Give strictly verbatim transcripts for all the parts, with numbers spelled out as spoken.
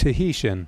Tahitian.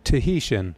Tahitian.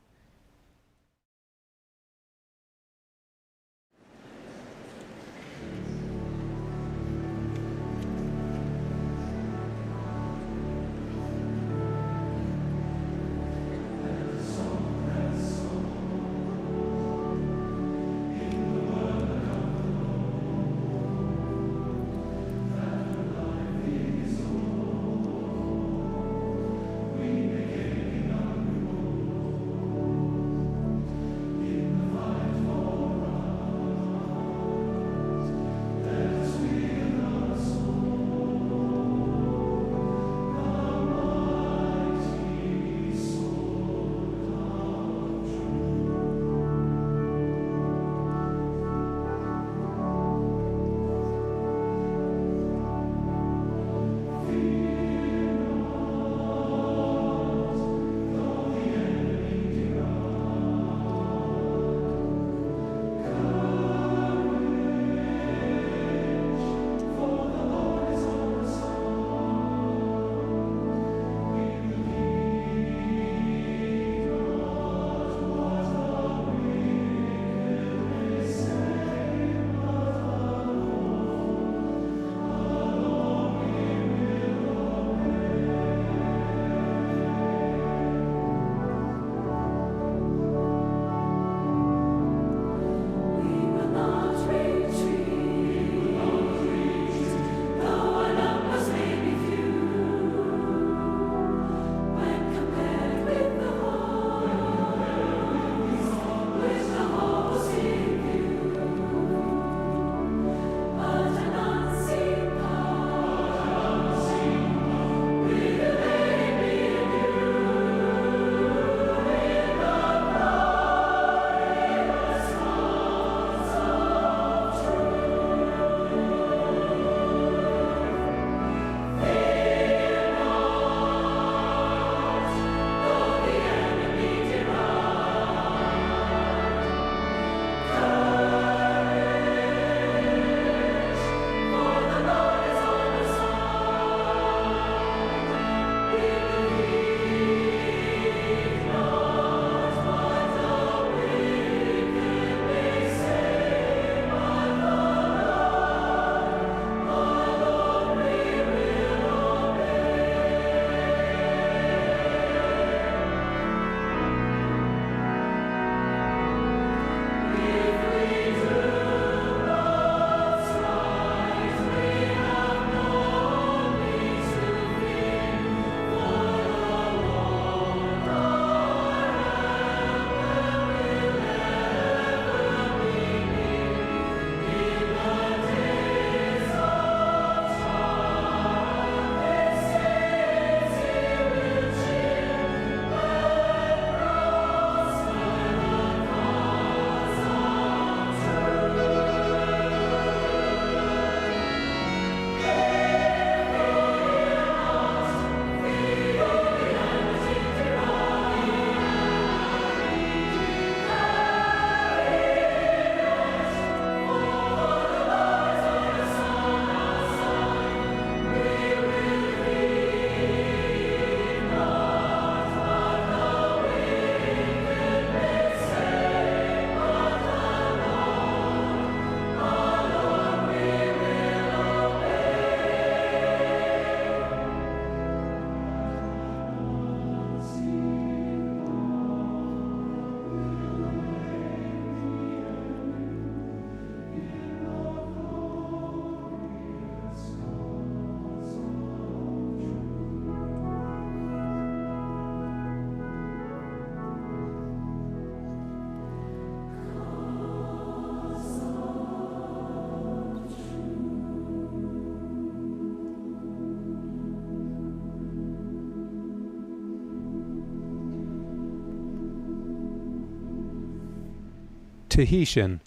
Tahitian.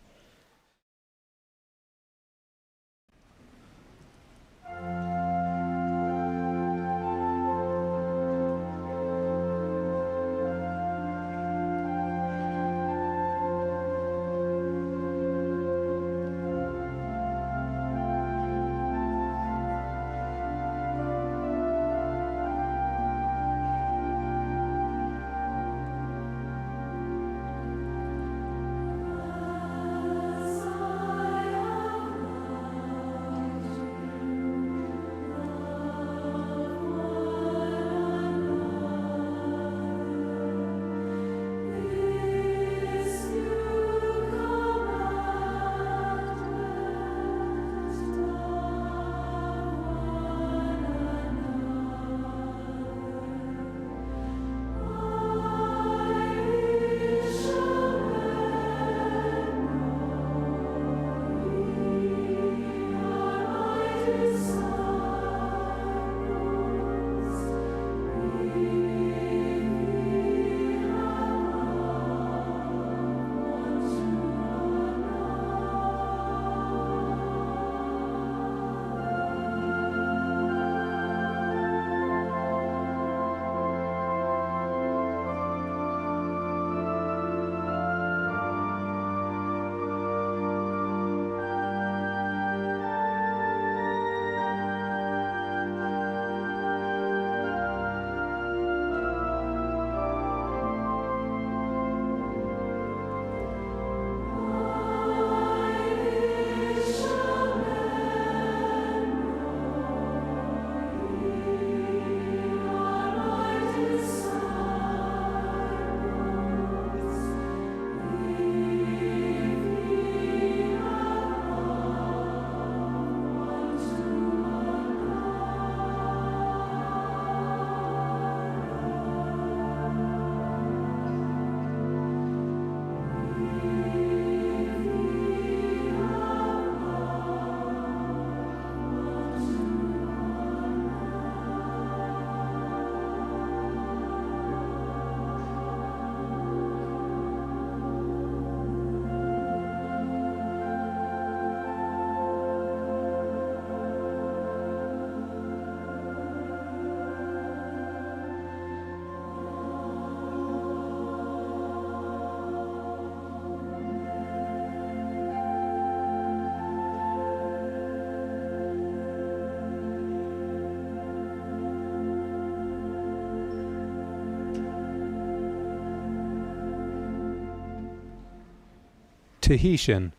Tahitian.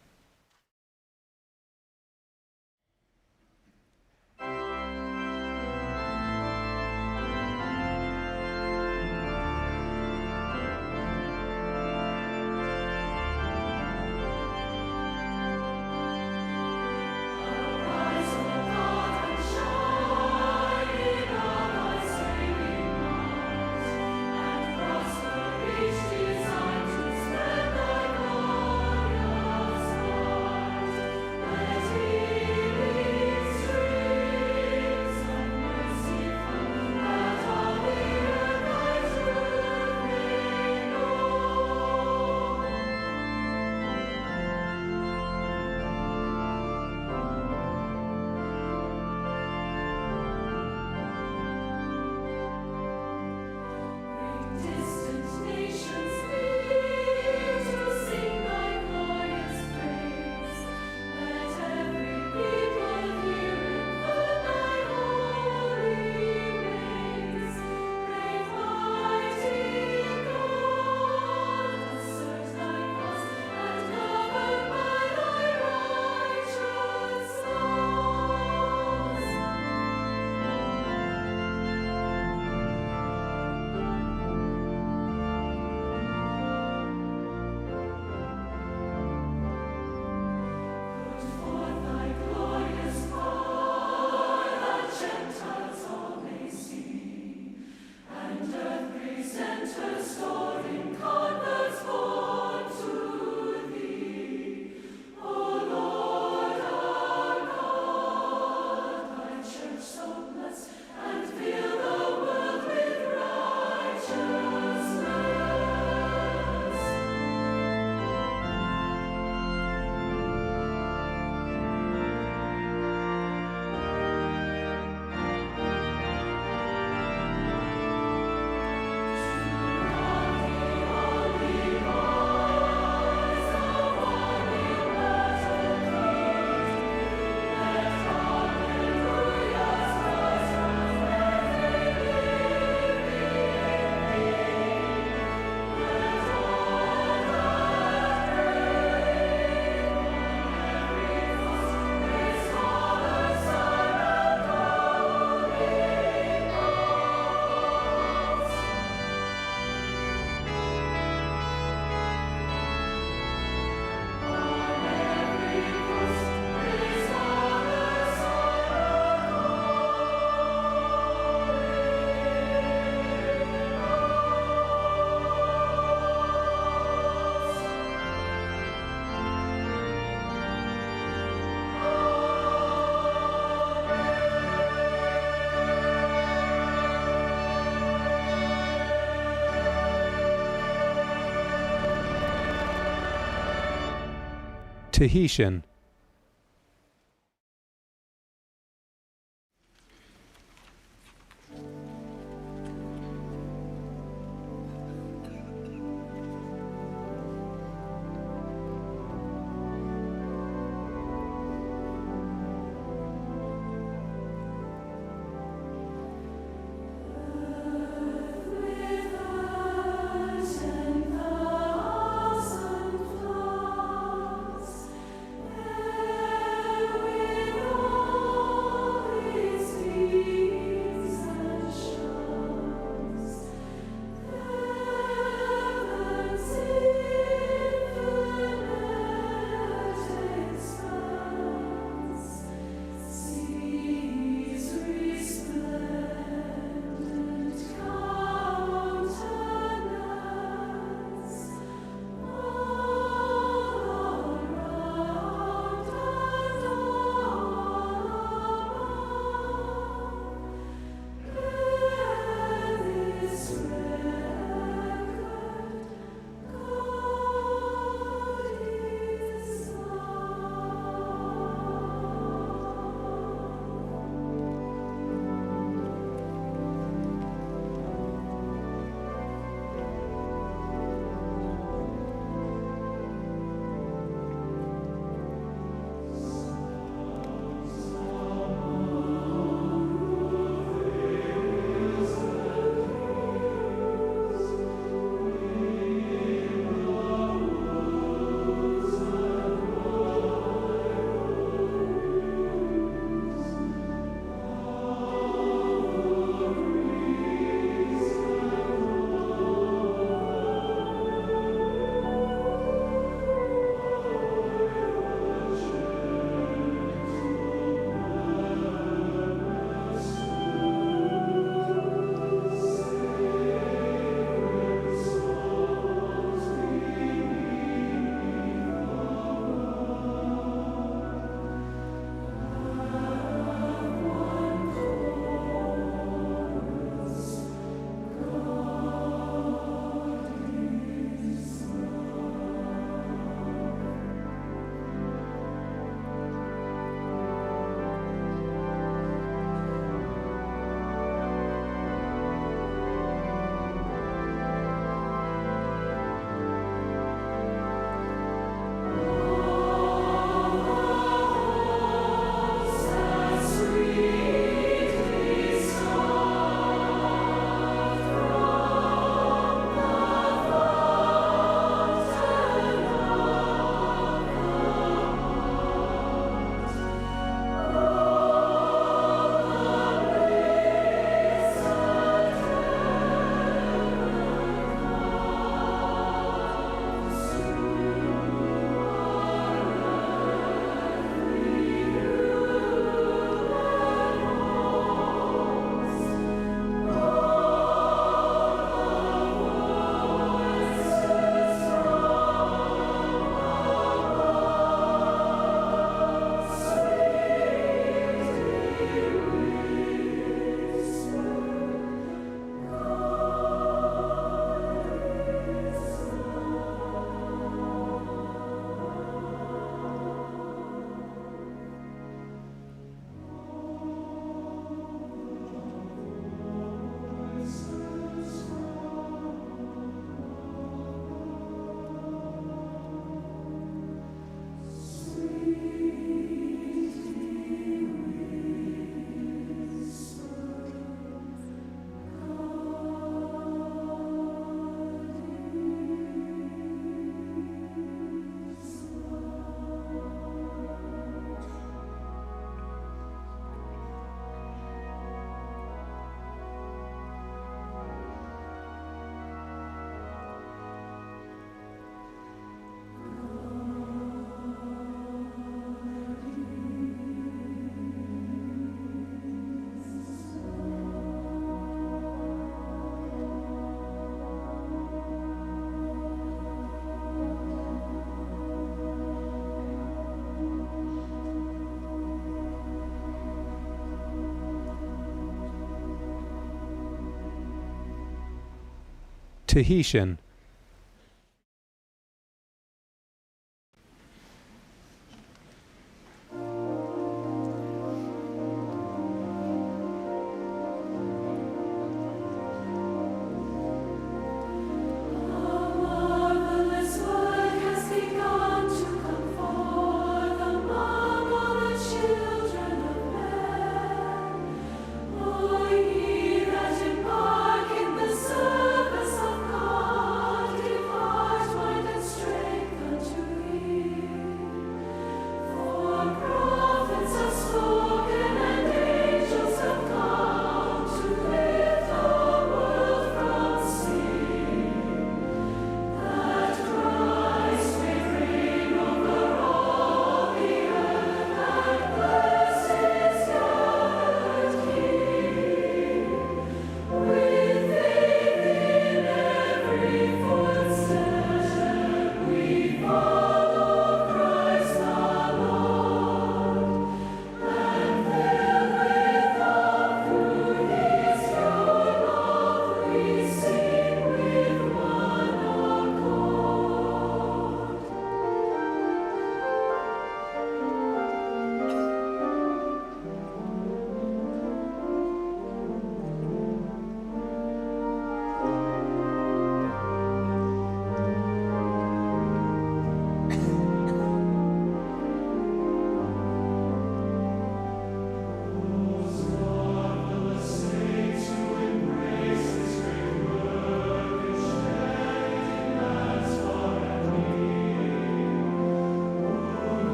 Tahitian. Tahitian.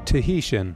Tahitian.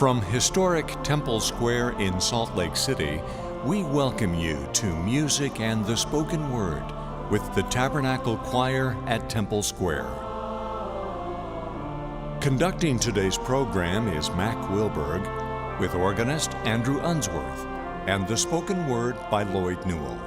From historic Temple Square in Salt Lake City, we welcome you to Music and the Spoken Word with the Tabernacle Choir at Temple Square. Conducting today's program is Mac Wilberg, with organist Andrew Unsworth, and the spoken word by Lloyd Newell.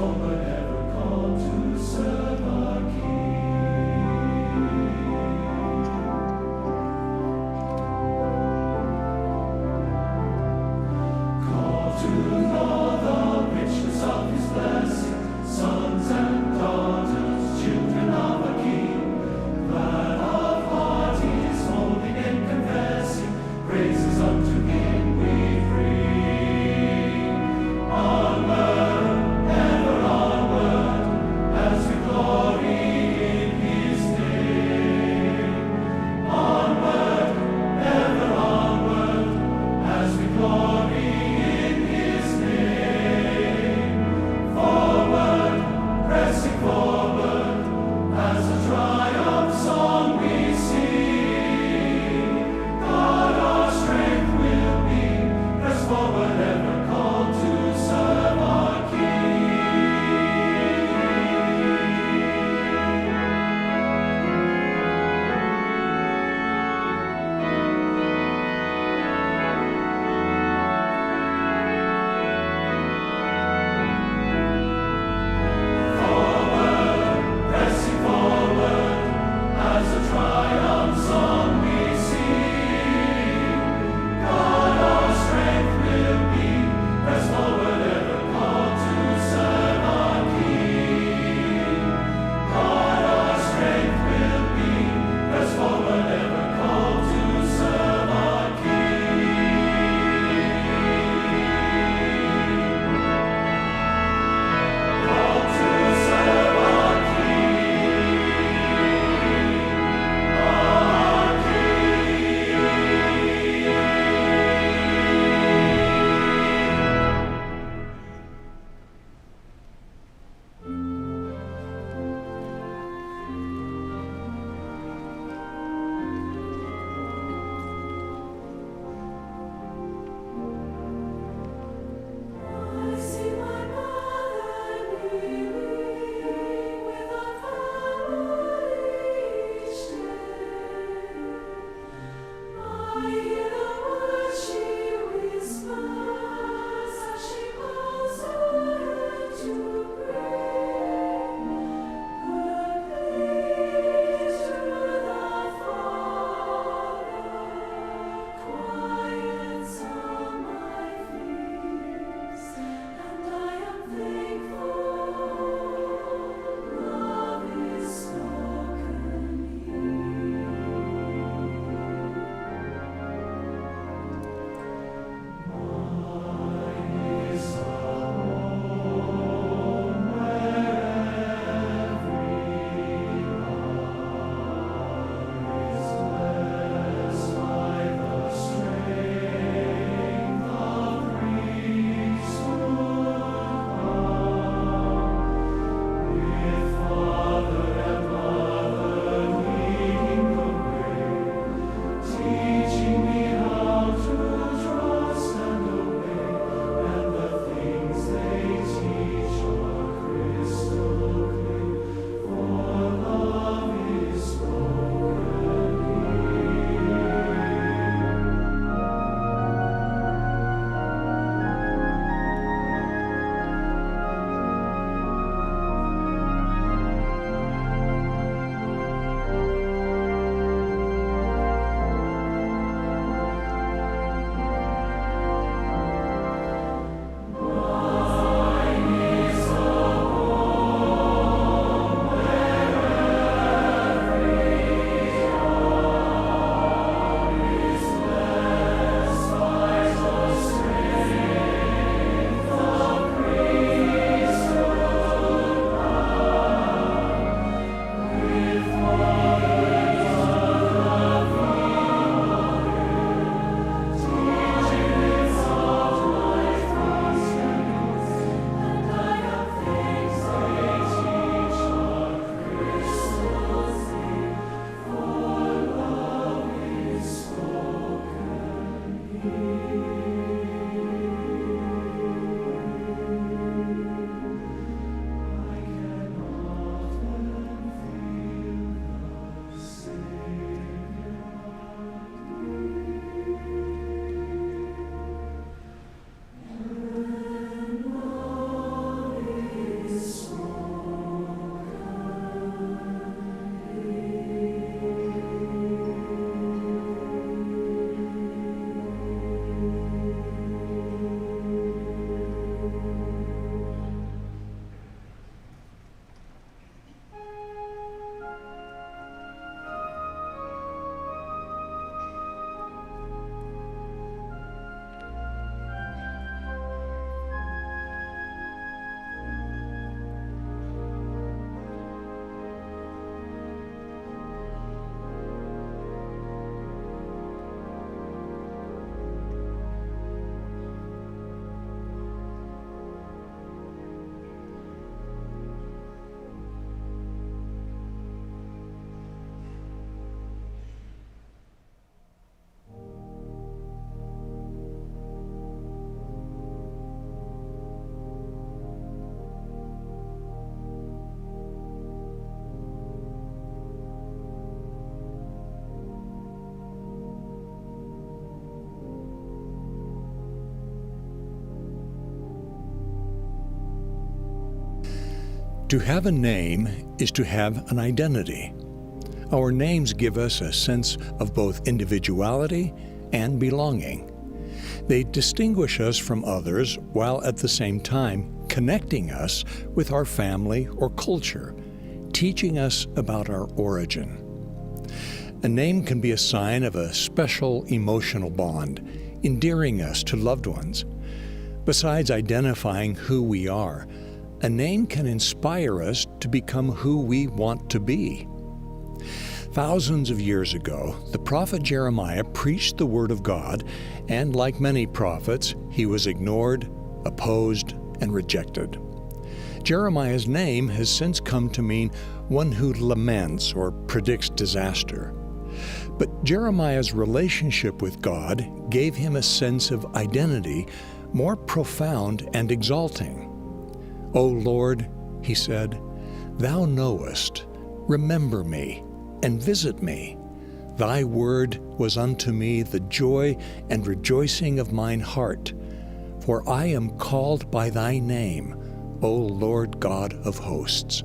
But ever called to serve our King. Called to know the richness of his blessing, sons and daughters, children of a King, glad of heart his holy name confessing, praises unto him we bring. Onward, ever on, To have a name is to have an identity. Our names give us a sense of both individuality and belonging. They distinguish us from others while at the same time connecting us with our family or culture, teaching us about our origin. A name can be a sign of a special emotional bond, endearing us to loved ones. Besides identifying who we are, a name can inspire us to become who we want to be. Thousands of years ago, the prophet Jeremiah preached the word of God, and like many prophets, he was ignored, opposed, and rejected. Jeremiah's name has since come to mean one who laments or predicts disaster. But Jeremiah's relationship with God gave him a sense of identity more profound and exalting. "O Lord," he said, "thou knowest, remember me, and visit me. Thy word was unto me the joy and rejoicing of mine heart, for I am called by thy name, O Lord God of hosts."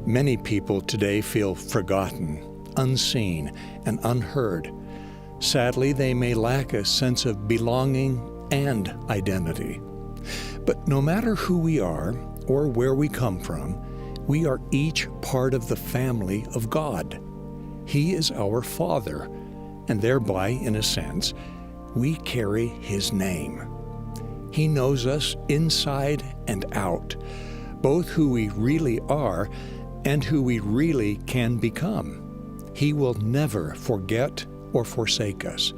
Many people today feel forgotten, unseen, and unheard. Sadly, they may lack a sense of belonging and identity. But no matter who we are or where we come from, we are each part of the family of God. He is our Father, and thereby, in a sense, we carry his name. He knows us inside and out, both who we really are and who we really can become. He will never forget or forsake us,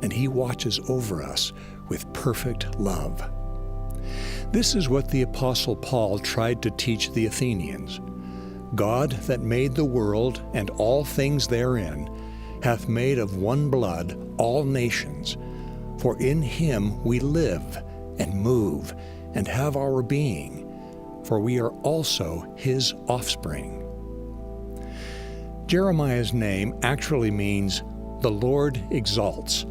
and he watches over us with perfect love. This is what the Apostle Paul tried to teach the Athenians. "God that made the world and all things therein hath made of one blood all nations, for in him we live and move and have our being, for we are also his offspring." Jeremiah's name actually means "the Lord exalts."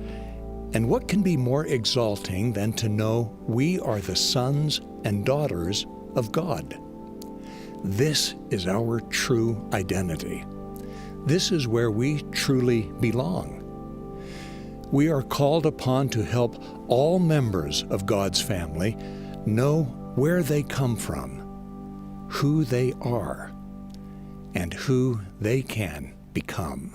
And what can be more exalting than to know we are the sons and daughters of God? This is our true identity. This is where we truly belong. We are called upon to help all members of God's family know where they come from, who they are, and who they can become.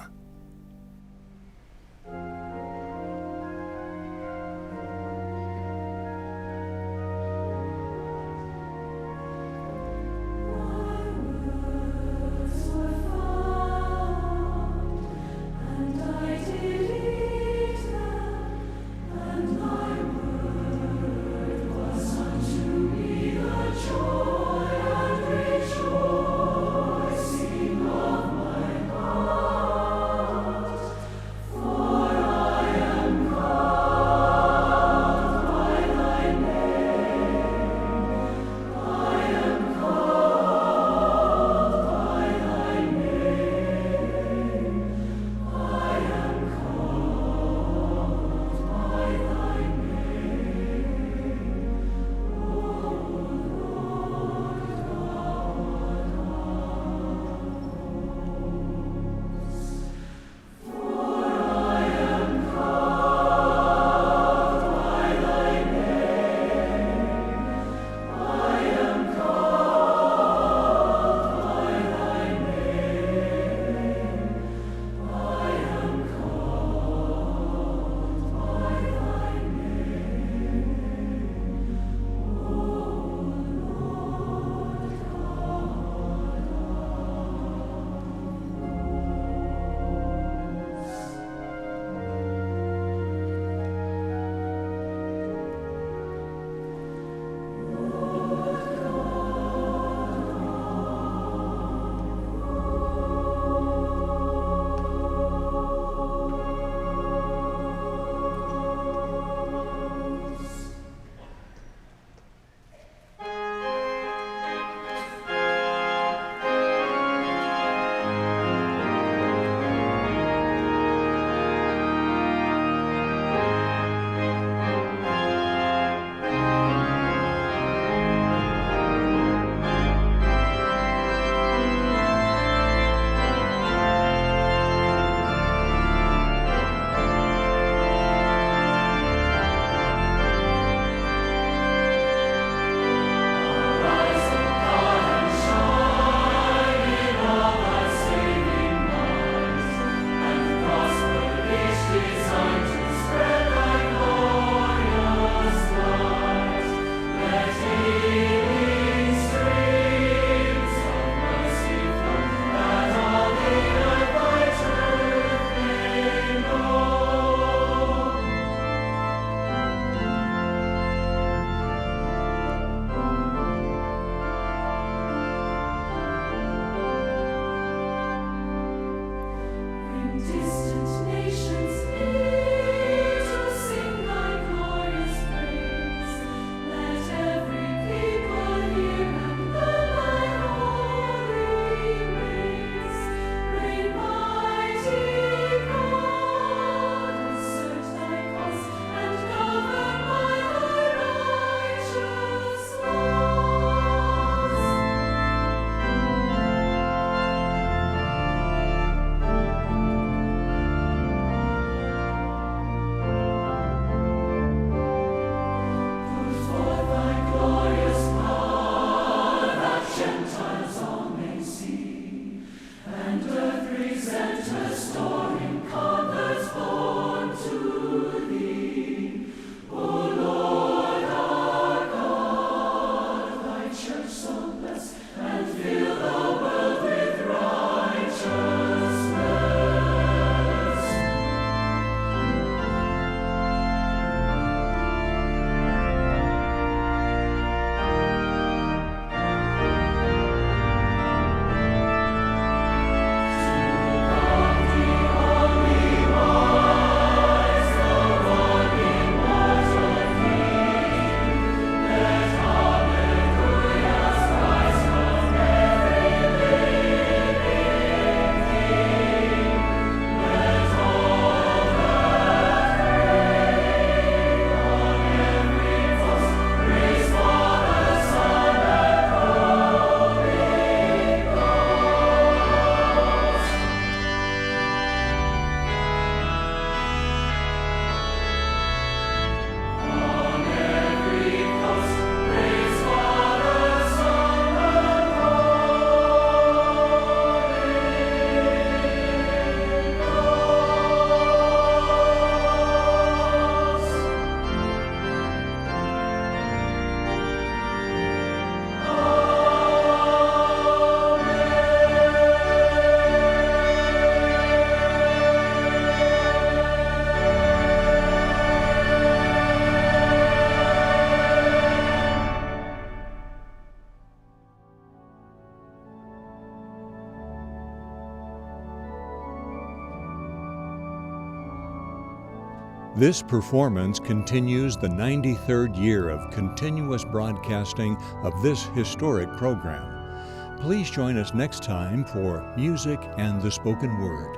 This performance continues the ninety-third year of continuous broadcasting of this historic program. Please join us next time for Music and the Spoken Word.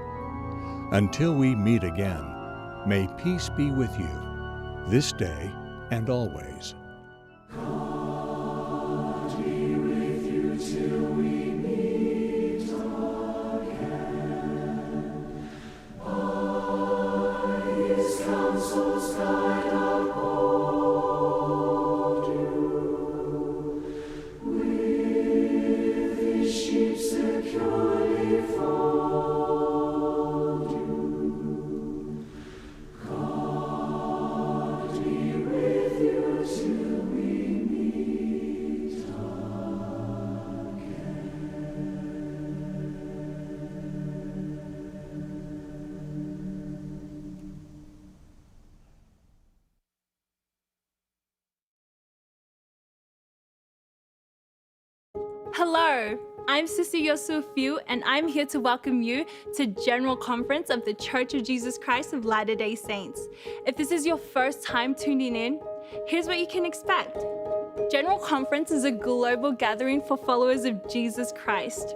Until we meet again, may peace be with you, this day and always. God be with you till we meet again. By his counsels guide, uphold you, with his sheep securely fold you. God be with you till we meet again. Hello, I'm Sisi Yosufiu, and I'm here to welcome you to General Conference of The Church of Jesus Christ of Latter-day Saints. If this is your first time tuning in, here's what you can expect. General Conference is a global gathering for followers of Jesus Christ.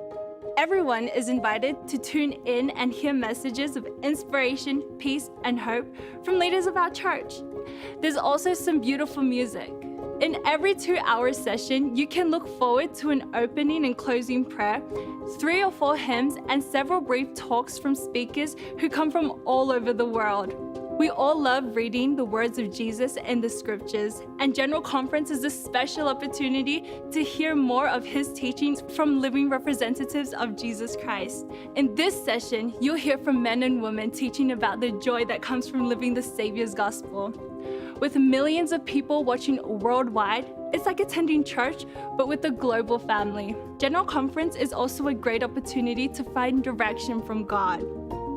Everyone is invited to tune in and hear messages of inspiration, peace, and hope from leaders of our church. There's also some beautiful music. In every two-hour session, you can look forward to an opening and closing prayer, three or four hymns, and several brief talks from speakers who come from all over the world. We all love reading the words of Jesus in the scriptures, and General Conference is a special opportunity to hear more of his teachings from living representatives of Jesus Christ. In this session, you'll hear from men and women teaching about the joy that comes from living the Savior's gospel. With millions of people watching worldwide, it's like attending church, but with a global family. General Conference is also a great opportunity to find direction from God.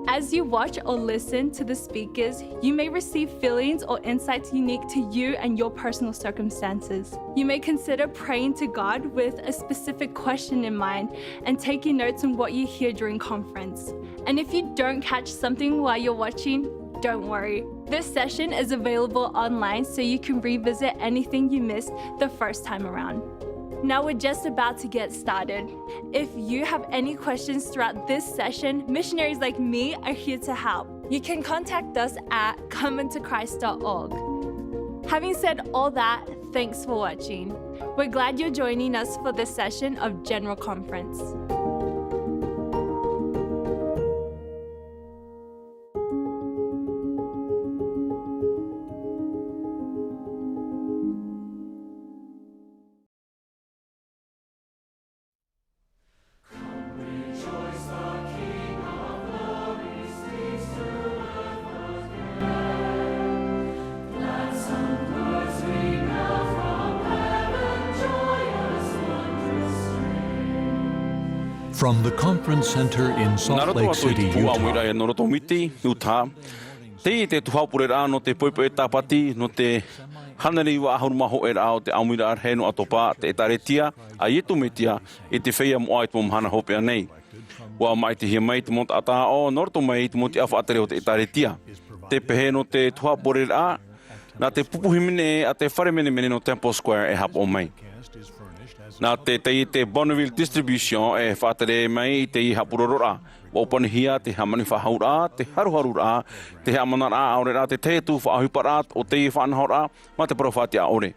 As you watch or listen to the speakers, you may receive feelings or insights unique to you and your personal circumstances. You may consider praying to God with a specific question in mind and taking notes on what you hear during conference. And if you don't catch something while you're watching, don't worry. This session is available online, so you can revisit anything you missed the first time around. Now we're just about to get started. If you have any questions throughout this session, missionaries like me are here to help. You can contact us at come unto christ dot org. Having said all that, thanks for watching. We're glad you're joining us for this session of General Conference. From the Conference Center in Salt Lake City, Utah. Nā roto atu i te ʻāmuiraʻa nō roto Miti, Utah. Teie te tuhaʻapureraʻa nō te poʻipoʻi tāpati, nō te hānere iva ʻahuru mā hōʻē raʻa o te ʻāmuiraʻa rahi nō ʻAtopa, te ʻĒtārētia a Iesu Mesia i te feiā moʻa i te mau mahana hopeʻa nei. ʻUa māʻitihia mai te mau taʻata aʻo, nō roto mai i te mau tiʻa faʻatere o te ʻĒtārētia. Te pehe nō te tuhaʻapureraʻa, nā te pupu hīmene a te fare menemene nō Temple Square e haʻapaʻo mai. Nā te, teie te Bonneville Distribution e faʻatere mai i teie haʻapurororaʻa. ʻUa ʻōpanihia te hāmani faʻahouraʻa, te haruharuraʻa, te haʻamanaraʻa ʻaore rā te tahi atu faʻaʻohiparaʻa o teie faʻanahoraʻa mā te parau faʻatiʻa ʻore.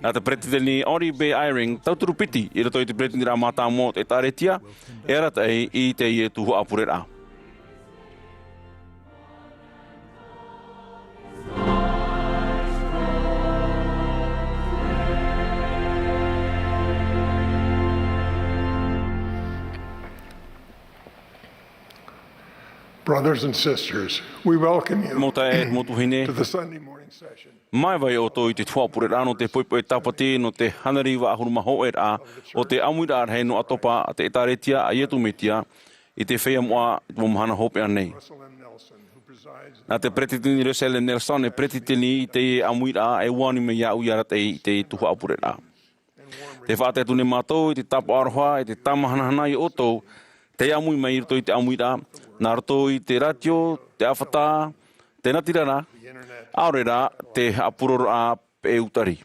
Nā te Peretiteni Henry B. Eyring, tauturu piti i roto i te Peretiteniraʻa Mātāmua o te ʻĒtārētia, e arataʻi i teie tuhaʻapureraʻa. Brothers and sisters, we welcome you Mau taeaʻe, mau tuahine, to the Sunday morning session. Māevae ʻoutou i te tuhaʻapureraʻa nō te poʻipoʻi tāpati nō te hānere iva ʻahuru mā hōʻē raʻa o te ʻāmuiraʻa rahi nō ʻAtopa, te ʻĒtārētia a Iesu Mesia i te feiā moʻa i te mau mahana hopeʻa nei. Nā te Peretiteni Russell M. Nelson e peretiteni i teie ʻāmuiraʻa, e ʻua ani mai iāʻu i arataʻi i te tuhaʻapureraʻa. Tē faʻatae atu nei mātou i te tāpaʻo aroha, i te tāmahanahana ia ʻoutou tei ʻāmui mai i roto i te ʻāmuiraʻa, nā roto i te rātio, te ʻāfata, Tē nātira rā, ʻaore rā te haʻapūroroʻa peʻe utari.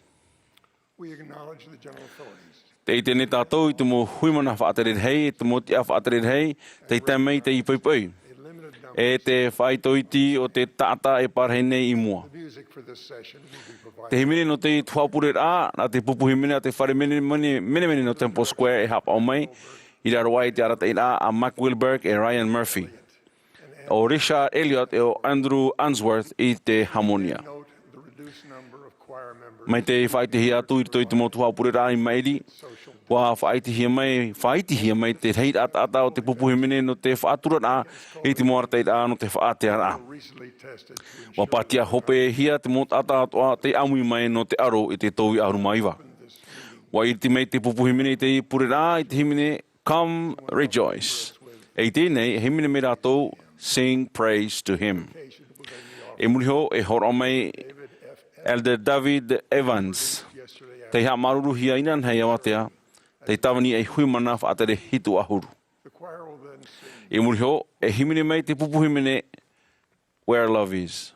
Tē ʻite nei tātou i te mau huimana faʻatere rahi, e te mau tiʻa faʻatere rahi, tei tae mai i te poipoi. E te faʻaitoito o te taʻata e pārahi nei i mua. Te hīmene nō te tuhaʻapureraʻa, nā te pupu hīmene a te fare menemene, menemene nō Temple Square e haʻapaʻo mai, i raro aʻe i te arataʻiraʻa a Mack Wilberg e Ryan Murphy. ʻO Richard Elliott e ʻo Andrew Unsworth i te hamonia. Mai te faʻaitehia atu i roto i te mau tuhaʻapureraʻa i maʻiri, ʻua faʻaitehia mai, faʻaitehia mai te rahiraʻa taʻata o te pupu hīmene nō te faʻaturaraʻa i te mau arataʻiraʻa nō te faʻatearaʻa. ʻUa pātia hopehia te mau taʻata atoʻa tei ʻāmui mai nō te aro i te tau e ʻahuru mā iva. ʻUa ʻiriti mai te pupu hīmene i te pureraʻa i te hīmene Come Rejoice. E i teie nei, e hīmene mai rātou, Sing Praise to Him. I muri iho, e hōroʻa mai Elder David Evans, tei haʻamāuruuruhia inanahi e Aotea, tei tāvini ei huimana faʻatere hitu ʻahuru. I muri iho, e hīmene mai te pupu hīmene, Where Love Is.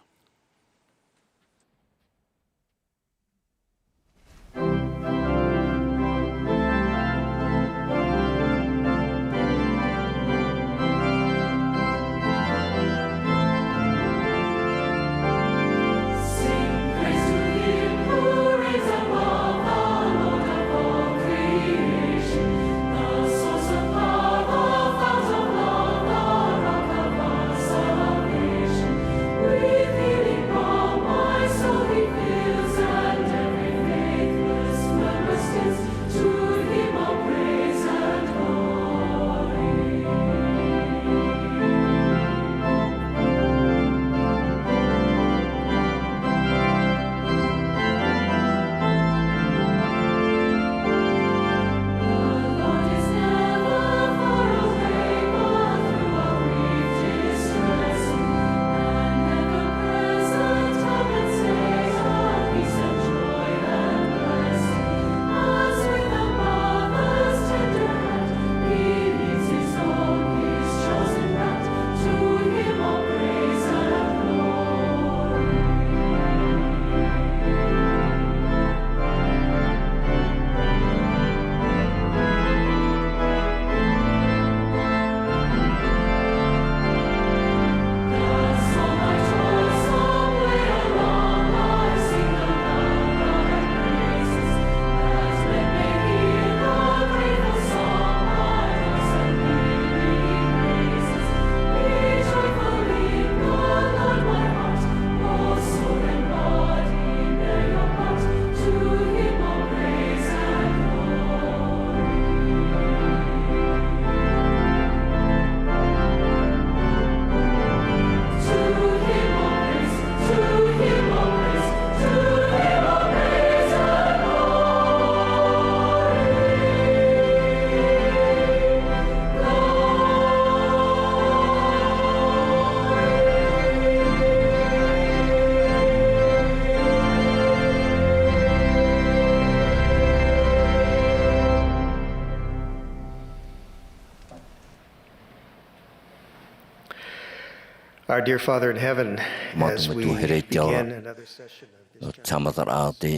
Our dear Father in heaven, as we begin another session of this, nō te haʻamataraʻa o te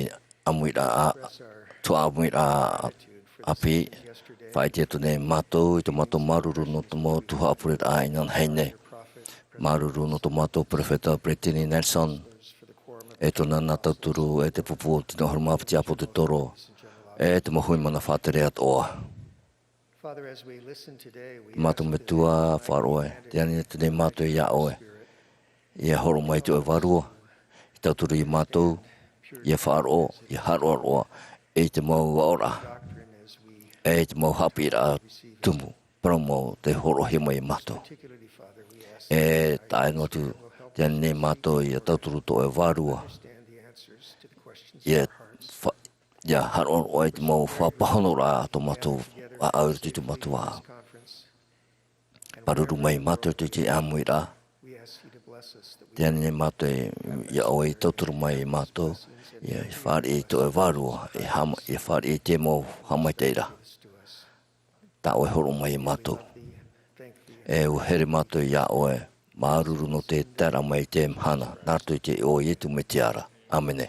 ʻāmuiraʻa tuhaʻa ʻāmuiraʻa ʻāpī, faʻaʻite atu nei mātou i tō mātou māuruuru nō te mau tuhaʻa pureraʻa inanahi nei. Māuruuru nō tō mātou perofeta Brittany Nelson, e tōna nā tauturu e te pupu o te nā ʻahuru mā piti ʻāpōsetolo, e te mau huimana faʻatere atoʻa. Mātou Metua faʻaroʻo ē, tē ani atu nei mātou iā ʻoe. ʻIa hōroʻa mai tō ʻoe Vārua, ʻia tauturu iā mātou, ʻia faʻaroʻo, ʻia haʻaroʻaroʻa, i te mau aʻoraʻa, e i te mau haʻapiʻiraʻa tumu, parau mau tē hōroʻahia mai iā mātou. E taʻa ʻē noa atu, tē ani nei mātou ʻia tauturu tō ʻoe Vārua, ʻia fa-, ʻia haʻaroʻaroʻa i te mau faʻapāhonoraʻa tō mātou ʻāʻau i roto i tō mātou ʻāʻau. Pāruru mai mātou i te ʻāmuiraʻa. Tē ani nei mātou iā ʻoe ʻia tauturu mai iā mātou, ʻia fāriʻi i tō ʻoe Vārua, ʻia hama-, ʻia fāriʻi i te mau haʻamaitaʻiraʻa tā ʻoe hōroʻa mai iā mātou. E ʻua here mātou iā ʻoe, Māuruuru nō te taeraʻa mai i te mahana, nā roto i te iʻoa o Iesu Mesia ra. ʻĀmene.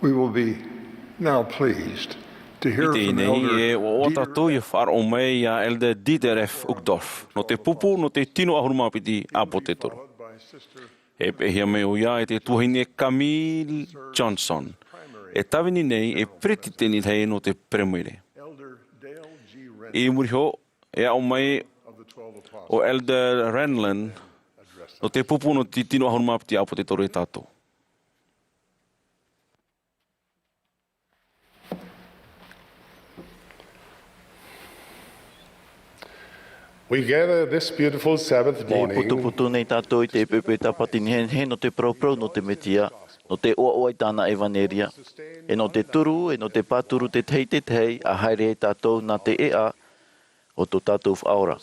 We will be now pleased to hear from Elder Dieter F. Uchtdorf. I teie nei, e ʻoaʻoa atu tātou ʻia faʻaroʻo mai ia Elder Dieter F. Uchtdorf, nō te pupu, nō te tino ʻahuru mā piti ʻāpōsetolo. E peʻehia mai ʻoia e te tuahine Camille Johnson, e tāvini nei ei peretiteni rahi nō te Peremere. I muri iho, e aʻo mai ʻo Elder Renlund, Nō te pupu nō te tino ʻahuru mā piti ʻāpōsetolo e tātou. We gather this beautiful Sabbath morning. Tē putuputu nei tātou i te pepe tāpati nehenehe nō te paraparau nō te Mesia, nō te ʻoaʻoa i tāna ʻevanelia, e nō te turu, e nō te pāturu te tahi i te tahi, ʻa haere ai tātou nā te ʻēʻa o tō tātou Faʻaora.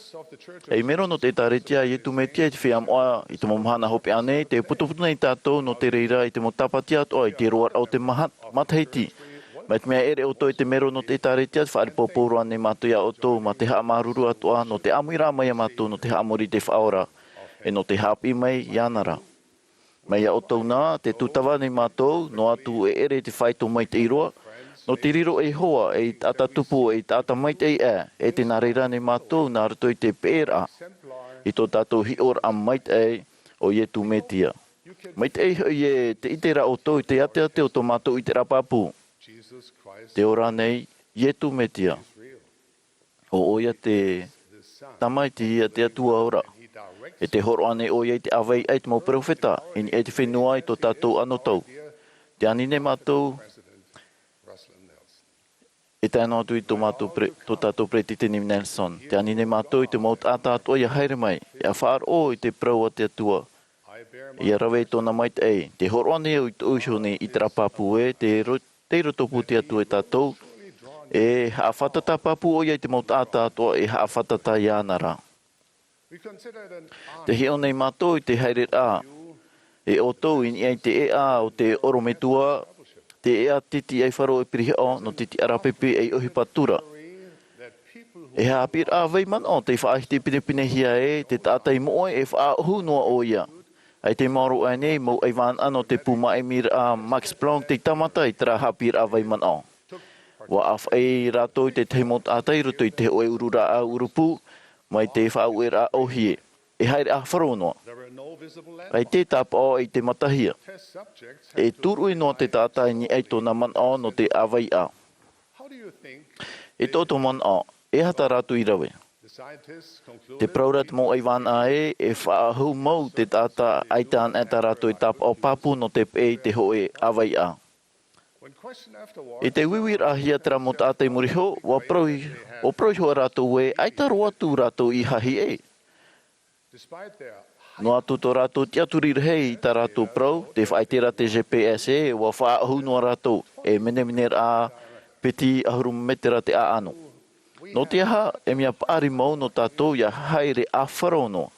Ei mero nō te ʻĒtārētia a Iesu Mesia i te feiā moʻa i te mau mahana hopeʻa nei, tē putuputu nei tātou nō te reira i te mau tāpati atoʻa i te roaraʻa o te maha-, matahiti. Mai te mea e ʻere ʻoutou i te mero nō te ʻĒtārētia, tē faʻaʻite pōpō roa nei mātou iā ʻoutou, mā te haʻamāuruuru atoʻa, nō te ʻāmuiraʻa mai iā mātou nō te haʻamori i te Faʻaora, e nō te haʻapiʻi mai iāna ra. Mai iā ʻoutou na, tē tūtava nei mātou, noa atu e ʻere i te faito maitaʻi roa, nō te riro e Iehova ei taʻata tupu, ei taʻata maitaʻi aʻe, e tē nā reira nei mātou nā roto i te peʻeraʻa i tō tātou hiʻoraʻa maitaʻi o Iesu Mesia. Maitaʻi hoʻi ē tē ʻite ra ʻoutou i te āteate o tō mātou ʻiteraʻa pāpū. Tē ora nei Iesu Mesia. ʻO ʻoia te Tamaiti a te Atua ora. E tē hōroʻa nei ʻoia i te ʻāvai aʻe i te mau peropheta i niʻa i te fenua i tō tātou anotau. Tē ani nei mātou, e tae noa atu i tō mātou pre-, tō tātou peresideni Nelson. Tē ani nei mātou i te mau taʻata atoʻa ʻia haere mai, ʻia faʻaroʻo i te parau a te Atua, ʻia rave i tōna maitaʻi. Tē hōroʻa nei au i tōʻu iho nei ʻiteraʻa pāpū ē, tei ro-, tei roto pū te Atua iā tātou, e haʻafātata pāpū ʻoia i te mau taʻata atoʻa e haʻafātata iāna ra. Tē hiʻo nei mātou i te haereraʻa e ʻoutou i niʻa i te ʻēʻa o te ʻorometua, te ʻēʻa titi ʻaifaro e pirihaʻo nō te tiʻaraʻa pipi ei ʻohipa atu ra. E haʻapiʻiraʻa vai manaʻo tei faʻahiti pinepinehia e te taʻata i moʻe e faʻaʻohu noa ʻoia. ʻAita i maoro aʻe nei mau ʻaivānaʻa nō te pū māʻimiraʻa Max Planck tei tāmata i terā haʻapiʻiraʻa vai manaʻo. ʻUa ʻāfaʻi rātou i te tahi mau taʻata i roto i te hōʻē ʻururaʻa ʻurupū, mai te faʻaueraʻa ʻōhie. E haere ʻāfaro noa. ʻAita e tāpaʻo i te matahia. E tūruʻi noa te taʻata i niʻa i tōna manaʻo nō te ʻāvaiʻa. I tō tō manaʻo, e aha tā rātou i rave? Tē parau ra te mau ʻaivānaʻa ē, e faʻaʻohu mau te taʻata ʻaita anaʻe tā rātou e tāpaʻo pāpū nō te peʻe i te hōʻē ʻāvaiʻa. I te uiuiraʻahia terā mau taʻata i muri iho, ʻua parau i-, ʻua parau iho ā rātou ē, ʻaita roa atu rātou i hahiʻe. Noa atu tō rātou tiʻaturi rahi i tā rātou parau, tē faʻaʻite ra te G P S ē, ʻua faʻaʻohu noa rātou, e menemene rā piti ʻahuru metera te ʻāʻano. Nō te aha, e mea paʻari mau nō tātou ʻia haere ʻāfaro noa.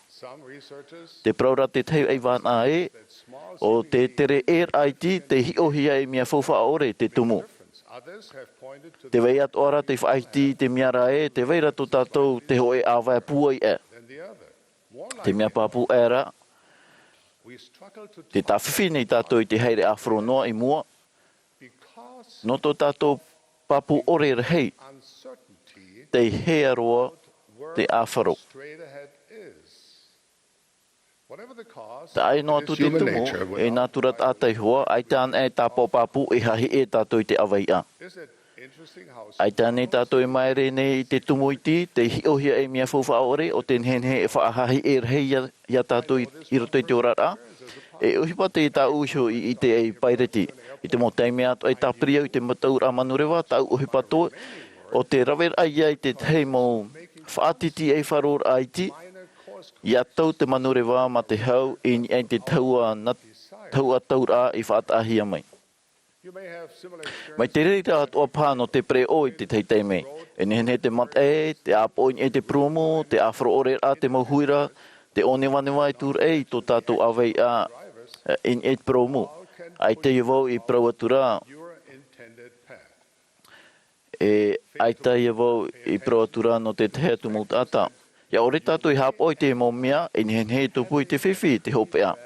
Tē parau ra te tahi ʻaivānaʻa ē, ʻo te tere ʻē raʻa iti, tē hiʻohia ei mea faufaʻa ʻore te tumu. Tē vai atoʻa ra tei faʻahiti i te mea ra ē, tē vai ra tō tātou te hōʻē ʻāvae pūai aʻe. Te mea pāpū aʻe ra, tē tāfifi nei tātou i te haere ʻāfaro noa i mua, nō tō tātou pāpū ʻore rahi, tei hea roa te ʻāfaro. Taʻa ʻē noa atu te tumu, e nātura taʻata iho ā, ʻaita anaʻe e tāpaʻo pāpū e hahiʻe tātou i te ʻāvaiʻa. ʻAita ānei tātou e māere nei i te tumu iti, tei hiʻohia ei mea faufaʻa ʻore, ʻo te nehenehe e faʻahahiʻe rahi iā, iā tātou i, i roto i te oraraʻa? E ʻohipa tei tāʻu iho i, i te ʻaipiriti. I te mau taime atoʻa e tāpiri au i te mataʻuraʻa manureva, tāʻu ʻohipa atoʻa, ʻo te raveraʻa ia i te tahi mau faʻatiti ʻaifaro raʻa iti, ʻia tau te manureva mā te hau i niʻa i te tahua na-, tahua tauraʻa i faʻataʻahia mai. Mai te reira atoʻa paha nō te pereʻoʻo i te tahi taime. E nehenehe te mataʻi, te ʻāpoʻo i niʻa i te purōmu, te ʻāfaro ʻore raʻa te mau huira, te ʻōnevaneva e tūraʻi i tō tātou ʻāvaiʻa, e, i niʻa i te purōmu. ʻAita ia vau i parau atu ra, e, ʻaita ia vau i parau atu ra nō te tahi atu mau taʻata. ʻIa ʻore tātou i haʻapaʻo i te mau mea, e nehenehe e tupu i te fifi, te hopeʻa.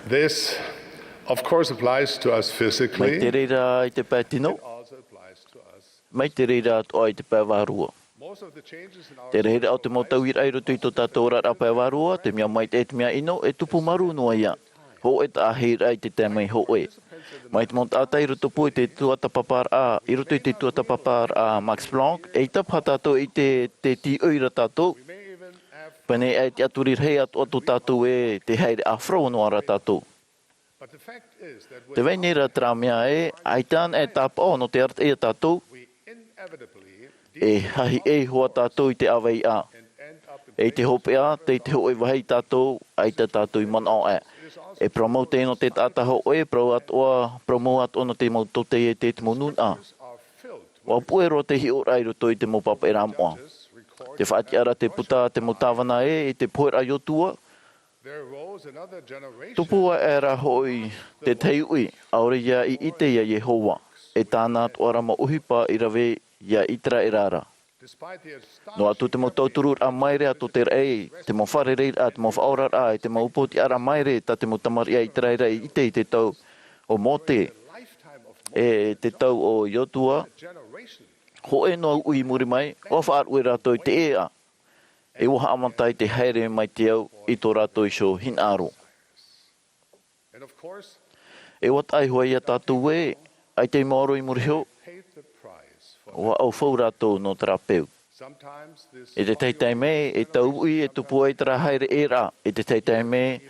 This, of course, applies to us physically. Mai te reira i te pae tino, mai te reira atoʻa i te pae vārua. Te reira o te mau tauiraʻa i roto i tō tātou oraraʻa pae vārua, te mea maitaʻi, te mea ʻino, e tupu marū noa ia. Hōʻē taʻahiraʻa i te taime hōʻē. Mai te mau taʻata i rotopū i te tuatāpaparaʻa, i roto i te tuatāpaparaʻa Max Planck, e ʻaita paha tātou i te, te tīaʻi ra tātou. Pēnei aʻe te ʻaturi rahi atoʻa tō tātou ē, te haere ʻāfaro noa ra tātou. Te vai nei rā terā mea ē, ʻaita anaʻe tāpaʻo nō te arataʻi ia tātou, e haʻiʻe hoʻi tātou i te ʻāvaʻe. E i te hopeʻa, tei te hōʻē vāhi tātou, ʻaita tātou i manaʻo aʻe. E parau mau teie nō te taʻata hōʻē, parau atoʻa, parau mau atoʻa nō te mau tōtaiete, te mau nūnaʻa. ʻUa puʻe roa te hiʻoraʻa i roto i te mau pāpaʻiraʻa moʻa. Tē faʻatiʻa ra te puta a te mau tāvana ē, i te poheraʻa Iosua, tupu aʻera hoʻi te tahi uʻi, ʻaore ia i ʻite ia Iehova, e tāna atoʻa ra mau ʻohipa i rave ia Iteraera ra. Noa atu te mau tautururaʻa maere a tō te raʻi, te mau fārereiraʻa, te mau faʻaoraraʻa, e te mau upoʻotiʻaraʻa maere tā te mau tamariʻi a Iteraera i ʻite i te tau o Mōte, e te tau o Iosua, hōʻē noa uʻi i muri mai, ʻua faʻaruʻe rātou i te ʻēʻa. E ʻua haʻamata i te haere mai te au i tō rātou iho hinaʻaro. E ʻua taʻa iho ia tātou ē, ʻaita i maoro i muri iho, ʻua ʻaufau rātou nō terā peu. I te tahi taime, e tau uʻi e tupu ai terā haereʻeraʻa, i te tahi taime,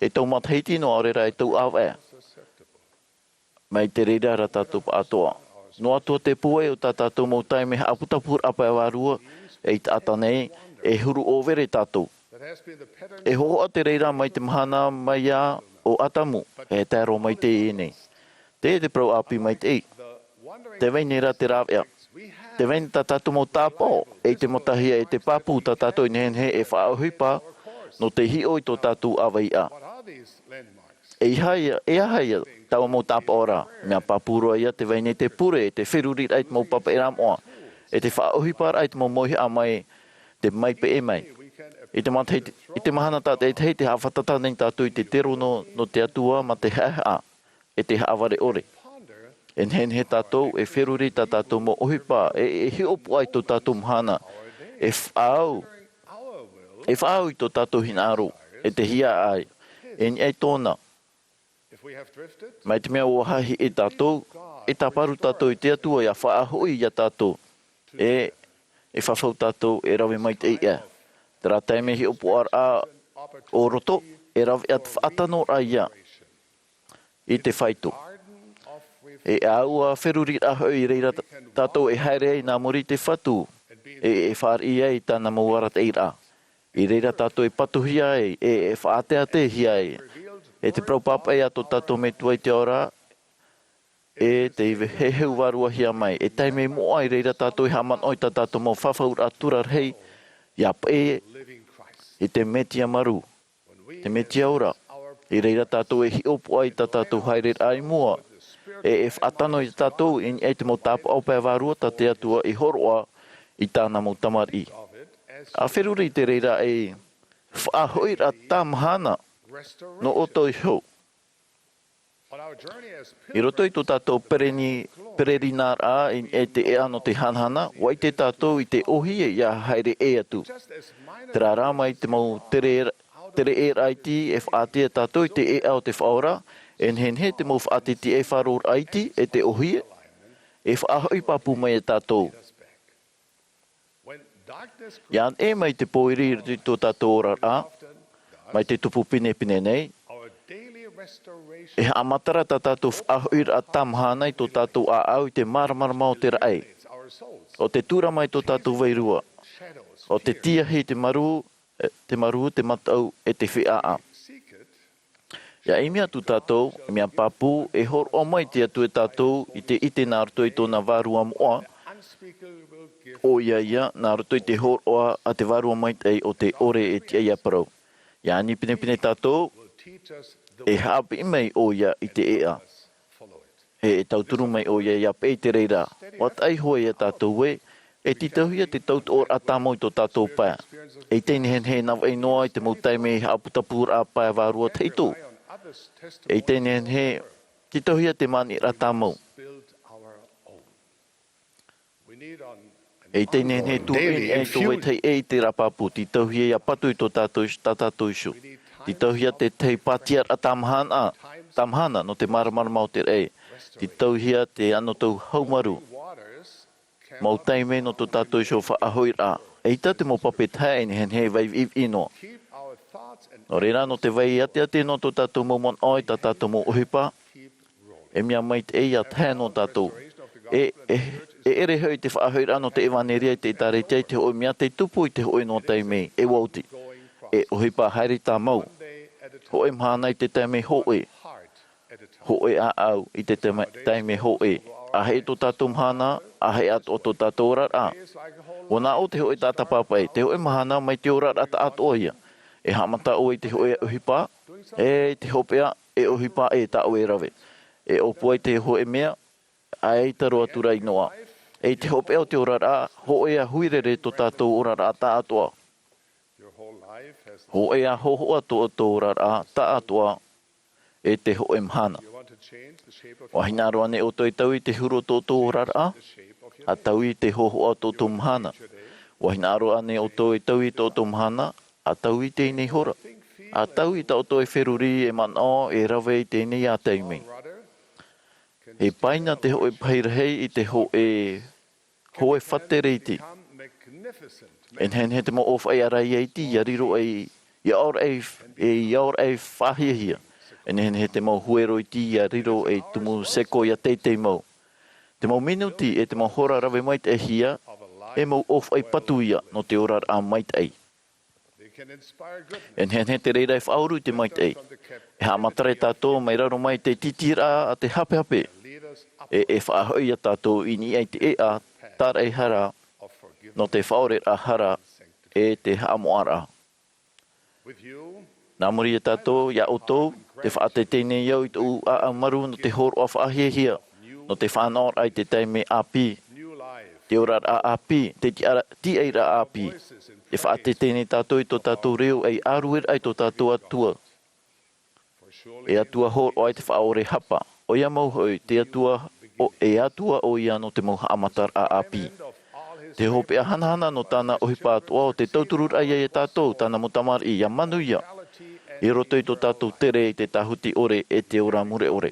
e tau matahiti noa ʻaore rā e tau ʻāvaʻe. Mai te reira ra tātou pāʻatoʻa. Noa atu te pūai o tā tātou mau taime haʻaputapūraʻa pae vārua, ei taʻata nei, e huru ʻōvere tātou. E hōhoʻa te reira mai te mahana mai ia ʻo Atamu, e tae roa mai teie nei. Teie te parau ʻāpī maitaʻi. Te vai nei rā te rāveʻa. Te vai nei tā tātou mau tāpaʻo, e te matahia e te pāpū tā tātou i nehenehe e faʻaʻohipa, nō te hiʻo i tō tātou ʻāvaʻe. E aha ia, e aha ia, taua mau tāpaʻo ra, mea pāpū roa ia te vai nei te pure, e te feruriraʻa i te mau pāpaʻiraʻa moʻa, e te faʻaʻohiparaʻa i te mau mauhaʻa mai, te mai peʻe mai. I te matahiti, i te mahana tātaʻitahi te haʻafātata nei tātou i te terono nō te Atua ma te haʻehaʻa, e te haʻavare ʻore. E nehenehe tātou, e feruri tā tātou mau ʻohipa, e, e hiʻopoʻa i tō tātou mahana, e faʻaau, e faʻaau i tō tātou hinaʻaro, e te hiaʻai, e niʻa i tōna. Mai te mea ʻua haʻiʻe tātou, e tāparu tātou i te Atua ʻia faʻahoʻi ia tātou, e, e fafau tātou e rave maitaʻi aʻe. Terā taime hiʻopoʻaraʻa o roto, e rave atu faʻatano ra ia i te faito. E ʻaua feruriraʻa hoʻi i reira t-, tātou e haere ai nā muri i te Fatu, e, e fāriʻi ai i tāna mau arataʻiraʻa. I reira tātou e patuhia ai, e, e faʻateateahia ai. E te parau pāpaʻi a tō tātou Metua i te ao ra, e tei heheu vāruahia mai. E taime moʻa i reira tātou e haʻamanaʻo i tā tātou mau fafauraʻa tura rahi, ʻia peʻe i te Mesia marū, te Mesia ora. I reira tātou e hiʻopoʻa i tā tātou haereraʻa i mua. E, e faʻatano ia tātou i niʻa i te mau tāpaʻo pae vārua tā te Atua i hōroʻa i tāna mau tamariʻi. ʻA feruri i te reira e faʻahoʻiraʻa tāmahana nō ʻoutou iho. I roto i tō tātou pereni-, pererinaʻaraʻa i, e te ʻēʻa nō te hanahana, ʻua ʻite tātou i te ʻōhie ʻia haere ʻē atu. Terā rā mai te mau tere, tere ʻē raʻa iti e faʻaʻite ia tātou i te ʻēʻa o te Faʻaora, e nehenehe te mau faʻaʻiteʻite e faʻaroʻo raʻa iti e te ʻōhie, e faʻahoʻi pāpū mai ia tātou. ʻIa neʻe mai te pōiri i roto i tō tātou oraraʻa, mai te tupu pinepine nei, e haʻamatara tā tātou faʻahoʻiraʻa tāmahana i tō tātou ʻāʻau i te māramarama o te raʻi, ʻo te tura mai tō tātou vārua, ʻo te tīahi te marū, e, te marū, te mataʻu, e te feʻaʻa. ʻIa ʻimi atu tātou, mea pāpū, e hōroʻa mai te Atua ia tātou i te ʻite nā roto i tōna Vārua moʻa, ʻo ia ia, nā roto i te hōroʻa a te Vārua Maitaʻi o te ʻore e tiʻa ʻia parau. ʻIa ani pinepine tātou, e haʻapiʻi mai ʻo ia i te ʻēʻa. E, e tauturu mai ʻo ia ʻia peʻe i te reira. ʻUa taʻa iho ia tātou ē, e tītauhia te tautoʻoraʻa tāmau i tō tātou pae. ʻEita e nehenehe e navaʻi noa i te mau taime i haʻaputapūraʻa pae vārua tahito. ʻEita e nehenehe, tītauhia te māniʻiraʻa tāmau. ʻEita e nehenehe e tuʻu i niʻa i tō vetahi ʻē i terā pāpū, tītauhia ʻia patu i tō tātou, tā tātou iho. Tītauhia te tahi pātiaraʻa tāmahana, tāmahana nō te māramarama o te raʻi. Tītauhia te anotau haumaru. Mau taime nō tō tātou iho faʻahoʻiraʻa. ʻEita te mau pape tahaʻa e nehenehe e vai viʻiviʻi noa. Nō reira, nō te vai ʻāteʻate nō tō tātou mau manaʻo ʻe tā tātou mau ʻohipa, e mea maitaʻi ia tae noa tātou. E, e, e ʻere hoʻi te faʻahoʻiraʻa nō te ʻevanelia i te ʻĒtārētia i te hōʻē mea tei tupu i te hōʻē noa taime, e ua oti. E ʻohipa haere tāmau. Hōʻē mahana i te taime hōʻē. Hōʻē ʻāʻau i te taime, taime hōʻē. ʻAhea tō tātou mahana, ʻahea atoʻa tō tātou oraraʻa. ʻUa nā ʻō te hōʻē taʻata pāpaʻi, te hōʻē mahana mai te oraraʻa taʻatoʻa ia. E haʻamata ʻoe i te hōʻē ʻohipa, e te hopeʻa, e ʻohipa ʻē tā ʻoe e rave. E ʻōpua i te hōʻē mea, ʻaita roa atu ra i noa. E i te hopeʻa o te oraraʻa, hōʻē ā huirere tō tātou oraraʻa taʻatoʻa. Hōʻē ā hōhoʻa tō ʻoutou oraraʻa taʻatoʻa e te hōʻē mahana. ʻUa hinaʻaro ānei ʻoutou e taui i te huru o tō ʻoutou oraraʻa? ʻA taui i te hōhoʻa o tō ʻoutou mahana. ʻUa hinaʻaro ānei ʻoutou e taui i tō ʻoutou mahana? ʻA taui i teie nei hora. ʻA taui i tā ʻoutou e feruri, e manaʻo, e rave i teie nei taime. E paina te hōʻē pahi rahi i te hōʻē, hōʻē fatere iti. E nehenehe te mau ʻōfaʻi ʻaraʻi iti ia riro ei, ia ʻaore ei, e ia ʻaore ei faʻahiahia. E nehenehe te mau huero iti ia riro ei tumu sekoia teitei mau. Te mau minuti e te mau hora rave maitaʻihia, e mau ʻōfaʻi patu ia nō te oraraʻa maitaʻi. E nehenehe te reira e faʻauru i te maitaʻi. E haʻamatara ia tātou mai raro mai i te tītīraʻa a te hapehape. E, e faʻahoʻi ia tātou i niʻa i te ʻēʻa tāraʻehara, nō te faʻaoreraʻa hara, e te haʻamoʻaraʻa. Nā muri ia tātou, ia ʻoutou, te faʻateitei nei au i tōʻu ʻāʻau maru nō te hōroʻa faʻahiahia, nō te fānaʻoraʻa i te taime ʻāpī, te oraraʻa ʻāpī, te tiʻara-, tiʻairaʻa ʻāpī. Te faʻateitei nei tātou i tō tātou reo ei ʻārueraʻa i tō tātou Atua. E Atua hōroʻa i te faʻaʻore hapa, ʻoia mau hoʻi, te Atua, ʻo, e Atua ʻoia nō te mau haʻamataraʻa ʻāpī. Te hopeʻa hanahana nō tāna ʻohipa atoʻa ʻo tē tautururaʻa ia tātou, tāna mau tamariʻi, ia manuia. I roto i tō tātou tere i te tāhuti ʻore e te ora mure ʻore.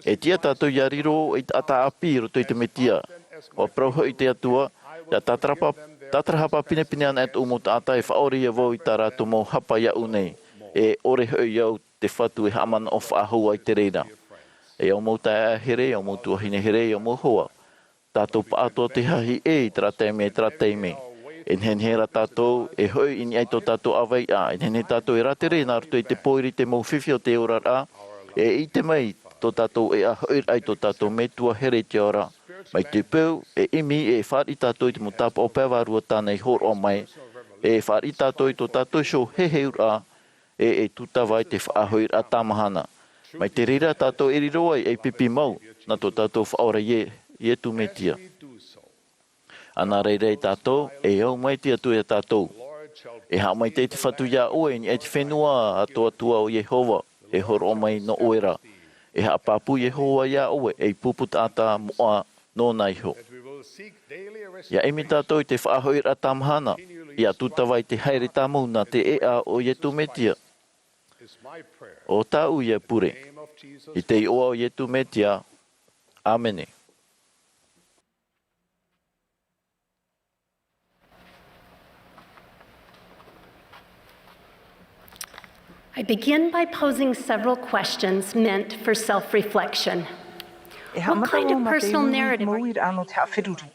E tiʻa tātou ia riro ei taʻata ʻāpī i roto i te Mesia. ʻUa parau hoʻi te Atua, ia tātarapa-, tātarahapa pinepine ana e tōʻu mau taʻata e faʻaʻore ia vau i tā rātou mau hapa iaʻu nei. E ʻore hoʻi au te Fatu e haʻamanaʻo faʻahou ai te reira. E au mau taeaʻe here, e au mau tuahine here, e au mau hoa. Tātou pāʻatoʻa te hahi ʻē i terā taime, i terā taime. E nehenehe rā tātou, e hoʻi i niʻa i tō tātou ʻāvaʻe, e nehenehe tātou e rātere nā roto i te pōiri, te mau fifi o te oraraʻa, e ʻite mai tō tātou e ʻāhoʻiraʻa i tō tātou Metua here i te ao ra. Mai te peu, e ʻimi, e fāriʻi tātou i te mau tāpaʻo pae vārua tāna i hōroʻa mai, e fāriʻi tātou i tō tātou iho heheuraʻa, e, e tūtava i te faʻahoʻiraʻa tāmahana. Mai te reira tātou e riro ai ei pipi mau, nā tō tātou Faʻaora Ie-, Iesu Mesia. Ana rā ia tātou, e au mai te Atua ia tātou. E haʻamaitaʻi te Fatu ia ʻoe i niʻa i te fenua atoʻa atoʻa o Iehova, e hōroʻa mai nō ʻoe ra. E haʻapāpū Iehova ia ʻoe, ei pupu taʻata moʻa nōna iho. Ia ʻimi tātou i te faʻahoʻiraʻa tāmahana, ia tūtava i te haere tāmau nā te ʻēʻa o Iesu Mesia. ʻO tāʻu ia pure. I te iʻoa o Iesu Mesia. ʻĀmene. I begin by posing several questions meant for self-reflection. E haʻamata au e mea ʻē i te mau uiraʻa nō te haʻaferuri.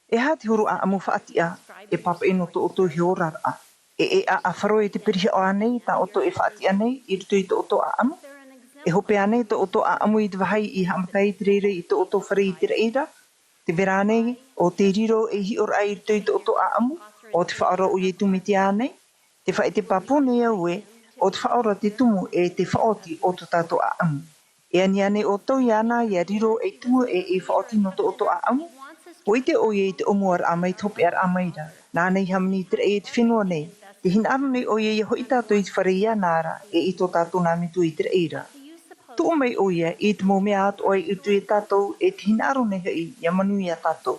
E aha te huru ʻāʻamu faʻatiʻa e pāpaʻi nō tō ʻoutou iho oraraʻa? E ʻēʻa ʻāfaro e te pirihaʻo ānei tā ʻoutou e faʻatiʻa nei i roto i tō ʻoutou ʻāʻamu? E hope ānei tō ʻoutou ʻāʻamu i te vāhi i haʻamata ai te reira i tō ʻoutou fare i te raʻi ra? Tē vai ra ānei ʻo tē riro ei hiʻoraʻa i roto i tō ʻoutou ʻāʻamu, ʻo te Faʻaora ʻo Iesu Mesia ānei? Tē faʻaʻite pāpū nei au ē, ʻo te Faʻaora te tumu e te faʻaoti o tō tātou ʻāʻamu. E ani ānei ʻoutou iāna ia riro ei tumu e ei faʻaoti nō tō ʻoutou ʻāʻamu? ʻUa ʻite ʻoia i te ʻōmuaraʻa mai, te hopeʻaraʻa mai ra. Nā ʻōna i hāmani i te raʻi e te fenua nei. Tē hinaʻaro nei ʻoia ia hoʻi tātou i te fare iāna ra, e i tō tātou nā Metua i te raʻi ra. Tuʻu mai ʻoia i te mau mea atoʻa i roto ia tātou, e tē hinaʻaro nei hoʻi ia manuia tātou.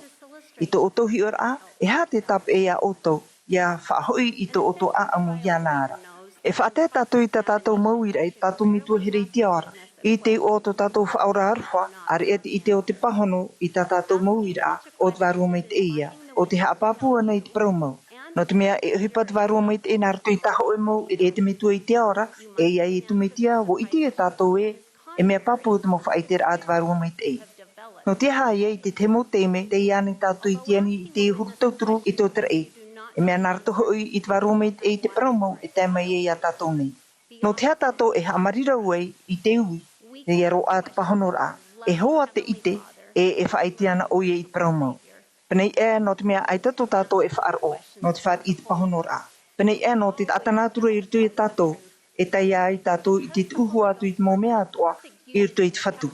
I tō ʻoutou hiʻoraʻa, e aha te tāpeʻa ia ʻoutou, ia faʻahoʻi i tō ʻoutou ʻāʻamu iāna ra? E faʻatae tātou i tā tātou mau uiraʻa i tō tātou Metua here i te ao ra. I te iʻoa o tō tātou Faʻaora aroha, ʻāreʻa te ʻite o te pāhono i tā tātou mau uiraʻa, ʻo te Vārua Maitaʻi ïa, ʻo tē haʻapāpū ana i te parau mau. Nō te mea e ʻohipa te Vārua Maitaʻi nā roto i tā hōʻē mau e te Metua i te ao ra, e ʻia Iesu Mesia, ʻua ʻite ia tātou ē, e mea pāpū te mau faʻaʻiteraʻa a te Vārua Maitaʻi. Nō te aha ïa i te tahi mau taime, tei ānei tātou i te ani i te huru tauturu i tō te raʻi. E mea nā roto hoʻi i te Vārua Maitaʻi te parau mau e tae mai ai iā tātou nei. Nō te aha tātou e haʻamāuruuru ai i te ui, ʻia roaʻa te pāhonoraʻa, e hoa te ʻite, e, e faʻaʻite ana ʻoia i te parau mau. Pēnei aʻe nō te mea ʻaita tō tātou e faʻaroʻo, nō te fāriʻi i te pāhonoraʻa. Pēnei aʻe nō te taʻata nātura i roto ia tātou, e tae ai tātou i te tuʻu hua atu i te mau mea atoʻa, i roto i te Fatu.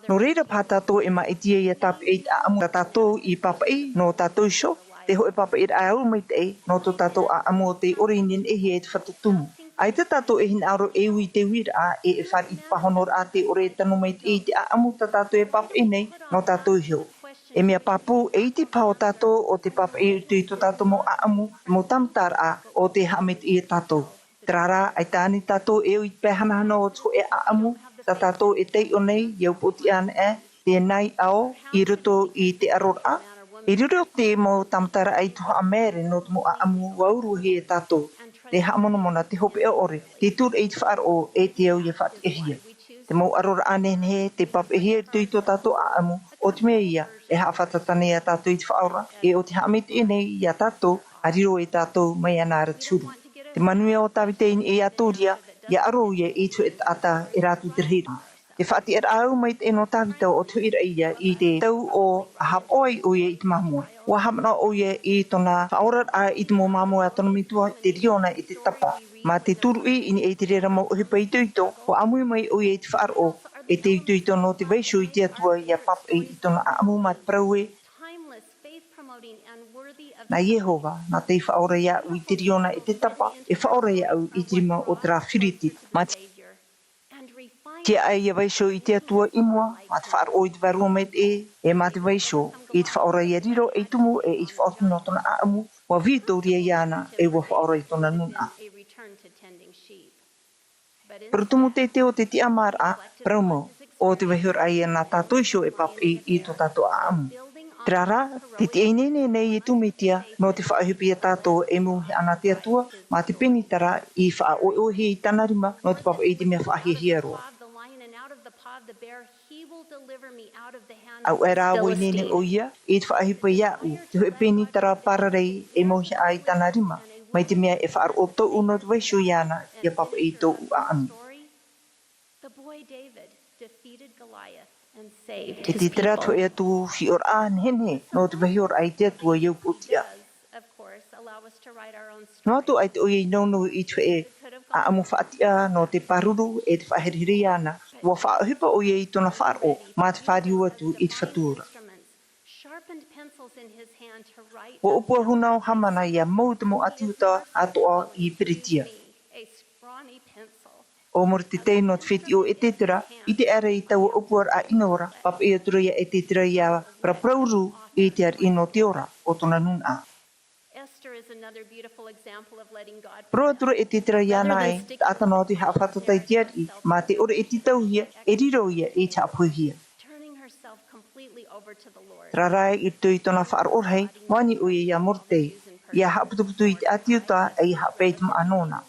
Nō reira paha tātou e māʻiti ai ʻia tāpeʻa i te ʻāʻamu tā tātou i pāpaʻi, nō tātou iho, te hōʻē pāpaʻiraʻa ʻaʻau maitaʻi, nō tō tātou ʻāʻamu ʻo tei ʻore i neneʻihia e te Fatu Tumu. ʻAita tātou e hinaʻaro e ui i te uiraʻa, e, e fāriʻi i te pāhonoraʻa tei ʻore e tano maitaʻi i te ʻāʻamu tā tātou e pāpaʻi nei, nō tātou iho. E mea pāpū, e iti paha ʻo tātou ʻo tē pāpaʻi i roto i tō tātou mau ʻāʻamu, mau tāmataraʻa, ʻo tē haʻamaitaʻi ia tātou. Terā rā, ʻaita ānei tātou e ui i te pae hanahana o te hōʻē ʻāʻamu, tā tātou e taiʻo nei, ʻia upoʻotiʻa ana ē, te nāʻō, i roto i te ʻaroraʻa. E riro te mau tāmataraʻa i tuhaʻa maere nō te mau ʻāʻamu ʻua uruhia e tātou. Te haʻamonamona, te hopeʻa ʻore, te tūraʻi i te faʻaroʻo, e te au ʻia faʻatiʻahia. Te mau ʻaroraʻa nehenehe, tei pāpaʻihia i roto i tō tātou ʻāʻamu, ʻo te mea ïa, e haʻafātata nei iā tātou i te Faʻaora, e ʻo tē haʻamaitaʻi nei iā tātou, ʻa riro e tātou mai iāna ra te huru. Te manuia ʻo Tāvita i niʻa iā Uria, ʻia aro ïa i te hōʻē taʻata e rā atu i te rahiraʻa. Te faʻatiʻaraʻa ʻaʻau maitaʻi nō Tāvita ʻo te hōʻē raʻi ïa i te tau ʻo haʻapaʻo ai ʻoia i te māmoe. ʻUa haʻamanaʻo ʻoia i tōna faʻaoraraʻa i te mau māmoe a tōna metua, Teriona ʻEtetapa. Mā te tūruʻi i niʻa i te reira mau ʻohipa itoito, ʻua ʻāmui mai ʻoia i te faʻaroʻo, e te itoito nō te vaiiho i te Atua ʻia pāpaʻi i tōna ʻāʻamu mā te parau ē, nā Iehova, nā tei faʻaora iāʻu i Teriona ʻEtetapa, e faʻaora iāʻu i te rima o terā Firiti. Mā te tiaʻi ʻia vaiiho i te Atua i mua, mā te faʻaroʻo i te Vārua Maitaʻi, e mā te vaiiho, i te faʻaora ʻia riro ei tumu e i te faʻaoti nō tōna ʻāʻamu, ʻua Vitoria iāna, e ʻua faʻaora i tōna nūnaʻa. Parau tumu teitei o te tiʻamāraʻa, parau mau, ʻo te vaiihoraʻa ïa nā tātou iho e pāpaʻi i tō tātou ʻāʻamu. Terā rā, tē tiʻa ineine nei Iesu Mesia, nō te faʻaʻohipa iā tātou e mauhaʻa ana te Atua, mā te penitara i faʻaʻoeʻoehia i tāna rima, nō te pāpaʻi i te mea faʻahiahia roa. Auaʻe rā ʻua ineine ʻoia, i te faʻaʻohipa iāʻu, te hōʻē penitara pararei e mauhaʻa i tāna rima, mai te mea e faʻaroʻo tōʻu nō te vaiiho iāna, ʻia pāpaʻi i tōʻu ʻāʻamu. E te terā te hōʻē atu hiʻoraʻa nehenehe, nō te vaiihoraʻa i te Atua ʻia upoʻotiʻa. Noa atu ʻaita ʻoia i nounou i te hōʻē ʻāʻamu faʻatiʻa nō te pāruru e te faʻaherehere iāna, ʻua faʻaʻohipa ʻoia i tōna faʻaroʻo, mā te fāriu atu i te Fatu ra. ʻUa ʻōpua huna ʻo Hamana ʻia mau te mau ʻāti Iuta atoʻa i Peretia. ʻO Moredekai nō te fetiʻi o Esetera, i te ʻere i taua ʻōpuaraʻa ʻino ra, pāpaʻi atu ra ia Esetera ʻia paraparau i te ariʻi nō te ora o tōna nūnaʻa. Parau atu ra Esetera iāna ē, taʻata noa atu e haʻafātata i te ariʻi, mā te ʻore e tītauhia, e riro ïa i te haʻapohehia. Terā rā, i roto i tōna faʻaroʻo rahi, ʻua ani ʻoia ia Moredekai, ʻia haʻaputuputu i te ʻāti Iuta, ʻe ʻia haʻapae i te māʻa nōna.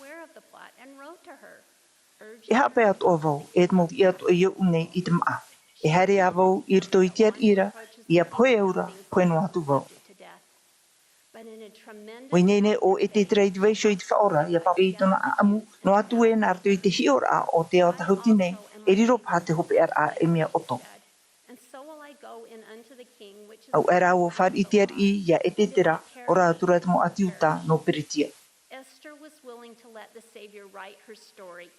E haʻapae atoʻa vau, e te mau piʻi atoʻa i oʻu nei i te māʻa. E haere ā vau i roto i te ariʻi ra, ʻia pohe au ra, pohe noa atu vau. ʻUa ineine ʻo Esetera i te vaiiho i te Faʻaora, ʻia pāpaʻi i tōna ʻāʻamu, noa atu ē nā roto i te hiʻoraʻa o te ao tāhuti nei, e riro paha te hopeʻaraʻa ei mea ʻoto. Auaʻe rā ʻua fāriʻi te ariʻi ia Esetera, ʻo rātou te mau ʻāti Iuta nō Peretia.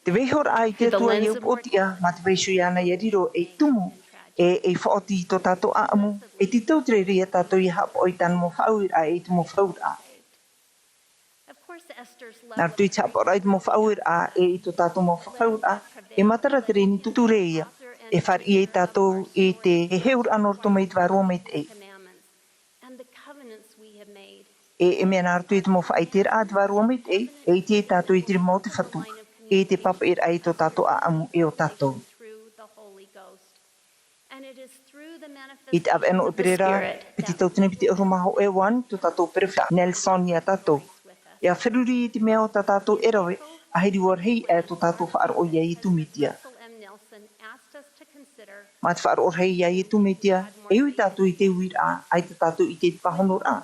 Te vaiihoraʻa i te Atua ʻia upoʻotiʻa, mā te vaiiho iāna ʻia riro ei tumu, ʻe ei faʻaoti i tō tātou ʻāʻamu, e tītau te reira ia tātou ʻia haʻapaʻo i tāna mau faʻaueraʻa, ʻe i te mau fafauraʻa. Nā roto i te haʻapaʻoraʻa i te mau faʻaueraʻa, ʻe i tō tātou mau fafauraʻa, e matara te reni tūtū ra ïa, e fāriʻi ai tātou i te heheuraʻa nō roto mai i te Vārua Maitaʻi. E e mea nā roto i te mau faʻaiteraʻa a te Vārua Maitaʻi, e ʻite tātou i te rima o te Fatu, e i te pāpaʻiraʻa i tō tātou ʻaʻamu e ʻo tātou. I te ʻāvaʻe nō ʻEperēra, piti tauatini piti ʻahuru mā hōʻē, ʻua ani tō tātou perofeta Nelson iā tātou. ʻIa feruri i te mea o tā tātou e rave, ʻaita e rahi ʻē tō tātou faʻaroʻo iā Iesu Mesia. Mā te faʻaroʻo rahi iā Iesu Mesia, e ui tātou i te uiraʻa, ʻaita tātou i te pāhonoraʻa.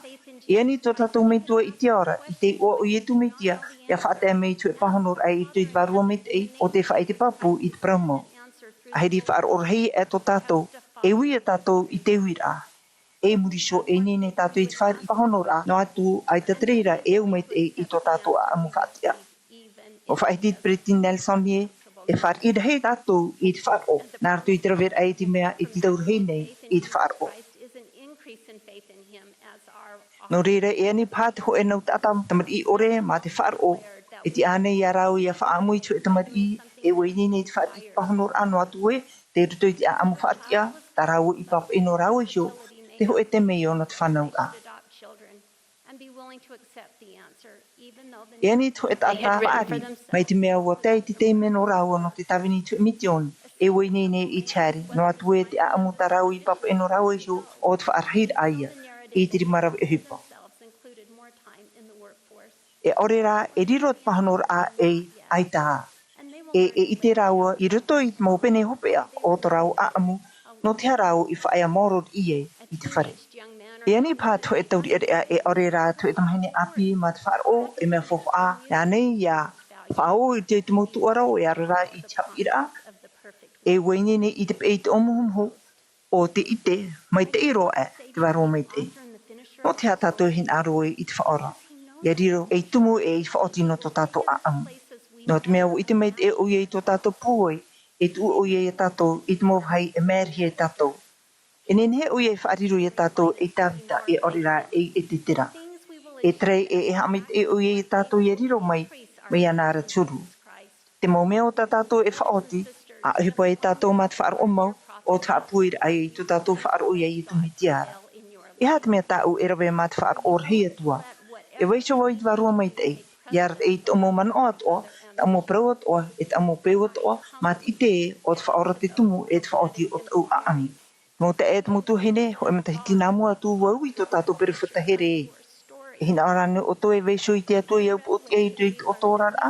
E ani tō tātou Metua i te ao ra, i te iʻoa o Iesu Mesia, ʻia faʻatae mai i te hōʻē pāhonoraʻa i roto i te Vārua Maitaʻi, ʻo tē faʻaʻite pāpū i te parau mau. ʻAita e faʻaroʻo rahi ʻē tō tātou, e ui ia tātou i te uiraʻa. E muri iho, e ineine tātou i te fāriʻi pāhonoraʻa, noa atu, ʻaita te reira e au maitaʻi i tō tātou ʻaʻamu faʻatiʻa. ʻUa faʻahiti te Peresideni Nelson ē, e fāriʻi rahi tātou i te faʻaroʻo, nā roto i te raveraʻa i te mea e tītau rahi nei i te faʻaroʻo. Nō reira, e ani paha te hōʻē nau taʻata tamariʻi ʻore mā te faʻaroʻo, e tiʻa ānei iā rāua ʻia faʻaʻamu i te hōʻē tamariʻi, e ʻua ineine i te fāriʻi pāhonoraʻa noa atu ē, tei roto i te ʻaʻamu faʻatiʻa, tā rāua i pāpaʻi nō rāua iho, te hōʻē taime i ōna te fānauraʻa. E ani te hōʻē taʻata paʻari, mai te mea ʻua tae i te taime nō rāua nō te tāvini i te hōʻē mitioni, e ʻua ineine i te haere, noa atu ē te ʻaʻamu tā rāua i pāpaʻi nō rāua iho, ʻo te faʻarahiraʻa ïa, i te rima rave ʻohipa. E ʻaore rā, e riro te pāhonoraʻa ē, ʻaita ā. E, e ʻite rāua i roto i te mau pene hopeʻa o tō rāua ʻaʻamu, nō te aha rāua i faʻaea maoro riʻi ai i te fare. E ani paha te hōʻē taureʻareʻa e ʻaore rā te hōʻē tamahine ʻāpī mā te faʻaroʻo, e mea faufaʻa, e ānei ʻia faʻaō i te, te mau tūʻaro, e ʻaore rā i te haʻapiʻiraʻa, e ʻua ineine i te peʻe i te ʻōmuhumuhu, ʻo te ʻite, maitaʻi roa ē, te Vārua Maitaʻi. Nō te aha tātou e hinaʻaro ai i te Faʻaora? ʻIa riro ei tumu e ei faʻaoti nō tō tātou ʻaʻamu. Nō te mea ʻua ʻite maitaʻi ʻoia i tō tātou pūai, e tuʻu ʻoia iā tātou i te mau vāhi e maerahi ai tātou. E nehenehe ʻoia e faʻariro iā tātou ei Tāvita, e ʻaore rā ei Esetera. E tarai e, e haʻamaitaʻi ʻoia iā tātou ʻia riro mai, mai iāna ra te huru. Te mau mea o tā tātou e faʻaoti, ʻa ʻohipa e tātou mā te faʻaroʻo mau, ʻo te haʻapūairaʻa i tō tātou faʻaroʻo iā Iesu Mesia ra. E aha te mea tāʻu e rave mā te faʻaroʻo rahi atu ā? E vaiiho vau i te Vārua Maitaʻi, ʻia arataʻi i tāʻu mau manaʻo atoʻa, tāʻu mau parau atoʻa, e tāʻu mau peu atoʻa, mā te ʻite ē, ʻo te Faʻaora te tumu e te faʻaoti o tāʻu ʻaʻamu. Nō te ʻē te mau tuahine, hōʻē matahiti nā mua atu ʻua ui tō tātou perofeta here ē. E hinaʻaro ānei ʻoutou e vaiiho i te Atua ʻia upoʻotiʻa i roto i tō ʻoutou oraraʻa?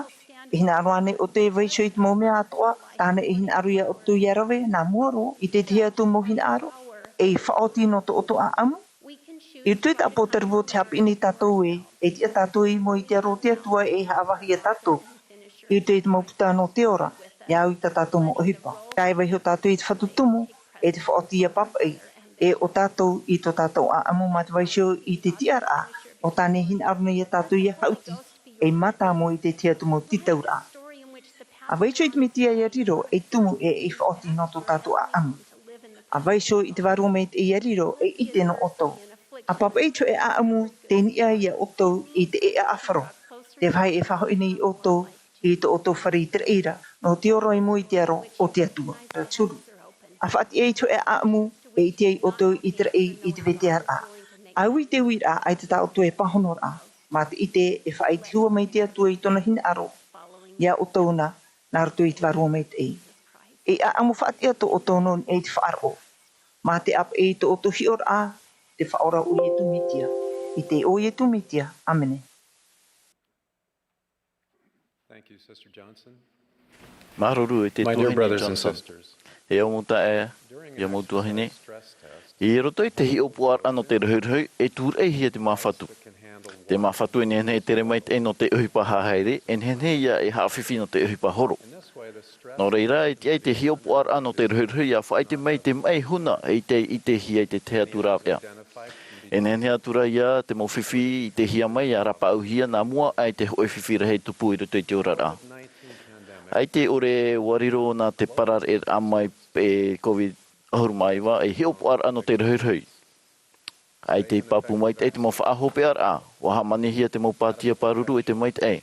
E hinaʻaro ānei ʻoutou e vaiiho i te mau mea atoʻa, tāna e hinaʻaro iā ʻoutou ʻia rave, nā mua roa, i te tahi atu mau hinaʻaro, ei faʻaoti nō tō ʻoutou ʻaʻamu? I roto i te ʻĀpōtarupo, tē haʻapiʻi nei tātou ē, e tiʻa tātou i mua i te aro o te Atua e haʻavāhi iā tātou. I roto i te mau puta nō te ora, ʻia au i tā tātou mau ʻohipa. Tāʻu e vaiiho tātou i te Fatu Tumu, e te faʻaoti ʻia pāpaʻi, e ʻo tātou i tō tātou ʻaʻamu mā te vaiiho i te tiʻaraʻa, ʻo tāna e hinaʻaro nei iā tātou ʻia haʻuti, ei mātāmua i te tahi atu mau tītauraʻa. ʻA vaiiho i te Mesia ʻia riro ei tumu e ei faʻaoti nō tō tātou ʻaʻamu. ʻA vaiiho i te Vārua Maitaʻi ʻia riro ei ʻite nō ʻoutou. ʻA pāpaʻi i te hōʻē ʻaʻamu tē niʻa iā ʻoutou i te ʻēʻa ʻāfaro, te vāhi e faʻahoʻi nei ʻoutou i tō ʻoutou fare i te raʻi ra, nō te ora i mua i te aro o te Atua. Te huru. ʻA faʻatiʻa i te hōʻē ʻaʻamu e ʻite ai ʻoutou i te raʻi i te vetearaʻa. ʻA ui i te uiraʻa, ʻaita tā ʻoutou e pāhonoraʻa, mā te ʻite e faʻaʻite hua mai te Atua i tōna hinaʻaro iā ʻoutou na, nā roto i te Vārua Maitaʻi. E ʻaʻamu faʻatiʻa tō ʻoutou nō niʻa i te faʻaroʻo. Mā te ʻāpeʻe i tō ʻoutou hiʻoraʻa, te Faʻaora ʻo Iesu Mesia. I te iʻoa o Iesu Mesia. ʻĀmene. Thank you, Sister Johnson. Māuruuru e te tuahine Johnson. E au mau taeaʻe, e au mau tuahine. I roto i te hiʻopoʻaraʻa nō te rohirohi, e tūraʻihia te māfatu. Te māfatu e nehenehe e tere maitaʻi nō te ʻohipa hahaere, e nehenehe ïa e haʻafifi nō te ʻohipa horo. Nō reira, e tiʻa ai te hiʻopoʻaraʻa nō te rohirohi ʻia faʻaʻite mai te maʻi huna e ʻitehia ai te tahi atu rāveʻa. E nehenehe atu ra ïa te mau fifi i ʻitehia mai ʻia rapaʻauhia nā mua aʻe i te hōʻē fifi rahi e tupu i roto i te oraraʻa. ʻAita e ʻore ʻua riro nā te parareraʻa mai e COVID ʻahuru mā iva, e hiʻopoʻaraʻa nō te rohirohi. ʻAita i pāpū maitaʻi te mau faʻahopeʻaraʻa, ʻua hāmanihia te mau pātia pāruru e te maitaʻi.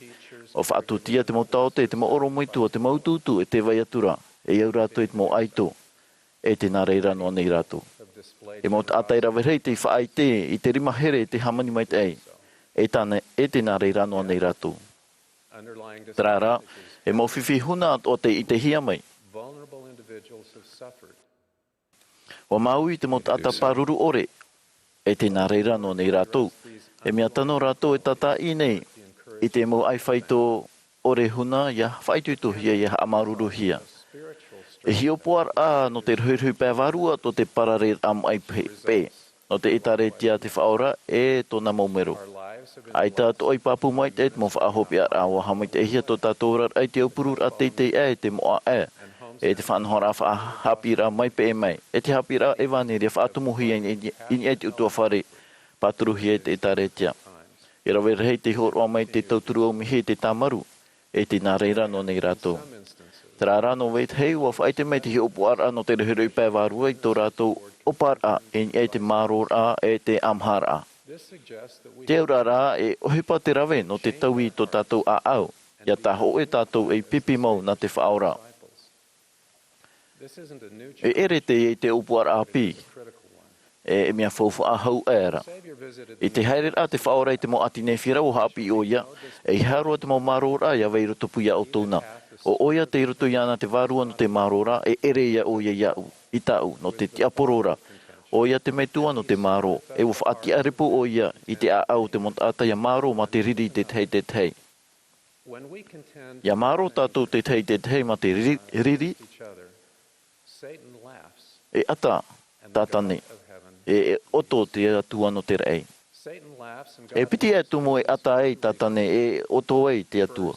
ʻUa faʻatūtia te mau taote, te mau ʻorometua, te mau utuutu, e tē vai atu ra, e au rātou i te mau ʻaito. E tē nā reira noa nei rātou. E mau taʻata e rave rahi tei faʻaʻite i te rima here e te hāmani maitaʻi. e tāna, e tē nā reira noa nei rātou. Terā rā, e mau fifi huna atoʻa tei ʻitehia mai. ʻUa māuiui te mau taʻata pāruru ʻore, e tē nā reira noa nei rātou. E mea tano rātou e tātaʻi nei i te mau ʻaifāito ʻore huna ʻia faʻaitoitohia, ʻia haʻamāuruuruhia. E hiʻopoʻaraʻa nō te rohirohi pae vārua tō te parareraʻa maʻi peʻe, peʻe, nō te ʻĒtārētia a te Faʻaora e tōna mau mero. ʻAita atoʻa i pāpū maitaʻi te mau faʻahopeʻaraʻa, ʻua haʻamaitaʻihia tō tātou oraraʻa i te aupururaʻa teitei aʻe, te moʻa aʻe, e te faʻanahoraʻa faʻa-, haʻapiʻiraʻa maitaʻi mai, e te haʻapiʻiraʻa ʻevanelia faʻatumuhia i, i, i niʻa i te ʻutuāfare, pāturuhia i te ʻĒtārētia. E rave rahi te hōroʻa mai te tauturu aumihi e te tāmaru, e tē nā reira noa nei rātou. Terā rā nō vetahi, ʻua faʻaʻite mai te hiʻopoʻaraʻa nō te rohirohi pae vārua i tō rātou ʻōparaʻa i niʻa i te mārōraʻa e te ʻamaharaʻa. Te auraʻa rā, e ʻohipa te rave nō te taui i tō tātou ʻāʻau, ʻia tāhōʻē tātou ei pipi mau nā te Faʻaora. E ʻere teie i te ʻōpuaraʻa ʻāpī, e, e mea faufaʻa hau aʻera. I te haereraʻa a te Faʻaora i te mau ʻāti Nēfira, ʻua haʻapiʻi ʻoia, ʻeiaha roa te mau mārōraʻa ʻia vai i rotopū ia ʻoutou na. ʻO ʻoia tei roto iāna te vārua nō te mārōraʻa, e ʻere ia ʻoia iāʻu, i tāʻu, nō te tiaporo ra. ʻOia te metua nō te mārō, e ʻua faʻatiʻarepu ʻoia i te ʻāʻau o te mau taʻata ʻia mārō mā te riri i te tahi i te tahi. ʻIa mārō tātou te tahi i te tahi mā te riri, riri, e ʻata Tātane, e, e ʻoto te Atua nō te raʻi. E piti ʻae tumu e ʻata ai Tātane, e ʻoto ai te Atua.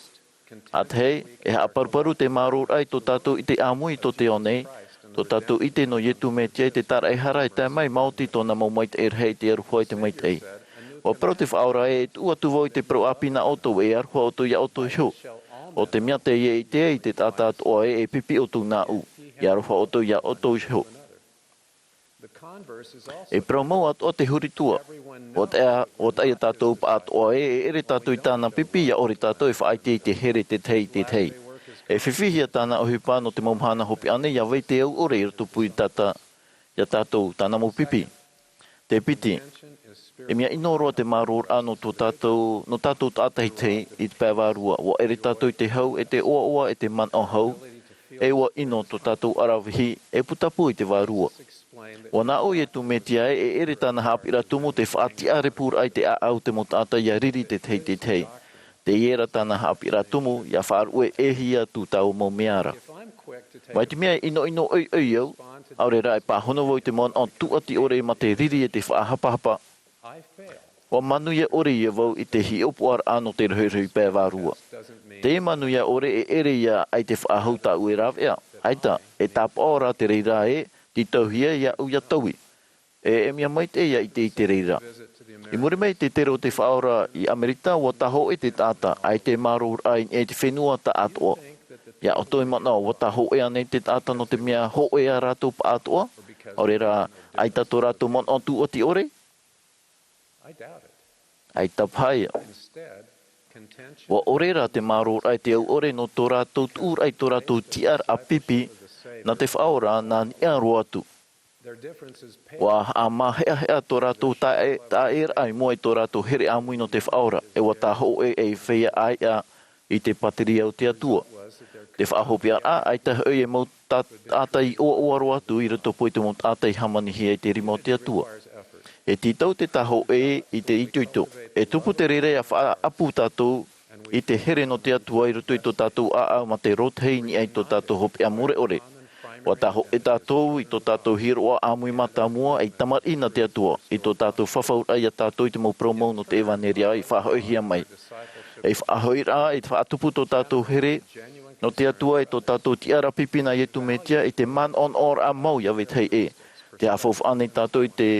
ʻA tahi, e haʻaparuparu te mārōraʻa i tō tātou ʻite ʻāmui i tō te ao nei, tō tātou ʻite nō Iesu Mesia i te tāraʻehara e tae mai maoti tōna mau maitaʻi rahi i te aroha e te maitaʻi. ʻUa parau te Faʻaora ē, e tuʻu atu vau i te parau ʻāpī nā ʻoutou, e aroha ʻoutou ia ʻoutou iho. ʻO te mea teie e ʻite ai te taʻata atoʻa ē, e pipi ʻoutou nāʻu, e aroha ʻoutou ia ʻoutou iho. E parau mau atoʻa te huri tua. ʻUa taʻa, ʻua taʻa ia tātou pāʻatoʻa ē, e ʻere tātou i tāna pipi, ʻia ʻore tātou e faʻaʻite i te here te tahi i te tahi. E fifihia tāna ʻohipa nō te mau mahana hopeʻa nei, ʻia vai te au ʻore i rotopū i tāta-, ia tātou, tāna mau pipi. Te piti, e mea ʻino roa te mārōraʻa nō tō tātou, nō tātou taʻata i te, i te pae vārua. ʻUa ʻere tātou i te hau, e te ʻoaʻoa, e te manaʻo hau, e ʻua ʻino tō tātou ʻaravihi, e putapū i te vārua. ʻUa nā ʻō Iesu Mesia ē, e ʻere tāna haʻapiʻiraʻa tumu te faʻatiʻarepuraʻa i te ʻāʻau o te mau taʻata ʻia riri te tahi i te tahi. Teie rā tāna haʻapiʻiraʻa tumu, ʻia faʻaruʻe ʻē hia atu taua mau mea ra. Mai te mea e ʻinoʻino ʻoiʻoi au, ʻaore rā e pāhono vau i te manaʻo tūʻati ʻore mā te riri e te faʻahapahapa, ʻua manuia ʻore ia vau i te hiʻopoʻaraʻa nō te rohirohi pae vārua. Te manuia ʻore e ʻere ia ʻai te faʻahou tāʻu e rāveʻa. ʻAita, e tāpaʻo rā te reira ē, tītauhia iāʻu ʻia taui. E, e mea maitaʻi ia ʻite i te reira. I muri mai i te tere o te Faʻaora i Amerika, ʻua tāhōʻē te taʻata, ʻaita e mārōraʻa i niʻa i te fenua taʻatoʻa. Ia ʻoutou e manaʻo, ʻua tāhōʻē ānei te taʻata nō te mea hōʻē ā rātou pāʻatoʻa? ʻAore rā, ʻaita tō rātou manaʻo tūʻati ʻore? ʻAita paha ia. ʻUa ʻore rā te mārōraʻa i te au ʻore nō tō rātou tuʻuraʻa i tō rātou tiʻaraʻa pipi, nā te Faʻaora, nā niʻa roa atu. ʻUa haʻamāheʻaheʻa tō rātou taʻe-, taʻaʻēraʻa i mua i tō rātou here ʻāmui nō te Faʻaora, e ʻua tāhōʻē ei feiā ʻāiʻa i te pātireia o te Atua. Te faʻahopeʻaraʻa, ʻaita hoʻi e mau ta-, taʻata i ʻoaʻoa roa atu i rotopū i te mau taʻata i hāmanihia i te rima o te Atua. E tītau te tāhōʻē i te itoito. E tupu te reira ʻia faʻaʻapu tātou i te here nō te Atua i roto i tō tātou ʻāʻau mā te rōtahi i niʻa i tō tātou hopeʻa mure ʻore. ʻUa tāhōʻē tātou i tō tātou hīroʻa ʻāmui mātāmua ei tamariʻi nā te Atua, i tō tātou fafauraʻa ia tātou i te mau parau mau nō te ʻevanelia i faʻahoʻihia mai. Ei faʻahoʻiraʻa, e faʻatupu tō tātou here nō te Atua, e tō tātou tiʻaraʻa pipi nā Iesu Mesia, i te manaʻonaʻoraʻa mau ia vetahi ʻē. Tē haʻafaufaʻa nei tātou i te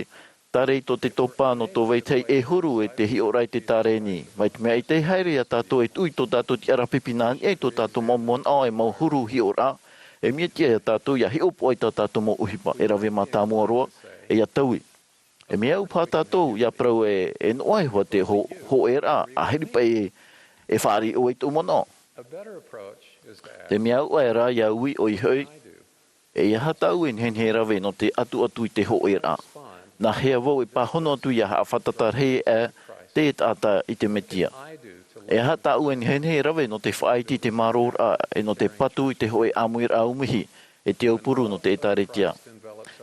tare i tō te topa nō tō vetahi ʻē huru e te hiʻoraʻa i te tārēni. Mai te mea e ʻite haere ia tātou e tuʻu i tō tātou tiʻaraʻa pipi nā niʻa i tō tātou mau manaʻo e mau huru hiʻoraʻa, e mea tiʻa ia tātou ʻia hiʻopoʻa i tā tātou mau ʻohipa, e rave mātāmua roa, e ʻia taui. E mea au paha tātou ʻia parau ē, e noaʻa iho ā te hō-, hōʻēraʻa, ʻa hiri paʻi ē, e fāriʻi ʻoe i tōʻu manaʻo. Te mea au ʻae rā ʻia ui ʻoia hoʻi, e ʻeiaha tāʻu e nehenehe e rave nō te ʻatuʻatu i te hōʻēraʻa. Nā hea vau e pāhono atu ʻia haʻafātata rahi ʻā te taʻata i te Mesia. E aha tāʻu e nehenehe e rave nō te faʻaiti i te mārōraʻa, e nō te patu i te hōʻē ʻāmuiraʻa ʻaumihi, e te aupuru nō te ʻĒtārētia?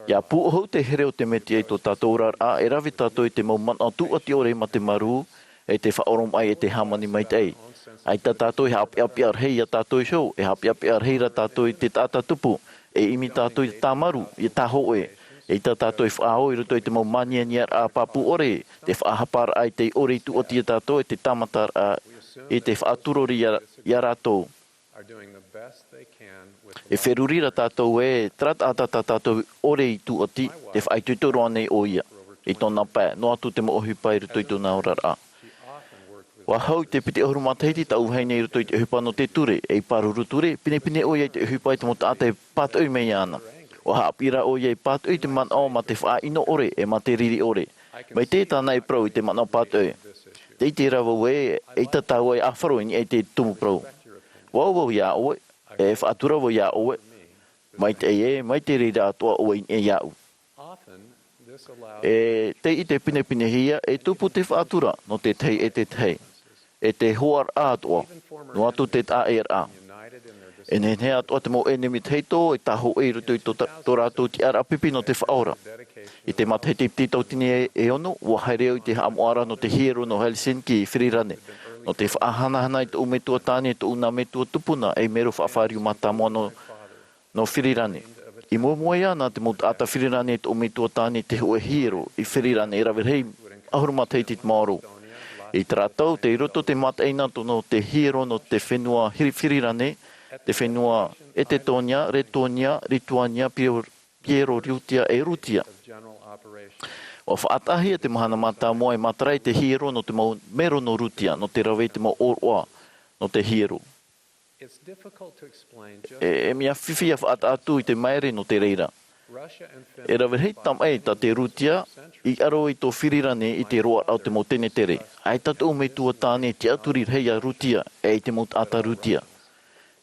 ʻIa pūʻohu te here o te Mesia i tō tātou oraraʻa, e rave tātou i te mau manaʻo tūʻati ʻore mā te marū, e te faʻaoromaʻi, e te hāmani maitaʻi. ʻAita tātou e haʻapeʻapeʻa rahi iā tātou iho, e haʻapeʻapeʻa rahi rā tātou i te taʻata tupu, e ʻimi tātou i te tāmarū, i te tāhōʻē. ʻAita tātou e faʻaō i roto i te mau mānianiaraʻa pāpū ʻore, te faʻahaparaʻa i te ʻore i tūʻati iā tātou, e te tāmataraʻa i te faʻaturori iā, iā rātou. E feruri rā tātou ē, terā taʻata tā tātou ʻore i tūʻati, tē faʻaitoito roa nei ʻoia i tōna pae, noa atu te mau ʻohipa i roto i tōna oraraʻa. ʻUa hau i te piti ʻahuru matahiti tāʻu vahine i roto i te ʻohipa nō te ture, ei pāruru ture, pinepine ʻoia i te ʻohipa i te mau taʻata e pātoʻi mai iāna. ʻUa haʻapiʻi rā ʻoia i pātoʻi i te manaʻo mā te faʻaʻino ʻore, e mā te riri ʻore. Mai te tāna e parau i te manaʻo pātoʻi. Tē ʻite ra vau ē, ʻaita tāua e ʻāfaro i niʻa i te tumu parau. ʻUa ʻite vau iā ʻoe, e faʻatura vau iā ʻoe. Maitaʻi ē, mai te reira atoʻa ʻoe i niʻa iāʻu. E tē ʻite pinepinehia, e tupu te faʻatura nō te tahi e te tahi, e te hoʻaraʻa atoʻa, noa atu te taʻaʻēraʻa. E nehenehe atoʻa te mau ʻenemi tahito e tāhōʻē i roto i tō ta-, tō rātou tiʻaraʻa pipi nō te Faʻaora. I te matahiti piti tauatini e, e ono, ʻua haere au i te haʻamoʻaraʻa nō te hiero nō Helsinki i Firirane, nō te faʻahanahana i tōʻu metua tāne, tōʻu nā metua tupuna, ei mero faʻafāriu mātāmua nō nō Firirane. I mua mai iāna te mau taʻata Firirane, tōʻu metua tāne, te hōʻē hiero i Firirane, e rave rahi ʻahuru matahiti te maoro. I terā tau, tei roto te mataʻeinaʻa nō te hiero nō te fenua Hiri-, Firirane, te fenua Etetonia, Retonia, Rituania, Piero-, Pierorutia e Rutia. ʻUa faʻataʻahia te mahana mātāmua e matara i te hiero nō te mau mero nō Rutia, nō te rave i te mau ʻōroʻa nō te hiero. E, e mea fifi ʻia faʻataʻa atu i te maere nō te reira. E rave rahi tamaʻi tā te Rutia i ʻaro i tō Firirane i te roaraʻa o te mau tenetere. ʻAita tōʻu metua tāne e tiʻaturi rahi iā Rutia, e i te mau taʻata Rutia.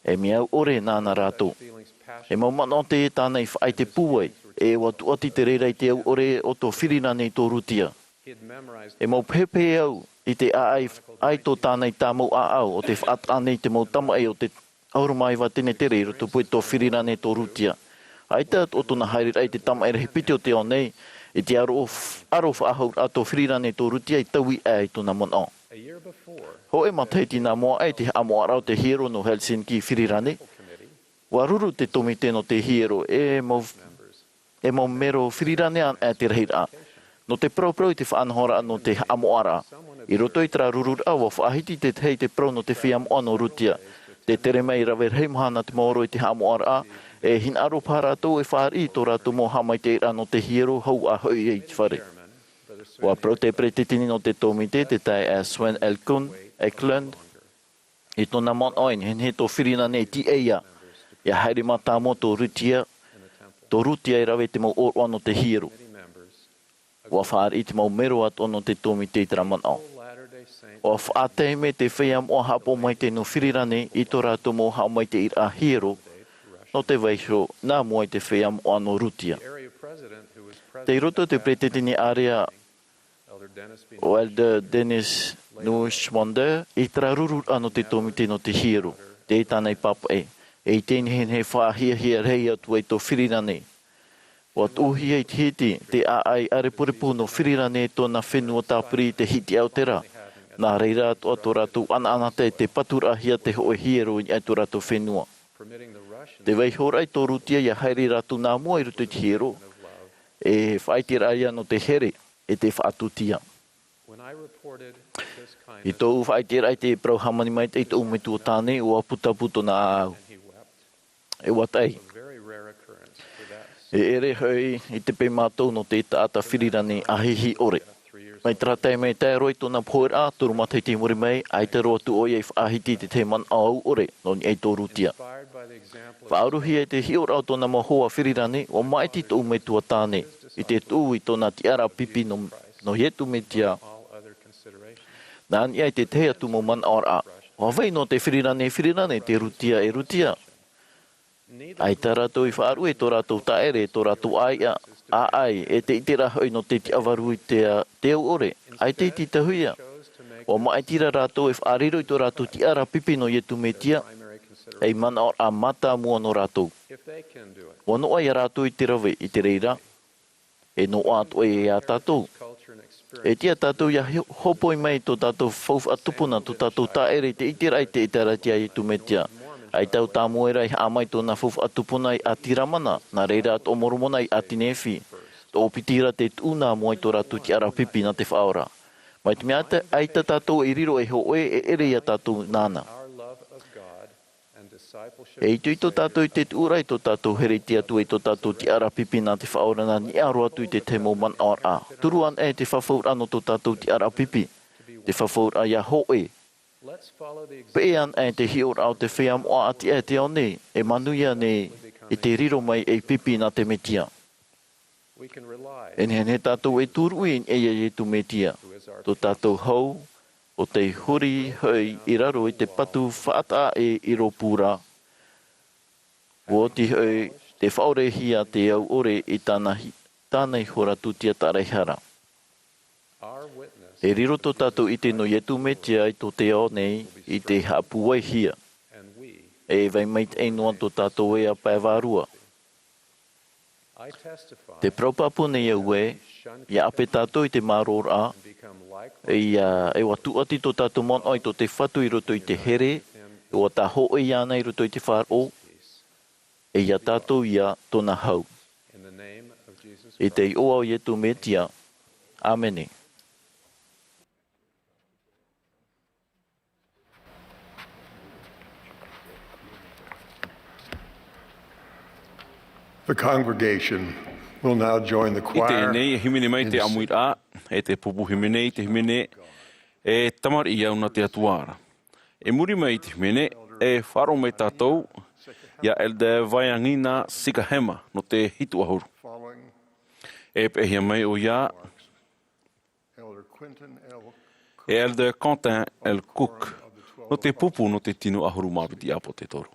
E mea au ʻore nāna rātou. E mau manaʻo teie tāna i faʻaʻite pūai, e ʻua tūʻati te reira i te au ʻore o tō Firirane i tō Rutia. E mau pehepehe au i te ʻāʻai, ʻaito tāna i tāmau ʻāʻau o te faʻataʻa nei te mau tamaʻi o te ʻahuru mā iva tenetere i rotopū i tō Firirane tō Rutia. ʻAita atoʻa tōna haereraʻa i te tamaʻi rahi piti o te ao nei, i te aro, aro faʻahouraʻa tō Firirane tō Rutia i taui aʻe i tōna manaʻo. Hōʻē matahiti nā mua aʻe i te haʻamoʻaraʻa o te hiero nō Helsinki i Firirane, ʻua ruru te tōmite nō te hiero e mau e mau mero Firirane anaʻe te rahiraʻa. Nō te paraparau i te faʻanahoraʻa nō te haʻamoʻaraʻa. I roto i terā rururaʻa, ʻua faʻahiti te tahi i te parau nō te feiā moʻa nō Rutia. Tē tere mai e rave rahi mahana te maoro i te haʻamoʻaraʻa, e hinaʻaro paha rātou e fāriʻi i tō rātou mau haʻamaitaʻiraʻa nō te hiero, hau ā hoʻi i te fare. ʻUa parau te peretiteni nō te tōmite, te taeaʻe Sven Eklund, Eklund, i tōna manaʻo e nehenehe tō Firirane e tīaʻi ïa, ʻia haere mātāmua tō Rutia, tō Rutia e rave i te mau ʻōroʻa nō te hiero. ʻUa fāriʻi te mau mero atoʻa nō te tōmite i terā manaʻo. ʻUa faʻatae mai te feiā moʻa haʻapaʻo maitaʻi nō Firirane i tō rātou mau haʻamaitaʻiraʻa hiero, nō te vaiiho nā mua i te feiā moʻa nō Rutia. Tei roto te peretiteni ʻārea ʻo Elder Dennis Neuschwander, i terā rururaʻa nō te tōmite nō te hiero, tē tāna i pāpaʻi, e i te nehenehe faʻahiahia rahi atu ai tō Firirane. ʻUa tuʻuhia i te hiti, te ʻāʻai ʻārepurepu nō Firirane tōna fenua tāpiri i te hitiʻa o te rā. Nā reira atoʻa tō rātou ʻanaʻanatae tē paturaʻahia te hōʻē hiero i niʻa i tō rātou fenua. Tē vaiihoraʻa i tō Rutia ʻia haere rātou nā mua i roto i te hiero, e faʻaʻiteraʻa ïa nō te here, e te faʻatūtia. I tōʻu faʻaʻiteraʻa i te parau hāmani maitaʻi i tōʻu metua tāne, ʻua putapū tōna ʻāʻau. E ʻua taʻi. E ʻere hoʻi i te peu mātou nō te taʻata Firirane ʻāhihi ʻore. Mai terā taime e tae roa i tōna pohe ra, toru matahiti i muri mai, ʻaita roa atu ʻoia i faʻahiti i te tahi manaʻo au ʻore, nō niʻa i tō Rutia. Faʻaruhia i te hiʻoraʻa o tōna mau hoa Firirane, ʻua māʻiti tōʻu metua tāne, i te tuʻu i tōna tiʻaraʻa pipi nō, nō Iesu Mesia. Nā niʻa i te tahi atu mau manaʻoraʻa. ʻUa vai noa te Firirane, Firirane, te Rutia, e Rutia. ʻAita rātou i faʻaruʻe tō rātou taʻere, tō rātou ʻāiʻa, ʻāʻai, e te ʻiteraʻa hoʻi nō te tiʻavaru i te, te au ʻore, ʻaita i tītauhia. ʻUa māʻitiraʻa rātou e faʻariro i tō rātou tiʻaraʻa pipi nō Iesu Mesia, ei manaʻoraʻa mātāmua nō rātou. ʻUa noaʻa ia rātou i te rave i te reira, e noaʻa atoʻa ia tātou. E tiʻa tātou ʻia hi-, hōpoi mai i tō tātou faufaʻa tupuna, tō tātou tāʻere i te ʻiteraʻa i te ʻĒtārētia a Iesu Mesia. ʻAita ʻo Samuera i haʻamau i tōna faufaʻa tupuna iā ʻĀti Lamana, nā reira atoʻa ʻo Moromona iā ʻĀti Nephi. Toʻopiti ra te tuʻu nā mua i tō rātou tiʻaraʻa pipi nā te Faʻaora. Mai te mea ʻaita, ʻaita tātou e riro ei hōʻē, e ʻere ia tātou nāna. E itoito tātou i te tuʻuraʻa i tō tātou here i te Atua, i tō tātou tiʻaraʻa pipi nā te Faʻaora, nā niʻa roa atu i te tahi mau manaʻoraʻa. Turu anaʻe te fafauraʻa nō tō tātou tiʻaraʻa pipi, te fafauraʻa ʻia hōʻē. Peʻe anaʻe te hiʻoraʻa o te feiā moʻa a tiʻa i te ao nei, e manuia nei i te riro mai ei pipi nā te Mesia. E nehenehe tātou e tūruʻi i niʻa iā Iesu Mesia, tō tātou hau, ʻo tei huri hoʻi i raro i te patu faʻataʻa ʻē i rōpū ra. ʻUa oti hoʻi te faʻaorehia te au ʻore i tāna hi-, tāna ihora tūtia taraehara. E riro tō tātou ʻite nō Iesu Mesia i tō te ao nei i te haʻapūaihia. E vai maitaʻi noa tō tātou ea pae vārua. Te parau pāpū nei au ē, ʻia ʻape tātou i te mārōraʻa, ʻia, e ʻua tūʻati tō tātou manaʻo i tō te Fatu i roto i te here, e ʻua tā hōʻē iāna i roto i te faʻaroʻo, e ʻia tātou ia tōna hau. I te iʻoa o Iesu Mesia. ʻĀmene. The congregation will now join the choir. I teie nei e hīmene mai te ʻāmuiraʻa, e te pupu hīmene i te hīmene e Tamariʻi au nā te Atua ra. I muri mai i te hīmene, e faʻaroʻo mai tātou iā Elder Vaiangina Sikahema nō te hitu ʻahuru. E peʻehia mai ʻoia e Elder Quentin L. Cook nō te pupu nō te tino ʻahuru mā piti ʻāpōsetolo.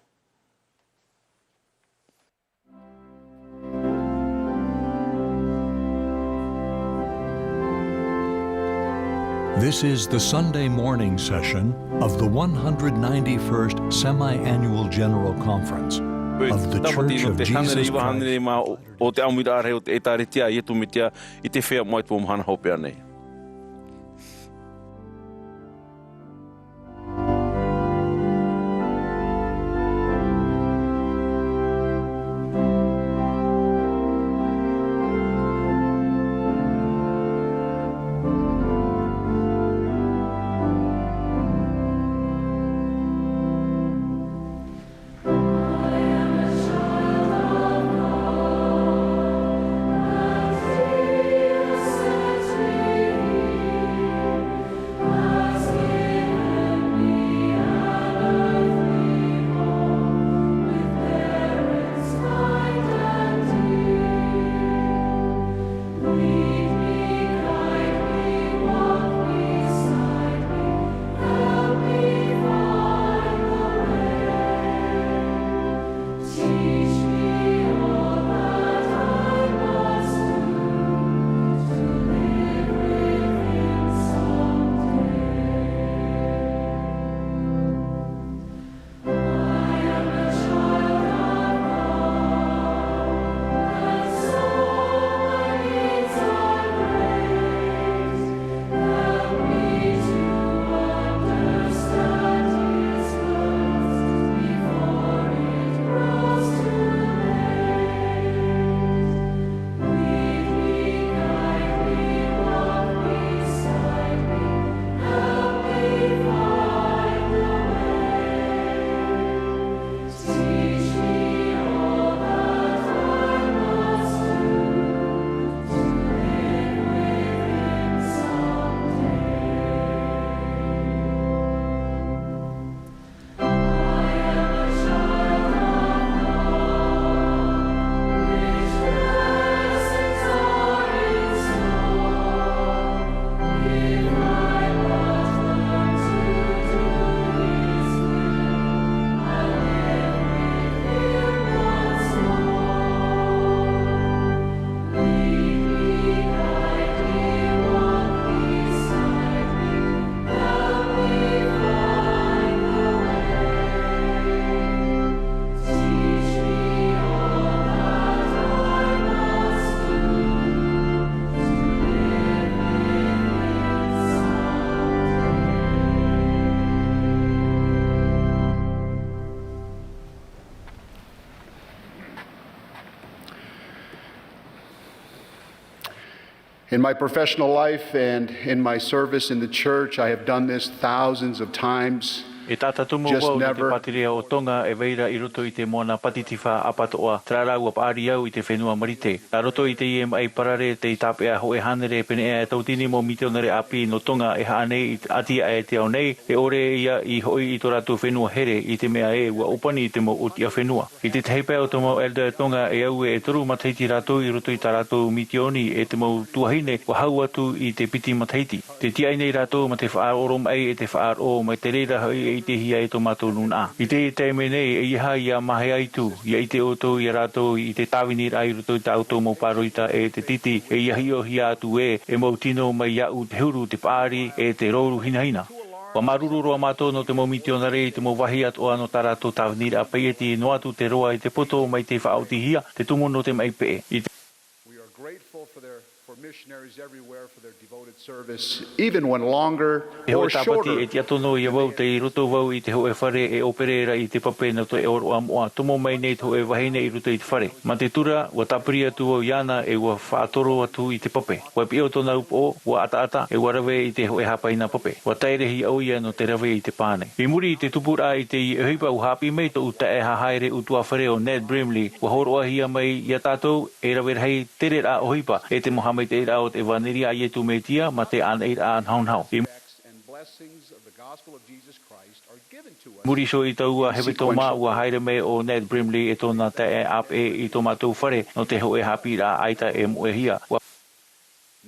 This is the Sunday morning session of the one hundred ninety-first Semi-Annual General Conference of The Church of Jesus Christ. O te ʻāmuiraʻa rahi o te ʻĒtārētia a Iesu Mesia i te Feiā Moʻa i te Mau Mahana Hopeʻa nei. In my professional life and in my service in the church, I have done this thousands of times. E tātātumu Just vau i te never. Pātireia o Tonga e vai ra i roto i te moana Pātitifā ʻapatoʻa, terā rā ua paʻari au i te fenua Marite. Nā roto i teie maʻi parare tei tāpeʻa hōʻē hānere pēneiaʻe e tautini mau mitionare ʻāpī nō Tonga e haʻa nei i te ʻati aʻe te ao nei, e ʻore ia i hoʻi i tō rātou fenua here i te mea ē ua ʻōpani te mau ʻōtiʻa fenua. I te tahi pae o te mau elder Tonga e aue e toru matahiti rātou i roto i tā rātou mitioni e te mau tuahine ua hau atu i te piti matahiti. Tē tiaʻi nei rātou ma te faʻaoromaʻi e te faʻaroʻo mai te reira hoʻi e ʻitehia e tō mātou nūnaʻa. I te taime nei e ʻeiaha ia mahea atu, ia ʻite ʻoutou ia rātou i te tāviniraʻa i roto i tā ʻoutou mau pāroita e te titi, e ia hiʻohia atu ē, e mau tino mai iāʻu te huru, te paʻari, e te rōuru hinahina. Ua māuruuru roa mātou nō te mau mitionare i te mau vāhi atoʻa nō tā rātou tāviniraʻa paieti noa atu te roa i te poto mai te faʻaotihia, te tumu nō te maʻi peʻe. I te We are grateful for their, for missionaries everywhere for their devoted service, even when longer E or hōʻē tāpati shorter. E tiʻa tonu ia vau tei roto vau i te hōʻē fare e ʻōpere ra i te pape nō te ʻōroʻa moʻa, tomo mai nei te hōʻē vahine i roto i te fare. Ma te tura, ua tāpiri atu vau iāna e ua faʻatoro atu i te pape. Ua piʻo tōna upoʻo, ua ʻataʻata, e ua rave i te hōʻē hāpaina pape. Ua taerehia ʻoia nō te rave i te pane. I muri i te tupuraʻa i te ʻohipa ua haʻapiʻi mai tōʻu taeaʻe haere ʻutuāfare ʻo Ned Brimley, ua hōroʻahia mai iā tātou e rave rahi tereraʻa ʻohipa e te mau haʻamaitaʻiraʻa o te ʻevanelia a Iesu Mesia ma te ʻānaʻiraʻa nahonaho. I and blessings of the gospel of Jesus Christ are given to us muri iho i taua hepetoma, ua haere mai ʻo Ned Brimley e tōna taeaʻe ʻāpeʻe i tō mātou fare nō te hōʻē haʻapiʻiraʻa ʻaita e moʻehia. Ua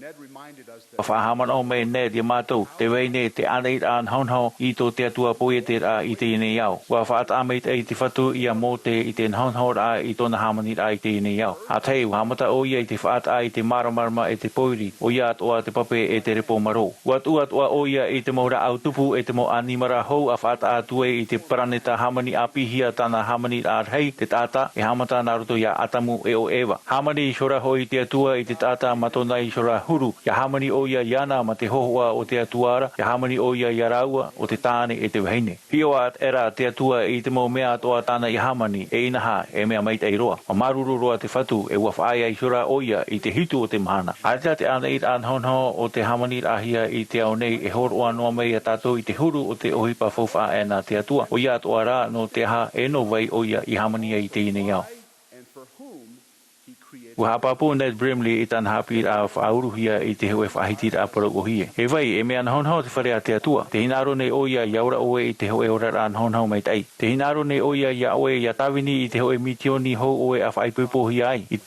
Ned reminded us that faʻahaʻamanaʻo mai Ned iā mātou, te vahine, te ʻānaʻiraʻa nahonaho i tō te Atua pōieteraʻa i teie nei ao. Ua faʻataʻa maitaʻi te Fatu iā Mōse i te nahonahoraʻa i tōna hāmaniraʻa i teie nei ao. ʻA tahi, ua haʻamata ʻoia i te faʻataʻa i te māramarama e te pōiri, ʻoia atoʻa te pape e te repo marō. Ua tuʻu atoʻa ʻoia i te mau rāʻau tupu e te mau ʻanimara hou ʻa faʻataʻa atu ai i te paraneta hāmani ʻāpīhia tāna hāmaniraʻa rahi, te taʻata, e haʻamata nā roto iā Atamu e ʻo Eva. Hāmani ihora hoʻi te Atua i te taʻata ma tōna ihora huru, ʻia hāmani ʻoia iāna ma te hōhoʻa o te Atua ra, ʻia hāmani ʻoia iā rāua ʻo te tāne e te vahine. Hiʻo aʻera te Atua i te mau mea atoʻa tāna i hāmani, e inaha, e mea maitaʻi roa. Ua māuruuru roa te Fatu, e ua faʻaea ihora ʻoia i te hitu o te mahana. ʻAita te ʻānaʻiraʻa nahonaho o te hāmaniraʻahia i te ao nei e hōroʻa noa mai iā tātou i te huru o te ʻohipa faufaʻa aʻe nā te Atua. ʻOia atoʻa rā, nō te aha, e nō vai ʻoia i hāmani ai i teie nei ao. Ua haʻapāpū Ned Brimley i tāna haʻapiʻiraʻa faʻauruhia i te hōʻē faʻahitiraʻa parau ʻōhie. E vai, e mea nahonaho te fare a te Atua. Tē hinaʻaro nei ʻoia iā ora ʻoe i te hōʻē oraraʻa nahonaho maitaʻi. Tē hinaʻaro nei ʻoia iā ʻoe ʻia tāvini i te hōʻē mitioni hou ʻoe ʻa faʻaipoipohia ai. I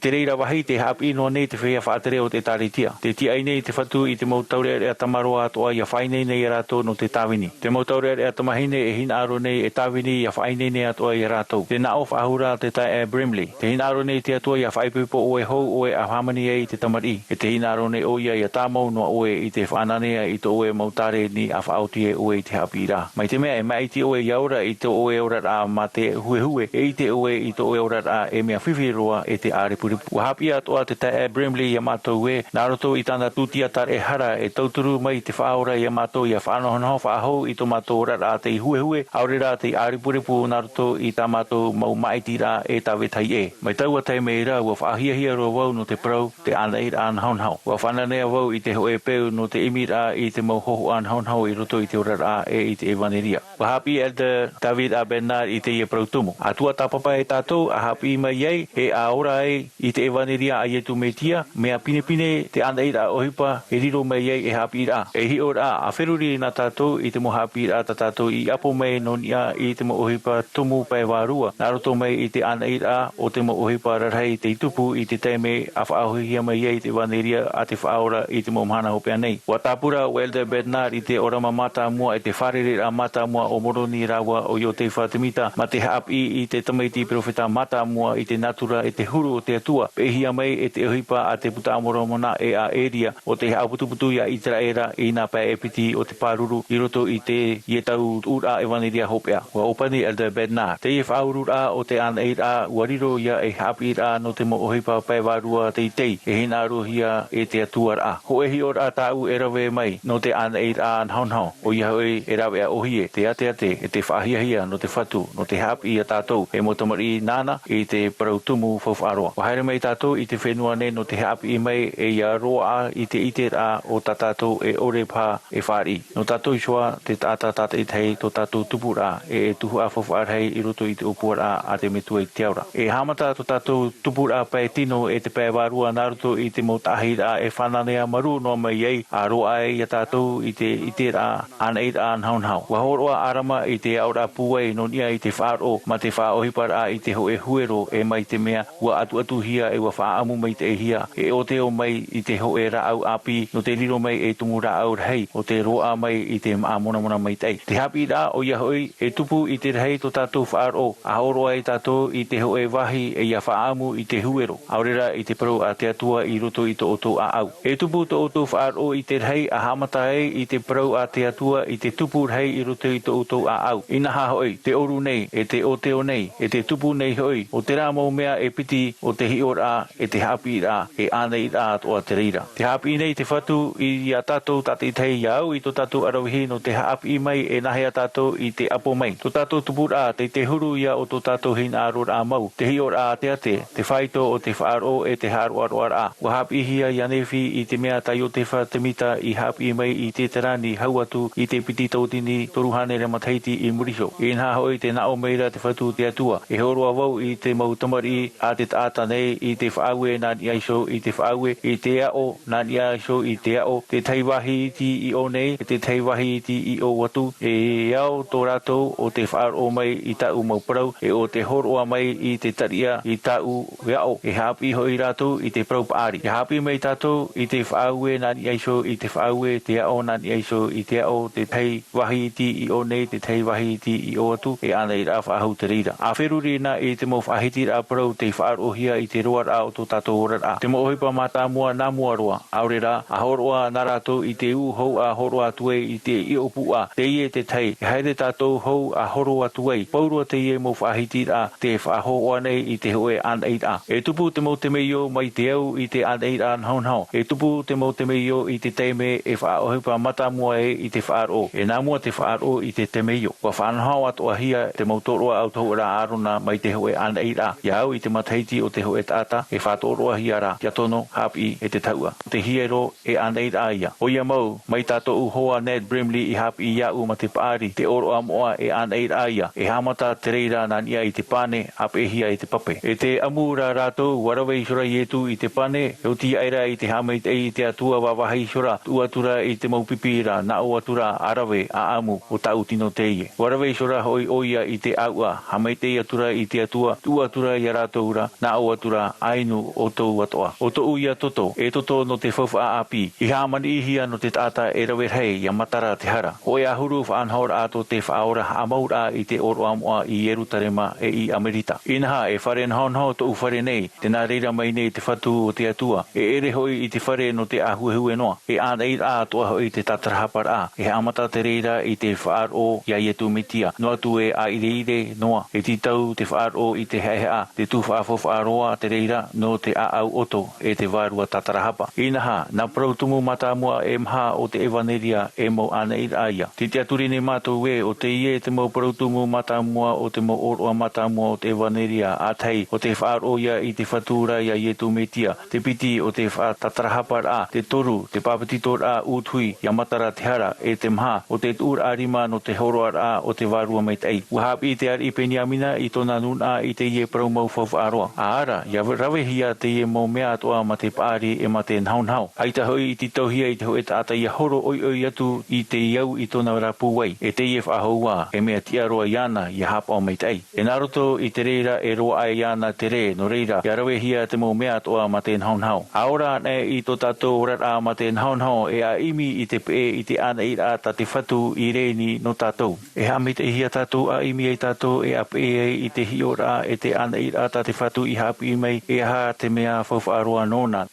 te reira vāhi, tē haʻapiʻi noa nei te feiā faʻatere o te ʻĒtārētia. Tē tiaʻi nei te Fatu i te mau taureʻareʻa tamaroa atoʻa ʻia faʻaineine iā rātou nō te tāvini. Te mau taureʻareʻa tamāhine e hinaʻaro nei e tāvini ʻia faʻaineine atoʻa iā rātou. Tē nā ʻō faʻahou ra te taeaʻe Brimley. Tē hinaʻaro nei te Atua ʻia faʻaipoipo ʻoe hou ʻoe ʻa hāmani ai i te tamariʻi. E tē hinaʻaro nei ʻoia ʻia tāmau noa ʻoe i te faʻananea i tō ʻoe mau tārēni ʻa faʻaoti ai ʻoe i te haʻapiʻiraʻa. Mai te mea e maʻiti ʻoe ʻia ora i tō ʻoe oraraʻa mā te huehue, e ʻite ʻoe i tō ʻoe oraraʻa e mea fifi roa e te ʻārepurepu. Ua haʻapiʻi atoʻa te taeaʻe Brimley iā mātou ē, nā roto i tāna tūtia tāraʻehara e tauturu mai te Faʻaora iā mātou ʻia faʻanahonaho faʻahou i tō mātou oraraʻa tei huehue, ʻaore rā tei ʻārepurepu nā roto i tā mātou mau māʻitiraʻa e tāveta ʻē. Mai taua taime ra, ua faʻahiahia roa vau nō te parau, te ʻānaʻiraʻa nahonaho. Ua faʻananea vau i te hōʻē peu nō te ʻimiraʻa i te mau hōhoʻa nahonaho i roto i te oraraʻa e i te ʻevanelia. Ua haʻapiʻi Elder David A. Bednar i teie parau tumu. ʻA tuatāpapa e tātou, ʻa haʻapiʻi mai ai, e ʻa ora ai i te ʻevanelia a Iesu Mesia, mea pinepine te ʻānaʻiraʻa ʻohipa e riro mai ai e haʻapiʻiraʻa. E hiʻo ra, ʻa feruri na tātou i te mau haʻapiʻiraʻa tā tātou i ʻapo mai nō niʻa i te mau ʻohipa tumu pae vārua, nā roto mai i te ʻānaʻiraʻa o te mau ʻohipa rarahi tei tupu i te taime ʻa faʻahoʻihia mai ai te ʻevanelia a te Faʻaora i te mau mahana hopeʻa nei. Ua tāpura ʻo Elder Bednar i te ʻōrama mātāmua e te fārereiraʻa mātāmua o Moroni rāua ʻo Iosepha Semita, mā te haʻapiʻi i te tamaiti perofeta mātāmua i te nātura e te huru o te Atua, peʻehia mai e te ʻohipa a te Buka a Moromona e a Eria, ʻo tei haʻaputuputu iā ʻĪteraʻera i nā pae e piti o te pāruru i roto i teie tau tuʻuraʻa ʻevanelia hopeʻa. Ua ʻōpani Elder Bednar, teie faʻaururaʻa o te ʻānaʻiraʻa, ua riro ia ei haʻapiʻiraʻa nō te mau ʻohipa pae vārua teitei, e hinaʻarohia e te Atua ra. Hōʻē hiʻoraʻa tāʻu e rave mai nō te ʻānaʻiraʻa nahonaho, ʻoia hoʻi e rāveʻa ʻōhie, te ʻāteʻate, e te faʻahiahia nō te Fatu, nō te haʻapiʻi iā tātou, e mau tamariʻi nāna i te parau tumu faufaʻa roa. Ua haere mai tātou i te fenua nei nō te haʻapiʻi mai e ia roaʻa i te ʻiteraʻa o tā tātou e ʻore paha e fāriʻi. Nō tātou iho ā te taʻata tātaʻitahi tō tātou tupuraʻa e, e tuhaʻa faufaʻa rahi i roto i te ʻōpuaraʻa a te Metua i te ao ra. E haʻamata tō tātou tupuraʻa pae tino e te pae vārua nā roto i te mau taʻahiraʻa e fānanea marū noa mai ai, ʻa roaʻa ai ia tātou i te ʻiteraʻa ʻānaʻiraʻa nahonaho. ʻUa hōroʻa ʻĀrama i te aʻoraʻa pūai nō niʻa i te faʻaroʻo mā te faʻaʻohiparaʻa i te hōʻē huero, e mai te mea ʻua ʻatuʻatuhia e ʻua faʻaʻamu maitaʻihia e ʻōteo mai i te hōʻē rāʻau ʻāpī nō te riro mai ei tumu rāʻau rahi ʻo te roaʻa mai i te māʻa monamona maitaʻi. Te haʻapiʻiraʻa ʻoia hoʻi e tupu i te rahi tō tātou faʻaroʻo, ʻa hōroʻa ai tātou i te hōʻē vāhi e ia faʻaʻamu i te huero, ʻaore rā i te parau a te Atua i roto i tō ʻoutou ʻāʻau. E tupu tō ʻoutou faʻaroʻo i te rahi ʻa haʻamata ai i te parau a te Atua i te tupu rahi i roto i tō ʻoutou ʻāʻau. Inaha hoʻi, te ʻoru nei, e te ʻōteo nei, e te tupu nei hoʻi, ʻo terā mau mea e piti ʻo te hiʻoraʻa, e te haʻapiʻiraʻa, e ʻānaʻiraʻa atoʻa te reira. Tē haʻapiʻi nei te Fatu ia tātou tātaʻitahi, ia au i tō tātou ʻaravihi nō te haʻapiʻi mai e nāhea tātou i te ʻapo mai. Tō tātou tupuraʻa, tei te huru ia o tō tātou hinaʻaroraʻa mau, te hiʻoraʻa āteate, te fāito o te faʻaroʻo e te haʻaroʻaroʻaraʻa. ʻUa haʻapiʻihia ia Nephi i te mea tā Iotefa Temita i haʻapiʻi mai i te terani hau atu i te piti tauatini toru hānere matahiti i muri iho. Inaha hoʻi tē nā ʻō mai ra te Fatu te Atua, e hōroʻa vau i te mau tamariʻi a te taʻata nei i te faʻaue nā niʻa iho i te faʻaue, i te aʻo nā niʻa iho i te aʻo, te tahi vāhi iti i ʻō nei, te tahi vāhi iti i ʻō atu, e ao tō rātou o te faʻaroʻo mai i tāʻu mau parau, e ʻo te hōroʻa mai i te tariʻa i tāʻu aʻo, e haʻapiʻi hoʻi rātou i te parau paʻari. E haʻapiʻi mai tātou i te faʻaue nā niʻa iho i te faʻaue, te aʻo nā niʻa iho i te aʻo, te tahi vāhi iti i ʻō nei, te tahi vāhi iti i ʻō atu, e ʻānaʻiraʻa faʻahou te reira. ʻA feruri na i te mau faʻahitiraʻa parau tei faʻaroʻohia i te roaraʻa o tō tātou oraraʻa. Te mau ʻohipa mātāmua nā mua roa, ʻaore rā, ʻa hōroʻa nā rātou i te ū hou ʻa hōroʻa atu ai i te ʻiʻo pūʻa, teie te tahi, e haere tātou hou ʻa horo atu ai. Pauroa teie mau faʻahitiraʻa tē faʻahōhoʻa nei i te hōʻē ʻānaʻiraʻa. E tupu te mau temeio mai te au i te ʻānaʻiraʻa nahonaho. E tupu te mau temeio i te taime e faʻaʻohipa mātāmua ai i te faʻaroʻo. E nā mua te faʻaroʻo i te temeio. ʻUa faʻanahonaho atoʻahia te mau tōroʻa autahuʻaraʻa a ʻĀrona mai te hōʻē ʻānaʻiraʻa. Ia au i te matahiti o te hōʻē taʻata, e faʻatōroʻahia rā, ʻia tono, haʻapiʻi, e te tahuʻa. Te hiero, e ʻānaʻiraʻa ia. ʻOia mau, mai tā tōʻu hoa Ned Brimley i haʻapiʻi iāʻu mā te paʻari, te ʻōroʻa moʻa e ʻānaʻiraʻa ia. E haʻamata te reira nā niʻa i te pane, ʻāpeʻehia e te pape. E te ʻamu ra rātou, ʻua rave ihora Ietu i te pane, e oti aʻera i te haʻamaitaʻi i te Atua vāvāhi ihora, tuʻu atu ra i te mau pipi ra, nā ʻō atu ra, ʻa rave, ʻa ʻamu, ʻo tāʻu tino teie. ʻUa rave ihora hoʻi ʻoia i te ʻāuʻa, haʻamaitaʻi atu ra i te Atua, tuʻu atu ra ia rātou ra, nā ʻō atu ra, ʻa inu ʻoutou atoʻa. ʻO tōʻu ia toto, e toto nō te faufaʻa ʻāpī, i hāmaniʻihia nō te taʻata e rave rahi, ʻia matara te hara. Hōʻē ʻahuru faʻanahoraʻa tō te Faʻaora haʻamauraʻa i te ʻōroʻa moʻa i Ierutarema e i Amerita. Inaha, e fare nahonaho tōʻu fare nei, tē nā reira mai nei te Fatu o te Atua, e ʻere hoʻi i te fare nō te ʻāhuehue noa, e ʻānaʻiraʻa atoʻa hoʻi te tātarahaparaʻa, e haʻamata te reira i te faʻaroʻo ia Ietu Metia, noa atu e ʻāʻireʻire noa, e tītau te faʻaroʻo i te haʻehaʻa, te tuhaʻa faufaʻa roa te reira, nō te ʻāʻau ʻoto, e te vārua tātarahapa. Inaha, nā parau tumu mātāmua e maha o te ʻevaneria e mau ʻānaʻiraʻa ia. Tē tiʻaturi nei mātou ē, ʻo teie te mau parau tumu mātāmua o te mau ʻōroʻa mātāmua o te ʻevaneria, ʻa tahi, ʻo te faʻaroʻo ia i te Fatu ra ia Ietu Metia, te piti ʻo te faʻatātarahaparaʻa, te toru, te pāpetitoraʻa ʻūtuhi, ʻia matara te hara, e te maha, ʻo te tuʻuraʻa rima nō te hōroʻaraʻa o te Vārua Maitaʻi. ʻUa haʻapiʻi te ariʻi Peniamina i tōna nūnaʻa i teie parau mau faufaʻa roa. ʻA ara, ʻia ravehia teie mau mea atoʻa mā te paʻari e mā te nahonaho. ʻAita hoʻi i tītauhia i te hōʻē taʻata ʻia horo ʻoiʻoi atu i te au i tōna ra pūai. E teie faʻahou ā, e mea tiʻa roa iāna ʻia haʻapaʻo maitaʻi. E nā roto i te reira e roaʻa iāna te rē, nō reira, ʻia ravehia te mau mea atoʻa mā te nahonaho. ʻA ora anaʻe i tō tātou oraraʻa mā te nahonaho, e ʻa ʻimi i te peʻe i te ʻānaʻiraʻa tā te Fatu i rēni nō tātou. E haʻamaitaʻihia tātou ʻa ʻimi ai tātou e ʻa peʻe ai i te hiʻoraʻa e te ʻānaʻiraʻa tā te Fatu i haʻapiʻi mai, e aha te mea faufaʻa roa nōna.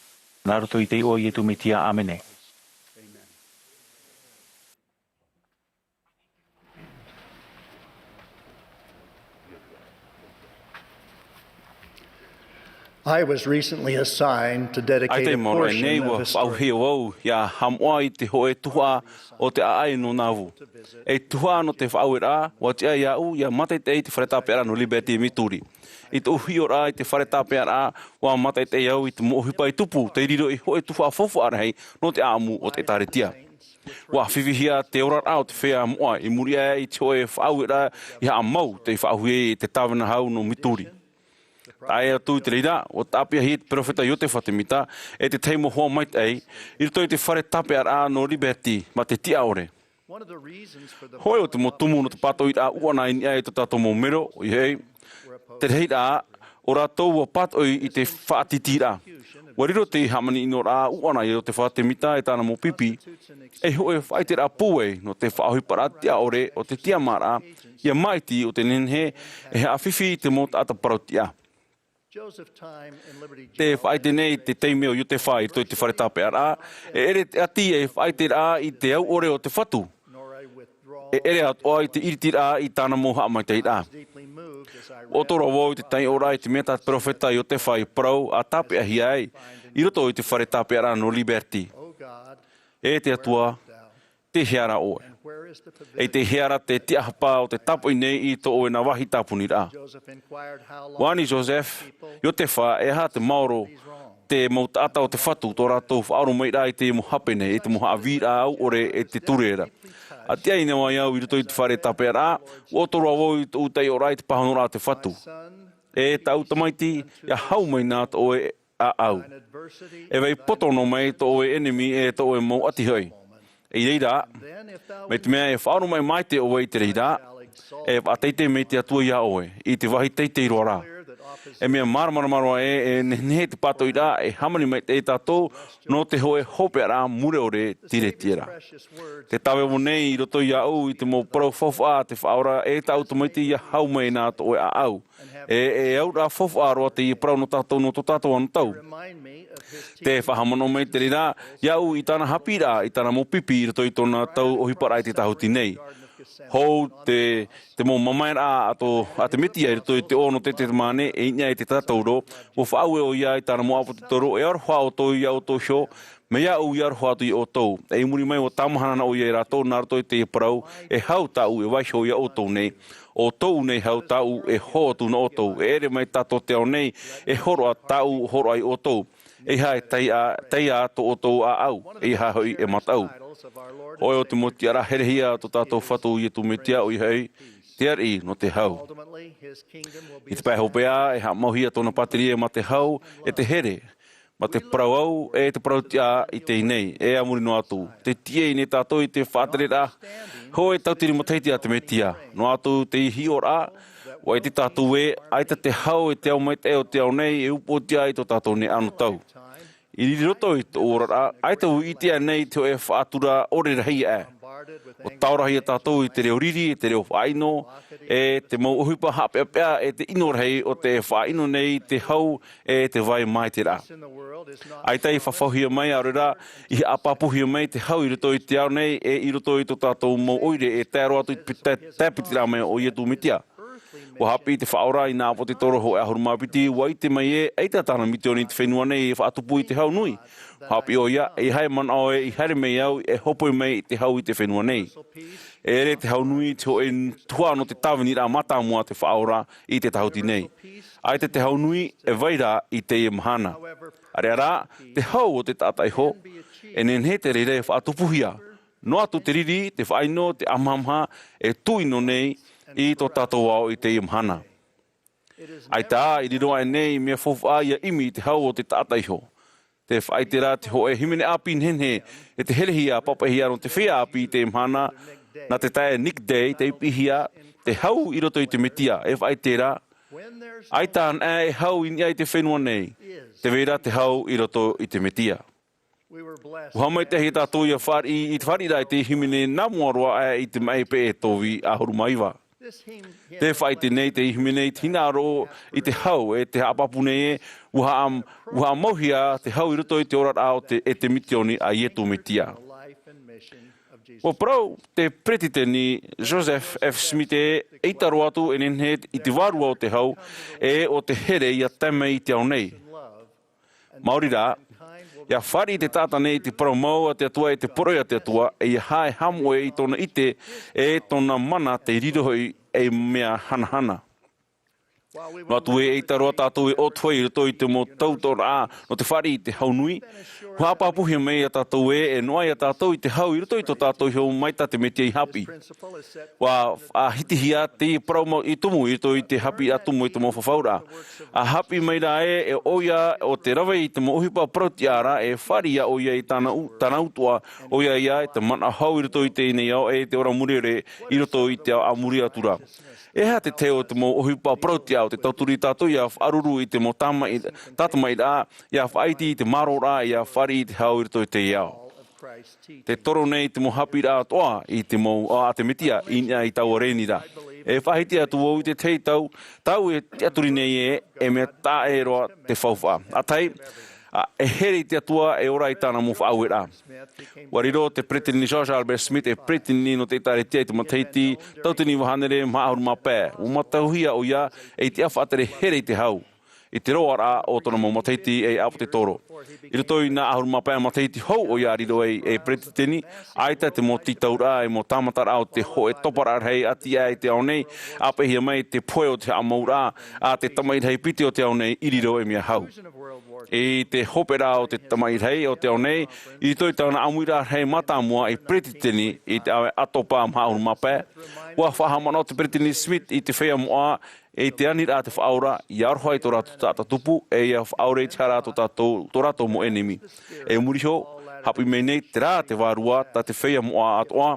Nā roto i te iʻoa o Ietu Metia, ʻāmene. I was recently assigned to dedicate a portion of historic... ʻAita i maoro nei, ua faʻauhia vau ia haʻamoʻa i te hōʻē tuhaʻa o te ʻāʻai nō Nauvoo. Ei tuhaʻa nō te faʻaueraʻa, ua tiʻa iāʻu ia mātaʻitaʻi i te fare tāpeʻaraʻa nō Liberty, Missouri. I tōʻu hiʻoraʻa i te fare tāpeʻaraʻa, ua mātaʻitaʻi au i te mau ʻohipa i tupu, tei riro i te hōʻē tuhaʻa faufaʻa rahi nō te ʻāʻamu o te ʻĒtārētia. Ua ʻāfifi hia te oraraʻa o te feiā moʻa i muri aʻe i te hōʻē faʻaueraʻa i haʻamau tei faʻauhia i te tāvana hau nō Missouri. Tae atu i te reira, ua tāpeʻahia te peropheta Iotefa Semita e te tahi mau hoa maitaʻi i roto i te fare tāpeʻaraʻa nō Liberty mā te tiʻa ʻore. Hōʻē o te mau tumu nō te pātoʻiraʻa ʻuʻana i niʻa i tō tātou mau mero, ʻoia hoʻi, te rahiraʻa, ʻo rātou ua pātoʻi i te faʻatītīraʻa. Ua riro te hāmani ʻinoraʻa ʻuʻana ia Iotefa Semita e tāna mau pipi, ei hōʻē faʻaʻiteraʻa pūai nō te faʻaʻohiparaʻa tiʻa ʻore o te tiʻamāraʻa, ia māʻiti ʻo tē nehenehe e haʻafifi i te mau taʻata parau tiʻa. Tē faʻaʻite nei te taime o Iotefa i roto i te fare tāpeʻaraʻa, e ʻere te ʻati ei faʻaʻiteraʻa i te au ʻore o te Fatu. E ʻere atoʻa i te ʻiritiraʻa i tāna mau haʻamaitaʻiraʻa. Ua ʻoto roa vau i te taiʻoraʻa i te mea tā te peropheta Iotefa i parau a tāpeʻahia ai i roto i te fare tāpeʻaraʻa nō Liberty. E te Atua, tei hea ra ʻoe? E tei hea ra te tiʻahapa o tē tāpoʻi nei i tō ʻoe nā vāhi tāpuniraʻa? Ua ani Joseph, Iotefa, e aha te maoro te mau taʻata o te Fatu tō rātou faʻaoromairaʻa i te mau hape nei, i te mau haʻavīraʻa au ʻore e te ture ra. A tiʻa ināʻoe au i roto i te fare tāpeʻaraʻa, ua ʻoto roa vau i tōʻu taiʻoraʻa i te pāhonoraʻa o te Fatu. E tāʻu tamaiti, ia hau mai nā tō ʻoe ʻāʻau. E vai poto noa mai tō ʻoe ʻenemi e tō ʻoe mau ʻati hoʻi. I reira, mai te mea e faʻaoromaʻi maite ʻoe i te reira, e faʻateitei mai te Atua iā ʻoe i te vāhi teitei roa rā. E mea māramarama roa ē, e nehenehe te pātoʻiraʻa e hāmani maitaʻi tātou nō te hōʻē hopeʻaraʻa mure ʻore tīretiera. Tē tāvevo nei i roto iāʻu i te mau parau faufaʻa a te Faʻaora e tāʻu tamaiti ia hau mai nā tō ʻoe ʻāʻau. E, e auraʻa faufaʻa roa teie parau nō tātou nō tō tātou anotau. Tē faʻahaʻamanaʻo mai te reira iāʻu i tāna haʻapiʻiraʻa, i tāna mau pipi i roto i tōna tau ʻohiparaʻa i te tāhuti nei. Hou te, te mau mamaeraʻa a tō, a te Mesia i roto i te ʻō nō Tetemane, e i niʻa i te tātauro, ua faʻaue ʻoia i tāna mau ʻāpōsetolo, e aroha ʻoutou ia ʻoutou iho, mai iāʻu i aroha atu ia ʻoutou. E i muri mai, ua tāmahana ʻoia ia rātou, nā roto i te parau, e hau tāʻu e vaiiho ia ʻoutou nei, ʻo tōʻu nei hau tāʻu e hō atu nō ʻoutou, e ʻere mai tātou te ao nei, e hōroʻa tāʻu hōroʻa ia ʻoutou. ʻEiaha e taiā, taiā tō ʻoutou ʻāʻau, ʻeiaha hoʻi e mataʻu. Hōʻē o te mau tiʻaraʻa herehia a tō tātou Fatu ʻo Iesu Mesia, ʻoia hoʻi, te ariʻi nō te hau. I te pae hopeʻa, e haʻamauhia tōna pātireia mā te hau, e te here, mā te parau au, e te parau tiʻa i teie nei, e a muri noa atu. Tē tīaʻi nei tātou i te faʻatereraʻa hōʻē tautini matahiti a te Mesia, noa atu te hiʻoraʻa, ʻua ʻite tātou ē, ʻaita te hau e te ao maitaʻi o te ao nei e upoʻotiʻa i tō tātou nei anotau. I roto i tōʻu oraraʻa, ʻaita vau i ʻite ānei i te hōʻē faʻatura ʻore rahi aʻe. ʻUa taorahia tātou i te reo riri, e te reo faʻaʻino, e te mau ʻohipa haʻapeʻapeʻa, e te ʻino rahi o tē faʻaʻino nei te hau, e te vai maitaʻi ra. ʻAita i fafauhia mai, ʻaore rā, i haʻapāpūhia mai te hau i roto i te ao nei, e i roto i tō tātou mau ʻoire, e tae roa atu i te, te, te tāpitiraʻa mai o Iesu Mesia. ʻUa haʻapiʻi te Faʻaora i nā ʻĀpōsetolo hōʻē ʻahuru mā piti, ʻua ʻite mai ē, ʻaita tāna misiōni i te fenua nei e faʻatupu i te hau nui. ʻUa haʻapiʻi ʻoia, ʻeiaha e manaʻo ē, i haere mai au, e hōpoi mai te hau i te fenua nei. E ʻere te hau nui i te hōʻē tuhaʻa nō te tāviniraʻa mātāmua a te Faʻaora i te tāhuti nei. ʻAita te hau nui e vai ra i teie mahana. ʻAreʻa rā, te hau o te taʻata iho, e nehenehe te reira e faʻatupuhia. Noa atu te riri, te faʻaʻino, te ʻamahamaha, e tūʻino nei i tō tātou ao i teie mahana. ʻAita, i riro aʻenei mea faufaʻa ia ʻimi i te hau o te taʻata iho. Tē faʻaʻite ra te hōʻē hīmene ʻāpī nehenehe, e te herehia, pāpaʻihia nō te feiā ʻāpī i teie mahana, nā te taeaʻe Nick Day, tei piʻihia, te hau i roto i te Mesia, e faʻaʻite ra, ʻaita anaʻe e hau i niʻa i te fenua nei, tē vai ra te hau i roto i te Mesia. ʻUa haʻamaitaʻihia tātou ia fāriʻi, i te fāriʻiraʻa i te hīmene nā mua roa aʻe i te maʻi peʻe Tobit ʻahuru mā iva. Tē faʻaʻite nei te hīmene i te hinaʻaro i te hau, e tē haʻapāpū nei ē, ʻua haʻa-, ʻua haʻamauhia te hau i roto i te oraraʻa o te, e te misiōni a Iesu Mesia. ʻUa parau te Peretiteni Joseph F. Smith ē, ʻeita roa atu e nehenehe i te vārua o te hau, e ʻo te here ia tae mai i te ao nei. Maori rā, ia fāriʻi te taʻata nei i te parau mau a te Atua e te poroʻi a te Atua, e ia haʻamau i tōna ʻite, e tōna mana te riro hoʻi ei mea hanahana. Noa atu ē, ʻeita roa tātou e ʻōtohe i roto i te mau tautoʻoraʻa nō te fāriʻi i te hau nui, ua haʻapāpūhia mai ia tātou ē, e noaʻa ia tātou i te hau i roto i tō tātou iho mai tā te Metia i haʻapiʻi. Ua faʻahitihia te parau mau i tumu i roto i te haʻapiʻiraʻa tumu i te mau fafauraʻa. ʻA haʻapiʻi mai rā ē, e ʻoia ʻo te rave i te mau ʻohipa parau-tiʻa ra, e fāriʻi ʻoia i tāna u-, tāna utuʻa, ʻoia ia i te manaʻo hau i roto i teie nei ao, e te ora mure ʻore i roto i te ao a muri atu ra. E aha te tahi o te mau ʻohipa parau-tiʻa ʻo tē tauturu ia tātou ia faʻaruru i te mau tamaʻi-, tātamaʻiraʻa, ia faʻaiti i te mārōraʻa, ia fāriʻi i te hau i roto i te ao? Tē toro nei te mau haʻapiʻiraʻa atoʻa i te mau, a, a te Metia, i niʻa i taua rēni ra. E faʻahiti atu vau i te tahi tau, tāʻu e tiʻaturi nei ē, e mea taʻa ʻē roa te faufaʻa. ʻA tahi, ā, e here i te Atua, e ora i tāna mau faʻaueraʻa. Ua riro te Peresideni George Albert Smith ei Peresideni nō te ʻĒtārētia i te matahiti tauatini iva hānere maha ʻahuru mā pae. Ua mātauhia ʻoia ei tiʻa faʻatere here i te hau, i te roaraʻa o tōna mau matahiti ei ʻāpōsetolo. I roto i nā ʻahuru mā pae matahiti hou ʻoia a riro ai ei Peresideni, ʻaita te mau tītauraʻa, ei mau tāmataraʻa o te hōʻē toparaʻa rahi a tiʻa i te ao nei, ʻāpeʻehia mai te pohe o te haʻamauraʻa a te tamaʻi rahi piti o te ao nei i riro ei mea hau. I te hopeʻa o te tamaʻi rahi o te ao nei, i roto i tāna ʻāmuiraʻa rahi mātāmua ei Peresideni i te ʻāvaʻe ʻAtopa maha ʻahuru mā pae, ua faʻahaʻamanaʻo te Peresideni Smith i te feiā moʻa, i te aniraʻa a te Faʻaora, ia aroha i tō rātou taʻata tupu, e ia faʻaʻore i te hara tō tātou, tō rātou mau ʻenemi. E muri iho, haʻapiʻi mai nei terā te vārua tā te feiā moʻa atoʻa,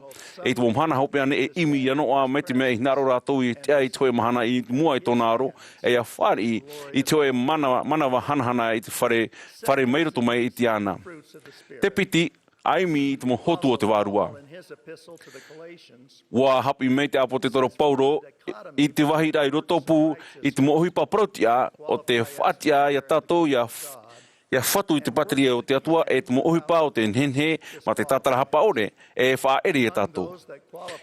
e i te mau mahana hopeʻa nei e ʻimi ia noaʻa mai te mea e hinaʻaro rātou i tiʻa i te hōʻē mahana i mua i tōna aro, e ia fāriʻi i te hōʻē mana-, manava hanahana i te fare, fare mai roto mai i te ana. Te piti, ʻa ʻimi i te mau hotu o te vārua. Ua haʻapiʻi mai te ʻāpōsetolo Paulo i te vāhi ra i roto pū i te mau ʻohipa parau-tiʻa o te faʻatiʻa ia tātou ia f-, ia fatu i te pātireia o te Atua, e te mau ʻohipa o te nehenehe mā te tātarahapa ʻore, e faʻaʻere ia tātou.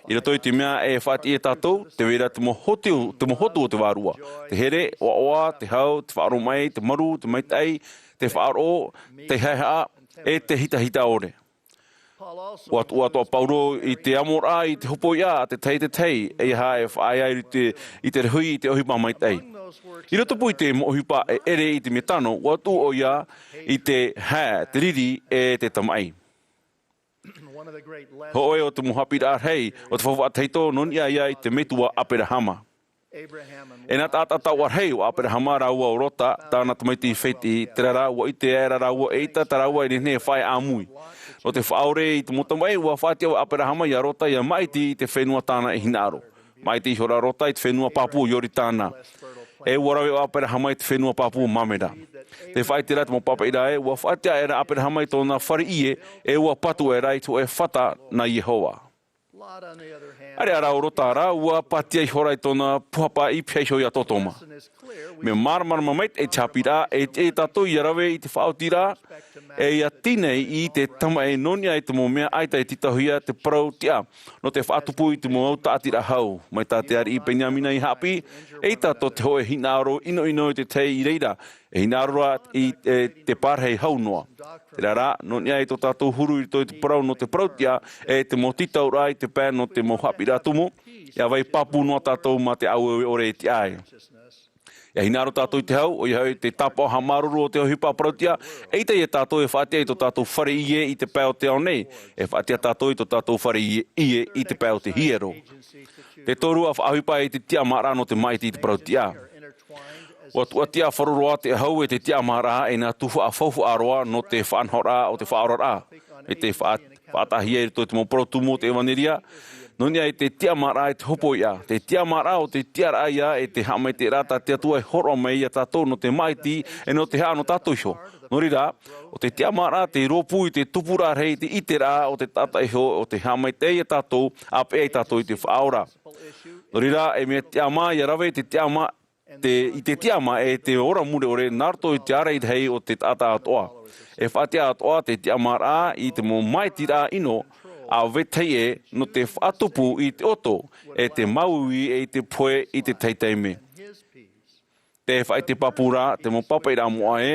I roto i te mea e faʻatiʻa ia tātou, tē vai ra te mau hotu, te mau hotu o te vārua. Te here, ʻoaʻoa, te hau, te faʻaroʻo mai, te maru, te maitaʻi, te faʻaroʻo, te haʻehaʻa, e te hitahita ʻore. Ua tuʻu atoʻa Paulo i te amoraʻa i te hopoiʻa a te tahi e te tahi, ʻeiaha e faʻaea i te, i te rahi i te ʻohipa maitaʻi. I roto pū i te mau ʻohipa e ʻere i te mea tano, ua tuʻu ʻoia i te hae, te riri, e te tamaʻi. Hōʻē o te mau haʻapiʻiraʻa rahi o te faufaʻa tahito, nō niʻa ia i te metua ʻĀperahama. E nā taʻata taoʻa rahi ʻo ʻĀperahama rāua ʻo Lota, tāna tamaiti fētiʻi, terā rā, ua ʻite aʻera rāua eʻita tā rāua e nehenehe e faʻaea ʻāmui. Nō te faʻaʻore i te mau tamaʻi, ua faʻatiʻa ʻo ʻĀperahama ia Lota ia māʻiti i te fenua tāna e hinaʻaro. Māʻiti ihora Lota i te fenua pāpū o Ioritana. E ua rave ʻo ʻĀperahama i te fenua pāpū o Mamera. Tē faʻaʻite ra te mau pāpaʻiraʻa ē, ua faʻatiʻa aʻera ʻĀperahama i tōna fare ʻie, e ua patu aʻera i te hōʻē fata nā Iehova. ʻAreʻa rā ʻo Lota rā, ua pātia ihora i tōna pūhapa i pihaʻi iho ia Totoma. Mea māramarama maitaʻi te haʻapiʻiraʻa, e tiʻa ia tātou ia rave i te faʻaotiraʻa, e ia tīnai i te tamaʻi nō niʻa i te mau mea ʻaita e tītauhia te parau-tiʻa, nō te faʻatupu i te mau tāʻatiraʻa hau. Mai tā te ariʻi Peniamina i haʻapiʻi, eʻita tō te hōʻē hinaʻaro ʻinoʻino i te tahi i reira, e hinaʻaro ra i, e, te parahi hau noa. Terā rā, nō niʻa i tō tātou huru i roto i te parau nō te parau-tiʻa, e te mau tītauraʻa i te pae nō te mau haʻapiʻiraʻa tumu, ʻia vai pāpū noa tātou mā te ʻāueue ʻore e tiʻa ai. ʻIa hinaʻaro tātou i te hau, ʻoia hoʻi te tāpaʻo haʻamāuruuru o te ʻohipa parau-tiʻa, eʻita ia tātou e faʻatiʻa i tō tātou fare ʻie i te pae o te ao nei, e faʻatiʻa tātou i tō tātou fare ʻie, ʻie i te pae o te hiero. Te toru, ʻa faʻaʻohipa i te tiʻamāraʻa nō te māʻiti i te parau-tiʻa. Ua tuʻatiʻa faʻaroa te ʻahu e te tiʻamāraʻa, e nā tuhaʻa faufaʻa roa nō te faʻanahoraʻa o te faʻaoraraʻa. E te faʻa-, faʻataʻahia i roto i te mau parau tumu o te ʻEvaneria, nō niʻa i te tiʻamāraʻa e te hopoiʻa. Te tiʻamāraʻa ʻo te tiʻaraʻa ia e te haʻamaitaʻiraʻa tā te Atua e hōroʻa mai ia tātou nō te māʻiti, e nō te haʻa nō tātou iho. Nō reira, ʻo te tiʻamāraʻa te rōpū i te tupuraʻa rahi i te ʻiteraʻa o te taʻata iho, ʻo te haʻamaitaʻi ia tātou, ʻa peʻe ia tātou i te faʻaora. Nō reira, e mea tiʻamā ia rave i te tiʻamā, te, i te tiʻamā e te ora mure ʻore nā roto i te ārai rahi o te taʻata atoʻa. E faʻatiʻa atoʻa te tiʻamāraʻa i te mau māʻitiraʻa ʻino, ʻa vetahi ē, nō te faʻatupu i te ʻoto, e te māuiui e i te pohe i te tahi taime. Tē faʻaʻite pāpū ra te mau pāpaʻiraʻa moʻa ē,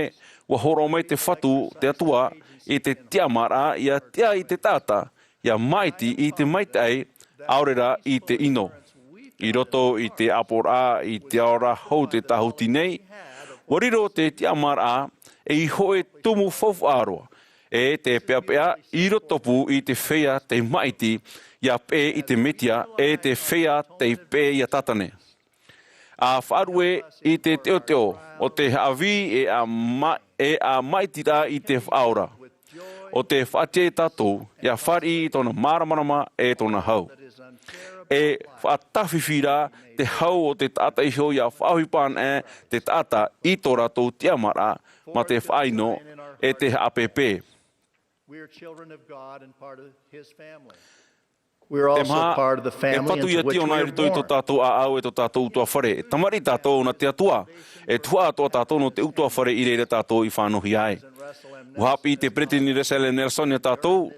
ʻUa hōroʻa mai te Fatu, te Atua, i te tiʻamāraʻa, ʻia tiʻa i te taʻata, ʻia māʻiti i te maitaʻi, ʻaore rā i te ʻino. I roto i te ʻāpoʻoraʻa i te ao ra hou te tāhuti nei, ʻua riro te tiʻamāraʻa ei hōʻē tumu faufaʻa roa, e te peʻapeʻa i rotopū i te feiā tei māʻiti ʻia peʻe i te Mesia, e te feiā tei peʻe iā Tātane. ʻA faʻaruʻe i te teʻoteʻo o te haʻavī, e ʻa ma-, e ʻa māʻitiraʻa i te Faʻaora. ʻO te faʻatiʻa iā tātou, ʻia fāriʻi i tōna māramarama e tōna hau. E faʻatāfifi rā te hau o te taʻata iho ʻia faʻaʻohipa anaʻe te taʻata i tō rātou tiʻamāraʻa, mā te faʻaʻino e te haʻapēpē. We are children of God and part of His family. We are Te also maha, part of the e family Fatu into ia which Tiona we i are roto i tō born. Tātou ʻāʻau e tō tātou ʻutuāfare. E tamariʻi tātou nā te Atua. E tuhaʻa atoʻa tātou nō te ʻutuāfare i reira tātou i fānauhia ai. ʻUa haʻapiʻi te Peresideni Russell M. Nelson iā tātou,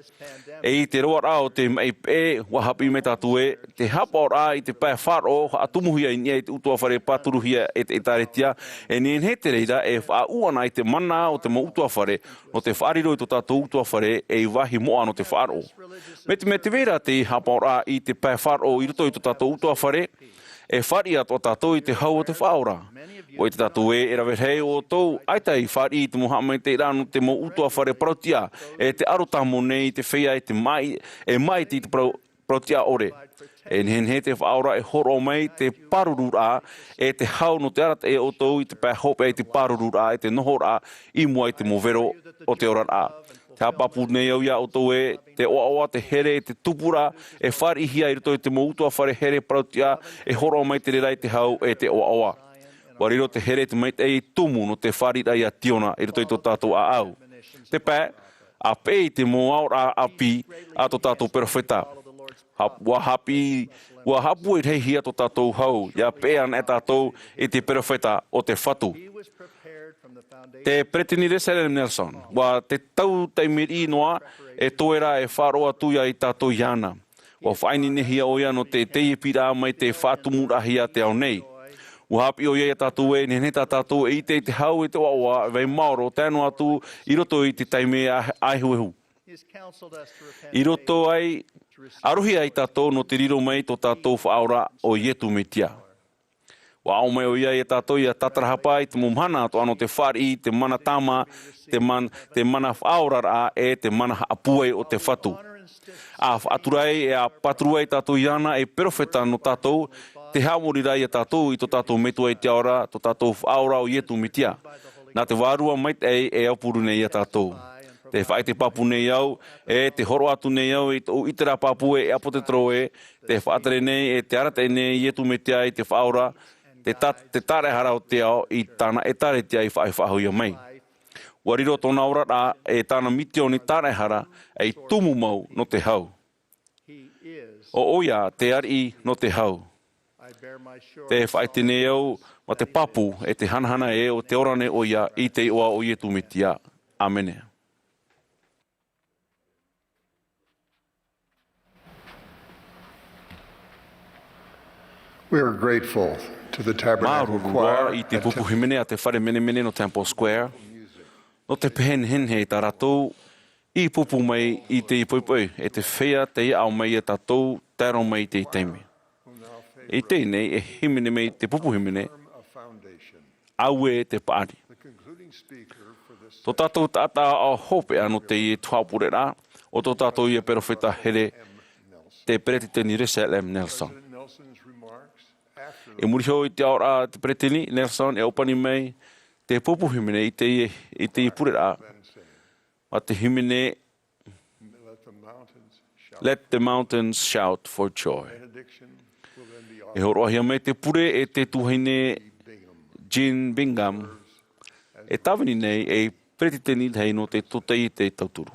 e i te roaraʻa o te maʻi peʻe, ʻua haʻapiʻi mai tātou ē, te haʻapaʻoraʻa i te pae faʻaroʻo haʻatumuhia i niʻa i te ʻutuāfare pāturuhia e te ʻĒtārētia, e nehenehe te reira e faʻaʻū anaʻe i te mana o te mau ʻutuāfare, nō te faʻariro i tō tātou ʻutuāfare ei vāhi moʻa nō te faʻaroʻo. Mai te mea tē vai ra te haʻapaʻoraʻa i te pae faʻaroʻo i roto i tō tātou ʻutuāfare, e fāriʻi atoʻa tātou i te hau o te Faʻaora. ʻUa ʻite tātou ē, e rave rahi o ʻoutou, ʻaita i fāriʻi i te mau haʻamaitaʻiraʻa nō te mau ʻutuāfare parautiʻa, e te ʻaro tāmau nei i te feiā e te māʻi-, e māʻiti i te parau-, parautiʻa ʻore. E nehenehe te Faʻaora e hōroʻa mai te pārururaʻa, e te hau nō te arataʻi iā ʻoutou i te pae hopeʻa i te pārururaʻa, e te nohoraʻa i mua i te mau vero o te oraraʻa. Tē haʻapāpū nei au iā ʻoutou ē, te ʻoaʻoa, te here, e te tupuraʻa, e fāriʻihia i roto i te mau ʻutuāfare here parautiʻa, e hōroʻa mai te reira i te hau, e te ʻoaʻoa. ʻUa riro te here, te maitaʻi tumu nō te fāriʻiraʻa iā Tiona i roto i tō tātou ʻāʻau. Te pae, ʻa peʻe i te mau aoraʻa ʻāpī a tō tātou perofeta. Ha-, ʻua haʻapiʻi, ʻua haʻapūai rahi hia tō tātou hau, ʻia peʻe anaʻe tātou i te perofeta o te Fatu. Te Peresideni Russell M. Nelson, ʻua te tau taime riʻi noa, e toe ra e faʻaroʻo atu ia iā tātou iāna. ʻUa faʻaineinehia ʻoia nō te, te ʻāpīraʻa mai te faʻatumuraʻahia te ao nei. ʻUa haʻapiʻi ʻoia iā tātou ē, nehenehe tā tātou e ʻite i te hau, e te ʻoaʻoa, e vai maoro, tae noa atu i roto i te taime ʻa-, ʻaehuehu. I roto ai, ʻa rohi ai tātou nō te riro mai tō tātou Faʻaora ʻo Iesu Mesia. ʻUa aʻo mai ʻoia iā tātou ʻia tātarahapa i te mau mahana atoʻa nō te fāriʻi i te mana tāmā, te man-, te mana faʻaoraraʻa, e te mana haʻapūai o te Fatu. ʻA faʻatura ai, e ʻa pāturu ai tātou iāna ei perofeta nō tātou, tē haʻamori ra iā tātou i tō tātou Metua i te Ao ra, tō tātou Faʻaora ʻo Iesu Mesia. Nā te Vārua Maitaʻi e aupuru nei iā tātou. Tē faʻaʻite pāpū nei au, e tē hōroʻa atu nei au i tōʻu ʻiteraʻa pāpū e ʻāpōsetolo ē, tē faʻatere nei, e tē arataʻi nei Iesu Mesia i te Faʻaora, te ta-, te Taraehara o te Ao i tāna ʻĒtārētia i faʻa-, faʻahoʻihia mai. ʻUa riro tōna oraraʻa, e tāna misiōni taraehara, ei tumu mau nō te hau. ʻO ʻoia te ariʻi nō te hau. Tē faʻaʻite nei au, mā te pāpū, e te hanahana ē, ʻo te ora nei ʻoia i te iʻoa o Iesu Mesia. ʻĀmene. We are grateful to the Tabernacle Māuruuru Choir i te pupu hīmene a te fare menemene nō Temple Square, nō te pehe nehenehe tā rātou i pupu mai i te poipoi, e te feiā tei aʻo mai iā tātou, tae roa mai i te taime. I teie nei e hīmene mai te pupu hīmene, Auē te paʻari. Tō tātou taʻata hopeʻa nō teie tuhaʻa pureraʻa, ʻo tō tātou ia perofeta here, te Peresideni Russell M. Nelson. I muri iho i te aʻoraʻa a te Peresideni Nelson, e ʻōpani mai te pupu hīmene i teie, i teie pureraʻa, mā te hīmene, Let the mountains shout for joy. E hōroʻahia mai te pure e te tuahine Jean Bingham, e tāvini nei ei peretiteni rahi nō te tōtaiete tauturu.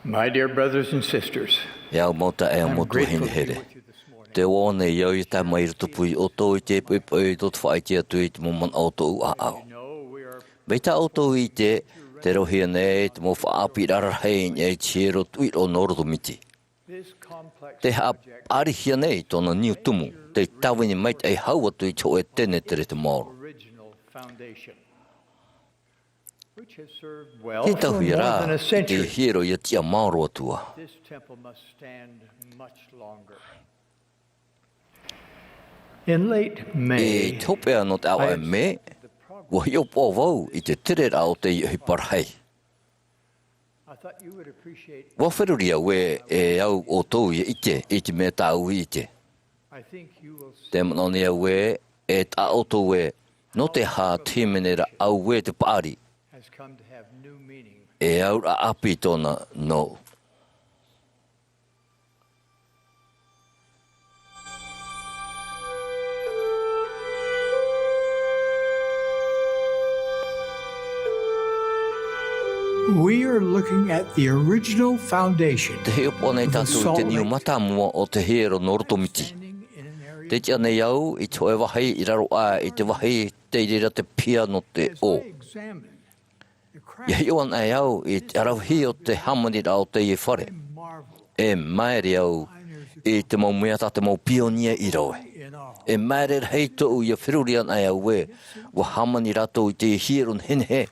My dear brothers and sisters, e au mau taeaʻe, e au mau tuahine here, te ʻoaʻoa nei au ia tae mai i rotopū ia ʻoutou i te poʻipoʻi tō te faʻaʻite atu i te mau manaʻo o tōʻu ʻāʻau. Mai tā ʻoutou i ʻite, tē rauhia nei te mau faʻaʻāpīraʻa rahi i niʻa i te hiero tuʻiroʻo nō roto miti. Tē haʻapaʻarihia nei tōna niu tumu, tei tāvini maitaʻi hau atu i te hōʻē tenetere te maoro. Tē tauhia rā i te hiero ia tiʻa maoro atu ā. I te hopeʻa nō te ʻāvaʻe mē, ʻua hiʻopoʻa vau i te tereraʻa o teie ʻohipa rahi. ʻUa feruri au ē, e au ʻoutou ia ʻite i te mea tāʻu i ʻite. Te manaʻo nei au ē, e taʻa ʻoutou ē, nō te aha te hīmene ra ʻauē te paʻari. E auraʻa ʻāpī tōna nōʻu. We are looking at the original foundation. Tē hiʻopoʻa nei tātou i te niu mātāmua o te hiero nō roto miti. Tē tiʻa nei au i te hōʻē vāhi i raro aʻe i te vāhi tei reira te piha nō te ʻō. ʻIa hiʻo anaʻe au i te ʻaravihi o te hāmaniraʻa o teie fare. E māere au i te mau mea tā te mau pionia i rave. E māere rahi tōʻu ʻia feruri anaʻe au ē, ʻua hāmani rātou i te hiero nehenehe.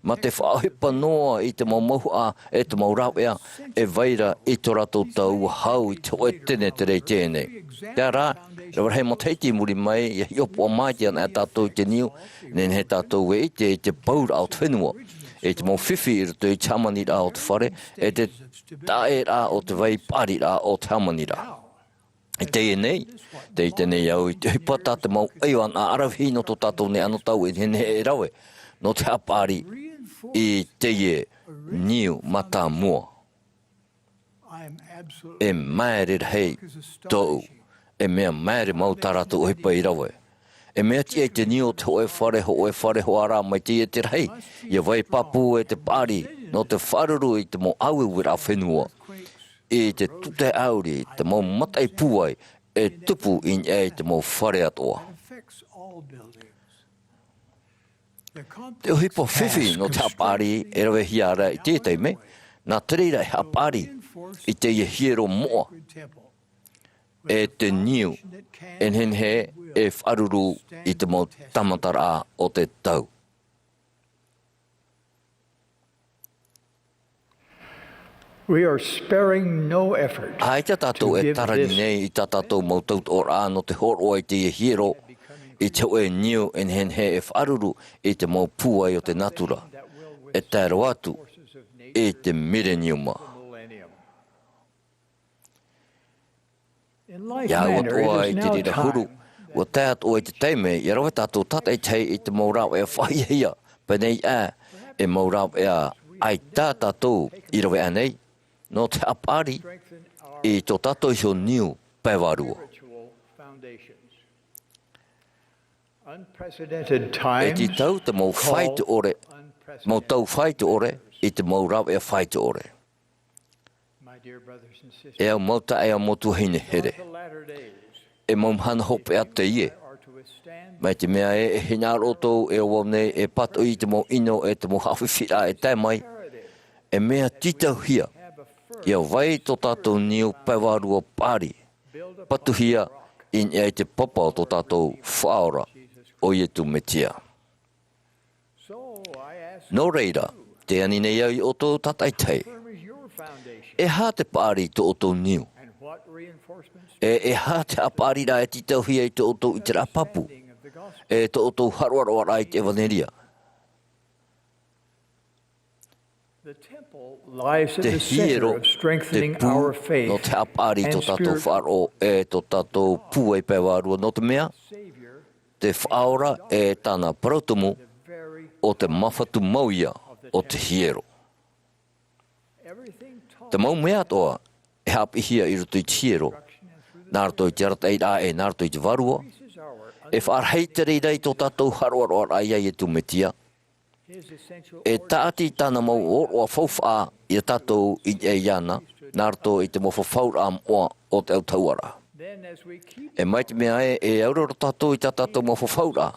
Mā te faʻaʻohipa noa i te mau mauhaʻa e te mau rāveʻa, e vai ra i tō rātou tau ʻua hau i te hōʻē tenetere i teie nei. Terā, rave rahi matahiti i muri mai, ʻia hiʻopoʻa maitaʻi anaʻe tātou i te niu, nehenehe tātou e ʻite i te pauraʻa o te fenua, i te mau fifi i roto i te hāmaniraʻa o te fare, e te taʻeraʻa o te vai paʻariraʻa o te hāmaniraʻa. I teie nei, tē ʻite nei au i te ʻohipa tā te mau ʻaivaʻa ʻaravihi nō tō tātou nei anotau e nehenehe e rave, nō te haʻapaʻari i teie niu mātāmua. E māere rahi tōʻu, e mea māere mau tā rātou ʻohipa i rave. E mea tiʻa i te niu o te hōʻē fare, hōʻē fare hoʻi rā mai teie te rahi, ʻia vai pāpū e te paʻari, nō te faʻaruru i te mau ʻāueueraʻa fenua, i te tutaeʻauri, te mau mataʻi pūai, e tupu i niʻa i te mau fare atoʻa. Te ʻohipa fifi nō te haʻapaʻari e ravehia ra i te taime, nā te reira e haʻapaʻari i teie hiero moʻa, e te niu, e nehenehe e faʻaruru i te mau tāmataraʻa o te tau. We are sparing no effort. ʻAita tātou e tārani nei i tā tātou mau tautoʻoraʻa nō te hōroʻa i teie hiero, i te hōʻē niu e nehenehe e faʻaruru i te mau pūai o te natura, e tae roa atu i te mileniuma. ʻIa au atoʻa i te reira huru, ʻua tae atoʻa i te taime ʻia rave tātou tātaʻitahi i te mau rāveʻa faʻahiahia, pēneiaʻe, e mau rāveʻa ʻaita tātou i rave ānei, nō te haʻapaʻari i tō tātou iho niu pae vārua. E tītau te mau faito ʻore, mau tau faito ʻore, i te mau rāveʻa faito ʻore. E au mau taeaʻe, e au mau tuahine here. E mau mahana hopeʻa teie. Mai te mea ē, e hinaʻaro ʻoutou e ʻo vau nei e pātoʻi i te mau ʻino e te mau haʻafifi raʻa e tae mai. E mea tītauhia. ʻIa vai tō tātou niu pae vārua paʻari. Patuhia i niʻa i te papa o tō tātou Faʻaora, ʻo Iesu Mesia. Nō reira, tē ani nei au ia ʻoutou tātaʻitahi. E aha te paʻari i tō ʻoutou niu? E, e aha te haʻapaʻariraʻa e tītauhia i tō ʻoutou ʻiteraʻa pāpū? E tō ʻoutou haʻaroʻaroʻaraʻa i te ʻevanelia? Te hiero, te pū, nō te haʻapaʻari i tō tātou faʻaroʻo, e tō tātou pūai pae vārua, nō te mea, te Faʻaora e tāna parau tumu, ʻo te māfatu mau ia o te hiero. Te mau mea atoʻa e haʻapiʻihia i roto i te hiero, nā roto i te arataʻiraʻa e nā roto i te Vārua, e faʻarahi te reira i tō tātou haʻaroʻaroʻaraʻa ia Iesu Mesia. E tāʻati tāna mau ʻōroʻa faufaʻa iā tātou i niʻa iāna, nā roto i te mau fafauraʻa moʻa o te autahuʻaraʻa. E mai te mea ē, e auraro tātou i tā tātou mau fafauraʻa,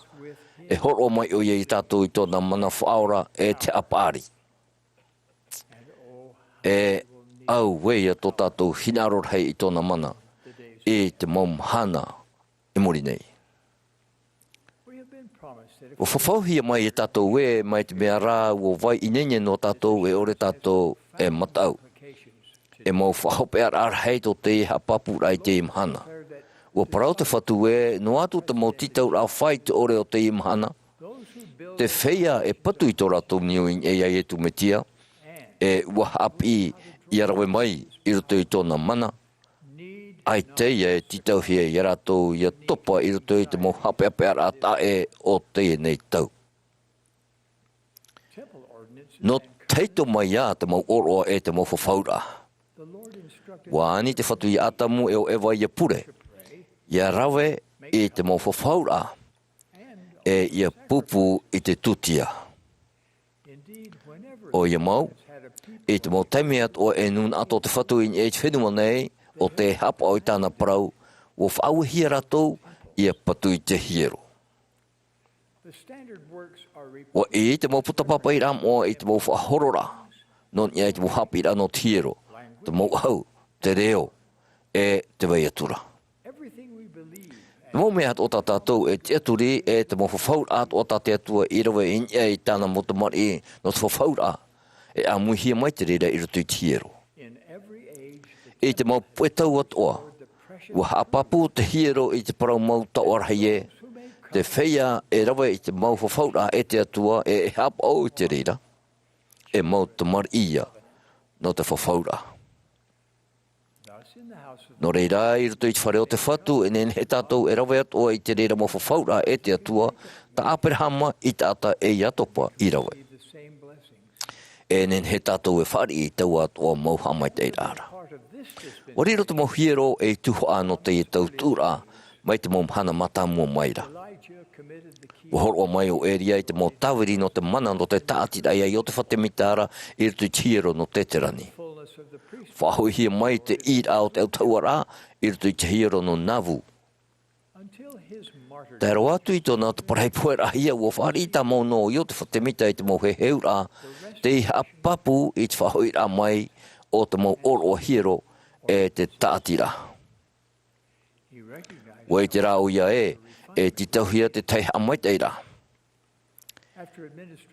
e hōroʻa mai ʻoia iā tātou i tōna mana faʻaora e te haʻapaʻari. E auē ia tō tātou hinaʻaro rahi i tōna mana i te mau mahana i muri nei. ʻUa fafauhia mai iā tātou ē, mai te mea ra ʻua vai ineine noa tātou e ʻore tātou e mataʻu. E mau faʻahopeʻaraʻa rahi tō teie haʻapāpūraʻa i teie mahana. ʻUa parau te Fatu ē, noa atu te mau tītauraʻa fā i te ʻore o teie mahana, te feiā e patu i tō rātou niu i niʻa iā Iesu Mesia, e ʻua haʻapiʻi ʻia rave mai i roto i tōna mana, ʻaita ia e tītauhia iā rātou ʻia topa i roto i te mau haʻapeʻapeʻaraʻa taʻa ʻē o teie nei tau. Nō tahito mai ā te mau ʻōroʻa e te mau fafauraʻa. ʻUa ani te Fatu iā Atamu e ʻo Eva ʻia pure, ʻia rave i te mau fafauraʻa, e ʻia pūpū i te tūtia. ʻOia mau, i te mau taime atoʻa e nūnaʻa atoʻa te Fatu i niʻa i te fenua nei, ʻo tē haʻapaʻo i tāna parau, ʻua faʻauehia rātou ʻia patu i te hiero. ʻUa ʻī te mau puta pāpaʻiraʻa moʻa i te mau faʻahororaʻa, nō niʻa i te mau haʻapiʻiraʻa nō te hiero, te mau ʻahu, te reo, e te vai atu ra. Te mau mea atoʻa tā tātou e tiʻaturi, e te mau fafauraʻa atoʻa tā te Atua i rave i niʻa i tāna mau tamariʻi nō te fafauraʻa, e ʻāmuihia mai te reira i roto i te hiero. I te mau puʻe tau atoʻa, ʻua haʻapāpū te hiero i te parau mau taoʻa rahi ē, te feiā e rave i te mau fafauraʻa e te Atua, e e haʻapaʻo i te reira, e mau tamariʻi ia nō te fafauraʻa. Nō reira, i roto i te fare o te Fatu, e nehenehe tātou e rave atoʻa i te reira mau fafauraʻa e te Atua, tā Aperahama i taʻata e Iatopa i rave. E nehenehe tātou e fāriʻi i taua atoʻa mau haʻamaitaʻiraʻa ra. ʻUa riro te mau hiero ei tuhaʻa nō teie tau tuʻuraʻa, mai te mau mahana mātāmua mai ra. ʻUa hōroʻa mai ʻo Eria i te mau tāviri nō te mana nō te tāʻatiraʻa iā Iotefa Temita ra i roto i te hiero nō Teterani. Faʻahoʻihia mai te ʻīraʻa o te autahuʻaraʻa i roto i te hiero nō Nauvoo. Tae roa atu i tōna parau pohe rahi, ʻua fāriʻi tāmau noa ʻo Iotefa Temita i te mau heheuraʻa, tei haʻapāpū i te faʻahoʻiraʻa mai o te mau ʻōroʻa hiero e te tāʻatiraʻa. ʻUa ʻite rā ʻoia ē, e tītauhia te tahi haʻamaitaʻiraʻa.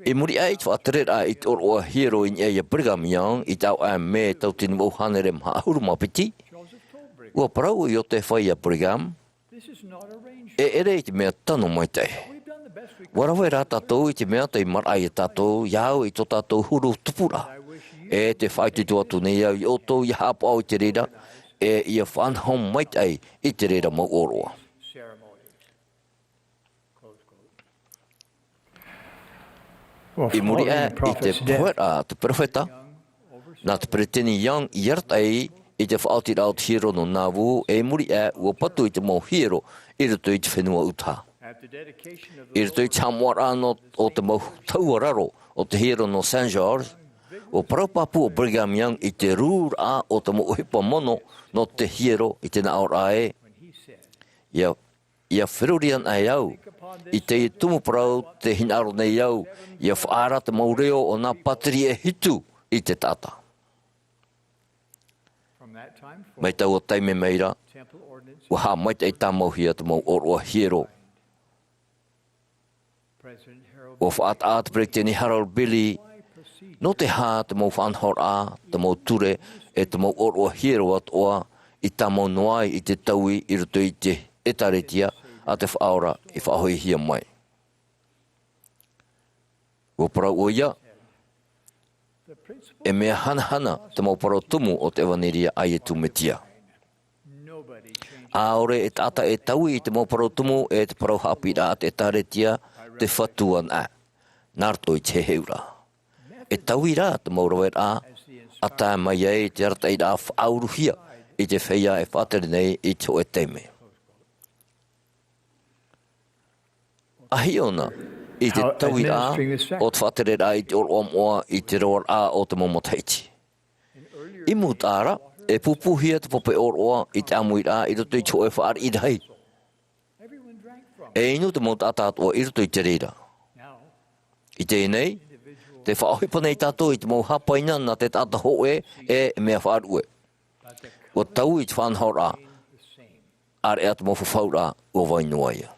I muri aʻe i te faʻatereraʻa i te ʻōroʻa hiero i niʻa iā Brigham Young i te ʻāvaʻe Mē tauatini vaʻu hānere maha ʻahuru mā piti, ʻua parau ʻo Iotefa iā Brigham, e ʻere i te mea tano maitaʻi. ʻUa rave rā tātou i te mea tei maraʻa iā tātou, iā au i tō tātou huru tupuraʻa. E tē faʻaitoito atu nei au iā ʻoutou ʻia haʻapaʻo i te reira, e ʻia faʻanaho maitaʻi i te reira mau ʻōroʻa. I muri aʻe i te poheraʻa a te perofeta, nā te peretiteni Young i arataʻi i te faʻaotiraʻa o te hiero nō Nauvoo, e i muri aʻe ʻua patu i te mau hiero i roto i te fenua Utaha. I roto i te haʻamoʻaraʻa nō, o te mau tahua raro o te hiero nō Saint George, ʻua parau pāpū ʻo Brigham Young i te rūraʻa o te mau ʻohipa mono nō te hiero i te nā ʻōraʻa ē, ʻia ʻIa feruri ana e au, i teie tumu parau tē hinaʻaro nei au, ʻia faʻaara te mau reo o nā pātireia e hitu i te taʻata. Mai taua taime mai ra, ʻua haʻamaitaʻi tāmauhia te mau ʻōroʻa hiero. ʻUa faʻataʻa te peretiteni Harold Billy, nō te aha te mau faʻanahoraʻa, te mau ture, e te mau ʻōroʻa hiero atoʻa, i tāmau noa ai i te taui i roto i te ʻĒtārētia a te Faʻaora i faʻahoʻihia mai. ʻUa parau ʻoia, e mea hanahana te mau parau tumu o te ʻevanelia a Iesu Mesia. ʻAore e taʻata e taui i te mau parau tumu e te parau haʻapiʻiraʻa a te ʻĒtārētia, te Fatu anaʻe, nā roto i te heheuraʻa. E taui rā te mau raveraʻa, ʻa tae mai ai te arataʻiraʻa faʻauruhia i te feiā e faʻatere nei i te hōʻē taime. ʻA hiʻo na, i te tauiraʻa o te faʻatereraʻa i te ʻōroʻa moʻa i te roaraʻa o te mau matahiti. I mua i te taʻata, e pūpūhia te pape ʻōroʻa i te ʻāmuiraʻa i roto i te hōʻē fāriʻi rahi. E inu te mau taʻata atoʻa i roto i te reira. I teie nei, tē faʻaʻohipa nei tātou i te mau hāpaina nā te taʻata hōʻē e mea faʻaruʻe. ʻUa taui te faʻanahoraʻa, ʻāreʻa te mau fafauraʻa ʻua vai noa ia.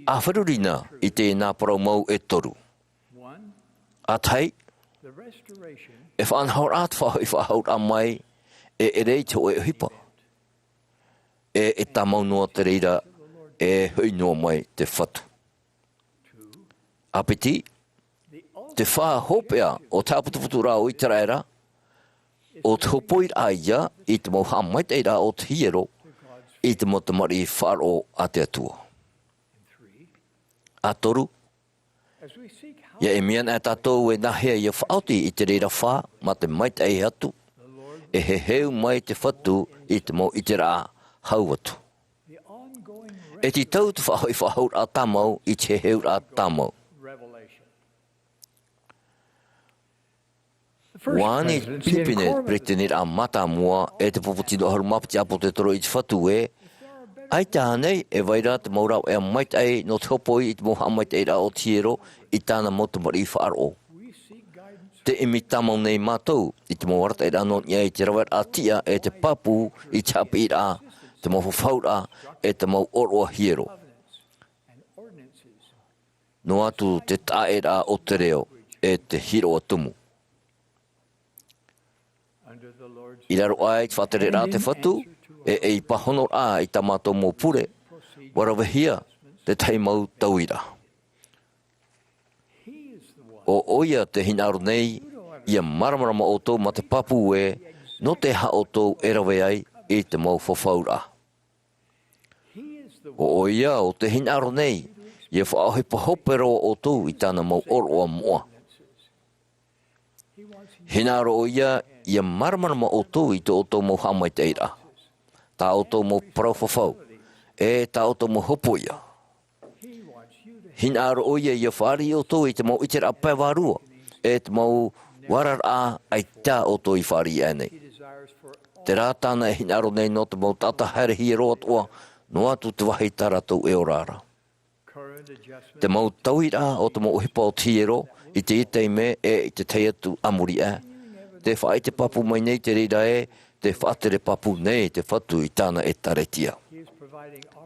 ʻA feruri na i teie nā parau mau e toru. ʻA tahi, e faʻanahoraʻa te faʻahoʻi faʻahouraʻa mai e ʻere i te hōʻē ʻohipa. E, e tāmau noa te reira e hoʻi noa mai te Fatu. ʻA piti, te fā hopeʻa o te haʻaputuputuraʻa o ʻĪteraʻera, ʻo te hōpoiraʻa ia i te mau haʻamaitaʻiraʻa o te hiero i te mau tamariʻi faʻaroʻo a te Atua. ʻA toru, ʻia ʻimi ana tātou e nāhea ʻia faʻaoti i te reira fā mā te maitaʻi atu, e heheu mai te Fatu i te mau ʻiteraʻa hau atu. E tītau te faʻahoʻi faʻahouraʻa tāmau i te heheuraʻa tāmau. ʻUa ani te pinepine peretiteniraʻa mātāmua e te pupu tino ʻahuru mā piti ʻāpōsetolo i te Fatu ē, ʻaita ānei e vai ra te mau rāveʻa maitaʻi nō te hōpoi i te mau haʻamaitaʻiraʻa o te hiero i tāna mau tamariʻi faʻaroʻo. Tē ʻimi tāmau nei mātou i te mau arataʻiraʻa nō niʻa i te raveraʻa tiʻa e te pāpū i te haʻapiʻiraʻa, te mau fafauraʻa, e te mau ʻōroʻa hiero. Noa atu te taʻaʻēraʻa o te reo e te hiroʻa tumu. I raro aʻe i te faʻatereraʻa a te Fatu, e, e i pāhonoraʻa i tā mātou mau pure, ʻua ravehia te tahi mau tauiraʻa. ʻO, ʻoia tē hinaʻaro nei, ʻia māramarama ʻoutou mā te pāpū ē, nō te aha ʻoutou e rave ai i te mau fafauraʻa. ʻO, ʻoia, ʻo tē hinaʻaro nei, ʻia faʻaʻohipa hope roa ʻoutou i tāna mau ʻōroʻa moʻa. Hinaʻaro ʻoia, ʻia māramarama ʻoutou i tō ʻoutou mau haʻamaitaʻiraʻa, tā ʻoutou mau parau fafau, e tā ʻoutou mau hōpoiʻa. Hinaʻaro ʻoia ʻia fāriʻi ʻoutou i te mau ʻiteraʻa pae vārua, e te mau oraraʻa ʻaita ʻoutou i fāriʻi aʻe nei. Terā tāna e hinaʻaro nei nō te mau taʻata haere hiero atoʻa, noa atu te vāhi tā rātou e ora ra. Te mau tauiraʻa o te mau ʻohipa o te hiero, i teie taime e i te tahi atu a muri aʻe, tē faʻaʻite pāpū mai nei te reira ē, tē faʻatere pāpū nei te Fatu i tāna ʻēkālesia.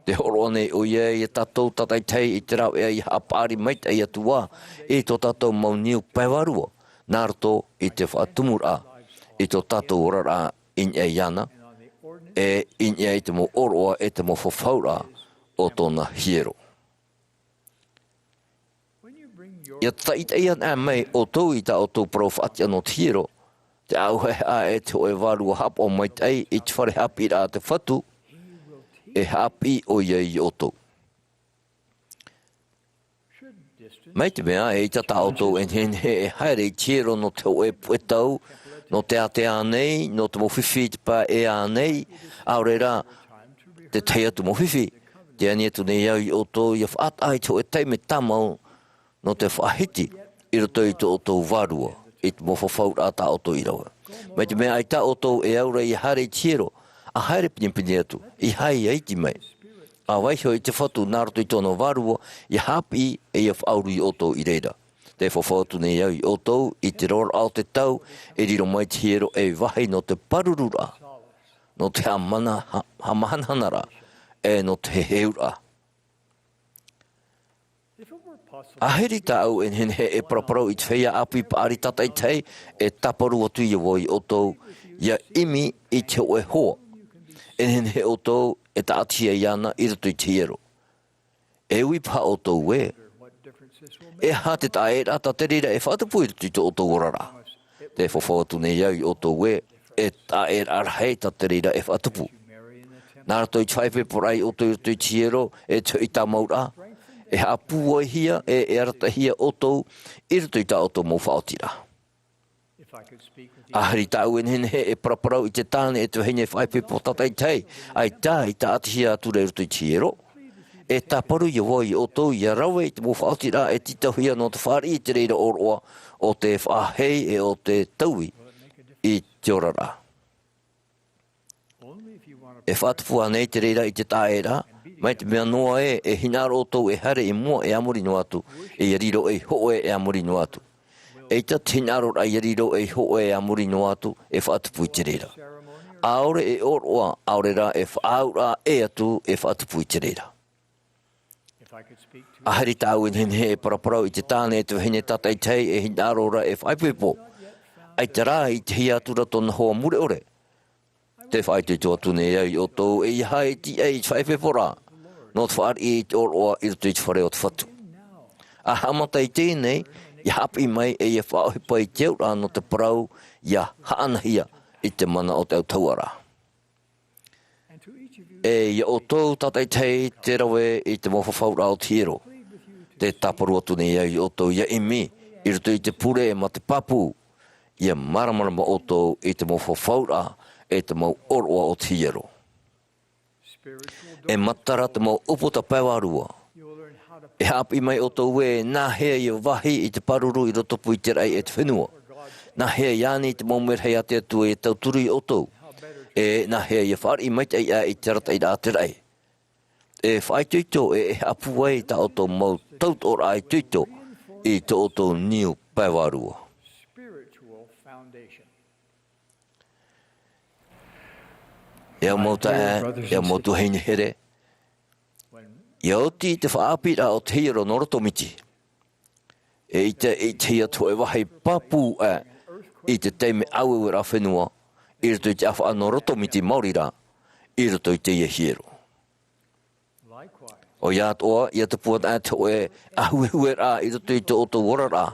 Tē hōroʻa nei ʻoia ia tātou tātaʻitahi i te rāveʻa ʻia haʻapaʻari maitaʻi atu ā i tō tātou mau niu pae vārua, nā roto i te faʻatumuraʻa i tō tātou oraraʻa i niʻa iāna, e i niʻa i te mau ʻōroʻa e te mau fafauraʻa o tōna hiero. ʻIa tātaʻitaʻi ana mai ʻoutou i tā ʻoutou parau faʻatiʻa nō te hiero, tē ʻauhehea e te hōʻē vārua haʻapaʻo maitaʻi i te fare haʻapiʻiraʻa a te Fatu, e haʻapiʻi ʻoia ia ʻoutou. Mai te mea, eʻita tā ʻoutou e nehenehe e haere i te hiero nō te hōʻē puʻe tau, nō te ātea ānei, nō te mau fifi i te pae ʻē ānei, ʻaore rā, te tahi atu mau fifi, tē ani atu nei au ia ʻoutou ʻia faʻataʻa i te hōʻē taime tāmau nō te faʻahiti i roto i tō ʻoutou vārua, i te mau fafauraʻa tā ʻoutou i rave. Mai te mea ʻaita ʻoutou e au ra ʻia haere i te hiero, ʻa haere pinepine atu, ʻeiaha ʻia iti mai. ʻA vaiiho i te Fatu nā roto i tōna vārua, ʻia haʻapiʻi, e ʻia faʻauru ia ʻoutou i reira. Tē fafau atu nei au ia ʻoutou i te roaraʻa o te tau, e riro mai te hiero ei vāhi nō te pārururaʻa, nō te haʻamana-, ha-, haʻamahanahanaraʻa, e nō te heheuraʻa. ʻAhiri tāʻu e nehenehe e paraparau i te feiā ʻāpī paʻari tātaʻitahi e tāparu atu ia vau ia ʻoutou, ʻia ʻimi i te hōʻē hoa. E nehenehe ʻoutou e tāʻatihia iāna i roto i te hiero. E ui paha ʻoutou ē, e aha te taʻaʻēraʻa tā te reira e faʻatupu i roto i tō ʻoutou oraraʻa? Tē fafau atu nei au ia ʻoutou ē, e taʻaʻēraʻa rahi tā te reira e faʻatupu. Nā roto i te faʻaipoiporaʻa ia ʻoutou i roto i te hiero, e te hoʻi tāmauraʻa, e haʻapūaihia, e, e arataʻihia ʻoutou i roto i tā ʻoutou mau faʻaotiraʻa. ʻAhiri tāʻu e nehenehe e paraparau i te tāne e te vahine faʻaipoipo tātaʻitahi, ʻaita i tāʻatihia atu ra i roto i te hiero. E tāparu ia vau ia ʻoutou ia rave i te mau faʻaotiraʻa e tītauhia nō te fāriʻi i te reira ʻōroʻa o te faʻahei e o te taui i te oraraʻa. E faʻatupu ānei te reira i te taʻaʻēraʻa, mai te mea noa ē e hinaʻaro ʻoutou e haere i mua e a muri noa atu, e ia riro ei hōʻē e a muri noa atu? ʻEita te hinaʻaroraʻa ia riro ei hōʻē e a muri noa atu e faʻatupu i te reira. ʻAore e ʻōroʻa, ʻaore rā e faʻaauraʻa ʻē atu e faʻatupu i te reira. ʻA haere tāʻu e nehenehe e paraparau i te tāne e te vahine tātaʻitahi e hinaʻaro ra e faʻaipoipo. ʻAita rā i te hia atu ra tōna hoa mure ʻore. Te faʻaitoito atu nei au ia ʻoutou e ia haʻa e tīaʻi i te faʻaipoiporaʻa nō te fāriʻi i te ʻōroʻa i roto i te fare o te Fatu. ʻA haʻamata i teie nei, ia haʻapiʻi mai e ia faʻaʻohipa i te auraʻa nō te parau ia haʻanahia i te mana o te autahuʻaraʻa. E ia ʻoutou tātaʻitahi te rave i te mau fafauraʻa o te hiero. Te tāparu atu nei au ia ʻoutou ia ʻimi i roto i te pure mā te pāpū, ia māramarama ʻoutou i te mau fafauraʻa e te mau ʻōroʻa o te hiero. E matara te mau ʻūputa pae vārua. E haʻapiʻi mai ʻoutou ē nāhea ia vāhi i te pāruru i rotopū i te raʻi e te fenua. Nāhea ia ani i te mau merahi a te Atua ia tauturu ia ʻoutou. E nāhea ia fāriʻi maitaʻi aʻe i te arataʻiraʻa a te raʻi. E faʻaitoito e e haʻapūai tā ʻoutou mau tautoʻoraʻa itoito i tō ʻoutou niu pae vārua. E au mau taeaʻe, e au mau tuahine here, ia oti i te faʻaʻāpīraʻa o te hiero nō roto miti, e ʻite, e ʻitehia te hōʻē vāhi pāpū aʻe i te taime ʻāueueraʻa fenua i roto i te ʻāfaʻa nō roto miti maori rā, i roto i teie hiero. ʻOia atoʻa, ia tupu ana aʻe te hōʻē ʻāhuehueraʻa i roto i tō ʻoutou oraraʻa.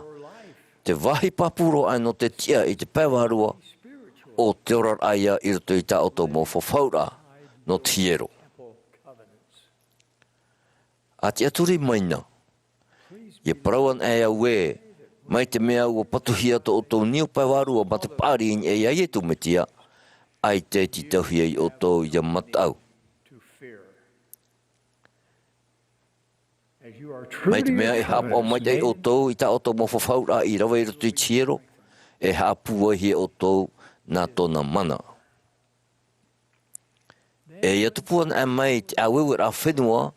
Te vāhi pāpū roa aʻe nō te tiʻa i te pae vārua, ʻo te oraraʻa ia i roto i tā ʻoutou mau fafauraʻa nō te hiero. ʻA tiʻaturi mai na. Ia parau ana aʻe au ē, mai te mea ʻua patuhia tō ʻoutou niu pae vārua mā te paʻari i niʻa iā Iesu Mesia, ʻaita e tītauhia ia ʻoutou ia mataʻu. Mai te mea e haʻapaʻo maitaʻi ʻoutou i tā ʻoutou mau fafauraʻa i rave i roto i te hiero, e haʻapūaihia ʻoutou nā tōna mana. E ia tupu ana aʻe mai te ʻāueueraʻa fenua,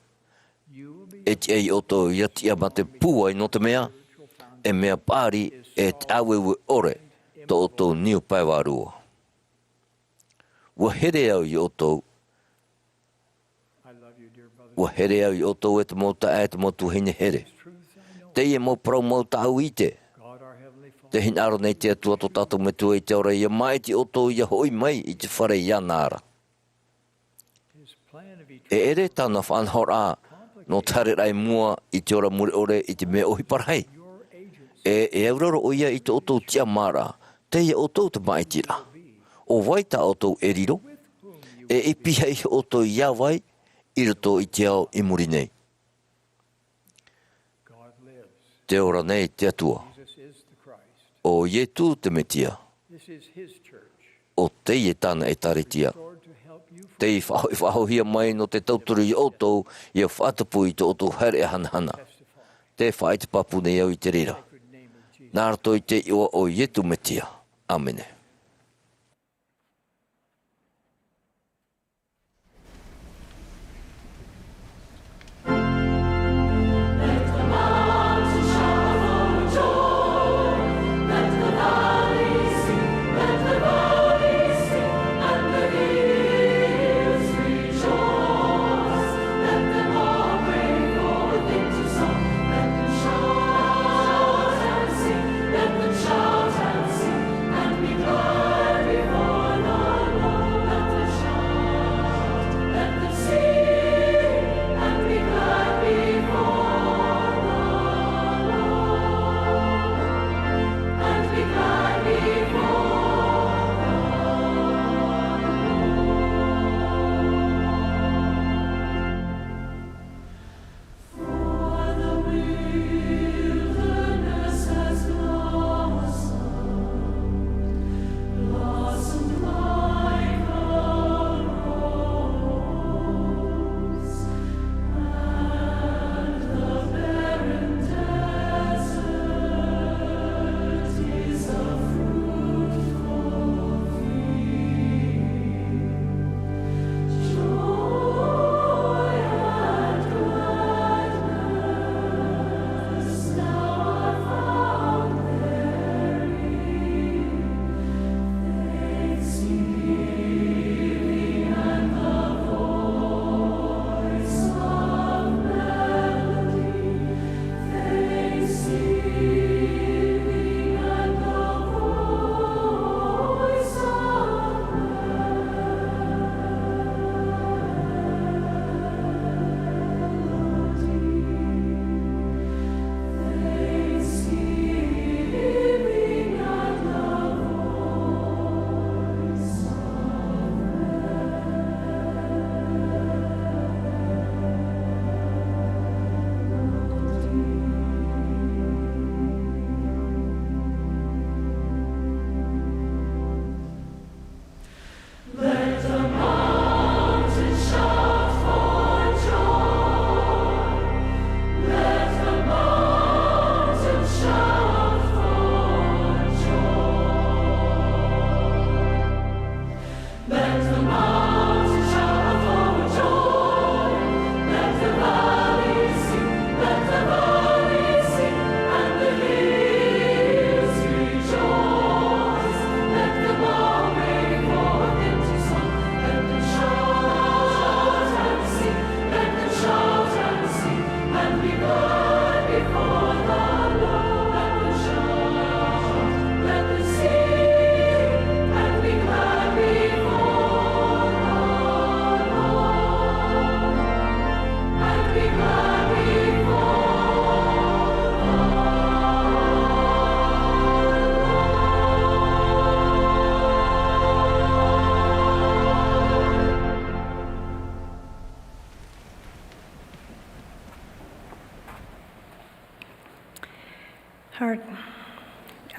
e tiʻa ia ʻoutou ia tiʻa mā te pūai nō te mea, e mea paʻari e te ʻāueue ʻore tō ʻoutou niu pae vārua. ʻUa here au ia ʻoutou. ʻUa here au ia ʻoutou e te mau taeaʻe, e te mau tuahine here. Teie mau parau mau tāʻu i ʻite. Tē hinaʻaro nei te Atua tō tātou Metua i te ao ra ia māʻiti ʻoutou ia hoʻi mai i te fare iāna ra. E ʻere tāna faʻanahoraʻa nō te haereraʻa i mua i te ora mure ʻore i te mea ʻohipa rahi. E, e auraro ʻoia i tō ʻoutou tiʻamāraʻa, tei iā ʻoutou te māʻitiraʻa. ʻO vai tā ʻoutou e riro? E ʻipi hia ʻoutou iā vai i roto i te ao i muri nei? Tē ora nei te Atua. ʻO Iesu te Mesia. ʻO teie tāna ʻēkālesia. Tei faʻahoʻi-, faʻahoʻihia mai nō te tauturu ia ʻoutou, ia faʻatupu i tō ʻoutou haereʻa hanahana. Tē faʻaʻite pāpū nei au i te reira. Nā roto i te iʻoa o Iesu Mesia. ʻĀmene.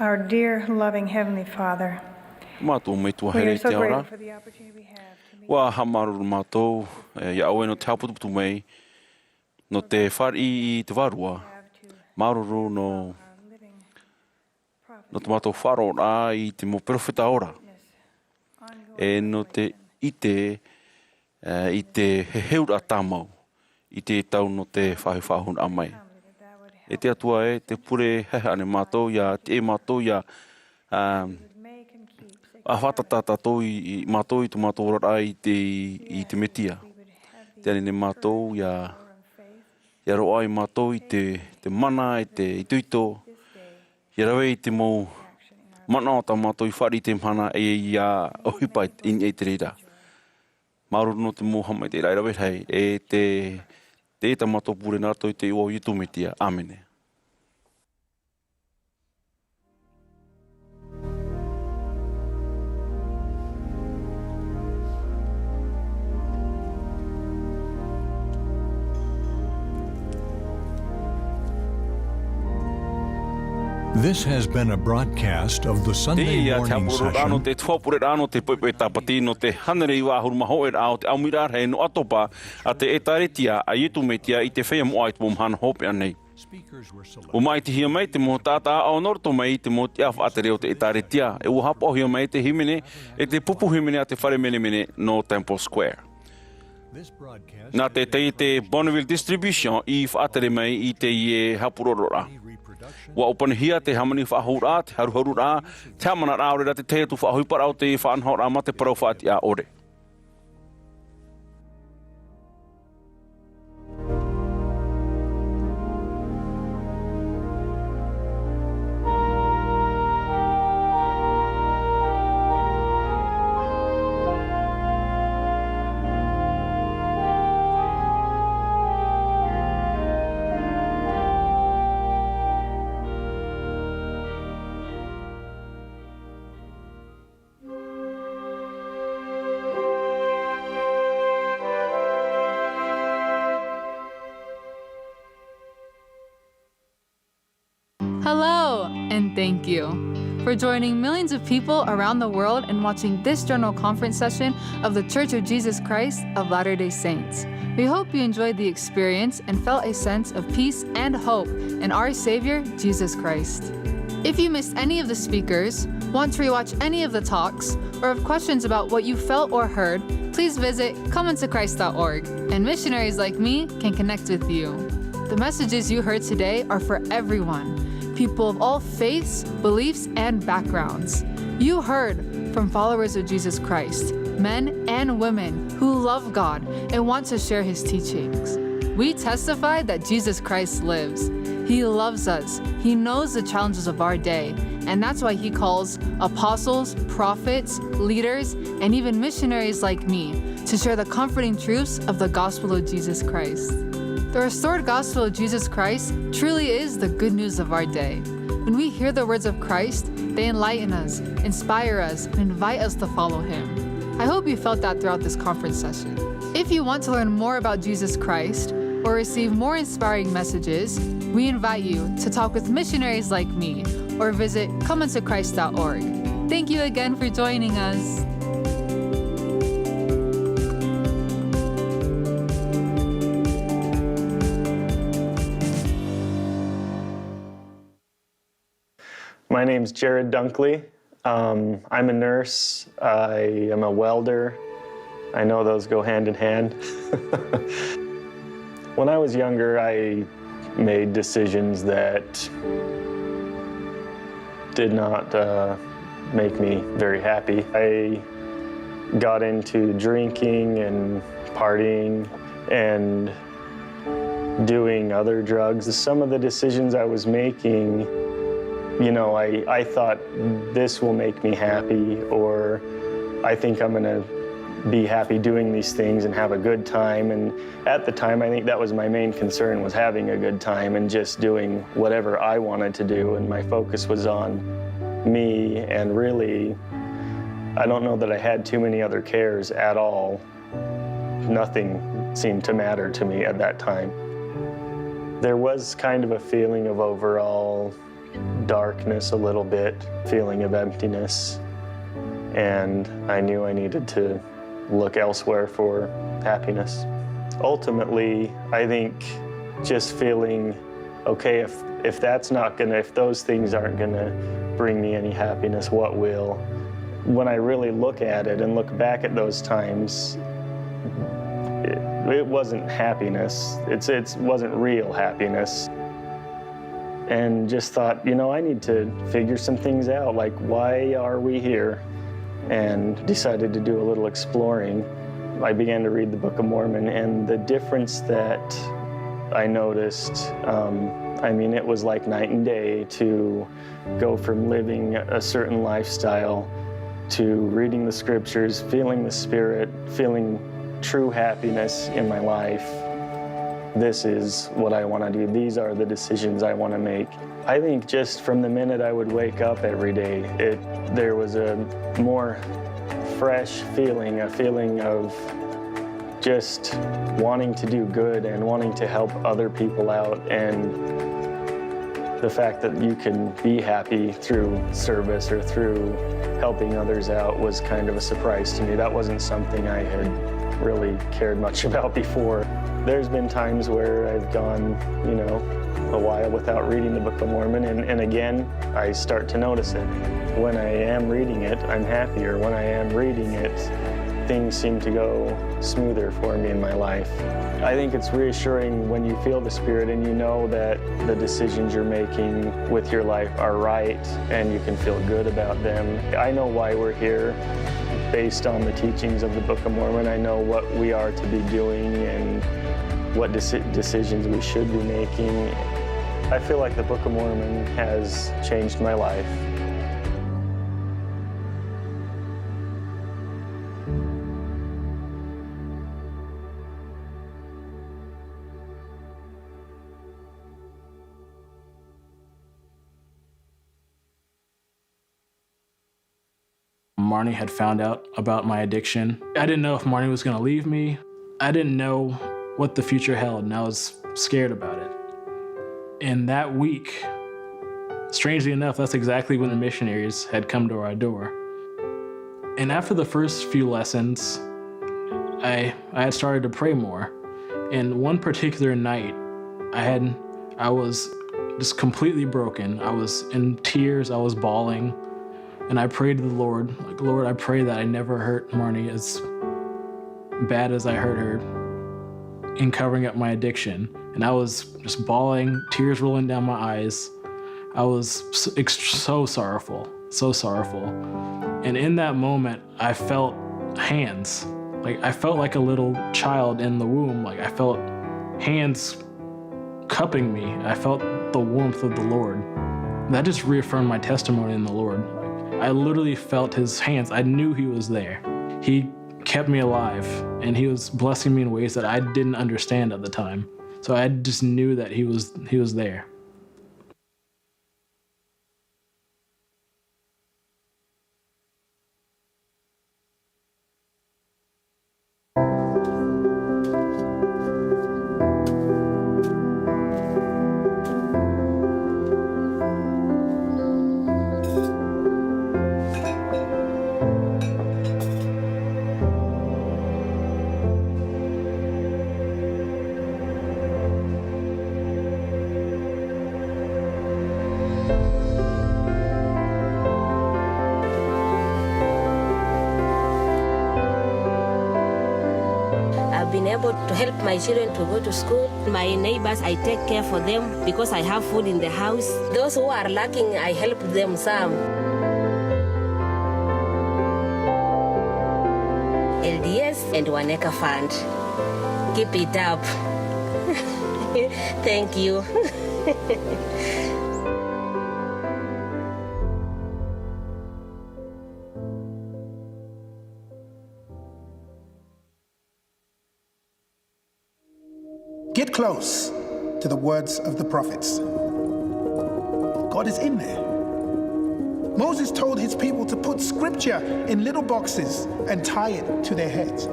Our dear, loving Heavenly Father, Mātou Metua here i te ao ra. Ua haʻamāuruuru mātou, e, iā ʻoe nō te haʻaputuputu mai, nō te fāriʻi i te Vārua. Māuruuru nō, nō te mātou faʻaroʻoraʻa i te mau perofeta ora. E nō te ʻite, e, i te heheuraʻa tāmau, i te tau nō te faʻahi faʻahou mai. E te Atua e, te pure haʻehaʻa nei mātou, ʻia tiʻa mātou, ʻia, ā, ʻa fātata tātou i, i mātou i tō mātou oraraʻa i te, i te Mesia. Tē ani nei mātou, ʻia, ʻia roaʻa iā mātou i te, te mana, i te itoito, ʻia rave i te mau manaʻo tā mātou i fāriʻi i teie mahana, e ʻia ʻohipa i, i niʻa i te reira. Māuruuru nō te mau haʻamaitaʻiraʻa e rave rahi, e te, te tā mātou pure nā roto i te iʻoa o Iesu Mesia. ʻĀmene. This has been a broadcast of the Sunday morning session. Teie te haʻapurororaʻa nō te faʻaʻite nō te poʻipoʻi Tāpati nō te hānere iva ʻahuru mā hōʻē raʻa o te ʻāmuiraʻa rahi nō ʻAtopa a te ʻĒtārētia a Iesu Mesia i te feiā moʻa i te mau mahana hopeʻa nei. ʻUa māʻitihia mai te mau taʻata ʻāʻau nō roto mai i te mau tiʻa faʻatere o te ʻĒtārētia, e ʻua haʻapaʻohia mai te hīmene, e te pupu hīmene a te fare menemene nō Temple Square. Nā te taiete Bonneville Distribution i faʻatere mai i teie haʻapurororaʻa. ʻUa ʻōpanihia te hāmani faʻahouraʻa, te haruharuraʻa, te haʻamanaraʻa, ʻaore rā te tahi atu faʻaʻohiparaʻa o te faʻanahoraʻa mā te parau faʻatiʻa ʻore. Hello, and thank you for joining millions of people around the world and watching this general conference session of The Church of Jesus Christ of Latter-day Saints. We hope you enjoyed the experience and felt a sense of peace and hope in our Savior, Jesus Christ. If you missed any of the speakers, want to rewatch any of the talks, or have questions about what you felt or heard, please visit come unto christ dot org, and missionaries like me can connect with you. The messages you heard today are for everyone, people of all faiths, beliefs, and backgrounds. You heard from followers of Jesus Christ, men and women who love God and want to share his teachings. We testify that Jesus Christ lives. He loves us. He knows the challenges of our day, and that's why he calls apostles, prophets, leaders, and even missionaries like me to share the comforting truths of the gospel of Jesus Christ. The restored gospel of Jesus Christ truly is the good news of our day. When we hear the words of Christ, they enlighten us, inspire us, and invite us to follow him. I hope you felt that throughout this conference session. If you want to learn more about Jesus Christ or receive more inspiring messages, we invite you to talk with missionaries like me or visit come unto christ dot org. Thank you again for joining us. My name's Jared Dunkley. Um, I'm a nurse. I am a welder. I know those go hand in hand. When I was younger, I made decisions that did not, uh, make me very happy. I got into drinking and partying and doing other drugs. Some of the decisions I was making, you know, I, I thought, "This will make me happy," or, "I think I'm gonna be happy doing these things and have a good time." And at the time, I think that was my main concern, was having a good time and just doing whatever I wanted to do. And my focus was on me, and really, I don't know that I had too many other cares at all. Nothing seemed to matter to me at that time. There was kind of a feeling of overall darkness a little bit, feeling of emptiness, and I knew I needed to look elsewhere for happiness. Ultimately, I think just feeling, "Okay, if, if that's not gonna, if those things aren't gonna bring me any happiness, what will?" When I really look at it and look back at those times, it, it wasn't happiness. It's, it wasn't real happiness. And just thought, "You know, I need to figure some things out. Like, why are we here?" And decided to do a little exploring. I began to read the Book of Mormon, and the difference that I noticed, um, I mean, it was like night and day to go from living a certain lifestyle to reading the scriptures, feeling the Spirit, feeling true happiness in my life. This is what I wanna do. These are the decisions I wanna make. I think just from the minute I would wake up every day, it, there was a more fresh feeling, a feeling of just wanting to do good and wanting to help other people out, and the fact that you can be happy through service or through helping others out was kind of a surprise to me. That wasn't something I had really cared much about before. There's been times where I've gone, you know, a while without reading the Book of Mormon, and, and again, I start to notice it. When I am reading it, I'm happier. When I am reading it, things seem to go smoother for me in my life. I think it's reassuring when you feel the Spirit and you know that the decisions you're making with your life are right and you can feel good about them. I know why we're here. Based on the teachings of the Book of Mormon, I know what we are to be doing and what deci-, decisions we should be making. I feel like the Book of Mormon has changed my life. Marnie had found out about my addiction. I didn't know if Marnie was gonna leave me. I didn't know what the future held, and I was scared about it. And that week, strangely enough, that's exactly when the missionaries had come to our door. And after the first few lessons, I, I had started to pray more. And one particular night, I had, I was just completely broken. I was in tears, I was bawling. And I prayed to the Lord, like, "Lord, I pray that I never hurt Marnie as bad as I hurt her in covering up my addiction." And I was just bawling, tears rolling down my eyes. I was s-, ex-, so sorrowful, so sorrowful. And in that moment, I felt hands. Like, I felt like a little child in the womb. Like, I felt hands cupping me. I felt the warmth of the Lord. That just reaffirmed my testimony in the Lord. I literally felt his hands. I knew he was there. He kept me alive, and he was blessing me in ways that I didn't understand at the time. So I just knew that he was, he was there. I've been able to help my children to go to school. My neighbors, I take care for them because I have food in the house. Those who are lacking, I help them some. L D S and One Acre Fund. Keep it up. Thank you. Get close to the words of the prophets. God is in there. Moses told his people to put scripture in little boxes and tie it to their heads.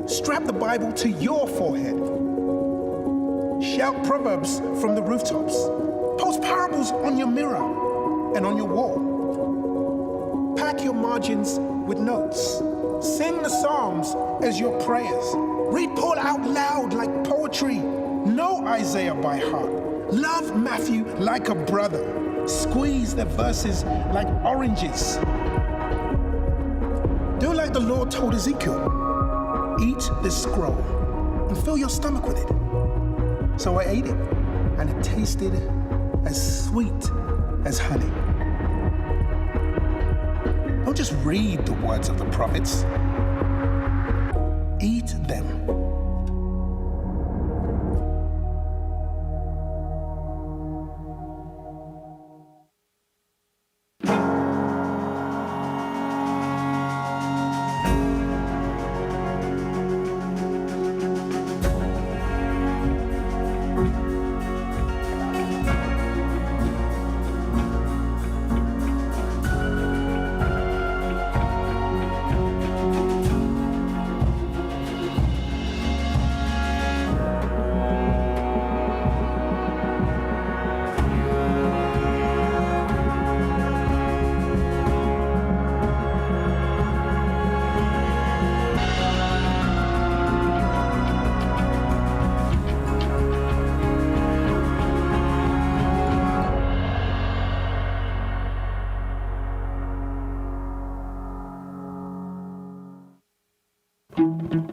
Strap the Bible to your forehead. Shout proverbs from the rooftops. Post parables on your mirror. and on your wall. Pack your margins with notes. Sing the Psalms as your prayers. Read Paul out loud like poetry. Know Isaiah by heart. Love Matthew like a brother. Squeeze the verses like oranges. Do like the Lord told Ezekiel. Eat this scroll and fill your stomach with it. So I ate it, and it tasted as sweet as honey. Don't just read the words of the prophets. Eat them.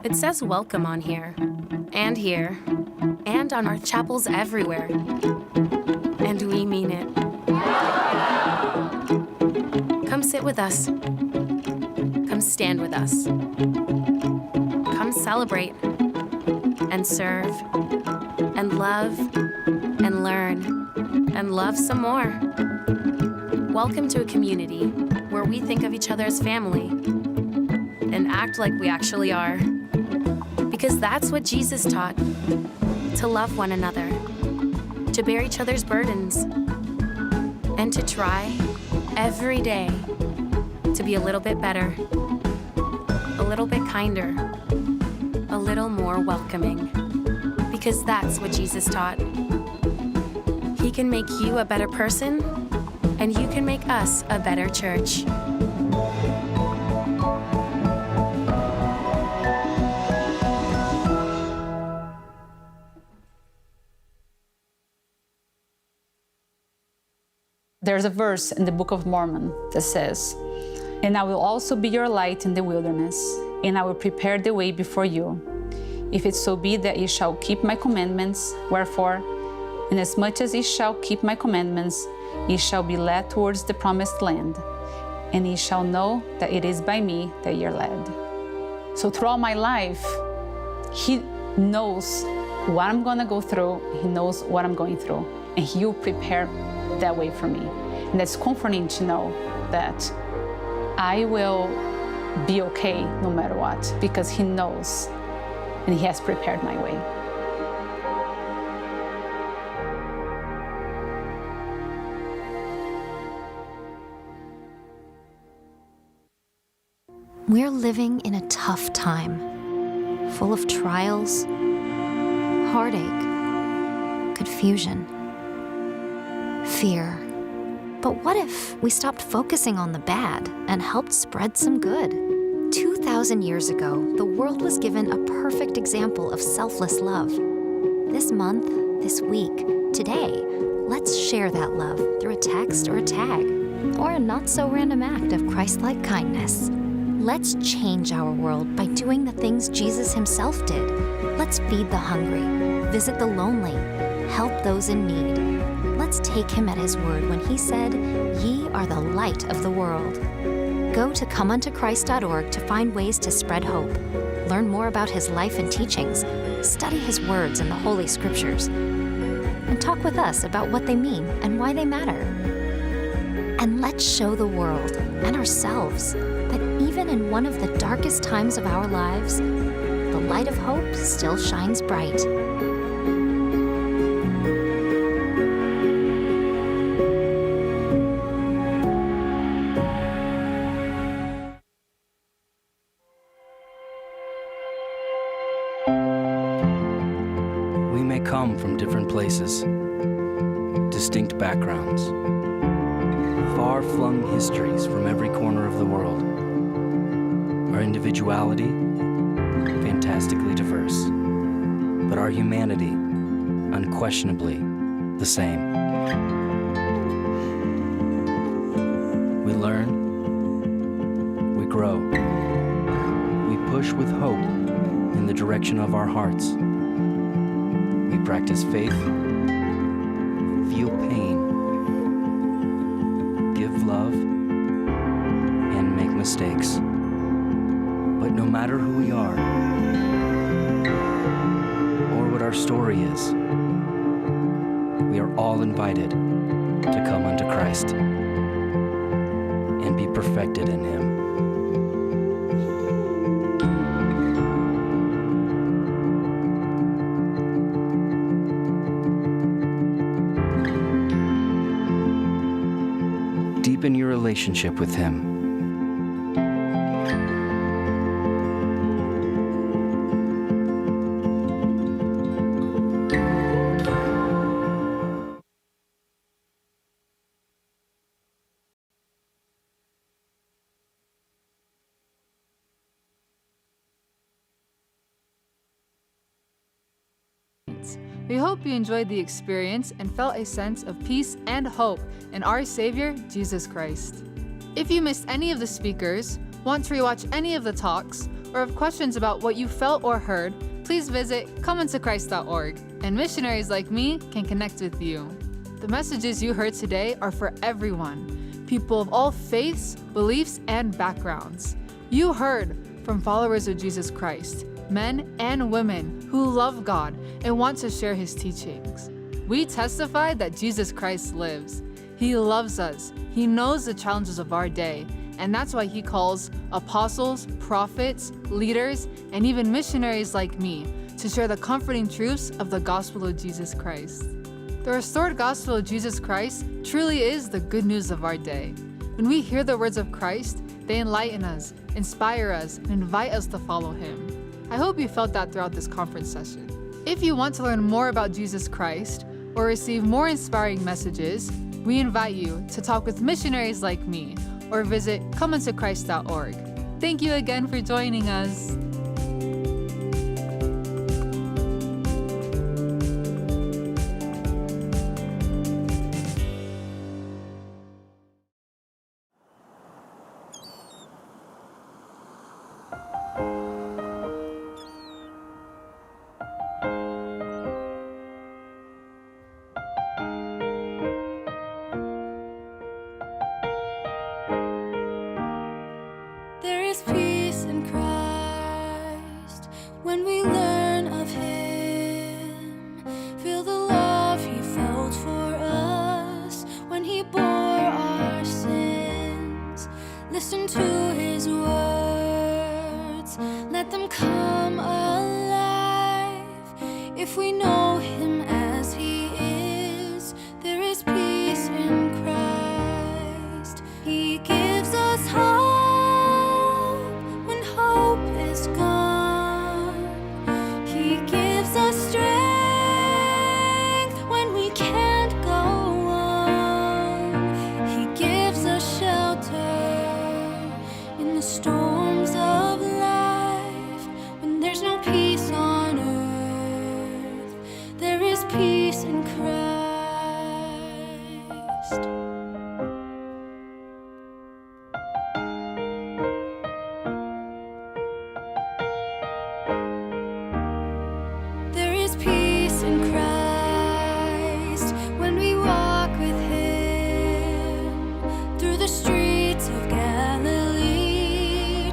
It says welcome on here, and here, and on our chapels everywhere. And we mean it. Come sit with us. Come stand with us. Come celebrate and serve and love and learn and love some more. Welcome to a community where we think of each other as family and act like we actually are. Because that's what Jesus taught, to love one another, to bear each other's burdens, and to try every day to be a little bit better, a little bit kinder, a little more welcoming. Because that's what Jesus taught. He can make you a better person, and you can make us a better church. There's a verse in the Book of Mormon that says, "And I will also be your light in the wilderness, and I will prepare the way before you. If it so be that ye shall keep my commandments, wherefore, inasmuch as ye shall keep my commandments, ye shall be led towards the promised land, and ye shall know that it is by me that ye are led." So throughout my life, he knows what I'm gonna go through, he knows what I'm going through, and he will prepare that way for me. And that's comforting to know that I will be okay no matter what, because he knows and he has prepared my way. We're living in a tough time, full of trials, heartache, confusion, fear. But what if we stopped focusing on the bad and helped spread some good? Two thousand years ago, the world was given a perfect example of selfless love. This month, this week, today, let's share that love through a text or a tag, or a not-so-random act of Christ-like kindness. Let's change our world by doing the things Jesus himself did. Let's feed the hungry, visit the lonely, help those in need. Let's take him at his word when he said, "Ye are the light of the world." Go to come unto Christ dot org to find ways to spread hope. Learn more about his life and teachings. Study his words in the Holy Scriptures. And talk with us about what they mean and why they matter. And let's show the world and ourselves that even in one of the darkest times of our lives, the light of hope still shines bright. We may come from different places, distinct backgrounds, far-flung histories from every corner of the world. Our individuality, fantastically diverse, but our humanity, unquestionably the same. We learn, we grow, we push with hope in the direction of our hearts. We practice faith, feel pain, give love, and make mistakes. But no matter who we are, or what our story is, we are all invited to come unto Christ and be perfected in Him. Deepen your relationship with Him. We hope you enjoyed the experience and felt a sense of peace and hope in our Savior, Jesus Christ. If you missed any of the speakers, want to rewatch any of the talks, or have questions about what you felt or heard, please visit come unto christ dot org, and missionaries like me can connect with you. The messages you heard today are for everyone, people of all faiths, beliefs, and backgrounds. You heard from followers of Jesus Christ, men and women who love God and want to share His teachings. We testify that Jesus Christ lives. He loves us. He knows the challenges of our day, and that's why He calls apostles, prophets, leaders, and even missionaries like me to share the comforting truths of the gospel of Jesus Christ. The restored gospel of Jesus Christ truly is the good news of our day. When we hear the words of Christ, they enlighten us, inspire us, and invite us to follow Him. I hope you felt that throughout this conference session. If you want to learn more about Jesus Christ or receive more inspiring messages, we invite you to talk with missionaries like me or visit come unto christ dot org. Thank you again for joining us. There is peace in Christ when we learn of Him. Feel the love He felt for us when He bore our sins. Listen to His words, let them come alive. If we know Him as He is, there is peace in Christ. He gives us hope when hope is gone. He gives us strength when we can't go on. He gives us shelter in the storms of life. When there's no peace on earth, there is peace in Christ. There is peace in Christ when we walk with Him through the streets of Galilee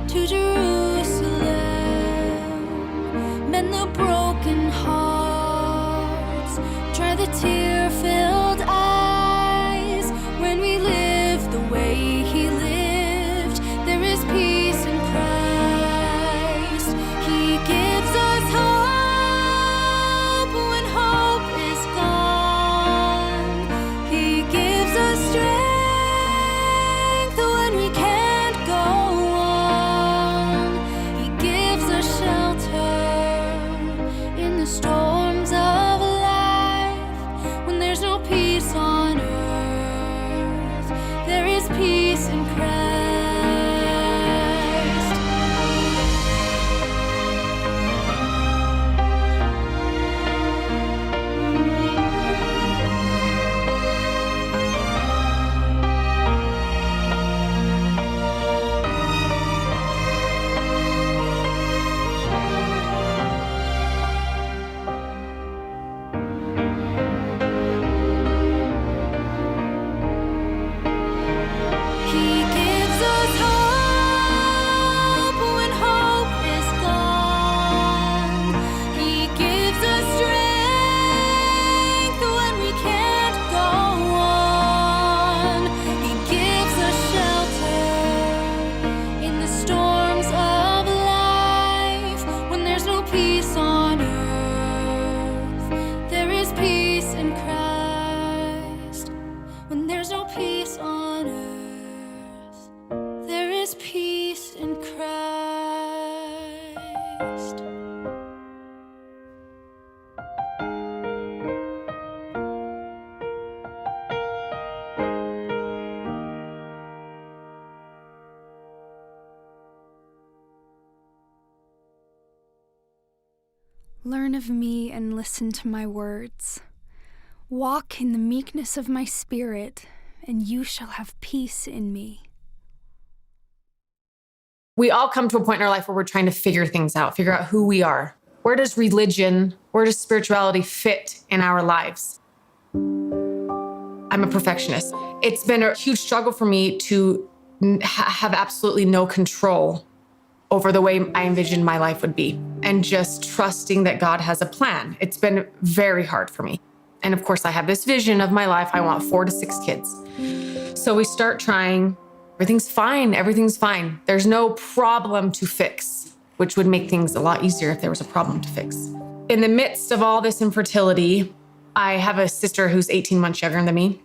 Learn of me and listen to my words. Walk in the meekness of my spirit, and you shall have peace in me. We all come to a point in our life where we're trying to figure things out, figure out who we are. Where does religion, where does spirituality fit in our lives? I'm a perfectionist. It's been a huge struggle for me to n-, ha-, have absolutely no control over the way I envisioned my life would be, and just trusting that God has a plan. It's been very hard for me. And of course, I have this vision of my life. I want four to six kids. So we start trying. Everything's fine. Everything's fine. There's no problem to fix, which would make things a lot easier if there was a problem to fix. In the midst of all this infertility, I have a sister who's eighteen months younger than me.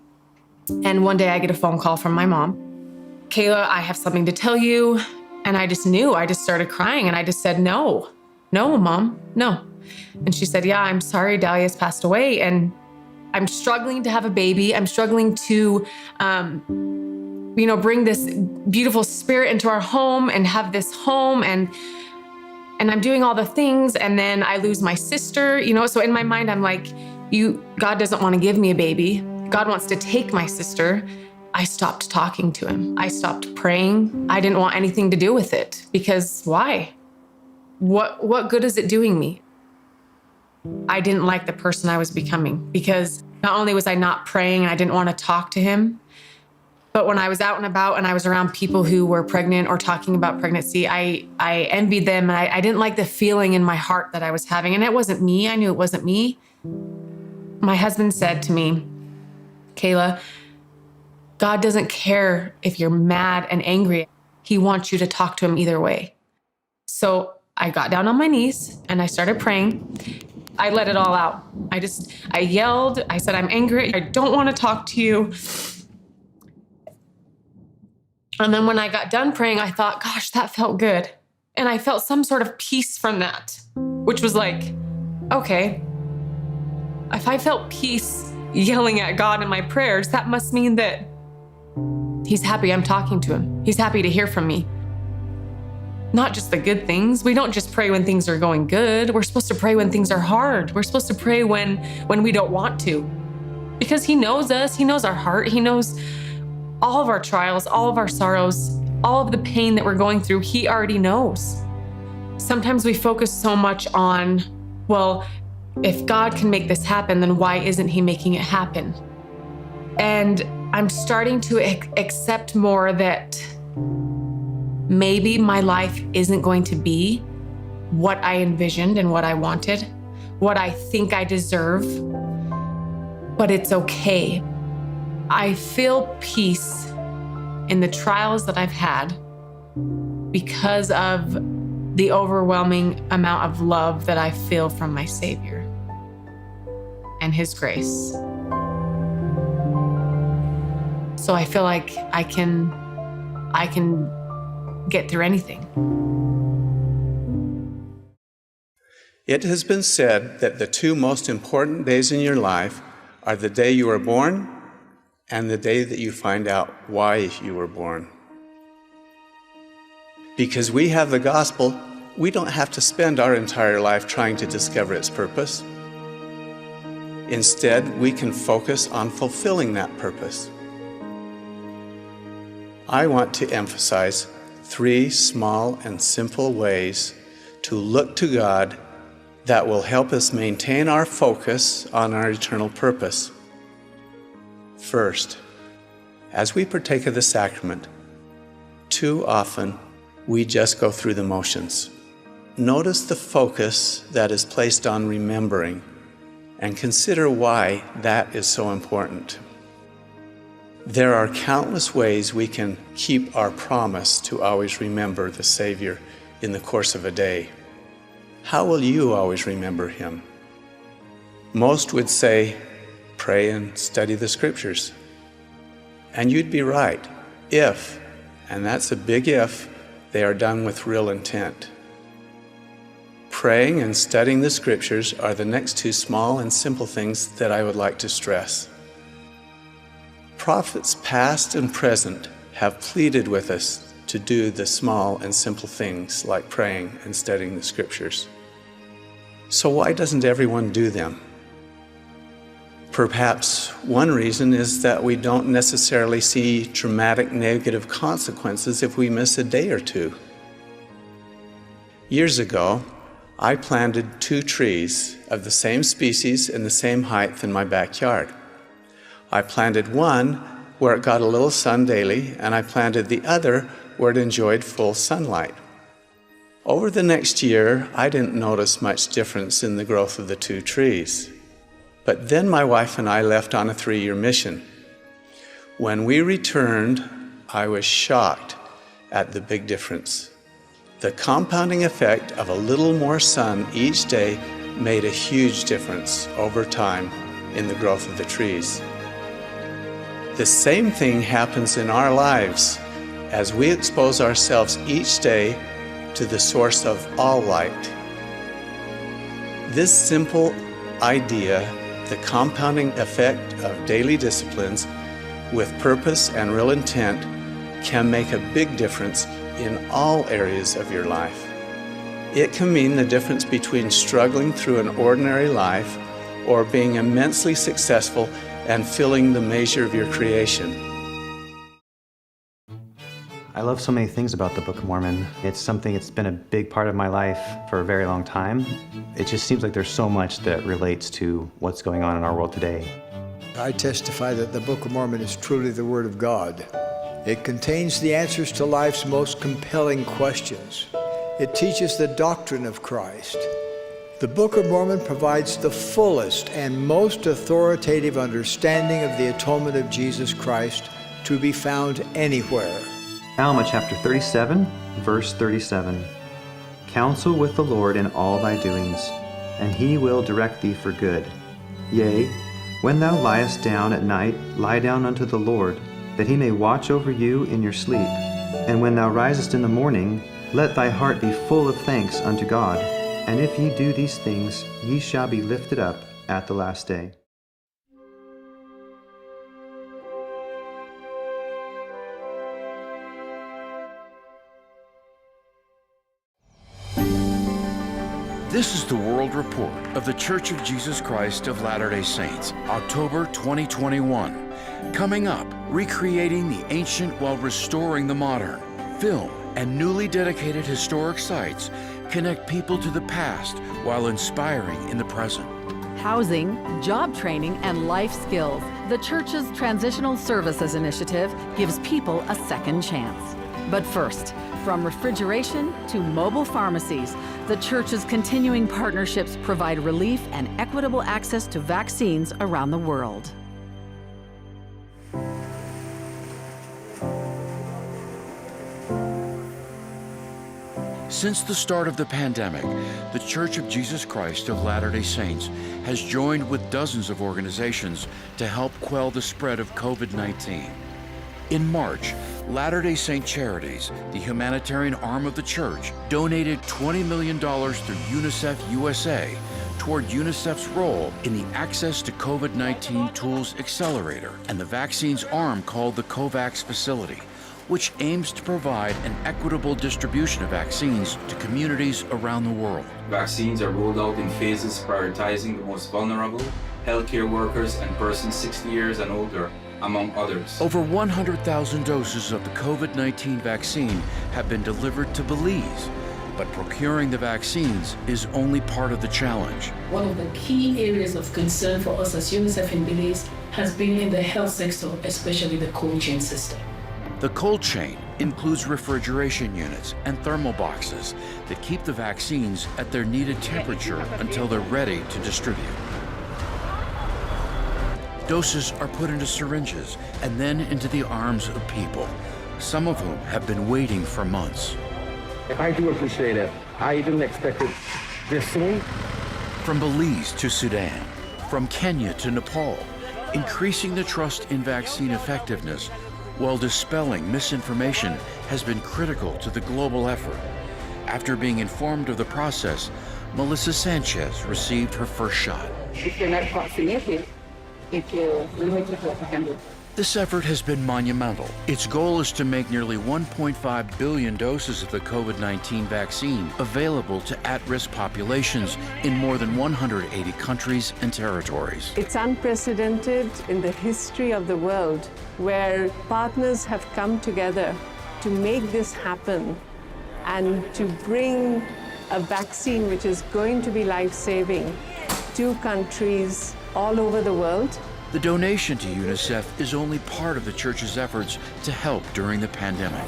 And one day I get a phone call from my mom. "Kayla, I have something to tell you." And I just knew. I just started crying and I just said, "No, no, Mom, no." And she said, "Yeah, I'm sorry, Dahlia's passed away. And I'm struggling to have a baby. I'm struggling to, um, you know, bring this beautiful spirit into our home and have this home. And, and I'm doing all the things. And then I lose my sister, you know?" So in my mind, I'm like, "You, God doesn't want to give me a baby. God wants to take my sister." I stopped talking to him. I stopped praying. I didn't want anything to do with it because why? What, what good is it doing me? I didn't like the person I was becoming because not only was I not praying and I didn't want to talk to him, but when I was out and about and I was around people who were pregnant or talking about pregnancy, I, I envied them and I, I didn't like the feeling in my heart that I was having. And it wasn't me. I knew it wasn't me. My husband said to me, "Kayla, God doesn't care if you're mad and angry. He wants you to talk to him either way." So I got down on my knees and I started praying. I let it all out. I just, I yelled. I said, "I'm angry. I don't want to talk to you." And then when I got done praying, I thought, "Gosh, that felt good." And I felt some sort of peace from that, which was like, "Okay, if I felt peace yelling at God in my prayers, that must mean that he's happy I'm talking to him. He's happy to hear from me." Not just the good things. We don't just pray when things are going good. We're supposed to pray when things are hard. We're supposed to pray when, when we don't want to. Because he knows us. He knows our heart. He knows all of our trials, all of our sorrows, all of the pain that we're going through. He already knows. Sometimes we focus so much on, "Well, if God can make this happen, then why isn't he making it happen?" And I'm starting to ac-, accept more that maybe my life isn't going to be what I envisioned and what I wanted, what I think I deserve, but it's okay. I feel peace in the trials that I've had because of the overwhelming amount of love that I feel from my Savior and his grace. So I feel like I can, I can get through anything. It has been said that the two most important days in your life are the day you are born and the day that you find out why you were born. Because we have the gospel, we don't have to spend our entire life trying to discover its purpose. Instead, we can focus on fulfilling that purpose. I want to emphasize three small and simple ways to look to God that will help us maintain our focus on our eternal purpose. First, as we partake of the sacrament, too often we just go through the motions. Notice the focus that is placed on remembering and consider why that is so important. There are countless ways we can keep our promise to always remember the Savior in the course of a day. How will you always remember him? Most would say, "Pray and study the scriptures." And you'd be right, if, and that's a big if, they are done with real intent. Praying and studying the scriptures are the next two small and simple things that I would like to stress. Prophets past and present have pleaded with us to do the small and simple things like praying and studying the scriptures. So why doesn't everyone do them? Perhaps one reason is that we don't necessarily see dramatic negative consequences if we miss a day or two. Years ago, I planted two trees of the same species and the same height in my backyard. I planted one where it got a little sun daily, and I planted the other where it enjoyed full sunlight. Over the next year, I didn't notice much difference in the growth of the two trees. But then my wife and I left on a three-year mission. When we returned, I was shocked at the big difference. The compounding effect of a little more sun each day made a huge difference over time in the growth of the trees. The same thing happens in our lives as we expose ourselves each day to the source of all light. This simple idea, the compounding effect of daily disciplines with purpose and real intent, can make a big difference in all areas of your life. It can mean the difference between struggling through an ordinary life or being immensely successful and feeling the measure of your creation. I love so many things about the Book of Mormon. It's something, it's been a big part of my life for a very long time. It just seems like there's so much that relates to what's going on in our world today. I testify that the Book of Mormon is truly the Word of God. It contains the answers to life's most compelling questions. It teaches the doctrine of Christ. The Book of Mormon provides the fullest and most authoritative understanding of the atonement of Jesus Christ to be found anywhere. Alma chapter thirty-seven, verse thirty-seven. Counsel with the Lord in all thy doings, and he will direct thee for good. Yea, when thou liest down at night, lie down unto the Lord, that he may watch over you in your sleep. And when thou risest in the morning, let thy heart be full of thanks unto God. And if ye do these things, ye shall be lifted up at the last day. This is the World Report of The Church of Jesus Christ of Latter-day Saints, October twenty twenty-one. Coming up, recreating the ancient while restoring the modern. Film and newly dedicated historic sites connect people to the past while inspiring in the present. Housing, job training, and life skills. The church's Transitional Services Initiative gives people a second chance. But first, from refrigeration to mobile pharmacies, the church's continuing partnerships provide relief and equitable access to vaccines around the world. Since the start of the pandemic, The Church of Jesus Christ of Latter-day Saints has joined with dozens of organizations to help quell the spread of COVID nineteen. In March, Latter-day Saint Charities, the humanitarian arm of the church, donated twenty million dollars through UNICEF U S A toward UNICEF's role in the Access to COVID nineteen Tools Accelerator and the vaccines arm called the COVAX facility, which aims to provide an equitable distribution of vaccines to communities around the world. Vaccines are rolled out in phases, prioritizing the most vulnerable, healthcare workers, and persons sixty years and older, among others. Over one hundred thousand doses of the COVID nineteen vaccine have been delivered to Belize, but procuring the vaccines is only part of the challenge. One of the key areas of concern for us as UNICEF in Belize has been in the health sector, especially the cold chain system. The cold chain includes refrigeration units and thermal boxes that keep the vaccines at their needed temperature until they're ready to distribute. Doses are put into syringes and then into the arms of people, some of whom have been waiting for months. I do appreciate it. I didn't expect it this soon. From Belize to Sudan, from Kenya to Nepal, increasing the trust in vaccine effectiveness while dispelling misinformation has been critical to the global effort. After being informed of the process, Melissa Sanchez received her first shot. If you're not vaccinated, it's, uh, limited to one hundred. This effort has been monumental. Its goal is to make nearly one point five billion doses of the COVID nineteen vaccine available to at-risk populations in more than one hundred eighty countries and territories. It's unprecedented in the history of the world, where partners have come together to make this happen and to bring a vaccine which is going to be life-saving to countries all over the world. The donation to UNICEF is only part of the church's efforts to help during the pandemic.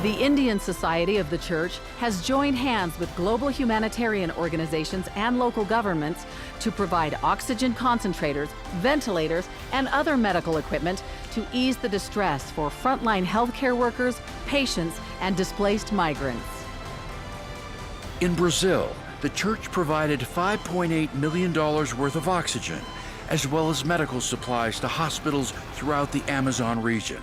The Indian Society of the Church has joined hands with global humanitarian organizations and local governments to provide oxygen concentrators, ventilators, and other medical equipment to ease the distress for frontline healthcare workers, patients, and displaced migrants. In Brazil, the church provided five point eight million dollars worth of oxygen, as well as medical supplies to hospitals throughout the Amazon region.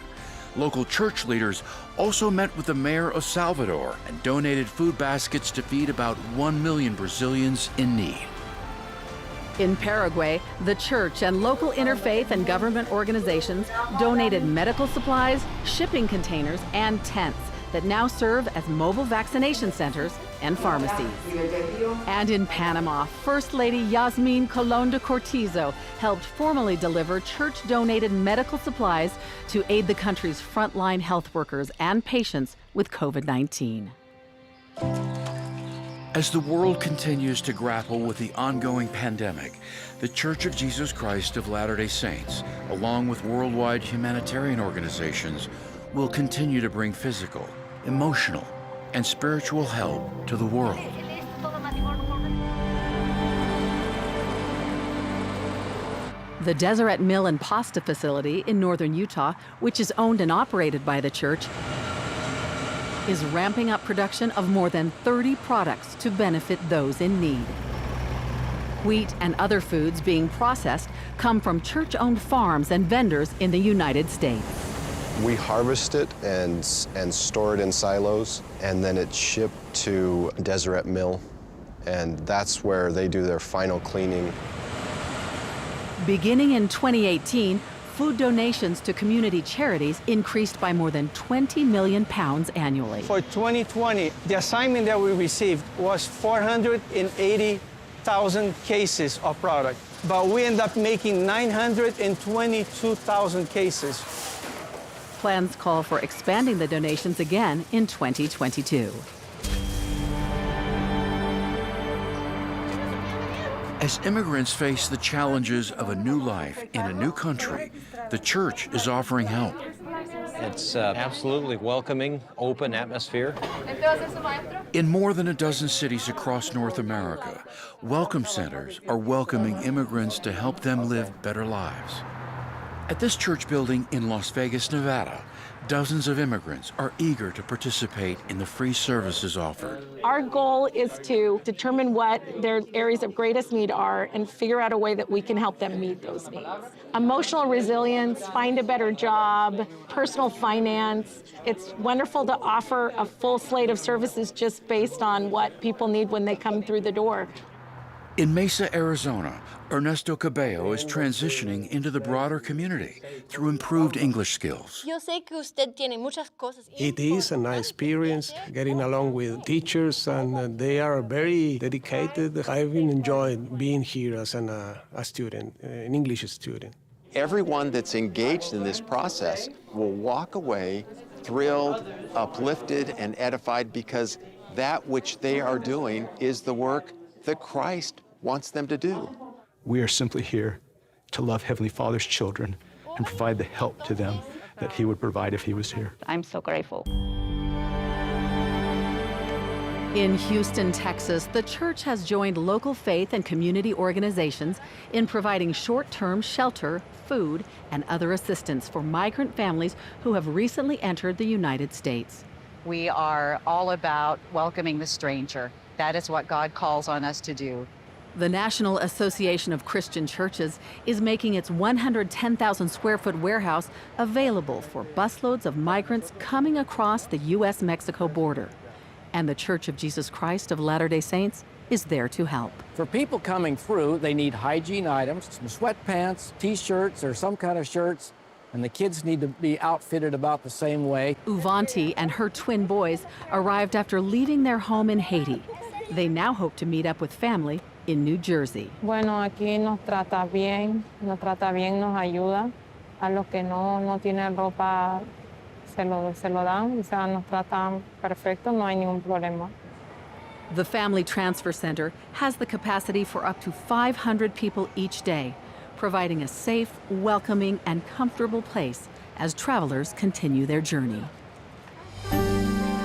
Local church leaders also met with the mayor of Salvador and donated food baskets to feed about one million Brazilians in need. In Paraguay, the church and local interfaith and government organizations donated medical supplies, shipping containers, and tents that now serve as mobile vaccination centers and pharmacies. And in Panama, First Lady Yasmin Colon de Cortizo helped formally deliver church-donated medical supplies to aid the country's frontline health workers and patients with COVID nineteen. As the world continues to grapple with the ongoing pandemic, The Church of Jesus Christ of Latter-day Saints, along with worldwide humanitarian organizations, will continue to bring physical, emotional, and spiritual help to the world. The Deseret Mill and Pasta Facility in northern Utah, which is owned and operated by the church, is ramping up production of more than thirty products to benefit those in need. Wheat and other foods being processed come from church-owned farms and vendors in the United States. We harvest it and, and store it in silos, and then it's shipped to Deseret Mill, and that's where they do their final cleaning. Beginning in twenty eighteen, food donations to community charities increased by more than twenty million pounds annually. For twenty twenty, the assignment that we received was four hundred and eighty thousand cases of product, but we end up making nine hundred and twenty-two thousand cases. Plans call for expanding the donations again in twenty twenty-two. As immigrants face the challenges of a new life in a new country, the church is offering help. It's, uh, absolutely welcoming, open atmosphere. In more than a dozen cities across North America, Welcome centers are welcoming immigrants to help them live better lives. At this church building in Las Vegas, Nevada, dozens of immigrants are eager to participate in the free services offered. Our goal is to determine what their areas of greatest need are and figure out a way that we can help them meet those needs. Emotional resilience, find a better job, personal finance. It's wonderful to offer a full slate of services just based on what people need when they come through the door. In Mesa, Arizona, Ernesto Cabello is transitioning into the broader community through improved English skills. Yo sé que usted tiene muchas cosas. It is a nice experience getting along with teachers, and, uh, they are very dedicated. I've enjoyed being here as an, uh, a student, uh, an English student. Everyone that's engaged in this process will walk away thrilled, uplifted, and edified because that which they are doing is the work that Christ wants them to do. We are simply here to love Heavenly Father's children and provide the help to them that He would provide if He was here. I'm so grateful. In Houston, Texas, the church has joined local faith and community organizations in providing short-term shelter, food, and other assistance for migrant families who have recently entered the United States. We are all about welcoming the stranger. That is what God calls on us to do. The National Association of Christian Churches is making its one hundred ten thousand square foot warehouse available for busloads of migrants coming across the U S Mexico border. And the Church of Jesus Christ of Latter-day Saints is there to help. For people coming through, they need hygiene items, some sweatpants, T-shirts, or some kind of shirts, and the kids need to be outfitted about the same way. Uvanti and her twin boys arrived after leaving their home in Haiti. They now hope to meet up with family in New Jersey. Bueno, aquí nos trata bien, nos trata bien, nos ayuda. A los que no, no tienen ropa, se lo, se lo dan, o sea, nos tratan perfecto, no hay ningún problema. The Family Transfer Center has the capacity for up to five hundred people each day, providing a safe, welcoming, and comfortable place as travelers continue their journey.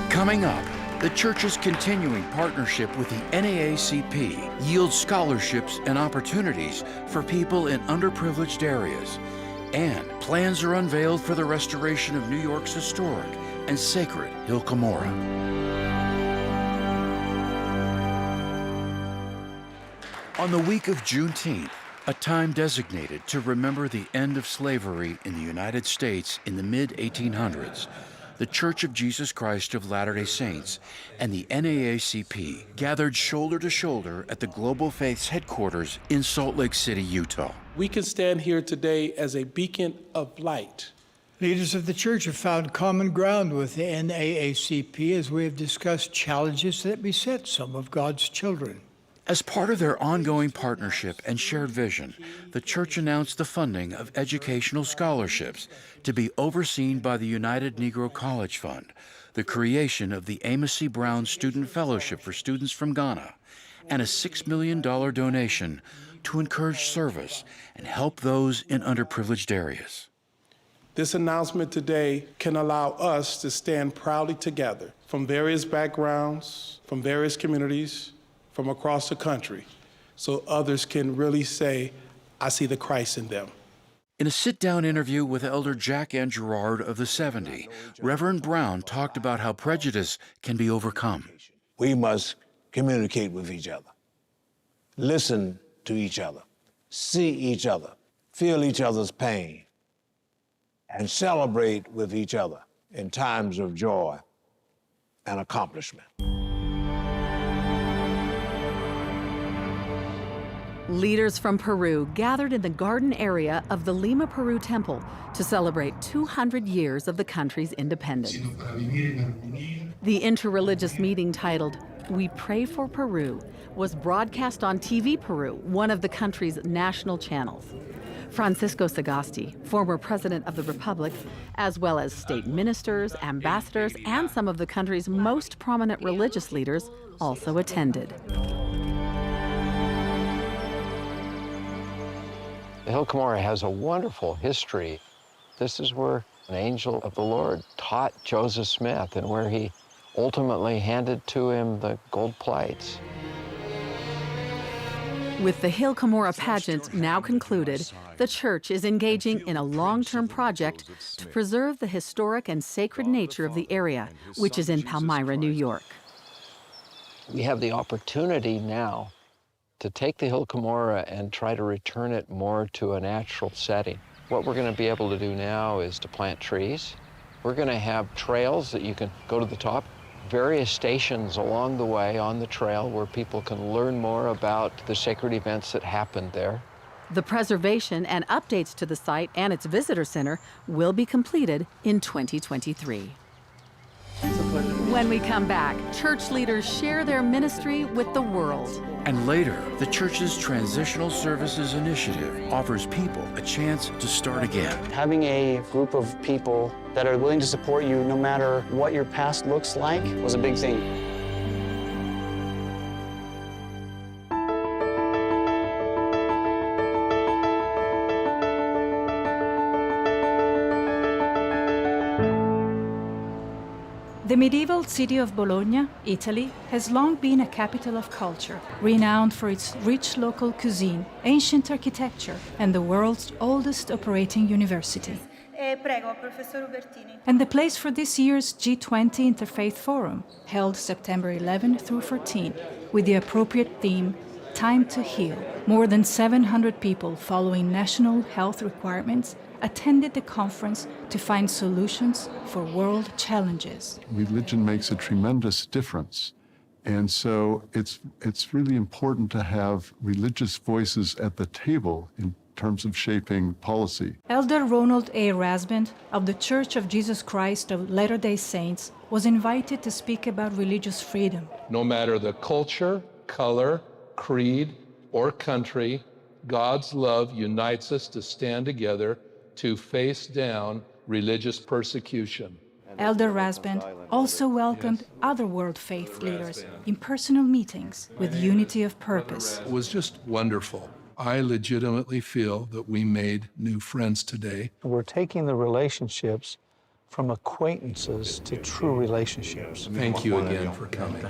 Coming up, the church's continuing partnership with the N double A C P yields scholarships and opportunities for people in underprivileged areas. And plans are unveiled for the restoration of New York's historic and sacred Hill Cumorah. On the week of Juneteenth, a time designated to remember the end of slavery in the United States in the mid eighteen hundreds, the Church of Jesus Christ of Latter-day Saints and the N double A C P gathered shoulder to shoulder at the Global Faiths headquarters in Salt Lake City, Utah. We can stand here today as a beacon of light. Leaders of the church have found common ground with the N double A C P as we have discussed challenges that beset some of God's children. As part of their ongoing partnership and shared vision, the church announced the funding of educational scholarships to be overseen by the United Negro College Fund, the creation of the Amos C. Brown Student Fellowship for students from Ghana, and a six million dollar donation to encourage service and help those in underprivileged areas. This announcement today can allow us to stand proudly together from various backgrounds, from various communities, from across the country, so others can really say, "I see the Christ in them." In a sit-down interview with Elder Jack N. Gerard of the seventy, Reverend Brown talked about how prejudice can be overcome. We must communicate with each other, listen to each other, see each other, feel each other's pain, and celebrate with each other in times of joy and accomplishment. Leaders from Peru gathered in the garden area of the Lima Peru Temple to celebrate two hundred years of the country's independence. The interreligious meeting, titled We Pray for Peru, was broadcast on T V Peru, one of the country's national channels. Francisco Sagasti, former president of the republic, as well as state ministers, ambassadors, and some of the country's most prominent religious leaders, also attended. The Hill Cumorah has a wonderful history. This is where an angel of the Lord taught Joseph Smith and where he ultimately handed to him the gold plates. With the Hill Cumorah pageant now concluded, the church is engaging in a long-term project to preserve the historic and sacred nature of the area, which is in Palmyra, New York. We have the opportunity now to take the Hill Cumorah and try to return it more to a natural setting. What we're gonna be able to do now is to plant trees. We're gonna have trails that you can go to the top, various stations along the way on the trail where people can learn more about the sacred events that happened there. The preservation and updates to the site and its visitor center will be completed in twenty twenty-three. When we come back, church leaders share their ministry with the world. And later, the church's Transitional Services Initiative offers people a chance to start again. Having a group of people that are willing to support you no matter what your past looks like was a big thing. The medieval city of Bologna, Italy, has long been a capital of culture, renowned for its rich local cuisine, ancient architecture, and the world's oldest operating university. Eh, prego, Professor Ubertini. And the place for this year's G twenty Interfaith Forum, held September eleven through fourteen, with the appropriate theme, Time to Heal. More than seven hundred people following national health requirements attended the conference to find solutions for world challenges. Religion makes a tremendous difference And so it's, it's really important to have religious voices at the table in terms of shaping policy. Elder Ronald A. Rasband of The Church of Jesus Christ of Latter-day Saints was invited to speak about religious freedom. No matter the culture, color, creed, or country, God's love unites us to stand together to face down religious persecution. Elder Rasband also welcomed other world faith leaders in personal meetings with unity of purpose. It was just wonderful. I legitimately feel that we made new friends today. We're taking the relationships from acquaintances to true relationships. Thank you again for coming.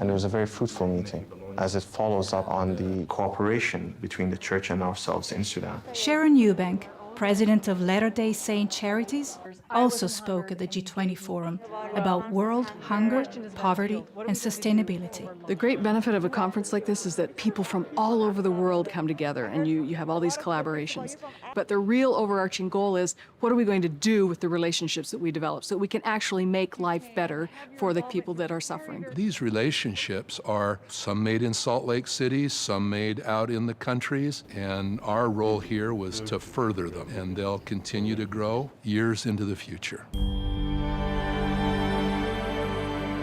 And it was a very fruitful meeting, as it follows up on the cooperation between the church and ourselves in Sudan. Sharon Eubank, president of Latter-day Saint Charities, also spoke at the G twenty Forum about world hunger, poverty, and sustainability. The great benefit of a conference like this is that people from all over the world come together and you, you have all these collaborations. But the real overarching goal is, what are we going to do with the relationships that we develop so that we can actually make life better for the people that are suffering? These relationships are some made in Salt Lake City, some made out in the countries, and our role here was to further them, and they'll continue to grow years into the future.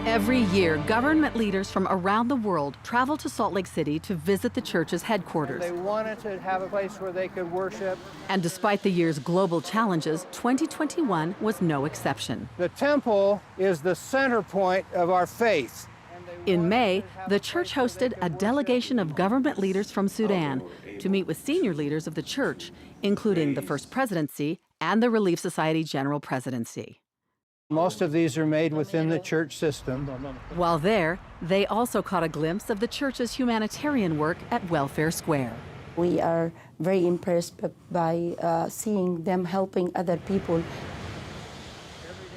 Every year, government leaders from around the world travel to Salt Lake City to visit the church's headquarters. They wanted to have a place where they could worship. And despite the year's global challenges, twenty twenty-one was no exception. The temple is the center point of our faith. In May, the church hosted a delegation of government leaders from Sudan to meet with senior leaders of the church, including the First Presidency and the Relief Society General Presidency. Most of these are made within the church system. While there, they also caught a glimpse of the church's humanitarian work at Welfare Square. We are very impressed b- by uh, seeing them helping other people.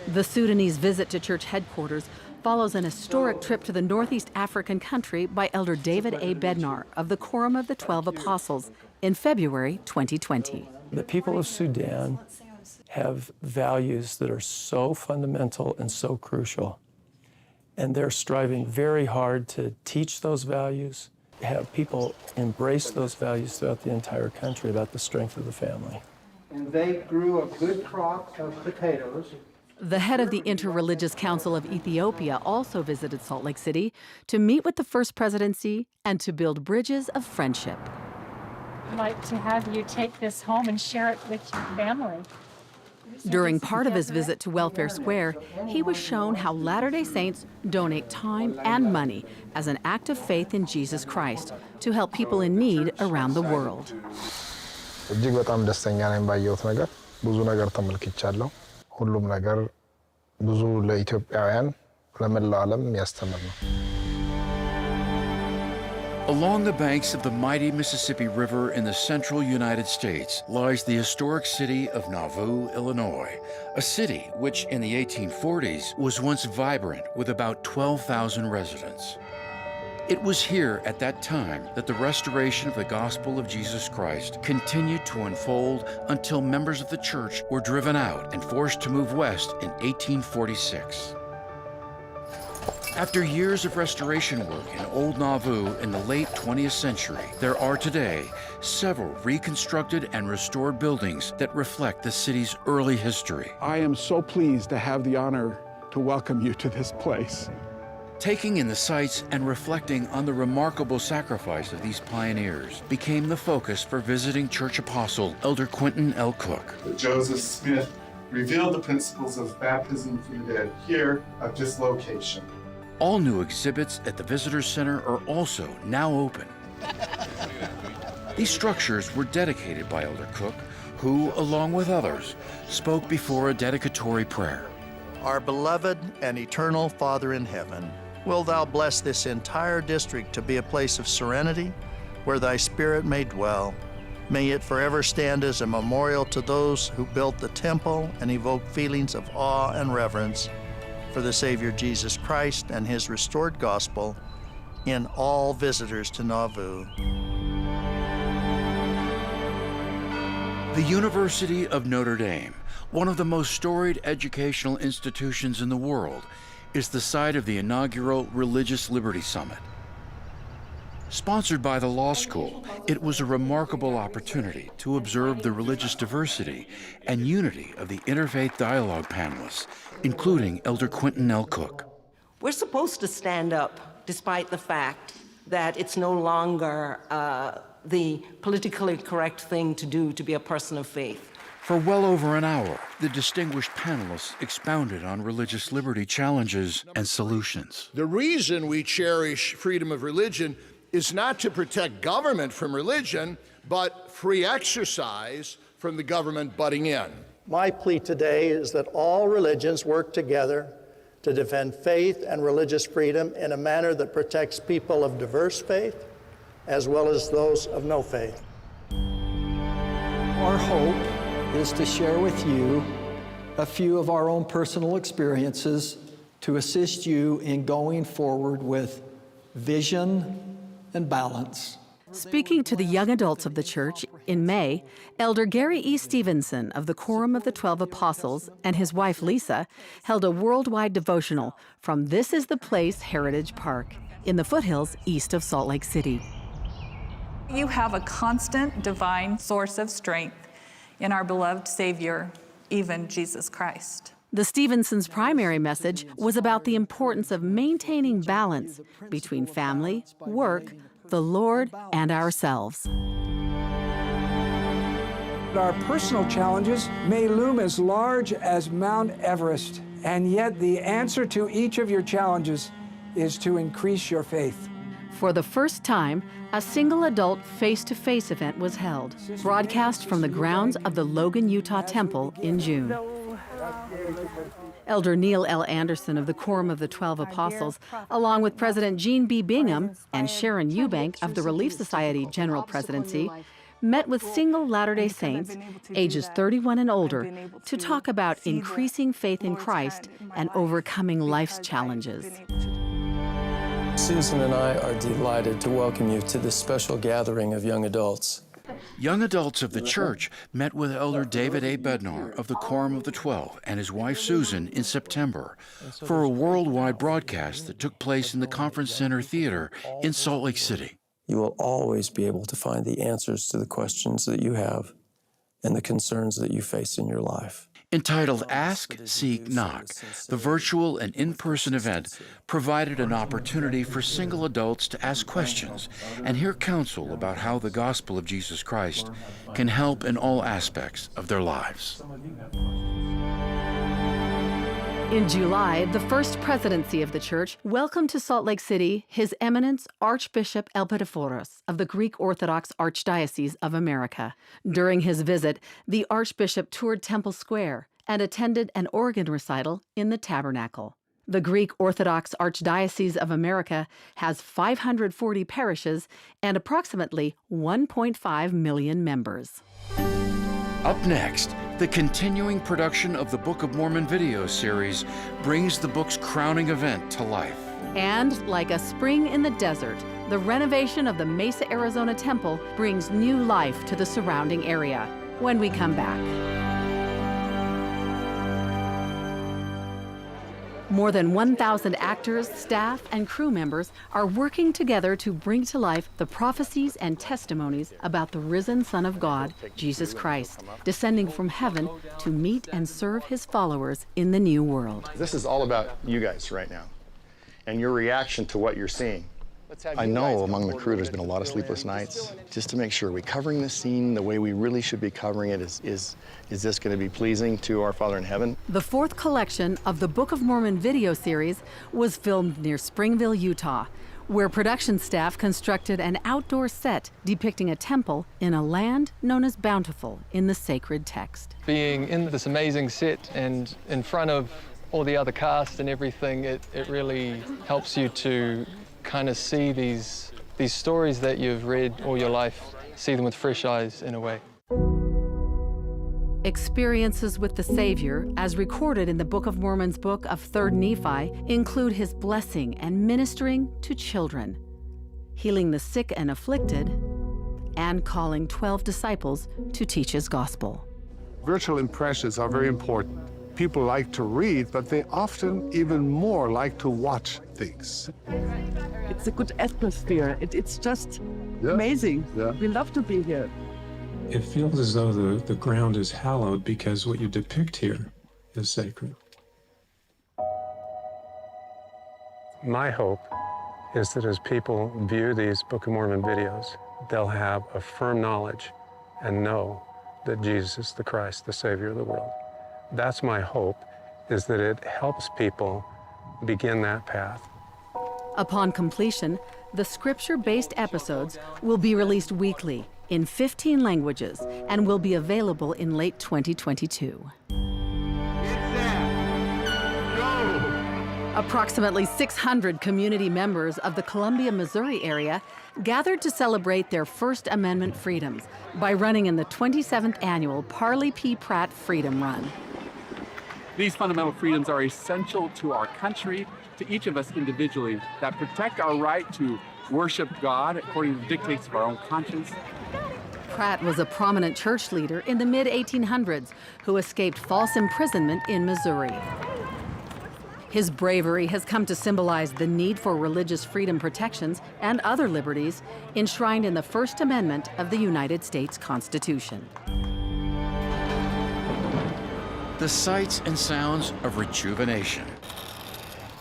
The Sudanese visit to church headquarters follows an historic trip to the northeast African country by Elder David A. Bednar of the Quorum of the Twelve Apostles in February twenty twenty. The people of Sudan have values that are so fundamental and so crucial. And they're striving very hard to teach those values, have people embrace those values throughout the entire country about the strength of the family. And they grew a good crop of potatoes. The head of the Interreligious Council of Ethiopia also visited Salt Lake City to meet with the First Presidency and to build bridges of friendship. I'd like to have you take this home and share it with your family. During part of his visit to Welfare Square, he was shown how Latter-day Saints donate time and money as an act of faith in Jesus Christ to help people in need around the world. እጅግ በጣም ደስተኛ ነኝ ባየሁት ነገር። ብዙ ነገር ተመልክቻለሁ። ሁሉም ነገር ብዙ ለኢትዮጵያውያን፣ ለመላው ዓለም የሚያስተምር ነው። Along the banks of the mighty Mississippi River in the central United States lies the historic city of Nauvoo, Illinois, a city which in the eighteen forties was once vibrant with about twelve thousand residents. It was here at that time that the restoration of the gospel of Jesus Christ continued to unfold until members of the church were driven out and forced to move west in eighteen forty-six. After years of restoration work in Old Nauvoo in the late twentieth century, there are today several reconstructed and restored buildings that reflect the city's early history. I am so pleased to have the honor to welcome you to this place. Taking in the sights and reflecting on the remarkable sacrifice of these pioneers became the focus for visiting church apostle Elder Quentin L. Cook. Joseph Smith revealed the principles of baptism for the dead here at this location. All new exhibits at the Visitor Center are also now open. These structures were dedicated by Elder Cook, who, along with others, spoke before a dedicatory prayer. Our beloved and eternal Father in heaven, wilt thou bless this entire district to be a place of serenity, where thy Spirit may dwell. May it forever stand as a memorial to those who built the temple and evoke feelings of awe and reverence for the Savior Jesus Christ and his restored gospel in all visitors to Nauvoo. The University of Notre Dame, one of the most storied educational institutions in the world, is the site of the inaugural Religious Liberty Summit. Sponsored by the law school, it was a remarkable opportunity to observe the religious diversity and unity of the interfaith dialogue panelists, including Elder Quentin L. Cook. We're supposed to stand up despite the fact that it's no longer, uh, the politically correct thing to do to be a person of faith. For well over an hour, the distinguished panelists expounded on religious liberty challenges and solutions. The reason we cherish freedom of religion is not to protect government from religion, but free exercise from the government butting in. My plea today is that all religions work together to defend faith and religious freedom in a manner that protects people of diverse faith, as well as those of no faith. Our hope is to share with you a few of our own personal experiences to assist you in going forward with vision and balance. Speaking to the young adults of the church in May, Elder Gary E. Stevenson of the Quorum of the Twelve Apostles and his wife Lisa held a worldwide devotional from This Is the Place Heritage Park in the foothills east of Salt Lake City. You have a constant divine source of strength in our beloved Savior, even Jesus Christ. The Stevenson's primary message was about the importance of maintaining balance between family, work, the Lord, and ourselves. Our personal challenges may loom as large as Mount Everest, and yet the answer to each of your challenges is to increase your faith. For the first time, a single adult face-to-face event was held, broadcast from the grounds of the Logan Utah Temple in June. Elder Neil L. Andersen of the Quorum of the Twelve Apostles, along with President Jean B. Bingham and Sharon Eubank of the Relief Society General Presidency, met with single Latter-day Saints, ages thirty-one and older, to talk about increasing faith in Christ and overcoming life's challenges. Susan and I are delighted to welcome you to this special gathering of young adults. Young adults of the church met with Elder David A. Bednar of the Quorum of the Twelve and his wife Susan in September for a worldwide broadcast that took place in the Conference Center Theater in Salt Lake City. You will always be able to find the answers to the questions that you have and the concerns that you face in your life. Entitled Ask, Seek, Knock, the virtual and in-person event provided an opportunity for single adults to ask questions and hear counsel about how the gospel of Jesus Christ can help in all aspects of their lives. In July, the First Presidency of the Church welcomed to Salt Lake City His Eminence Archbishop Elpidophoros of the Greek Orthodox Archdiocese of America. During his visit, the Archbishop toured Temple Square and attended an organ recital in the Tabernacle. The Greek Orthodox Archdiocese of America has five hundred forty parishes and approximately one point five million members. Up next, the continuing production of the Book of Mormon video series brings the book's crowning event to life. And like a spring in the desert, the renovation of the Mesa, Arizona temple brings new life to the surrounding area. When we come back. More than one thousand actors, staff, and crew members are working together to bring to life the prophecies and testimonies about the risen Son of God, Jesus Christ, descending from heaven to meet and serve his followers in the new world. This is all about you guys right now and your reaction to what you're seeing. I know among the crew there's been a lot of sleepless nights just to make sure, are we covering this scene the way we really should be covering it? Is, is, is this gonna be pleasing to our Father in Heaven? The fourth collection of the Book of Mormon video series was filmed near Springville, Utah, where production staff constructed an outdoor set depicting a temple in a land known as Bountiful in the sacred text. Being in this amazing set and in front of all the other cast and everything, it, it really helps you to kind of see these, these stories that you've read all your life, see them with fresh eyes in a way. Experiences with the Savior, as recorded in the Book of Mormon's book of Third Nephi, include his blessing and ministering to children, healing the sick and afflicted, and calling twelve disciples to teach his gospel. Virtual impressions are very important. People like to read, but they often even more like to watch things. It's a good atmosphere. It, it's just Yeah. amazing. Yeah. We love to be here. It feels as though the, the ground is hallowed because what you depict here is sacred. My hope is that as people view these Book of Mormon videos, they'll have a firm knowledge and know that Jesus is the Christ, the Savior of the world. That's my hope, is that it helps people begin that path. Upon completion, the scripture-based episodes will be released weekly in fifteen languages and will be available in late twenty twenty-two. Approximately six hundred community members of the Columbia, Missouri area gathered to celebrate their First Amendment freedoms by running in the twenty-seventh annual Parley P. Pratt Freedom Run. These fundamental freedoms are essential to our country, to each of us individually, that protect our right to worship God according to the dictates of our own conscience. Pratt was a prominent church leader in the mid eighteen hundreds who escaped false imprisonment in Missouri. His bravery has come to symbolize the need for religious freedom protections and other liberties enshrined in the First Amendment of the United States Constitution. The sights and sounds of rejuvenation.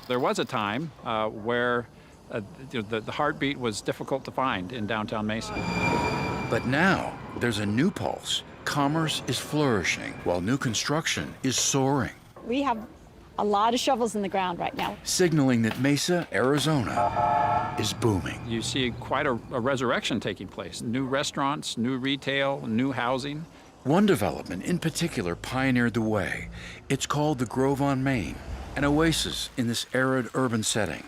There was a time, uh, where, uh, the, the, the heartbeat was difficult to find in downtown Mesa. But now, there's a new pulse. Commerce is flourishing, while new construction is soaring. We have a lot of shovels in the ground right now. Signaling that Mesa, Arizona is booming. You see quite a, a resurrection taking place. New restaurants, new retail, new housing. One development in particular pioneered the way. It's called the Grove on Main, an oasis in this arid urban setting.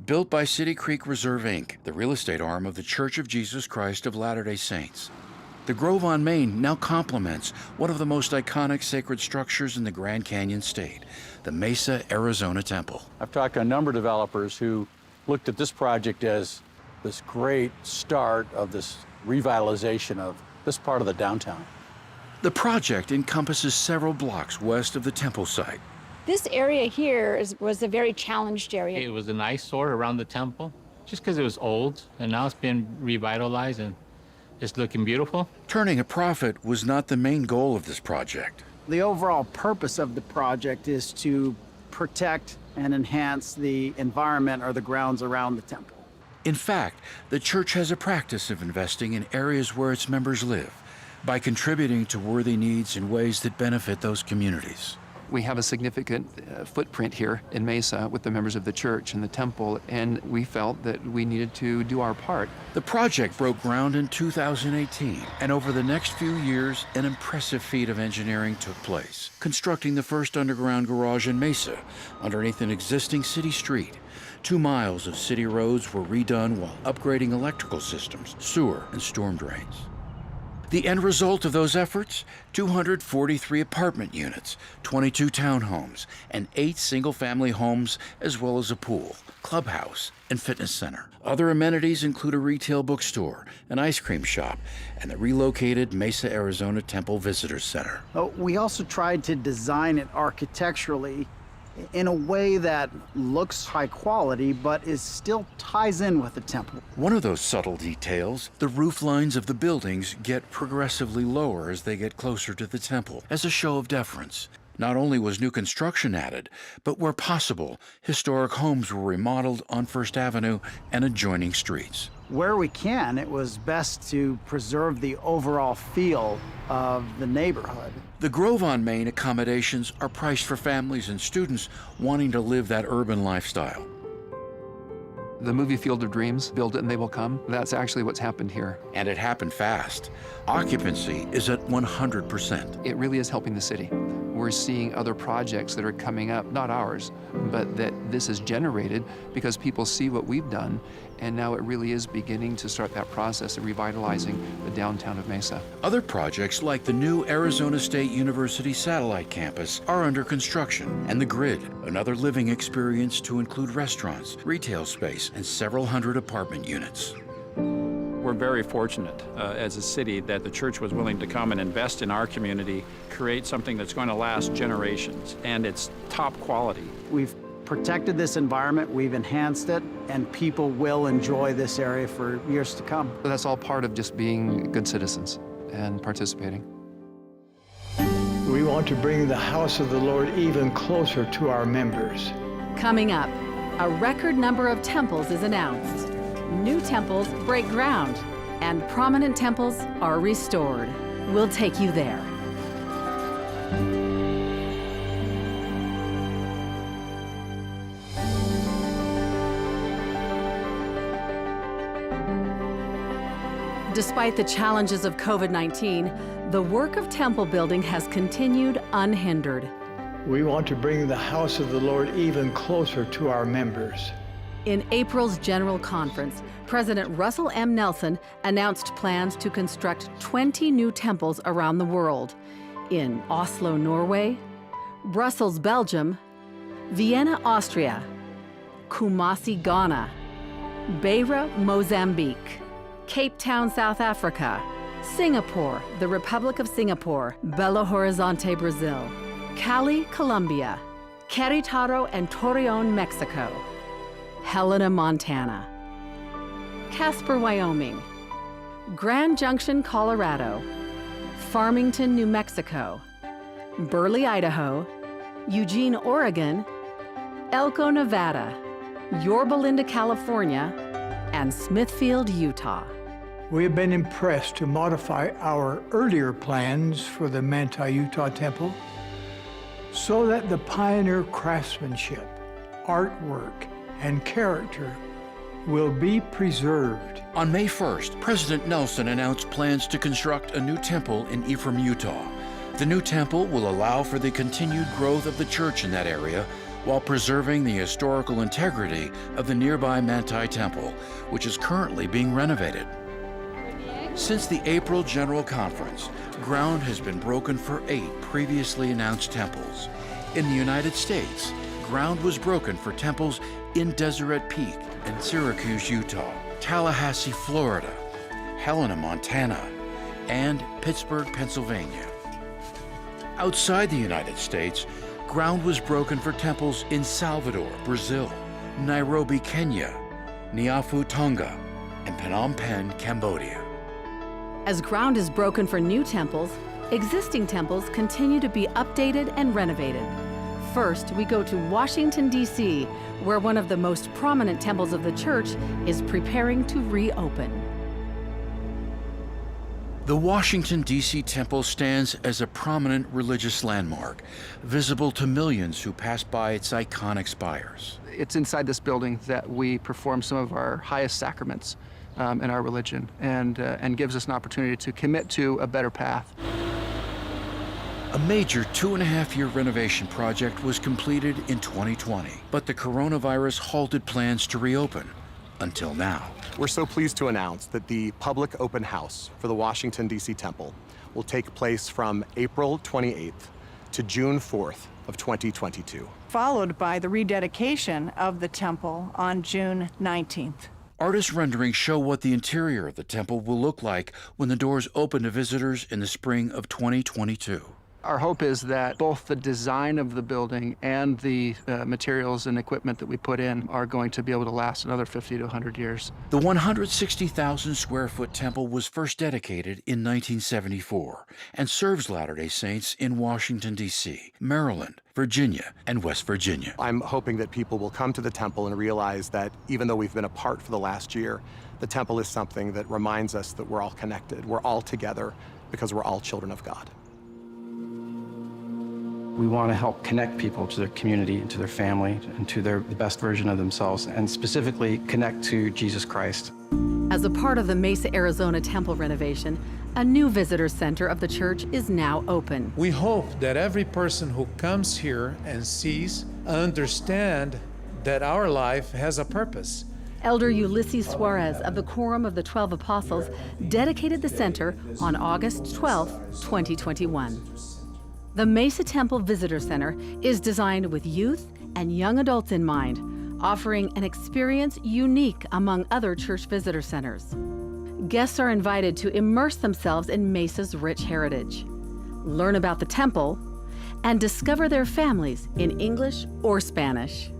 Built by City Creek Reserve, Inc, the real estate arm of The Church of Jesus Christ of Latter-day Saints, the Grove on Main now complements one of the most iconic sacred structures in the Grand Canyon State, the Mesa Arizona Temple. I've talked to a number of developers who looked at this project as this great start of this revitalization of this part of the downtown. The project encompasses several blocks west of the temple site. This area here is, was a very challenged area. It was an eyesore around the temple, just 'cause it was old, and now it's been revitalized and it's looking beautiful. Turning a profit was not the main goal of this project. The overall purpose of the project is to protect and enhance the environment or the grounds around the temple. In fact, the church has a practice of investing in areas where its members live by contributing to worthy needs in ways that benefit those communities. We have a significant, uh, footprint here in Mesa with the members of the church and the temple, and we felt that we needed to do our part. The project broke ground in two thousand eighteen, and over the next few years, an impressive feat of engineering took place, constructing the first underground garage in Mesa underneath an existing city street. Two miles of city roads were redone while upgrading electrical systems, sewer, and storm drains. The end result of those efforts? Two hundred forty-three apartment units, twenty-two townhomes, and eight single-family homes, as well as a pool, clubhouse, and fitness center. Other amenities include a retail bookstore, an ice cream shop, and the relocated Mesa Arizona Temple Visitor Center. Oh, we also tried to design it architecturally in a way that looks high quality but is still ties in with the temple. One of those subtle details, the roof lines of the buildings get progressively lower as they get closer to the temple, as a show of deference. Not only was new construction added, but where possible, historic homes were remodeled on First Avenue and adjoining streets. Where we can, it was best to preserve the overall feel of the neighborhood. The Grove on Main accommodations are priced for families and students wanting to live that urban lifestyle. The movie Field of Dreams, Build It and They Will Come, that's actually what's happened here. And it happened fast. Occupancy is at one hundred percent. It really is helping the city. We're seeing other projects that are coming up, not ours, but that this is generated because people see what we've done, and now it really is beginning to start that process of revitalizing the downtown of Mesa. Other projects like the new Arizona State University satellite campus are under construction, and the Grid, another living experience to include restaurants, retail space, and several hundred apartment units. We're very fortunate, uh, as a city that the church was willing to come and invest in our community, create something that's going to last generations, and it's top quality. We've protected this environment, we've enhanced it, and people will enjoy this area for years to come. That's all part of just being good citizens and participating. We want to bring the house of the Lord even closer to our members. Coming up, a record number of temples is announced. New temples break ground, and prominent temples are restored. We'll take you there. Despite the challenges of COVID nineteen, the work of temple building has continued unhindered. We want to bring the house of the Lord even closer to our members. In April's General Conference, President Russell M. Nelson announced plans to construct twenty new temples around the world, in Oslo, Norway, Brussels, Belgium, Vienna, Austria, Kumasi, Ghana, Beira, Mozambique, Cape Town, South Africa, Singapore, the Republic of Singapore, Belo Horizonte, Brazil, Cali, Colombia, Querétaro and Torreón, Mexico, Helena, Montana, Casper, Wyoming, Grand Junction, Colorado, Farmington, New Mexico, Burley, Idaho, Eugene, Oregon, Elko, Nevada, Yorba Linda, California, and Smithfield, Utah. We have been impressed to modify our earlier plans for the Manti, Utah Temple so that the pioneer craftsmanship, artwork, and character will be preserved. On May first, President Nelson announced plans to construct a new temple in Ephraim, Utah. The new temple will allow for the continued growth of the church in that area while preserving the historical integrity of the nearby Manti Temple, which is currently being renovated. Since the April General Conference, ground has been broken for eight previously announced temples. In the United States, ground was broken for temples in Deseret Peak and Syracuse, Utah, Tallahassee, Florida, Helena, Montana, and Pittsburgh, Pennsylvania. Outside the United States, ground was broken for temples in Salvador, Brazil, Nairobi, Kenya, Niafu, Tonga, and Phnom Penh, Cambodia. As ground is broken for new temples, existing temples continue to be updated and renovated. First, we go to Washington, D C, where one of the most prominent temples of the church is preparing to reopen. The Washington, D C temple stands as a prominent religious landmark, visible to millions who pass by its iconic spires. It's inside this building that we perform some of our highest sacraments, um, in our religion, and, uh, and gives us an opportunity to commit to a better path. A major two-and-a-half-year renovation project was completed in twenty twenty, but the coronavirus halted plans to reopen until now. We're so pleased to announce that the public open house for the Washington, D C temple will take place from April twenty-eighth to June fourth of twenty twenty-two. Followed by the rededication of the temple on June nineteenth. Artist renderings show what the interior of the temple will look like when the doors open to visitors in the spring of twenty twenty-two. Our hope is that both the design of the building and the, uh, materials and equipment that we put in are going to be able to last another fifty to a hundred years. The one hundred sixty thousand square foot temple was first dedicated in nineteen seventy-four and serves Latter-day Saints in Washington, D C, Maryland, Virginia, and West Virginia. I'm hoping that people will come to the temple and realize that even though we've been apart for the last year, the temple is something that reminds us that we're all connected. We're all together because we're all children of God. We want to help connect people to their community and to their family and to their, the best version of themselves, and specifically connect to Jesus Christ. As a part of the Mesa, Arizona temple renovation, a new visitor center of the church is now open. We hope that every person who comes here and sees understand that our life has a purpose. Elder Ulisses Soares of the Quorum of the Twelve Apostles dedicated the center on August twelfth, twenty twenty-one. The Mesa Temple Visitor Center is designed with youth and young adults in mind, offering an experience unique among other church visitor centers. Guests are invited to immerse themselves in Mesa's rich heritage, learn about the temple, and discover their families in English or Spanish.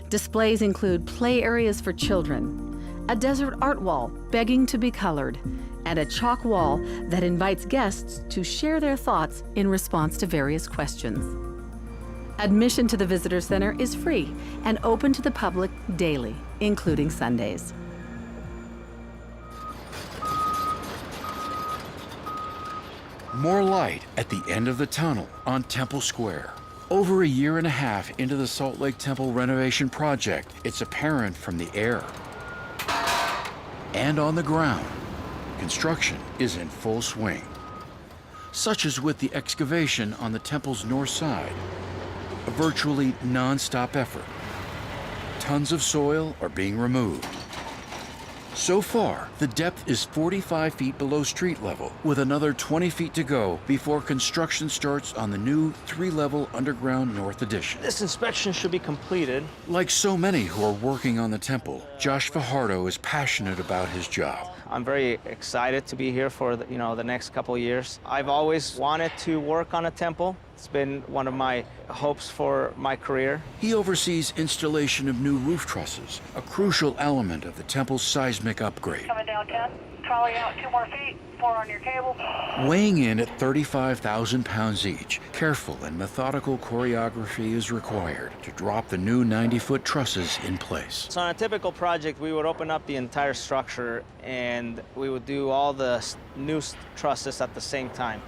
Displays include play areas for children, a desert art wall begging to be colored, and a chalk wall that invites guests to share their thoughts in response to various questions. Admission to the visitor center is free and open to the public daily, including Sundays. More light at the end of the tunnel on Temple Square. Over a year and a half into the Salt Lake Temple renovation project, it's apparent from the air and on the ground, construction is in full swing. Such as with the excavation on the temple's north side, a virtually non-stop effort. Tons of soil are being removed. So far, the depth is forty-five feet below street level, with another twenty feet to go before construction starts on the new three-level underground north addition. This inspection should be completed. Like so many who are working on the temple, Josh Fajardo is passionate about his job. I'm very excited to be here for the, you know, the next couple years. I've always wanted to work on a temple. It's been one of my hopes for my career. He oversees installation of new roof trusses, a crucial element of the temple's seismic upgrade. Coming down ten. Trolley out two more feet, four on your cable. Weighing in at thirty-five thousand pounds each, careful and methodical choreography is required to drop the new ninety-foot trusses in place. So on a typical project, we would open up the entire structure and we would do all the s-, new s-, trusses at the same time.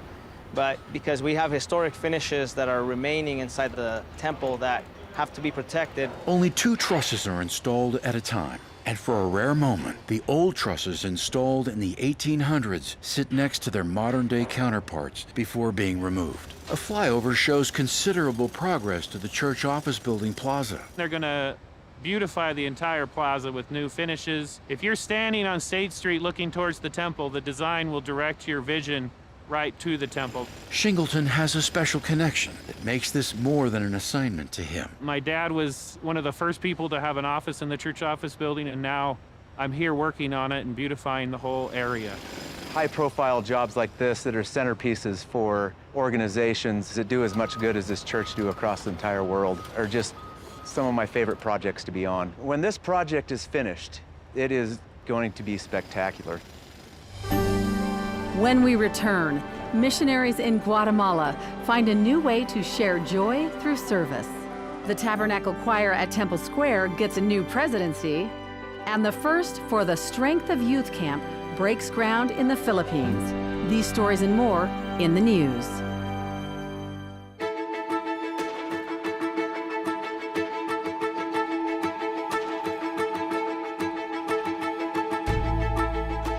But because we have historic finishes that are remaining inside the temple that have to be protected. Only two trusses are installed at a time, and for a rare moment, the old trusses installed in the eighteen hundreds sit next to their modern-day counterparts before being removed. A flyover shows considerable progress to the church office building plaza. They're gonna beautify the entire plaza with new finishes. If you're standing on State Street looking towards the temple, the design will direct your vision right to the temple. Shingleton has a special connection that makes this more than an assignment to him. My dad was one of the first people to have an office in the church office building, and now I'm here working on it and beautifying the whole area. High-profile jobs like this that are centerpieces for organizations that do as much good as this church do across the entire world are just some of my favorite projects to be on. When this project is finished, it is going to be spectacular. When we return, missionaries in Guatemala find a new way to share joy through service. The Tabernacle Choir at Temple Square gets a new presidency, and the first For the Strength of Youth camp breaks ground in the Philippines. These stories and more in the news.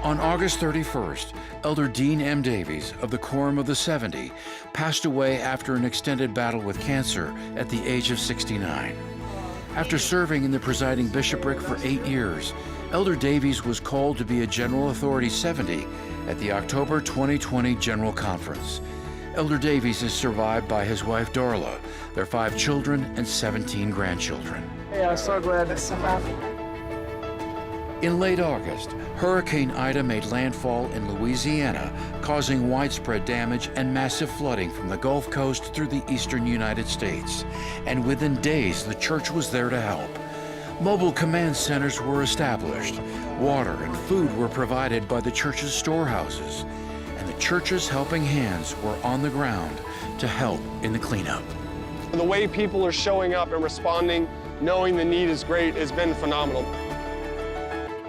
On August thirty-first, Elder Dean M. Davies of the Quorum of the Seventy passed away after an extended battle with cancer at the age of sixty-nine. After serving in the presiding bishopric for eight years, Elder Davies was called to be a General Authority seventy at the October twenty twenty General Conference. Elder Davies is survived by his wife Darla, their five children, and seventeen grandchildren. Yeah, I'm so glad to see you. In late August, Hurricane Ida made landfall in Louisiana, causing widespread damage and massive flooding from the Gulf Coast through the eastern United States. And within days, the church was there to help. Mobile command centers were established. Water and food were provided by the church's storehouses. And the church's helping hands were on the ground to help in the cleanup. The way people are showing up and responding, knowing the need is great, has been phenomenal.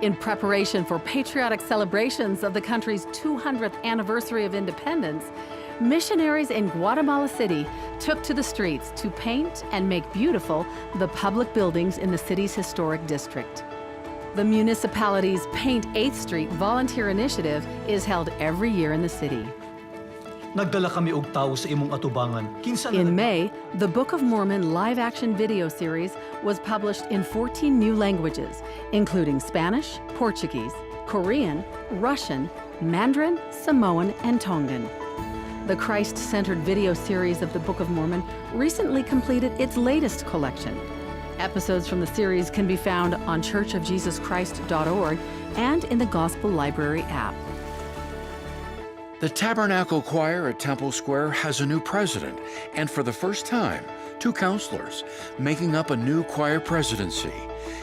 In preparation for patriotic celebrations of the country's two hundredth anniversary of independence, missionaries in Guatemala City took to the streets to paint and make beautiful the public buildings in the city's historic district. The municipality's Paint eighth Street volunteer initiative is held every year in the city. Nagdala kami og tawo sa imong atubangan. Kinsa na In nag- May, the Book of Mormon live-action video series was published in fourteen new languages, including Spanish, Portuguese, Korean, Russian, Mandarin, Samoan, and Tongan. The Christ-centered video series of the Book of Mormon recently completed its latest collection. Episodes from the series can be found on church of jesus christ dot org and in the Gospel Library app. The Tabernacle Choir at Temple Square has a new president, and for the first time, two counselors, making up a new choir presidency.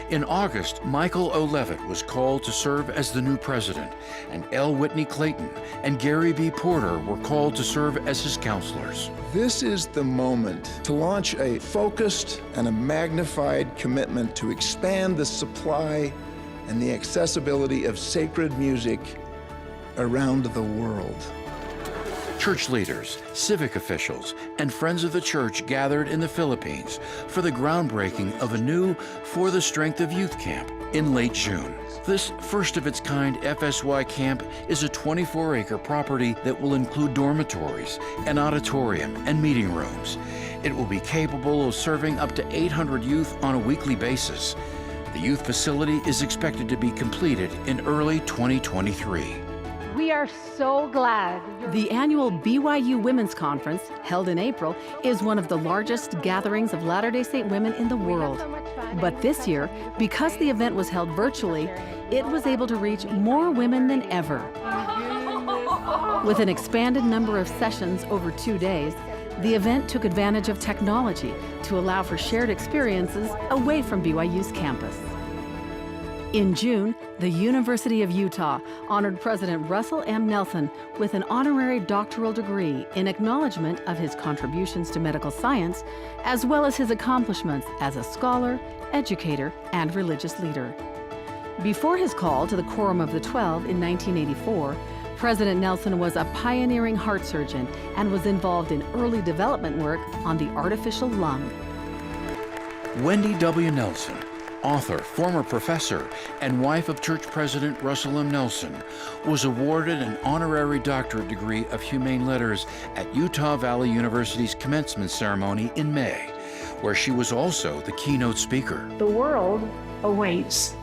In August, Michael O. Levitt was called to serve as the new president, and L. Whitney Clayton and Gary B. Porter were called to serve as his counselors. This is the moment to launch a focused and a magnified commitment to expand the supply and the accessibility of sacred music around the world. Church leaders, civic officials, and friends of the church gathered in the Philippines for the groundbreaking of a new For the Strength of Youth camp in late June. This first of its kind F S Y camp is a twenty-four acre property that will include dormitories, an auditorium, and meeting rooms. It will be capable of serving up to eight hundred youth on a weekly basis. The youth facility is expected to be completed in early twenty twenty-three. We are so glad. The annual B Y U Women's Conference, held in April, is one of the largest gatherings of Latter day Saint women in the world. But this year, because the event was held virtually, it was able to reach more women than ever. With an expanded number of sessions over two days, the event took advantage of technology to allow for shared experiences away from B Y U's campus. In June, the University of Utah honored President Russell M. Nelson with an honorary doctoral degree in acknowledgement of his contributions to medical science, as well as his accomplishments as a scholar, educator, and religious leader. Before his call to the Quorum of the Twelve in nineteen eighty-four, President Nelson was a pioneering heart surgeon and was involved in early development work on the artificial lung. Wendy W. Nelson, author, former professor, and wife of Church President Russell M. Nelson, was awarded an honorary doctorate degree of humane letters at Utah Valley University's commencement ceremony in May, where she was also the keynote speaker. The world awaits.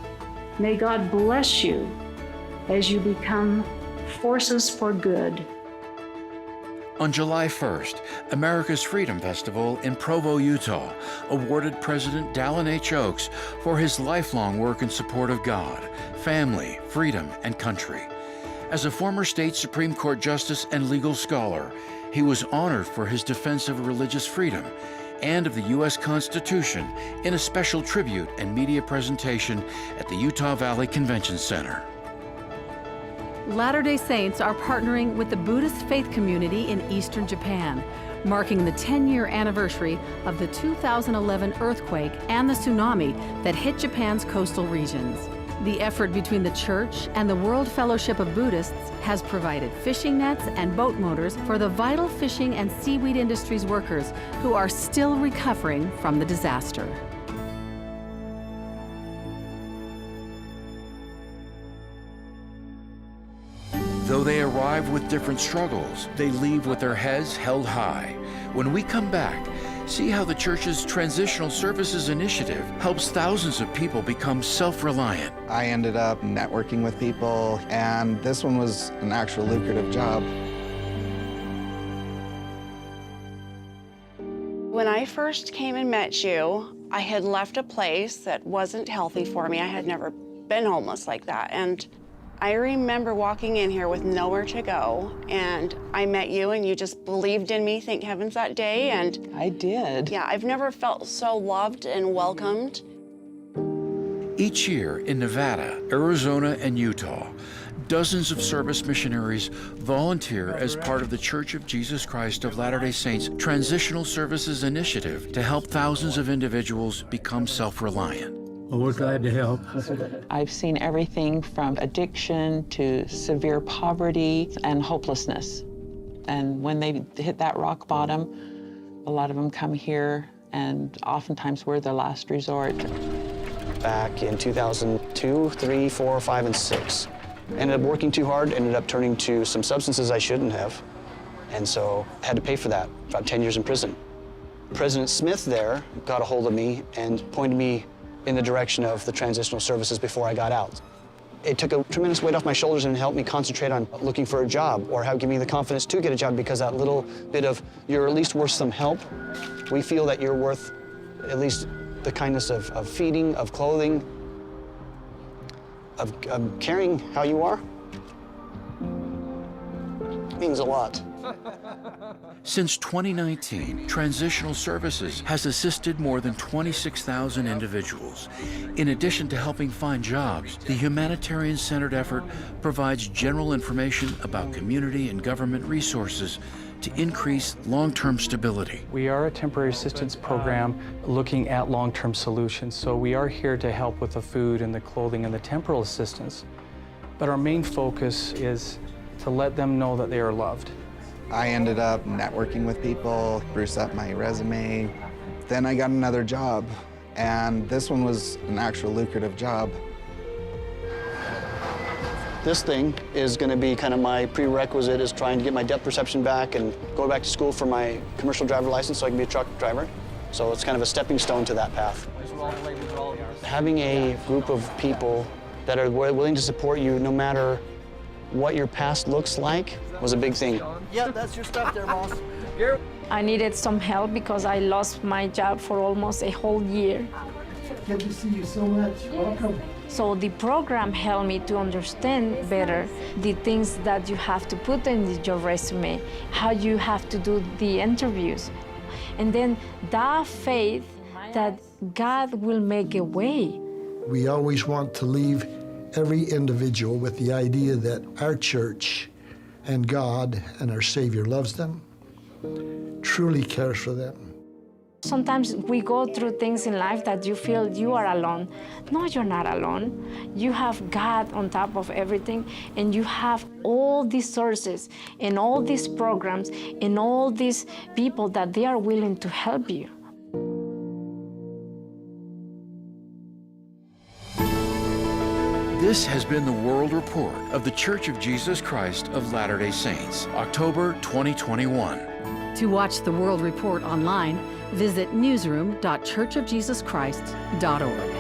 May God bless you as you become forces for good. On July first, America's Freedom Festival in Provo, Utah, awarded President Dallin H. Oaks for his lifelong work in support of God, family, freedom, and country. As a former state Supreme Court justice and legal scholar, he was honored for his defense of religious freedom and of the U S Constitution in a special tribute and media presentation at the Utah Valley Convention Center. Latter day Saints are partnering with the Buddhist faith community in eastern Japan, marking the ten-year anniversary of the two thousand eleven earthquake and the tsunami that hit Japan's coastal regions. The effort between the church and the World Fellowship of Buddhists has provided fishing nets and boat motors for the vital fishing and seaweed industries workers who are still recovering from the disaster. Though they arrive with different struggles, they leave with their heads held high. When we come back, see how the church's Transitional Services Initiative helps thousands of people become self-reliant. I ended up networking with people, and this one was an actual lucrative job. When I first came and met you, I had left a place that wasn't healthy for me. I had never been homeless like that. And I remember walking in here with nowhere to go. And I met you, and you just believed in me, thank heavens, that day. And I did. Yeah, I've never felt so loved and welcomed. Each year in Nevada, Arizona, and Utah, dozens of service missionaries volunteer as part of the Church of Jesus Christ of Latter day Saints Transitional Services Initiative to help thousands of individuals become self-reliant. Well, we're glad to help. I've seen everything from addiction to severe poverty and hopelessness. And when they hit that rock bottom, a lot of them come here and oftentimes we're the last resort. Back in two thousand two, three, four, five, and six, ended up working too hard, ended up turning to some substances I shouldn't have, and so had to pay for that, about ten years in prison. President Smith there got a hold of me and pointed me in the direction of the transitional services before I got out. It took a tremendous weight off my shoulders and helped me concentrate on looking for a job or how give me the confidence to get a job, because that little bit of "you're at least worth some help," we feel that you're worth at least The kindness of, of feeding, of clothing, of, of caring how you are means a lot. Since twenty nineteen, Transitional Services has assisted more than twenty-six thousand individuals. In addition to helping find jobs, the humanitarian-centered effort provides general information about community and government resources to increase long-term stability. We are a temporary assistance program looking at long-term solutions. So we are here to help with the food and the clothing and the temporal assistance. But our main focus is to let them know that they are loved. I ended up networking with people, spruce up my resume. Then I got another job, and this one was an actual lucrative job. This thing is gonna be kind of my prerequisite, is trying to get my depth perception back and go back to school for my commercial driver license so I can be a truck driver. So it's kind of a stepping stone to that path. Having a group of people that are wi-, willing to support you no matter what your past looks like was a big thing. Yeah, that's your stuff there, boss. I needed some help because I lost my job for almost a whole year. Good to see you so much. Welcome. So the program helped me to understand better the things that you have to put in the, your resume, how you have to do the interviews. And then that faith that God will make a way. We always want to leave every individual with the idea that our church and God and our Savior loves them, truly cares for them. Sometimes we go through things in life that you feel you are alone. No, you're not alone. You have God on top of everything, and you have all these sources and all these programs and all these people that they are willing to help you. This has been the World Report of The Church of Jesus Christ of Latter-day Saints, October twenty twenty-one. To watch the World Report online, visit newsroom dot church of jesus christ dot org.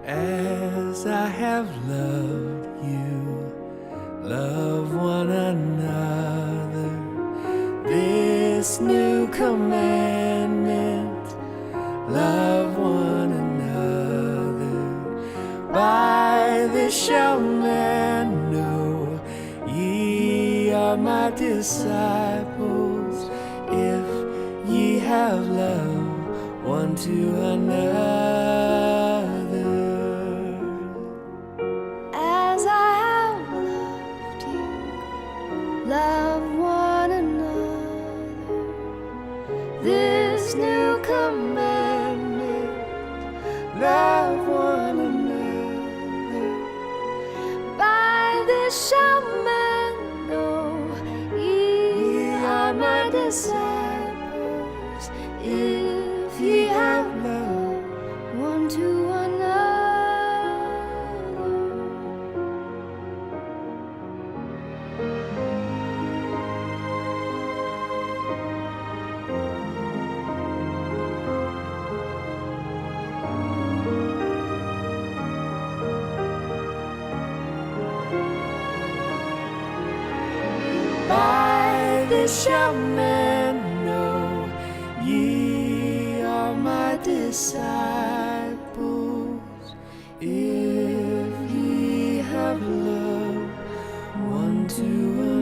As I have loved you, love one another. This new commandment, love one another. By this shall men know ye are my disciples, if ye have love one to another. As I have loved you, love one another. This new commandment, love one another. By this shall men know ye are my disciples, if ye have love one to another. By this shall men know ye are my disciples, if ye have love one to another.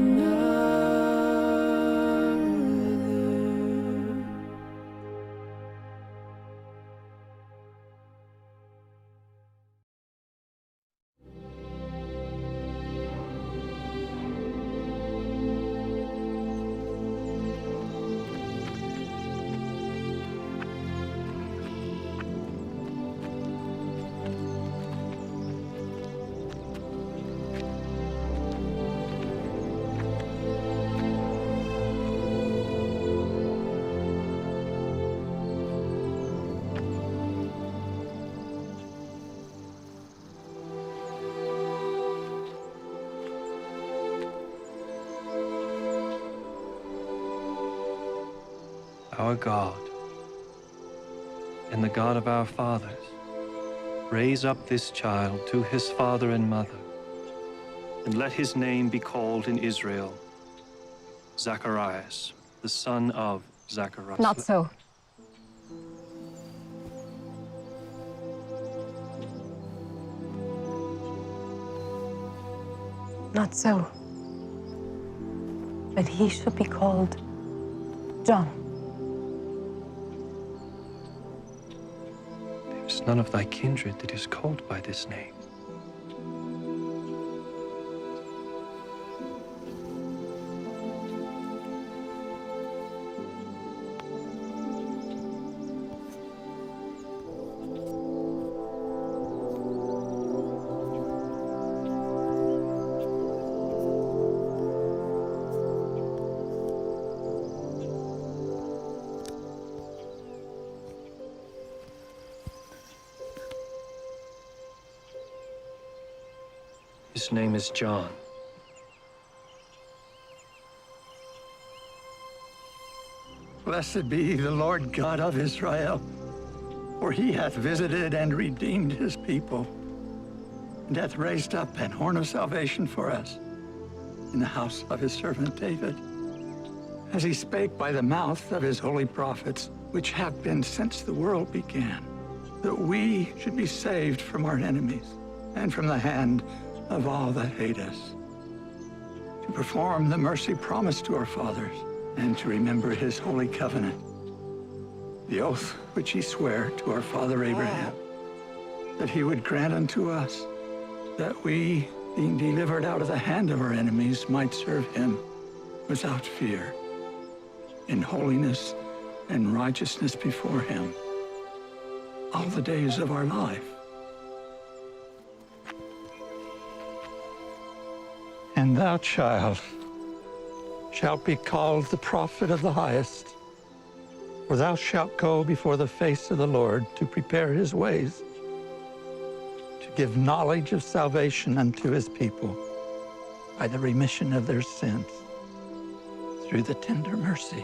Our God and the God of our fathers, raise up this child to his father and mother, and let his name be called in Israel Zacharias, the son of Zacharias. Not so. Not so. But he shall be called John. There is none of thy kindred that is called by this name. His name is John. Blessed be the Lord God of Israel, for he hath visited and redeemed his people, and hath raised up an horn of salvation for us in the house of his servant David, as he spake by the mouth of his holy prophets, which have been since the world began, that we should be saved from our enemies and from the hand of all that hate us, to perform the mercy promised to our fathers, and to remember his holy covenant, the oath which he sware to our father Abraham, that he would grant unto us, that we, being delivered out of the hand of our enemies, might serve him without fear, in holiness and righteousness before him, all the days of our life. And thou, child, shalt be called the prophet of the highest, for thou shalt go before the face of the Lord to prepare his ways, to give knowledge of salvation unto his people by the remission of their sins, through the tender mercy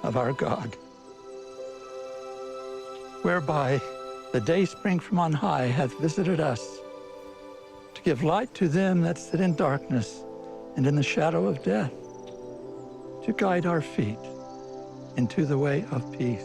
of our God, whereby the day spring from on high hath visited us, to give light to them that sit in darkness and in the shadow of death, to guide our feet into the way of peace.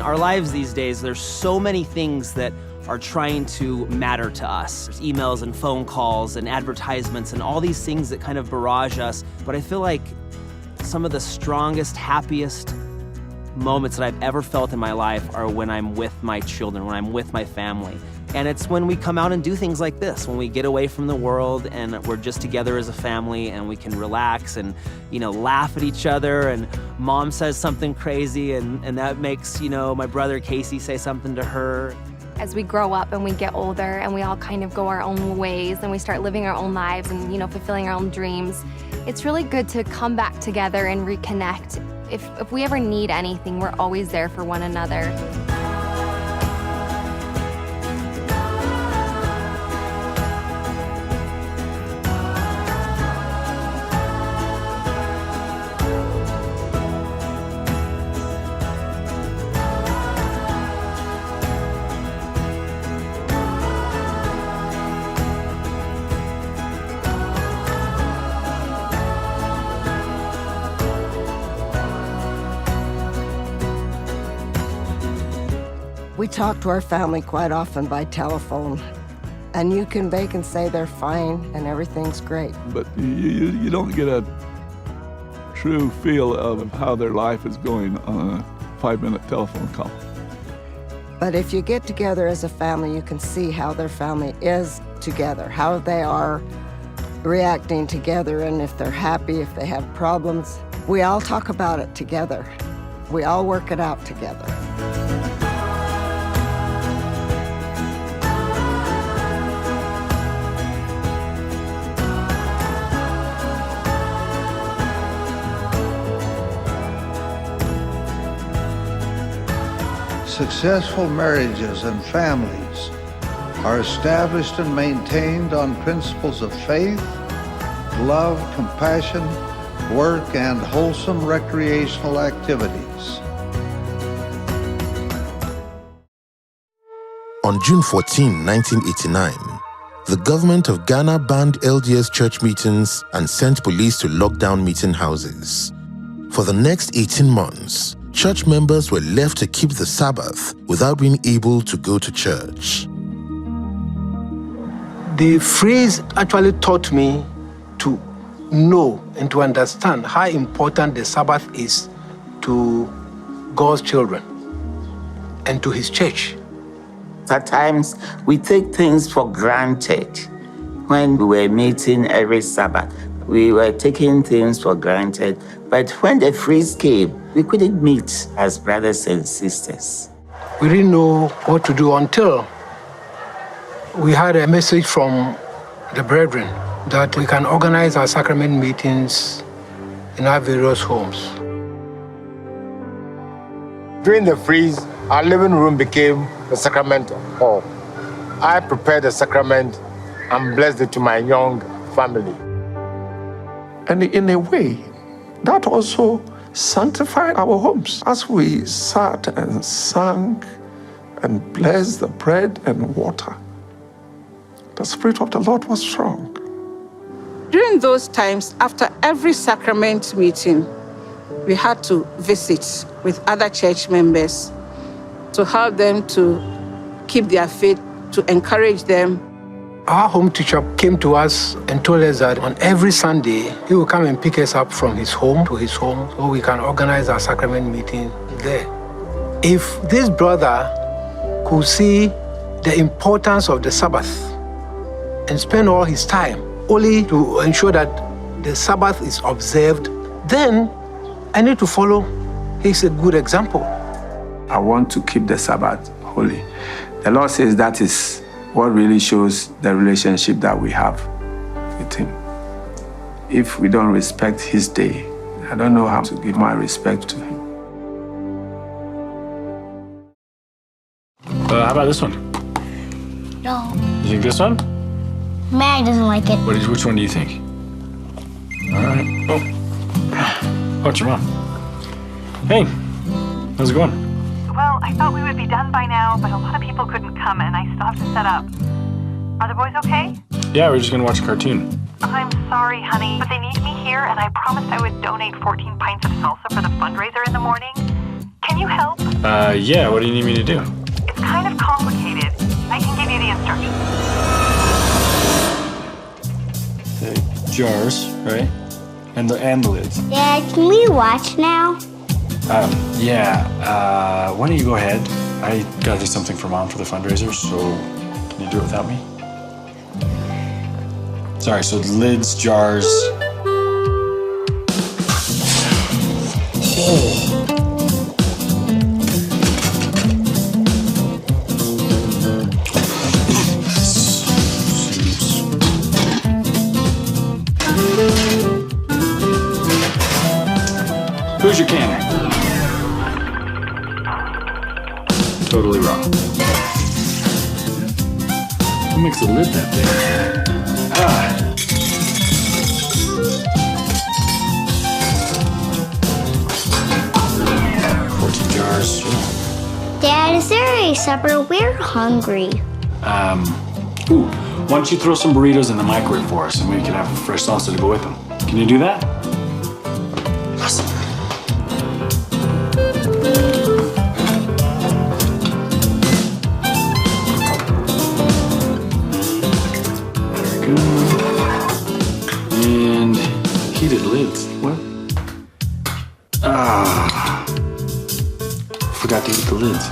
Our lives these days, there's so many things that are trying to matter to us. There's emails and phone calls and advertisements and all these things that kind of barrage us. But I feel like some of the strongest, happiest moments that I've ever felt in my life are when I'm with my children, when I'm with my family. And it's when we come out and do things like this, when we get away from the world and we're just together as a family and we can relax and, you know, laugh at each other, and mom says something crazy and, and that makes, you know, my brother Casey say something to her. As we grow up and we get older and we all kind of go our own ways and we start living our own lives and, you know, fulfilling our own dreams, it's really good to come back together and reconnect. If, if we ever need anything, we're always there for one another. We talk to our family quite often by telephone, and you can, they can say they're fine and everything's great. But you, you, you don't get a true feel of how their life is going on a five-minute telephone call. But if you get together as a family, you can see how their family is together, how they are reacting together, and if they're happy, if they have problems. We all talk about it together. We all work it out together. Successful marriages and families are established and maintained on principles of faith, love, compassion, work, and wholesome recreational activities. On June fourteen, nineteen eighty-nine, the government of Ghana banned L D S church meetings and sent police to lock down meeting houses. For the next eighteen months, church members were left to keep the Sabbath without being able to go to church. The freeze actually taught me to know and to understand how important the Sabbath is to God's children and to His church. At times, we take things for granted. When we were meeting every Sabbath, we were taking things for granted. But when the freeze came, we couldn't meet as brothers and sisters. We didn't know what to do until we had a message from the brethren that we can organize our sacrament meetings in our various homes. During the freeze, our living room became the sacrament hall. I prepared the sacrament and blessed it to my young family. And in a way, that also sanctified our homes as we sat and sang and blessed the bread and water. The Spirit of the Lord was strong. During those times, after every sacrament meeting, we had to visit with other church members to help them to keep their faith, to encourage them. Our home teacher came to us and told us that on every Sunday, he will come and pick us up from his home to his home so we can organize our sacrament meeting there. If this brother could see the importance of the Sabbath and spend all his time only to ensure that the Sabbath is observed, then I need to follow his good example. I want to keep the Sabbath holy. The Lord says that is what really shows the relationship that we have with Him. If we don't respect His day, I don't know how to give my respect to Him. Uh, how about this one? No. You think this one? Mary doesn't like it. What is, which one do you think? All right. Oh. Watch your mom. Hey, how's it going? Well, I thought we would be done by now, but a lot of people couldn't come, and I still have to set up. Are the boys okay? Yeah, we're just gonna watch a cartoon. I'm sorry, honey, but they need me here, and I promised I would donate fourteen pints of salsa for the fundraiser in the morning. Can you help? Uh, yeah, what do you need me to do? It's kind of complicated. I can give you the instructions. The jars, right? And the, and the lids. Dad, can we watch now? Um, yeah, uh, why don't you go ahead? I gotta do something for Mom for the fundraiser, so can you do it without me? Sorry, so lids, jars. Oh. Who's your canner? Totally wrong. What makes the lid that big? Ah. Fourteen jars. Dad, is there a supper? We're hungry. Um, ooh, why don't you throw some burritos in the microwave for us and we can have fresh salsa to go with them? Can you do that? Awesome. There we go. And heated lids. What? Ah. Forgot to heat the lids.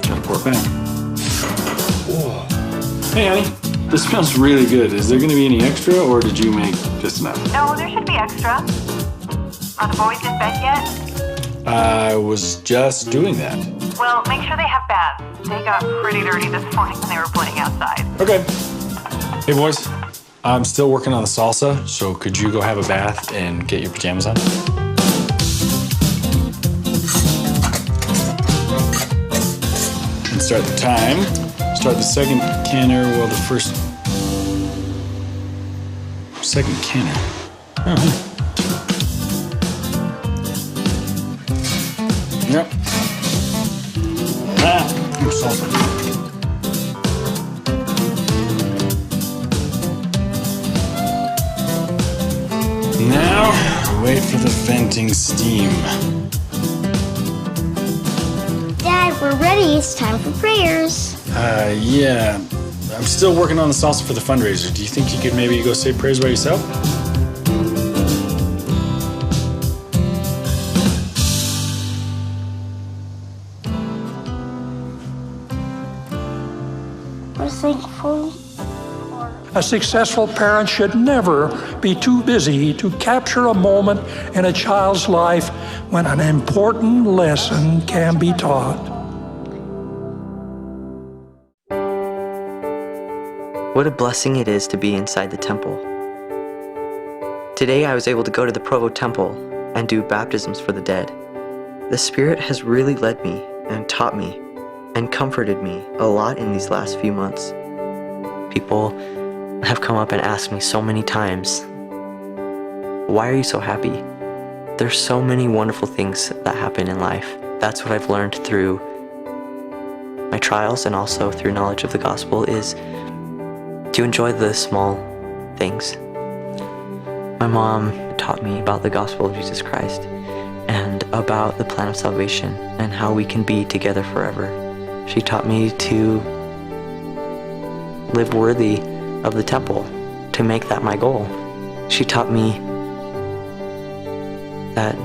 Gotta pour it back. Whoa. Hey, honey. This smells really good. Is there gonna be any extra, or did you make just enough? No, there should be extra. Are the boys in bed yet? I was just doing that. Well, make sure they have baths. They got pretty dirty this morning when they were playing outside. Okay. Hey, boys. I'm still working on the salsa, so could you go have a bath and get your pajamas on? And start the time. Start the second canner while the first. Second canner. Oh. Yep. Ah, ooh, salsa. Now, wait for the venting steam. Dad, we're ready. It's time for prayers. Uh, yeah. I'm still working on the salsa for the fundraiser. Do you think you could maybe go say prayers by yourself? We're thankful for A successful parent should never be too busy to capture a moment in a child's life when an important lesson can be taught. What a blessing it is to be inside the temple. Today I was able to go to the Provo Temple and do baptisms for the dead. The Spirit has really led me and taught me and comforted me a lot in these last few months. People have come up and asked me so many times, "Why are you so happy?" There's so many wonderful things that happen in life. That's what I've learned through my trials and also through knowledge of the gospel, is to enjoy the small things. My mom taught me about the gospel of Jesus Christ and about the plan of salvation and how we can be together forever. She taught me to live worthy of the temple, to make that my goal. She taught me that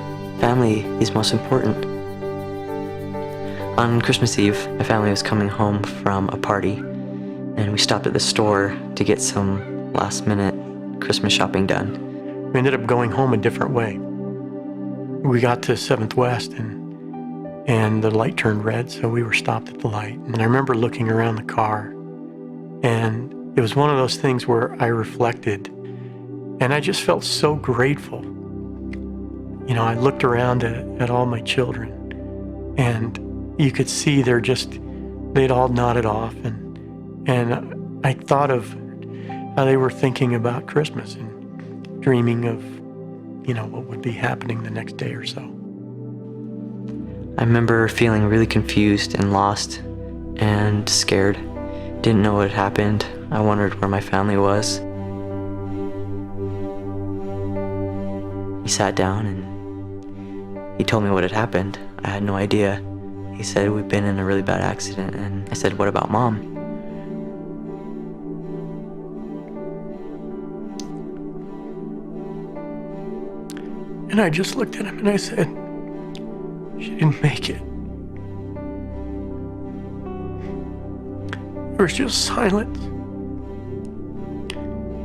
family is most important. On Christmas Eve, my family was coming home from a party, and we stopped at the store to get some last-minute Christmas shopping done. We ended up going home a different way. We got to Seventh West, and, and the light turned red, so we were stopped at the light. And I remember looking around the car, and it was one of those things where I reflected, and I just felt so grateful. You know, I looked around at, at all my children, and you could see they're just, they'd all nodded off, and, and I thought of how they were thinking about Christmas and dreaming of, you know, what would be happening the next day or so. I remember feeling really confused and lost and scared. Didn't know what had happened. I wondered where my family was. He sat down and he told me what had happened. I had no idea. He said, "We've been in a really bad accident." And I said, "What about Mom?" And I just looked at him and I said, "She didn't make it." There was just silence.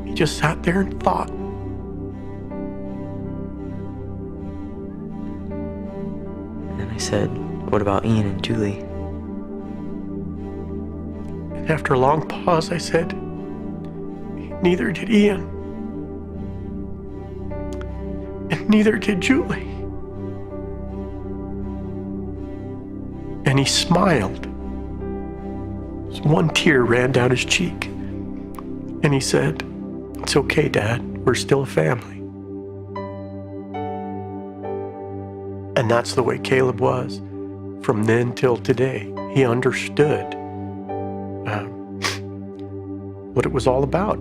He just sat there and thought. And I said, "What about Ian and Julie?" And after a long pause, I said, "Neither did Ian. And neither did Julie." And he smiled. One tear ran down his cheek. And he said, "It's okay, Dad. We're still a family." And that's the way Caleb was from then till today. He understood, um, what it was all about.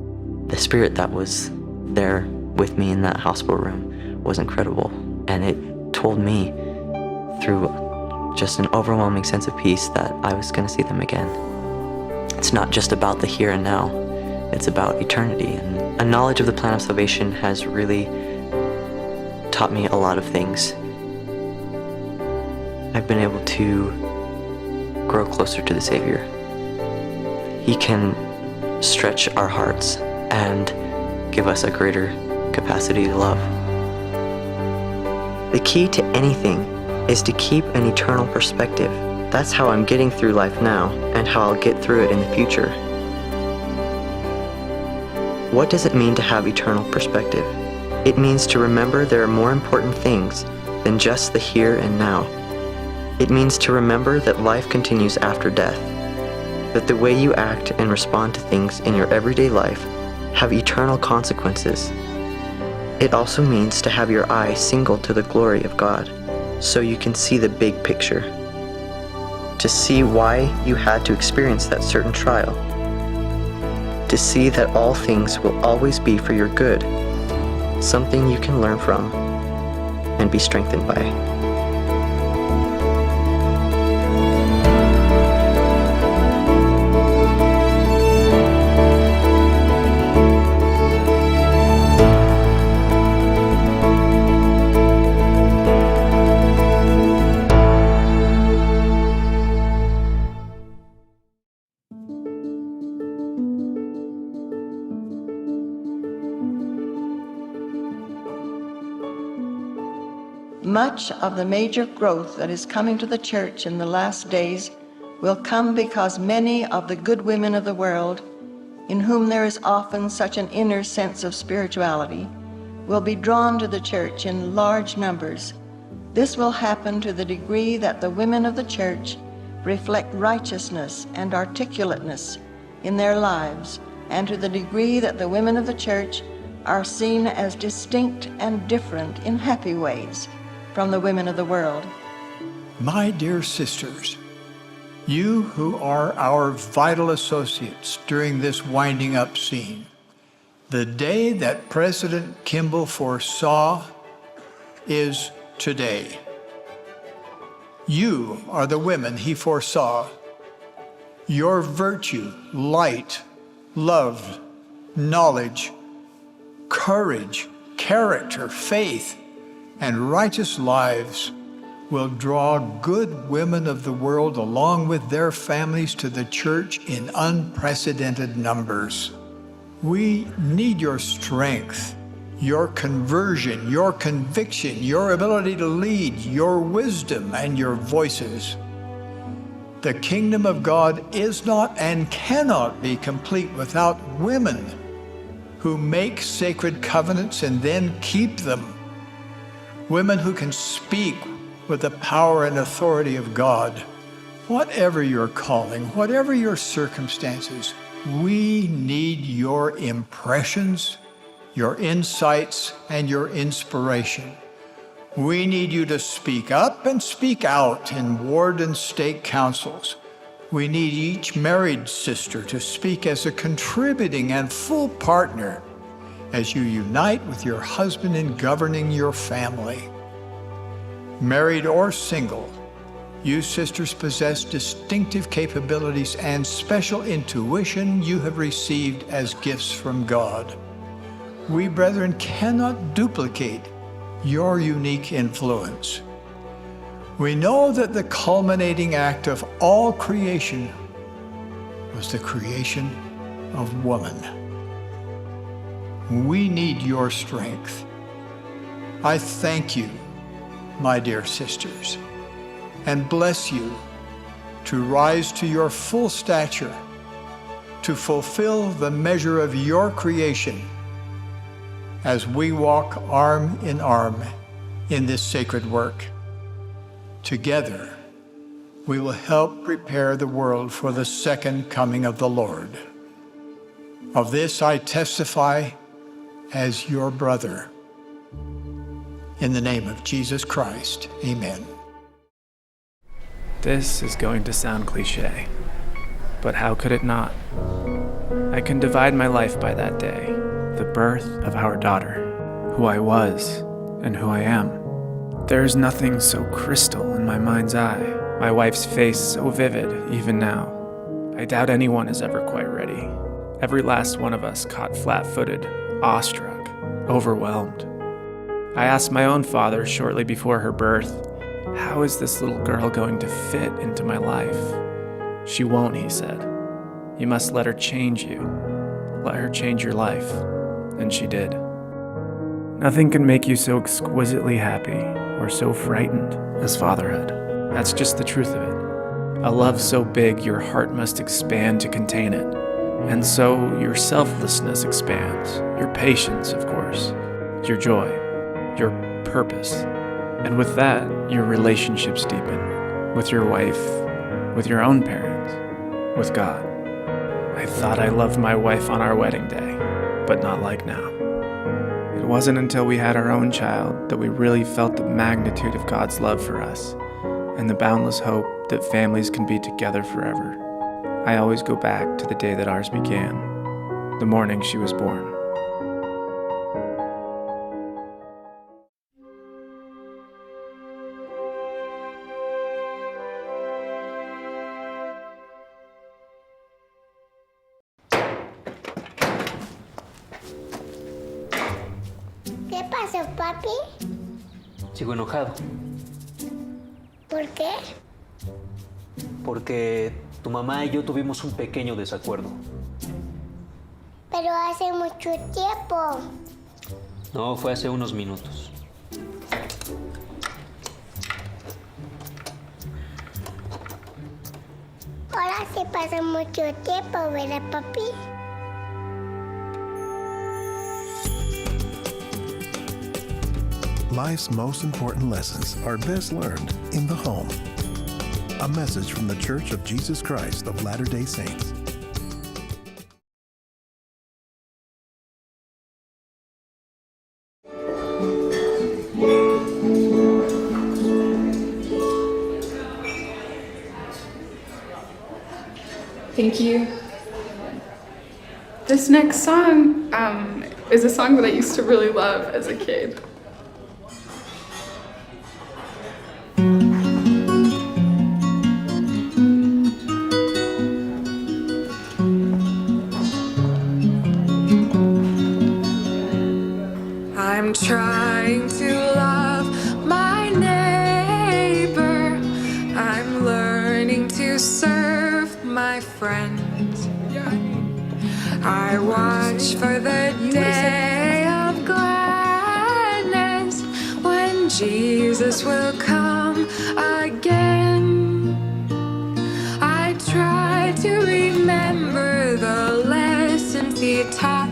The spirit that was there with me in that hospital room was incredible, and it told me through just an overwhelming sense of peace that I was gonna see them again. It's not just about the here and now, it's about eternity. And a knowledge of the plan of salvation has really taught me a lot of things. I've been able to grow closer to the Savior. He can stretch our hearts and give us a greater capacity to love. The key to anything is to keep an eternal perspective. That's how I'm getting through life now and how I'll get through it in the future. What does it mean to have eternal perspective? It means to remember there are more important things than just the here and now. It means to remember that life continues after death, that the way you act and respond to things in your everyday life have eternal consequences. It also means to have your eye single to the glory of God, so you can see the big picture, to see why you had to experience that certain trial, to see that all things will always be for your good, something you can learn from and be strengthened by. Much of the major growth that is coming to the church in the last days will come because many of the good women of the world, in whom there is often such an inner sense of spirituality, will be drawn to the church in large numbers. This will happen to the degree that the women of the church reflect righteousness and articulateness in their lives, and to the degree that the women of the church are seen as distinct and different in happy ways from the women of the world. My dear sisters, you who are our vital associates during this winding up scene, the day that President Kimball foresaw is today. You are the women he foresaw. Your virtue, light, love, knowledge, courage, character, faith, and righteous lives will draw good women of the world along with their families to the church in unprecedented numbers. We need your strength, your conversion, your conviction, your ability to lead, your wisdom, and your voices. The kingdom of God is not and cannot be complete without women who make sacred covenants and then keep them. Women who can speak with the power and authority of God. Whatever your calling, whatever your circumstances, we need your impressions, your insights, and your inspiration. We need you to speak up and speak out in ward and stake councils. We need each married sister to speak as a contributing and full partner as you unite with your husband in governing your family. Married or single, You sisters possess distinctive capabilities and special intuition you have received as gifts from God. We brethren cannot duplicate your unique influence. We know that the culminating act of all creation was the creation of woman. We need your strength. I thank you, my dear sisters, and bless you to rise to your full stature, to fulfill the measure of your creation as we walk arm in arm in this sacred work. Together, we will help prepare the world for the second coming of the Lord. Of this I testify as your brother. In the name of Jesus Christ, amen. This is going to sound cliche, but how could it not? I can divide my life by that day, the birth of our daughter, who I was, and who I am. There is nothing so crystal in my mind's eye, my wife's face so vivid even now. I doubt anyone is ever quite ready. Every last one of us caught flat-footed, awestruck, overwhelmed. I asked my own father shortly before her birth, "How is this little girl going to fit into my life?" "She won't," he said. "You must let her change you. Let her change your life." And she did. Nothing can make you so exquisitely happy or so frightened as fatherhood. That's just the truth of it. A love so big your heart must expand to contain it. And so your selflessness expands, your patience, of course, your joy, your purpose. And with that, your relationships deepen with your wife, with your own parents, with God. I thought I loved my wife on our wedding day, but not like now. It wasn't until we had our own child that we really felt the magnitude of God's love for us and the boundless hope that families can be together forever. I always go back to the day that ours began, the morning she was born. ¿Qué pasó, papi? Sigo enojado. ¿Por qué? Porque tu mamá y yo tuvimos un pequeño desacuerdo. Pero hace mucho tiempo. No, fue hace unos minutos. Ahora sí pasa mucho tiempo, ¿verdad, papi? Life's most important lessons are best learned in the home. A message from The Church of Jesus Christ of Latter-day Saints. Thank you. This next song, um, is a song that I used to really love as a kid. I'm trying to love my neighbor. I'm learning to serve my friends. I watch for the day of gladness when Jesus will come again. I try to remember the lessons he taught.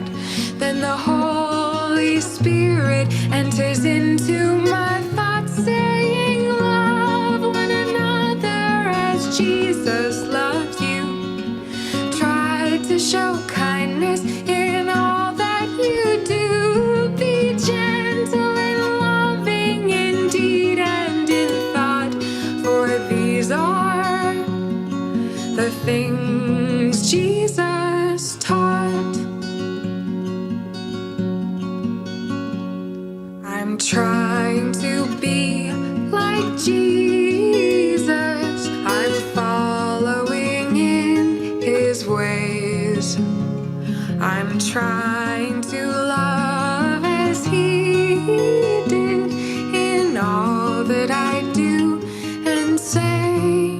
Then the Holy Spirit enters into my thoughts, saying, "Love one another as Jesus loved you. Try to show kindness in all that you do. Be gentle and loving in deed and in thought, for these are the things Jesus taught." I'm trying to be like Jesus. I'm trying to love as he did in all that I do and say.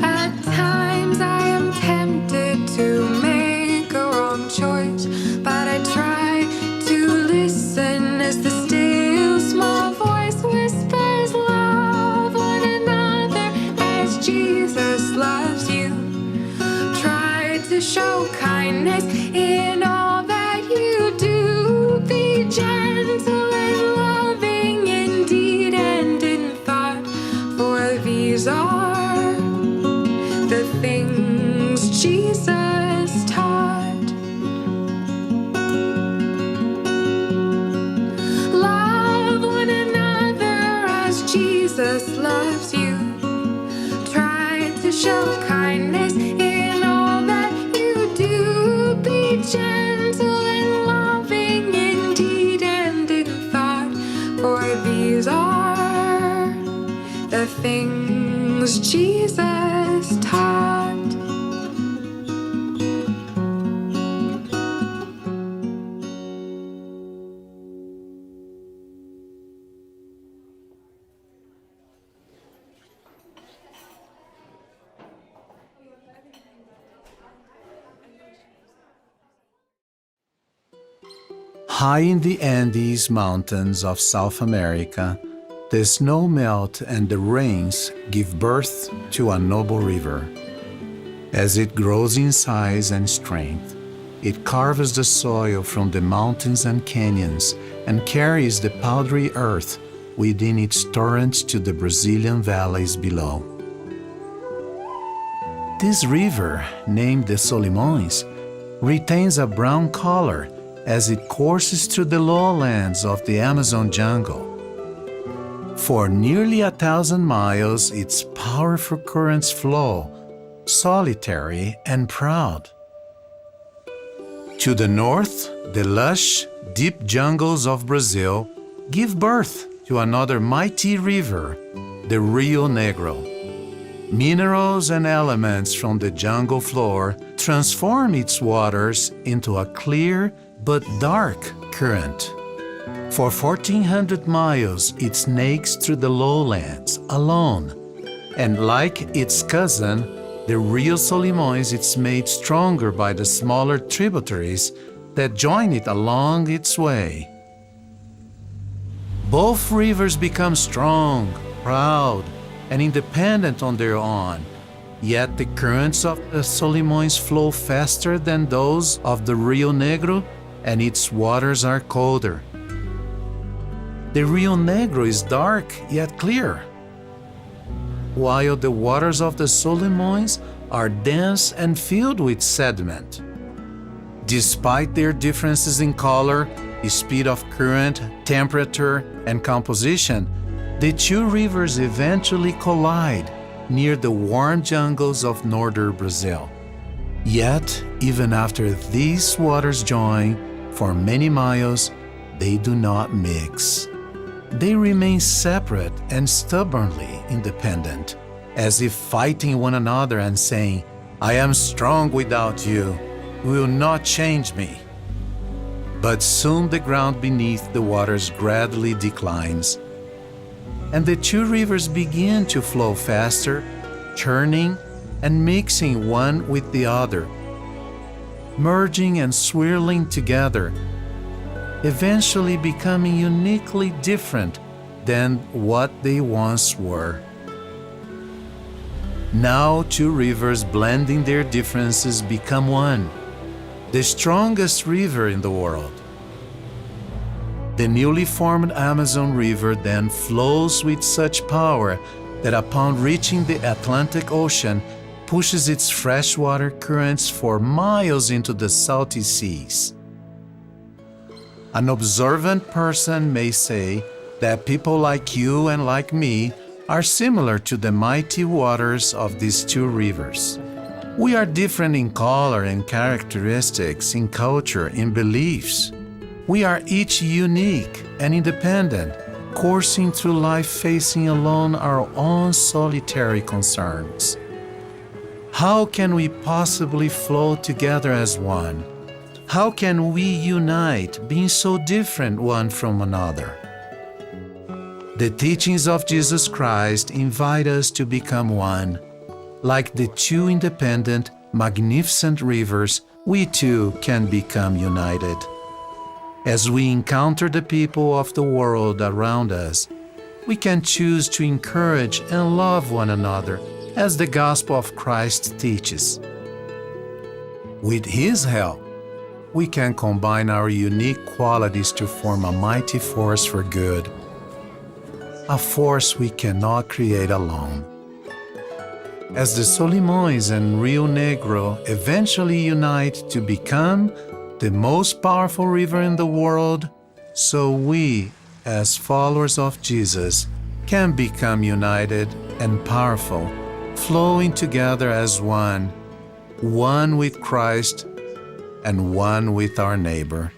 At times I am tempted to make a wrong choice, but I try to listen as the still small voice whispers, "Love one another as Jesus loves you." Try to show kindness in all that you do. Be gentle and loving in deed and in thought, for these are the things Jesus taught. Love one another as Jesus loves you. Try to show kindness in all that you do. Be gentle and loving in deed and in thought, for these are the things Jesus taught. High in the Andes Mountains of South America, the snow melt and the rains give birth to a noble river. As it grows in size and strength, it carves the soil from the mountains and canyons and carries the powdery earth within its torrents to the Brazilian valleys below. This river, named the Solimões, retains a brown color as it courses through the lowlands of the Amazon jungle. For nearly a thousand miles, its powerful currents flow, solitary and proud. To the north, the lush, deep jungles of Brazil give birth to another mighty river, the Rio Negro. Minerals and elements from the jungle floor transform its waters into a clear but dark current. For fourteen hundred miles, it snakes through the lowlands alone. And like its cousin, the Rio Solimões, it's made stronger by the smaller tributaries that join it along its way. Both rivers become strong, proud, and independent on their own. Yet the currents of the Solimões flow faster than those of the Rio Negro, and its waters are colder. The Rio Negro is dark yet clear, while the waters of the Solimões are dense and filled with sediment. Despite their differences in color, speed of current, temperature, and composition, the two rivers eventually collide near the warm jungles of northern Brazil. Yet, even after these waters join for many miles, they do not mix. They remain separate and stubbornly independent, as if fighting one another and saying, "I am strong without you. You will not change me." But soon the ground beneath the waters gradually declines, and the two rivers begin to flow faster, churning and mixing one with the other, merging and swirling together, eventually becoming uniquely different than what they once were. Now two rivers blending their differences become one, the strongest river in the world. The newly formed Amazon River then flows with such power that upon reaching the Atlantic Ocean, pushes its freshwater currents for miles into the salty seas. An observant person may say that people like you and like me are similar to the mighty waters of these two rivers. We are different in color, in characteristics, in culture, in beliefs. We are each unique and independent, coursing through life facing alone our own solitary concerns. How can we possibly flow together as one? How can we unite, being so different one from another? The teachings of Jesus Christ invite us to become one. Like the two independent, magnificent rivers, we too can become united. As we encounter the people of the world around us, we can choose to encourage and love one another as the gospel of Christ teaches. With his help, we can combine our unique qualities to form a mighty force for good, a force we cannot create alone. As the Solimões and Rio Negro eventually unite to become the most powerful river in the world, so we, as followers of Jesus, can become united and powerful, flowing together as one, one with Christ and one with our neighbor.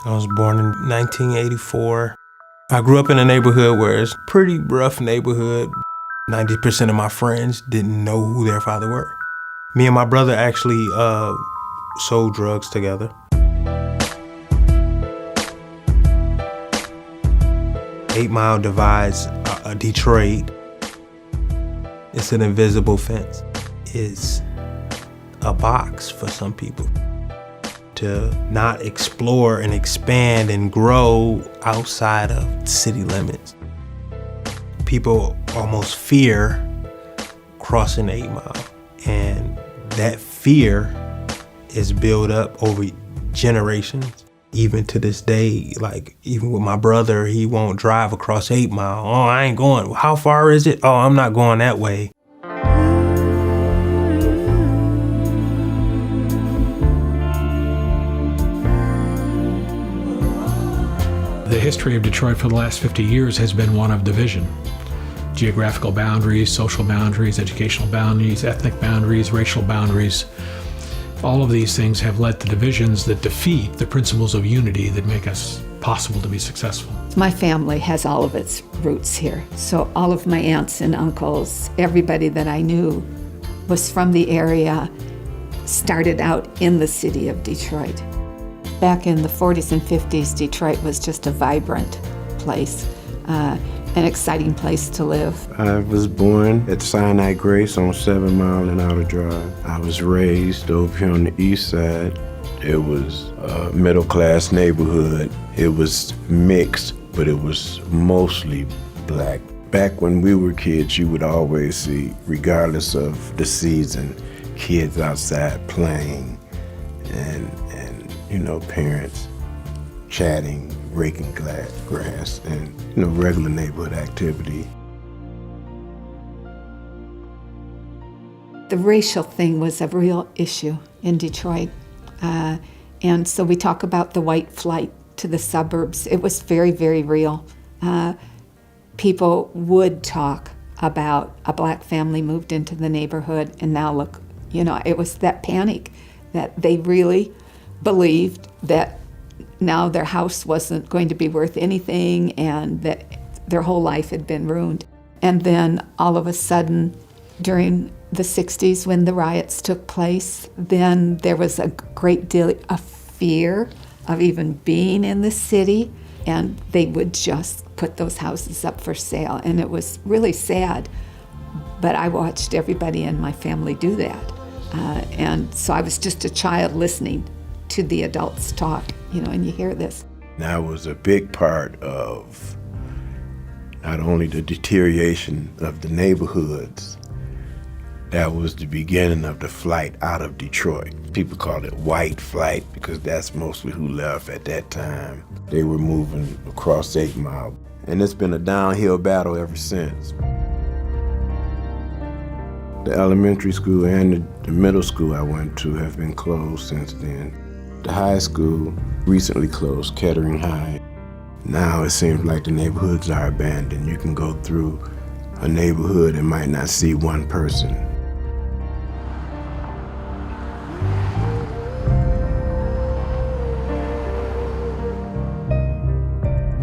I was born in nineteen eighty-four. I grew up in a neighborhood where it's pretty rough neighborhood. Ninety percent of my friends didn't know who their father were. Me and my brother actually, uh, sold drugs together. Eight Mile divides, uh, uh, Detroit. It's an invisible fence. It's a box for some people to not explore and expand and grow outside of city limits. People almost fear crossing Eight Mile, and that fear is built up over generations. Even to this day, like, even with my brother, he won't drive across Eight Mile. "Oh, I ain't going. How far is it? Oh, I'm not going that way." The history of Detroit for the last fifty years has been one of division. Geographical boundaries, social boundaries, educational boundaries, ethnic boundaries, racial boundaries. All of these things have led to divisions that defeat the principles of unity that make us possible to be successful. My family has all of its roots here. So all of my aunts and uncles, everybody that I knew was from the area, started out in the city of Detroit. Back in the forties and fifties, Detroit was just a vibrant place, uh, an exciting place to live. I was born at Sinai Grace on Seven Mile and Outer Drive. I was raised over here on the east side. It was a middle-class neighborhood. It was mixed, but it was mostly black. Back when we were kids, you would always see, regardless of the season, kids outside playing and, and, you know, parents chatting, raking gla-, grass, and, you know, regular neighborhood activity. The racial thing was a real issue in Detroit. Uh, and so we talk about the white flight to the suburbs. It was very, very real. Uh, people would talk about a black family moved into the neighborhood, and now look, you know, it was that panic that they really believed that now their house wasn't going to be worth anything and that their whole life had been ruined. And then all of a sudden, during the sixties, when the riots took place, then there was a great deal of fear of even being in the city, and they would just put those houses up for sale, and it was really sad. But I watched everybody in my family do that. Uh, and so I was just a child listening to the adults talk, you know, and you hear this. That was a big part of not only the deterioration of the neighborhoods, that was the beginning of the flight out of Detroit. People called it white flight because that's mostly who left at that time. They were moving across Eight Mile. And it's been a downhill battle ever since. The elementary school and the, the middle school I went to have been closed since then. The high school recently closed, Kettering High. Now it seems like the neighborhoods are abandoned. You can go through a neighborhood and might not see one person.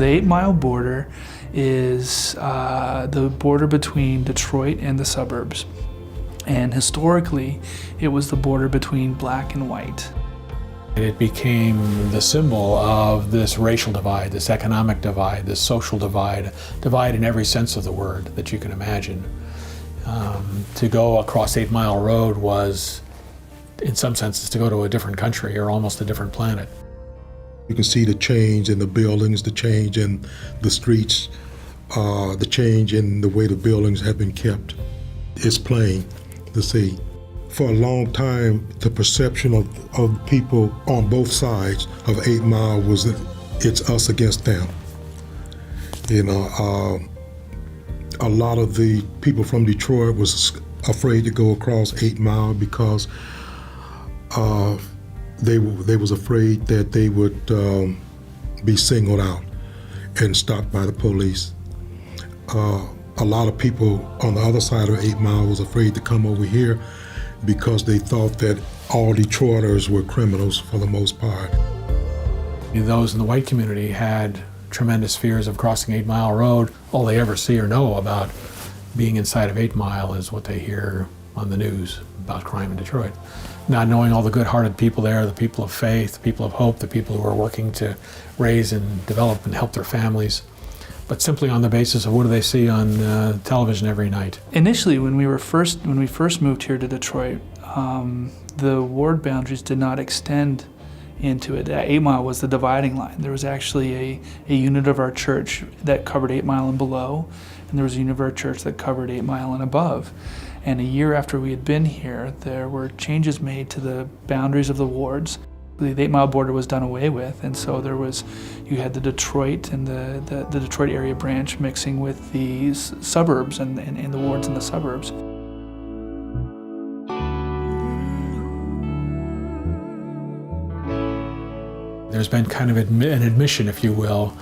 The Eight Mile border is, uh, the border between Detroit and the suburbs. And historically, it was the border between black and white. And it became the symbol of this racial divide, this economic divide, this social divide, divide in every sense of the word that you can imagine. Um, to go across Eight Mile Road was, in some senses, to go to a different country or almost a different planet. You can see the change in the buildings, the change in the streets, uh, the change in the way the buildings have been kept. It's plain to see. For a long time, the perception of, of people on both sides of Eight Mile was that it's us against them. You know, um, a lot of the people from Detroit was afraid to go across Eight Mile because, uh, they, they was afraid that they would, um, be singled out and stopped by the police. Uh, a lot of people on the other side of Eight Mile was afraid to come over here because they thought that all Detroiters were criminals for the most part. Those in the white community had tremendous fears of crossing Eight Mile Road. All they ever see or know about being inside of Eight Mile is what they hear on the news about crime in Detroit. Not knowing all the good-hearted people there, the people of faith, the people of hope, the people who are working to raise and develop and help their families, but simply on the basis of what do they see on, uh, television every night. Initially, when we were first, when we first moved here to Detroit, um, the ward boundaries did not extend into it. That Eight Mile was the dividing line. There was actually a, a unit of our church that covered Eight Mile and below, and there was a unit of our church that covered Eight Mile and above. And a year after we had been here, there were changes made to the boundaries of the wards. The Eight Mile border was done away with, and so there was, you had the Detroit and the, the, the Detroit area branch mixing with the s-, suburbs and, and, and the wards in the suburbs. There's been kind of admi-, an admission, if you will,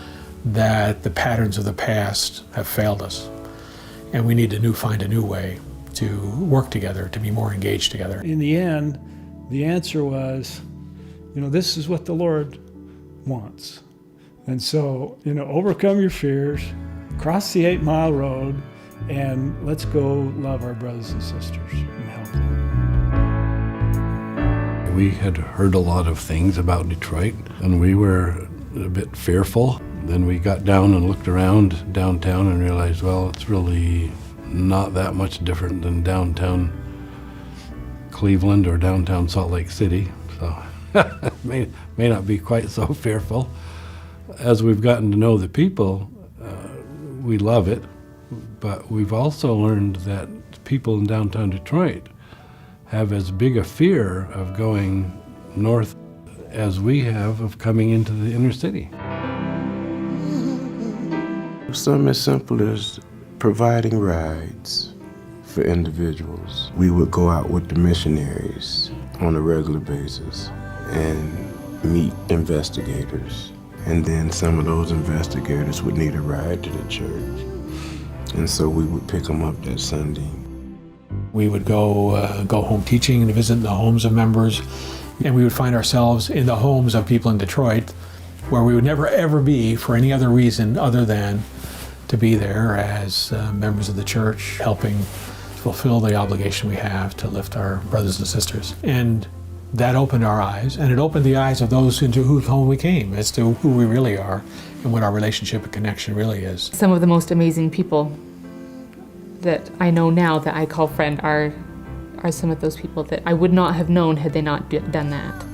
that the patterns of the past have failed us, and we need to new, find a new way to work together, to be more engaged together. In the end, the answer was, you know, this is what the Lord wants. And so, you know, overcome your fears, cross the Eight Mile Road, and let's go love our brothers and sisters and help them. We had heard a lot of things about Detroit, and we were a bit fearful. Then we got down and looked around downtown and realized, well, it's really not that much different than downtown Cleveland or downtown Salt Lake City. So it may, may not be quite so fearful. As we've gotten to know the people, uh, we love it, but we've also learned that people in downtown Detroit have as big a fear of going north as we have of coming into the inner city. Something as simple as providing rides for individuals. We would go out with the missionaries on a regular basis and meet investigators. And then some of those investigators would need a ride to the church. And so we would pick 'em up that Sunday. We would go, uh, go home teaching and visit the homes of members. And we would find ourselves in the homes of people in Detroit where we would never, ever be for any other reason other than to be there as, uh, members of the church, helping fulfill the obligation we have to lift our brothers and sisters. And that opened our eyes, and it opened the eyes of those into whose home we came, as to who we really are and what our relationship and connection really is. Some of the most amazing people that I know now that I call friend are, are some of those people that I would not have known had they not d-, done that.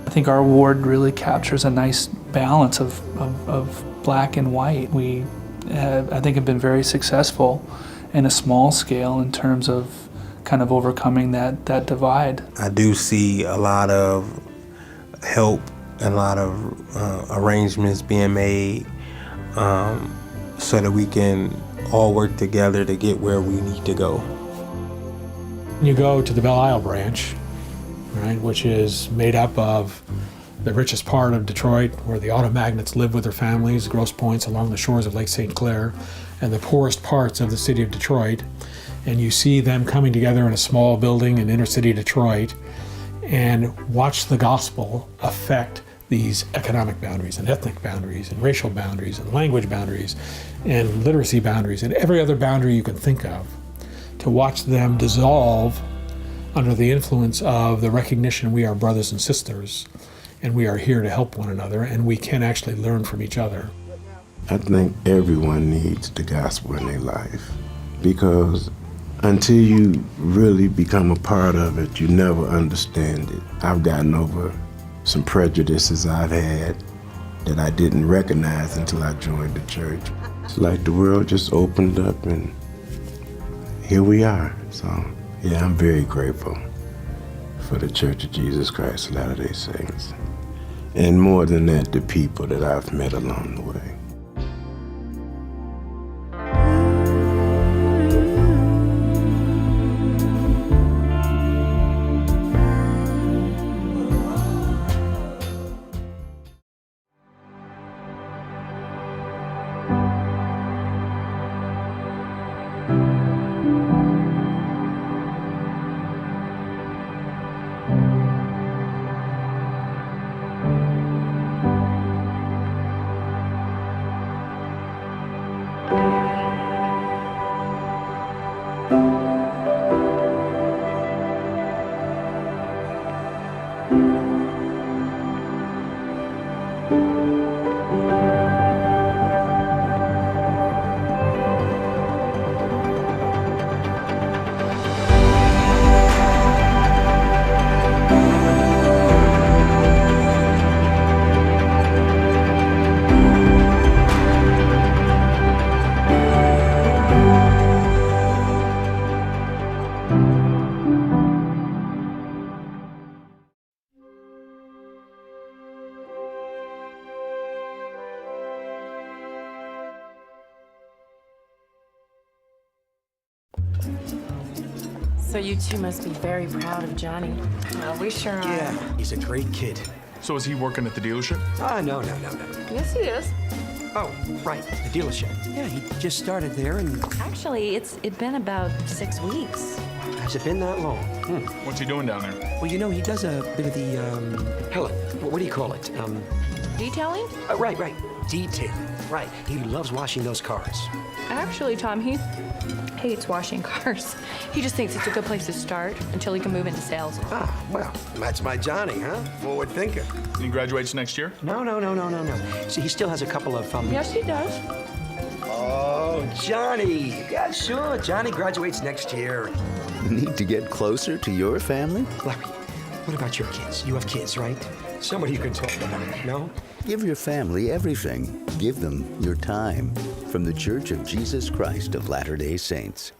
I think our ward really captures a nice balance of, of, of black and white. We, uh, I think, have been very successful in a small scale in terms of kind of overcoming that, that divide. I do see a lot of help, a lot of, uh, arrangements being made, um, so that we can all work together to get where we need to go. You go to the Belle Isle branch, right, which is made up of the richest part of Detroit, where the auto magnates live with their families, Grosse Pointes along the shores of Lake Saint Clair, and the poorest parts of the city of Detroit. And you see them coming together in a small building in inner city Detroit and watch the gospel affect these economic boundaries and ethnic boundaries and racial boundaries and language boundaries and literacy boundaries and every other boundary you can think of, to watch them dissolve under the influence of the recognition we are brothers and sisters, and we are here to help one another, and we can actually learn from each other. I think everyone needs the gospel in their life, because until you really become a part of it, you never understand it. I've gotten over some prejudices I've had that I didn't recognize until I joined the church. It's like the world just opened up and here we are. So, yeah, I'm very grateful for the Church of Jesus Christ of Latter-day Saints. And more than that, the people that I've met along the way. So you two must be very proud of Johnny. Well, we sure are. Yeah, he's a great kid. So is he working at the dealership? Ah, no, no, no, no. Yes, he is. Oh, right, the dealership. Yeah, he just started there and... Actually, it's, it's been about six weeks. Has it been that long? Hmm. What's he doing down there? Well, you know, he does a bit of the, um, Helen, wh-, what do you call it? Um, detailing? Uh, right, right. Detailing. Right. He loves washing those cars. Actually, Tom, he hates washing cars. He just thinks it's a good place to start until he can move into sales. Ah, well, that's my Johnny, huh? Forward thinker. He graduates next year? No, no, no, no, no, no. See, he still has a couple of, um... Yes, he does. Oh, Johnny. Yeah, sure. Johnny graduates next year. Need to get closer to your family? Larry, what about your kids? You have kids, right? Somebody you can talk about, no? Give your family everything. Give them your time. From The Church of Jesus Christ of Latter-day Saints.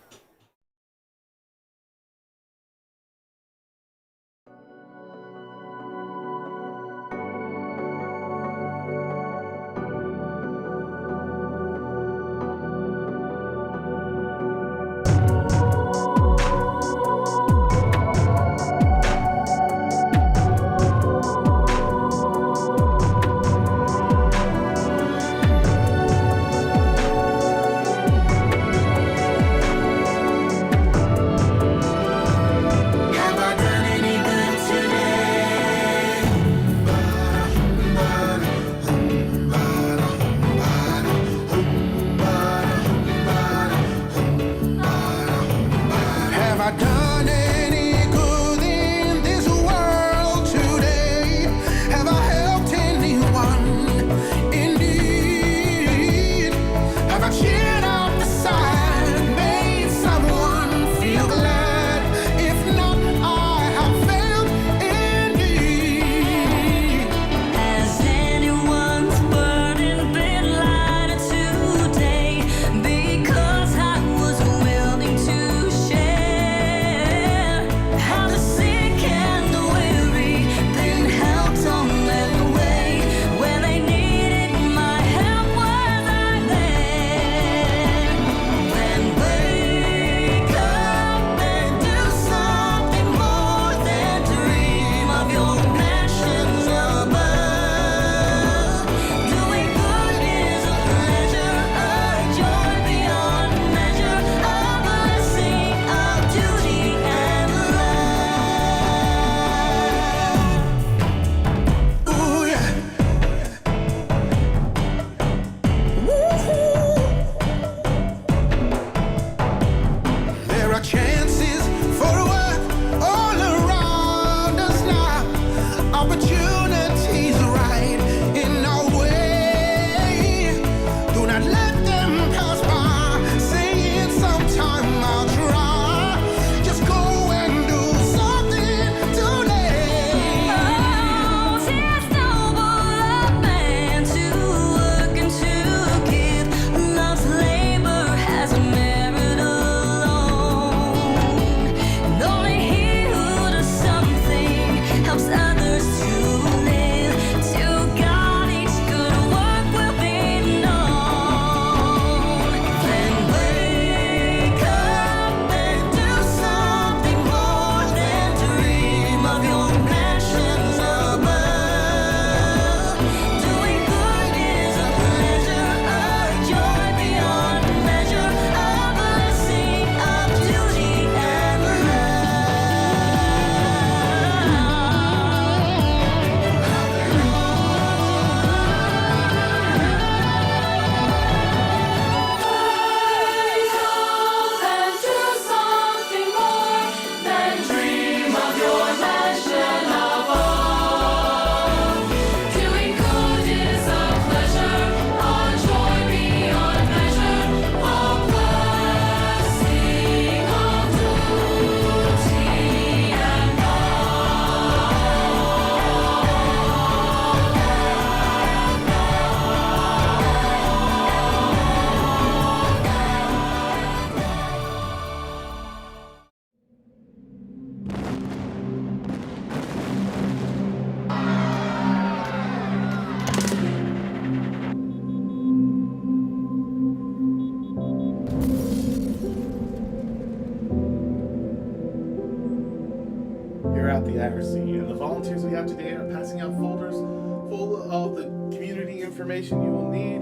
Volunteers we have today are passing out folders full of the community information you will need.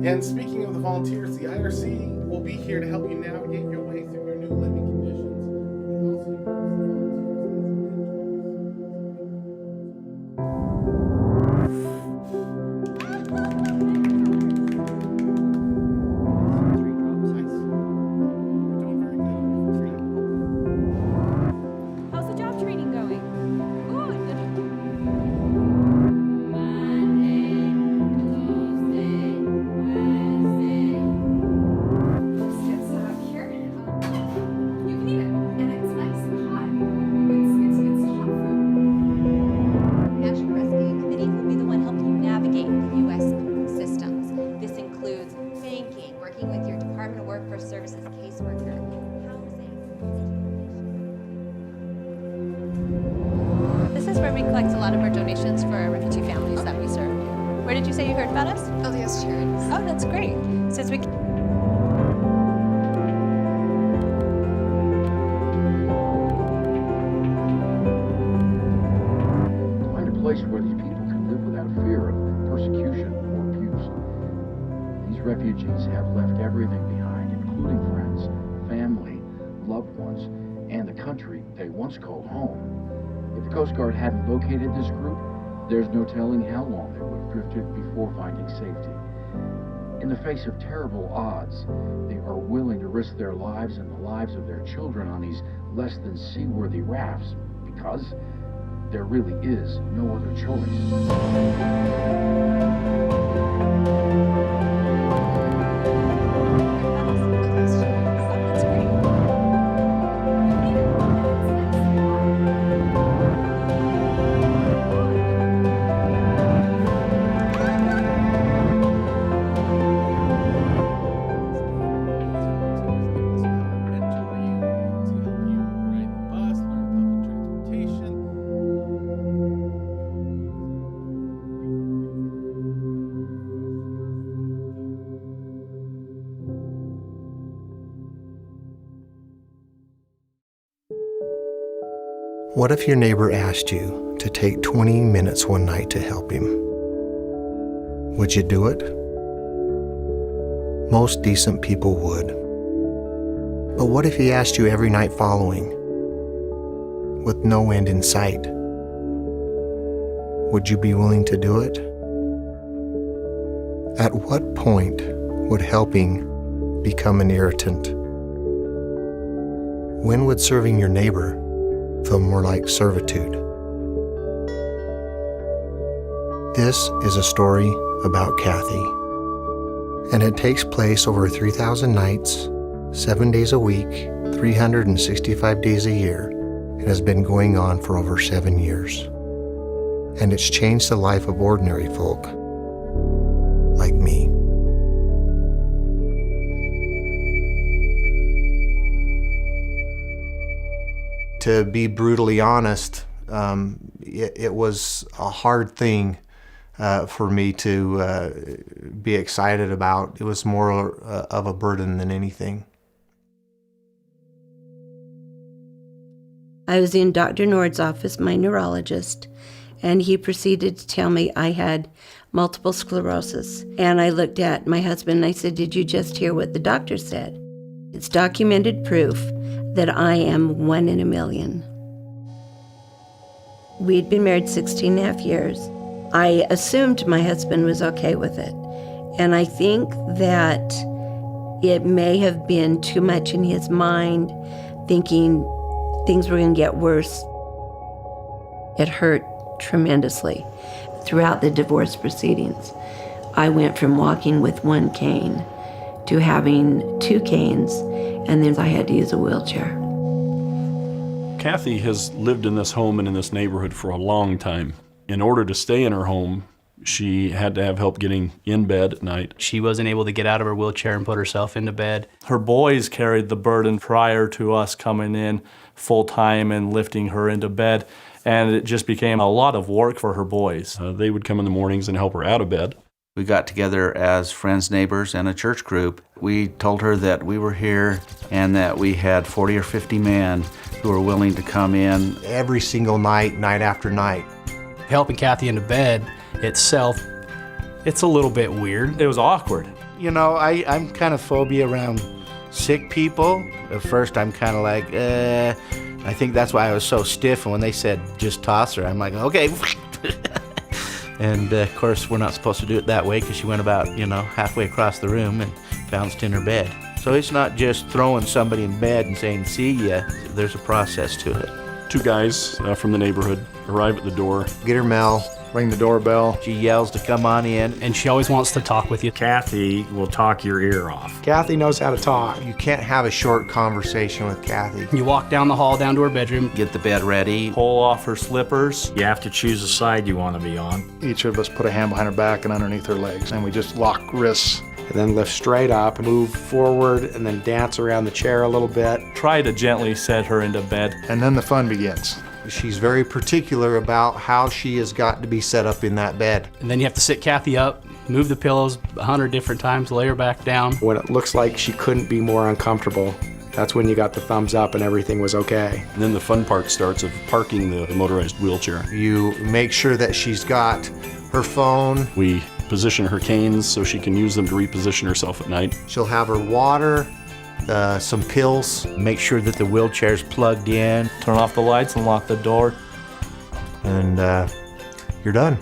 And speaking of the volunteers, the I R C will be here to help you navigate your way through your new living conditions. We also use the volunteers as mentors. How's the job training going? Good. Let's get set up here. You can eat it. And it's nice and hot. It's, it's, it's hot food. National Rescue Committee will be the one helping you navigate the U S systems. This includes banking, working with your Department of Workforce Services caseworker, housing, education. This is where we collect a lot of our donations for our refugee families that we serve. Where did you say you heard about us? L D S Charities. Oh, that's great. Since we Find a place where these people can live without fear of persecution or abuse. These refugees have left everything behind, including friends, family, loved ones, and the country they once called home. If the Coast Guard hadn't located this group, there's no telling how long they would have drifted before finding safety. In the face of terrible odds, they are willing to risk their lives and the lives of their children on these less than seaworthy rafts because there really is no other choice. What if your neighbor asked you to take twenty minutes one night to help him? Would you do it? Most decent people would. But what if he asked you every night following, with no end in sight? Would you be willing to do it? At what point would helping become an irritant? When would serving your neighbor feel more like servitude? This is a story about Kathy, and it takes place over three thousand nights, seven days a week, three hundred and sixty-five days a year, and has been going on for over seven years. And it's changed the life of ordinary folk like me. To be brutally honest, um, it, it was a hard thing, uh, for me to, uh, be excited about. It was more, uh, of a burden than anything. I was in Doctor Nord's office, my neurologist, and he proceeded to tell me I had multiple sclerosis. And I looked at my husband and I said, "Did you just hear what the doctor said?" It's documented proof that I am one in a million. We'd been married sixteen and a half years. I assumed my husband was okay with it. And I think that it may have been too much in his mind, thinking things were gonna get worse. It hurt tremendously. Throughout the divorce proceedings, I went from walking with one cane to having two canes, and then I had to use a wheelchair. Kathy has lived in this home and in this neighborhood for a long time. In order to stay in her home, she had to have help getting in bed at night. She wasn't able to get out of her wheelchair and put herself into bed. Her boys carried the burden prior to us coming in full time and lifting her into bed, and it just became a lot of work for her boys. Uh, they would come in the mornings and help her out of bed. We got together as friends, neighbors, and a church group. We told her that we were here and that we had forty or fifty men who were willing to come in every single night, night after night. Helping Kathy into bed itself, it's a little bit weird. It was awkward. You know, I, I'm kind of phobia around sick people. At first, I'm kind of like, eh. I think that's why I was so stiff. And when they said, "Just toss her," I'm like, "Okay." And uh, of course, we're not supposed to do it that way because she went about, you know, halfway across the room and bounced in her bed. So it's not just throwing somebody in bed and saying, "See ya." There's a process to it. Two guys uh, from the neighborhood arrive at the door. Get her mail, ring the doorbell. She yells to come on in. And she always wants to talk with you. Kathy will talk your ear off. Kathy knows how to talk. You can't have a short conversation with Kathy. You walk down the hall, down to her bedroom. Get the bed ready. Pull off her slippers. You have to choose a side you want to be on. Each of us put a hand behind her back and underneath her legs, and we just lock wrists. And then lift straight up, move forward, and then dance around the chair a little bit. Try to gently set her into bed. And then the fun begins. She's very particular about how she has got to be set up in that bed. And then you have to sit Kathy up, move the pillows a hundred different times, lay her back down. When it looks like she couldn't be more uncomfortable, that's when you got the thumbs up and everything was okay. And then the fun part starts of parking the motorized wheelchair. You make sure that she's got her phone. We position her canes so she can use them to reposition herself at night. She'll have her water, uh, some pills. Make sure that the wheelchair's plugged in. Turn off the lights and lock the door. And uh, you're done.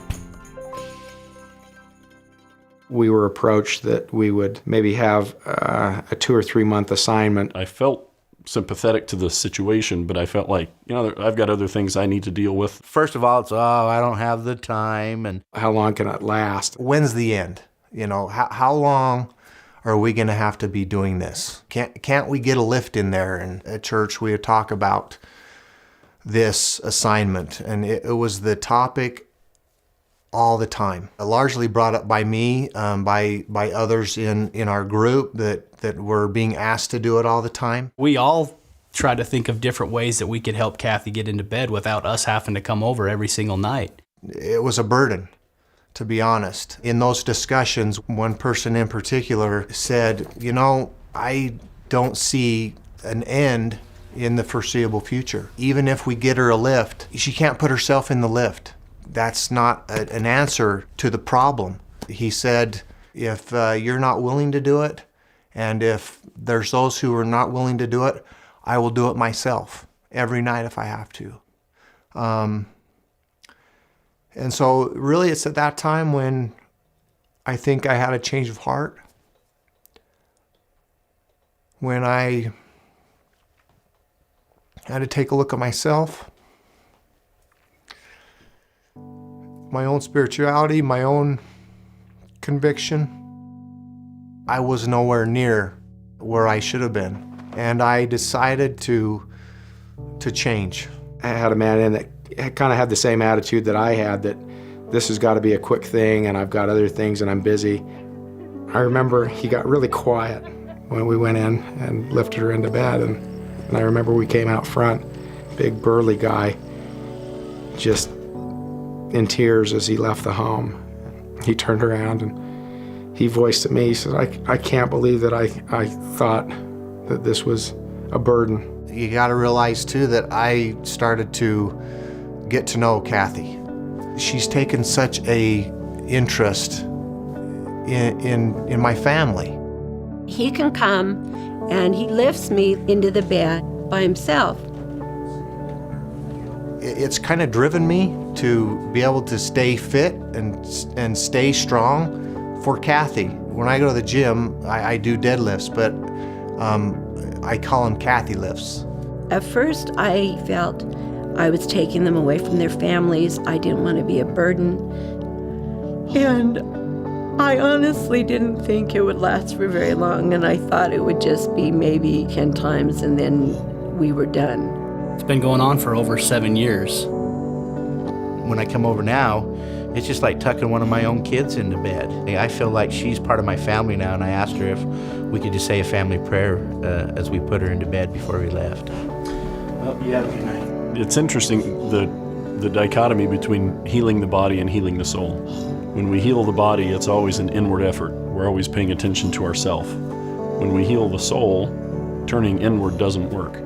We were approached that we would maybe have uh, a two or three month assignment. I felt sympathetic to the situation, but I felt like, you know, I've got other things I need to deal with. First of all, it's, "Oh, I don't have the time," and, "How long can it last? When's the end?" You know, how, how long are we going to have to be doing this? Can't, can't we get a lift in there? And at church, we would talk about this assignment, and it, it was the topic all the time. Largely brought up by me, um, by, by others in, in our group that, that were being asked to do it all the time. We all try to think of different ways that we could help Kathy get into bed without us having to come over every single night. It was a burden, to be honest. In those discussions, one person in particular said, "You know, I don't see an end in the foreseeable future. Even if we get her a lift, she can't put herself in the lift. That's not a, an answer to the problem." He said, "If uh, you're not willing to do it, and if there's those who are not willing to do it, I will do it myself every night if I have to." Um, and so, really, it's at that time when I think I had a change of heart, when I had to take a look at myself, my own spirituality, my own conviction. I was nowhere near where I should have been, and I decided to, to change. I had a man in that kind of had the same attitude that I had, that this has got to be a quick thing, and I've got other things, and I'm busy. I remember he got really quiet when we went in and lifted her into bed, and, and I remember we came out front, big burly guy, just in tears as he left the home. He turned around and he voiced to me, he said, "I, I can't believe that I, I thought that this was a burden." You gotta realize, too, that I started to get to know Kathy. She's taken such a interest in, in, in my family. He can come and he lifts me into the bed by himself. I-, it's kinda driven me to be able to stay fit and, and stay strong for Kathy. When I go to the gym, I, I do deadlifts, but, um, I call 'em Kathy lifts. At first, I felt I was taking them away from their families. I didn't want to be a burden. And I honestly didn't think it would last for very long, and I thought it would just be maybe ten times, and then we were done. It's been going on for over seven years. When I come over now, it's just like tucking one of my own kids into bed. I feel like she's part of my family now, and I asked her if we could just say a family prayer, uh, as we put her into bed before we left. Well, you have a good night. It's interesting, the, the dichotomy between healing the body and healing the soul. When we heal the body, it's always an inward effort. We're always paying attention to ourself. When we heal the soul, turning inward doesn't work.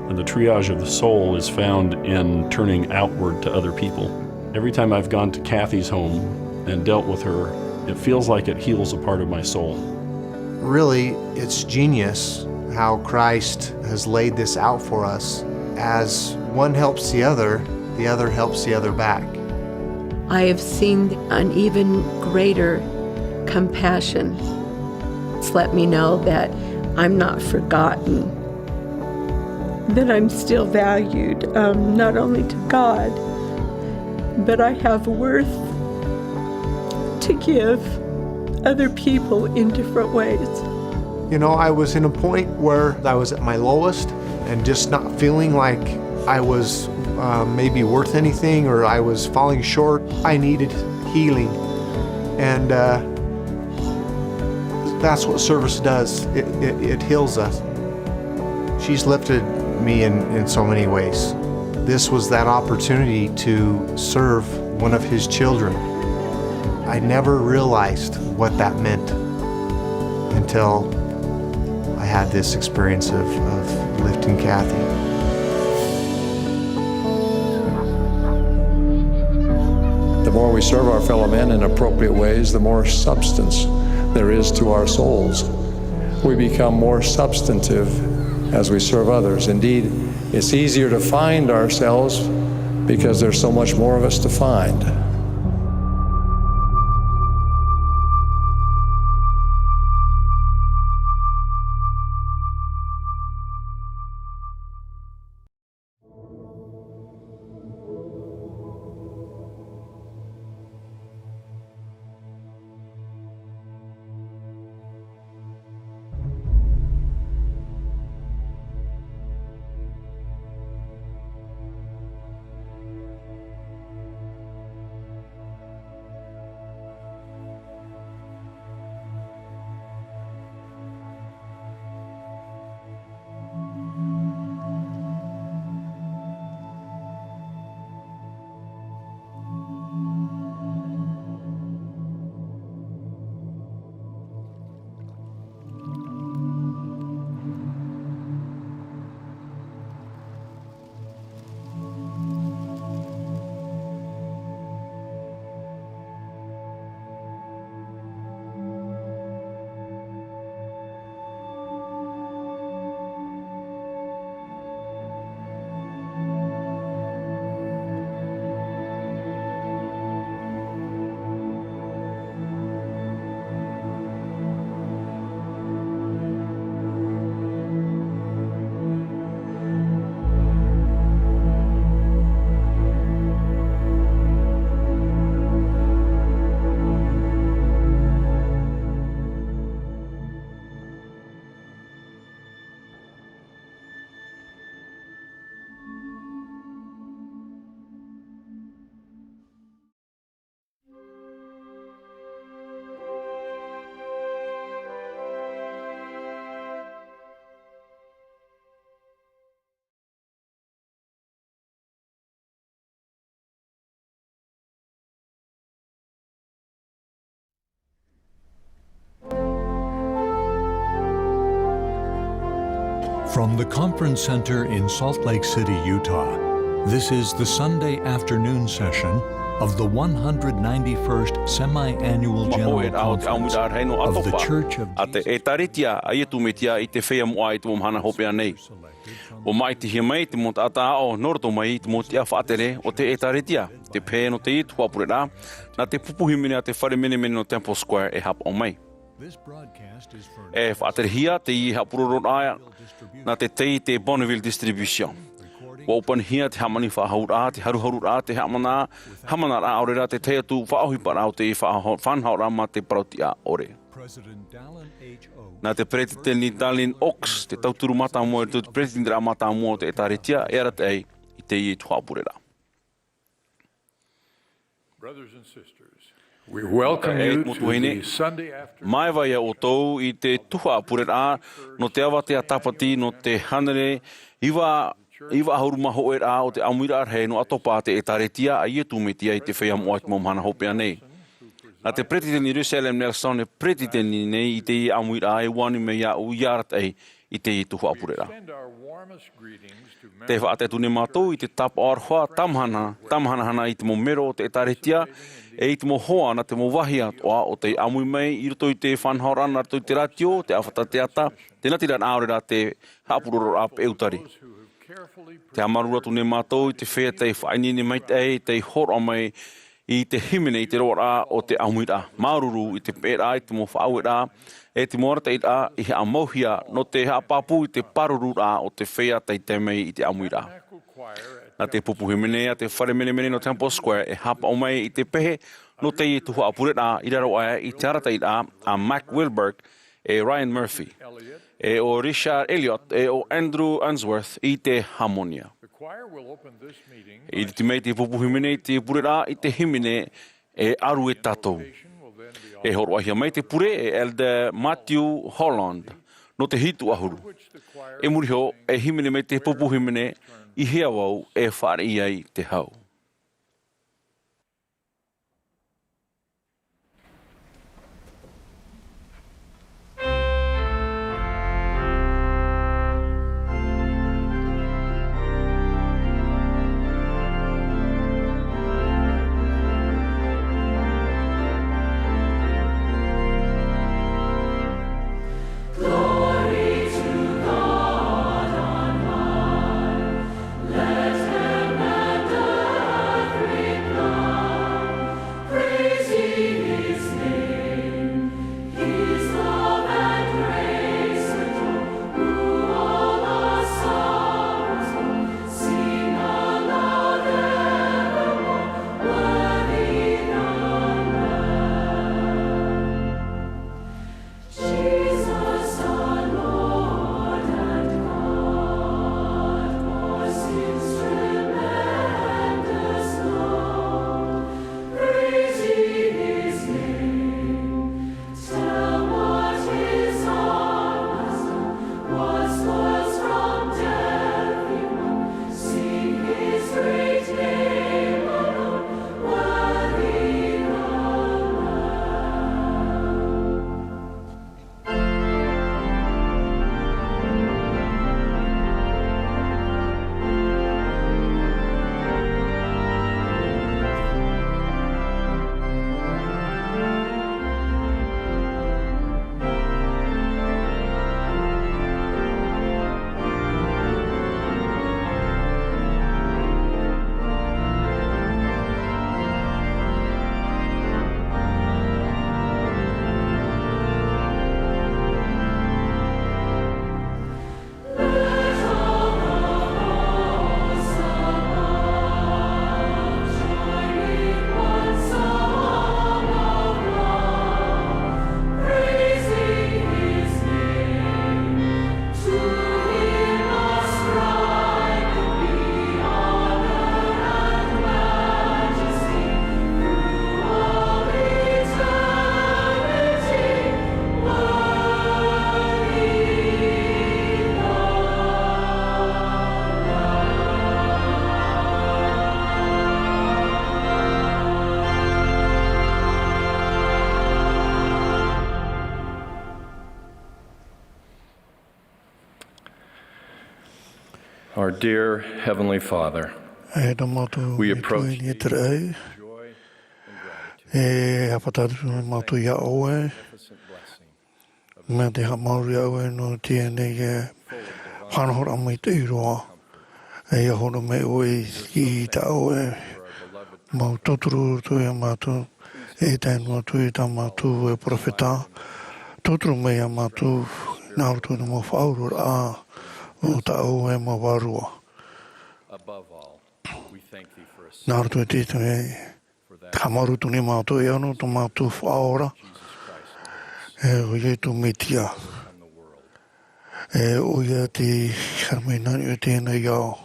And the triage of the soul is found in turning outward to other people. Every time I've gone to Kathy's home and dealt with her, it feels like it heals a part of my soul. Really, it's genius how Christ has laid this out for us. As one helps the other, the other helps the other back. I have seen an even greater compassion. It's let me know that I'm not forgotten, that I'm still valued, um, not only to God, but I have worth to give other people in different ways. You know, I was in a point where I was at my lowest and just not feeling like I was, uh, maybe worth anything or I was falling short. I needed healing. And, uh, that's what service does. It, it, it heals us. She's lifted me in, in so many ways. This was that opportunity to serve one of his children. I never realized what that meant until I had this experience of, of lifting Kathy. The more we serve our fellow men in appropriate ways, the more substance there is to our souls. We become more substantive as we serve others. Indeed, it's easier to find ourselves because there's so much more of us to find. From the Conference Center in Salt Lake City, Utah, this is the Sunday afternoon session of the one hundred ninety-first Semi-Annual General Conference of the Church of Jesus. A te ʻĒtārētia a Iesu Mesia i te feiā moʻa i te mau mahana hopeʻa nei. ʻUa māʻitihia mai te mau taʻata aʻo nō roto mai i te mau tiʻa faʻatere o te ʻĒtārētia, te pehe nō teie tuhaʻa pureraʻa, nā te pupu hīmene a te fare menemene nō Temple Square e haʻapaʻo mai. E faʻaterehia teie haʻapurororaʻa nā te tei i te Bonneville Distribution. ʻUa ʻōpanihia te hāmani faʻahouhou, te haruharuraʻa, te haʻamana, haʻamanaraʻa, ʻaore rā te tahi atu faʻaʻohiparaʻa o te faʻaho-, faʻanahoraʻa mā te parau tiʻa ʻore. Nā te Peretiteni Dallin Oaks te tauturu mātāmua i roto i te Peretiteniraʻa mātāmua o te ʻĒtārētia e arataʻi i teie tuhaʻa pureraʻa. Brothers and sisters, we welcome you to the Sunday afternoon. Māuiui ia ʻoutou i te tuhaʻa pureraʻa nō te avatea tāpati nō te hānere iva, iva ʻahuru mā hōʻē raʻa o te ʻāmuiraʻa rahi nō ʻAtopa a te ʻĒtārētia a Iesu Mesia i te feiā moʻa i te mau mahana hopeʻa nei. Nā te Peretiteni Russell M. Nelson e peretiteni nei i teie ʻāmuiraʻa e ʻua anu mai iāʻu i arataʻi i teie tuhaʻa pureraʻa. Tē faʻatae atu nei mātou i te tāpaʻo aroha, tāmahana, tāmahanahana i te mau mero o te ʻĒtārētia, e i te mau hoa nā te mau vāhi atoʻa o tei ʻāmui mai i roto i te faʻanahoraʻa nā roto i te rātio, te ʻāfata teata, te natiraraʻa ʻaore rā te haʻapurororaʻa peʻe utari. Tē haʻamāuruuru atu nei mātou i te feiā tei faʻaineine maitaʻi, tei hōroʻa mai i te hīmene i te roaraʻa o te ʻāmuiraʻa. Māuruuru i te peʻeraʻa, i te mau faʻaueraʻa, e te mau arataʻiraʻa i haʻamauhia nō te haʻapāpū i te pārururaʻa o te feiā tei tae mai i te ʻāmuiraʻa. Nā te pupu hīmene a te fare menemene nō Temple Square e haʻapaʻo mai i te pehe nō teie tuhaʻa pureraʻa i raro aʻe i te arataʻiraʻa a Mack Wilberg, e Ryan Murphy, e ʻo Richard Elliott, e ʻo Andrew Unsworth i te hāmonia. E ʻite mai te pupu hīmene i te pureraʻa i te hīmene E ʻAru e Tātou. E hōroʻahia mai te pure e Elder Matthew Holland nō te hitu ʻahuru. I muri iho, e hīmene mai te pupu hīmene, I hea vau e fāriʻi ai te hau. Our dear Heavenly Father, E tō mātou we Metua approach i niʻa i te raʻi, e haʻapāpū atu mātou iā ʻoe, mea tē haʻamāuruuru iā ʻoe nō teie nei e faʻanahoraʻa maitaʻi roa. E ʻia hōroʻa mai ʻoe i tā ʻoe mau tauturu i roto iā mātou, e tae noa atu i tā mātou e perofeta, tauturu mai iā mātou, nā roto i te mau faʻaueraʻa o tā ʻoe mau vārua. Nā roto i te, te, te haʻamāuruuru atu nei mātou e ʻano tō mātou Faʻaora, e ʻo Ietu Metia. E ʻoia te haere mai nā niʻa i teie nei ao,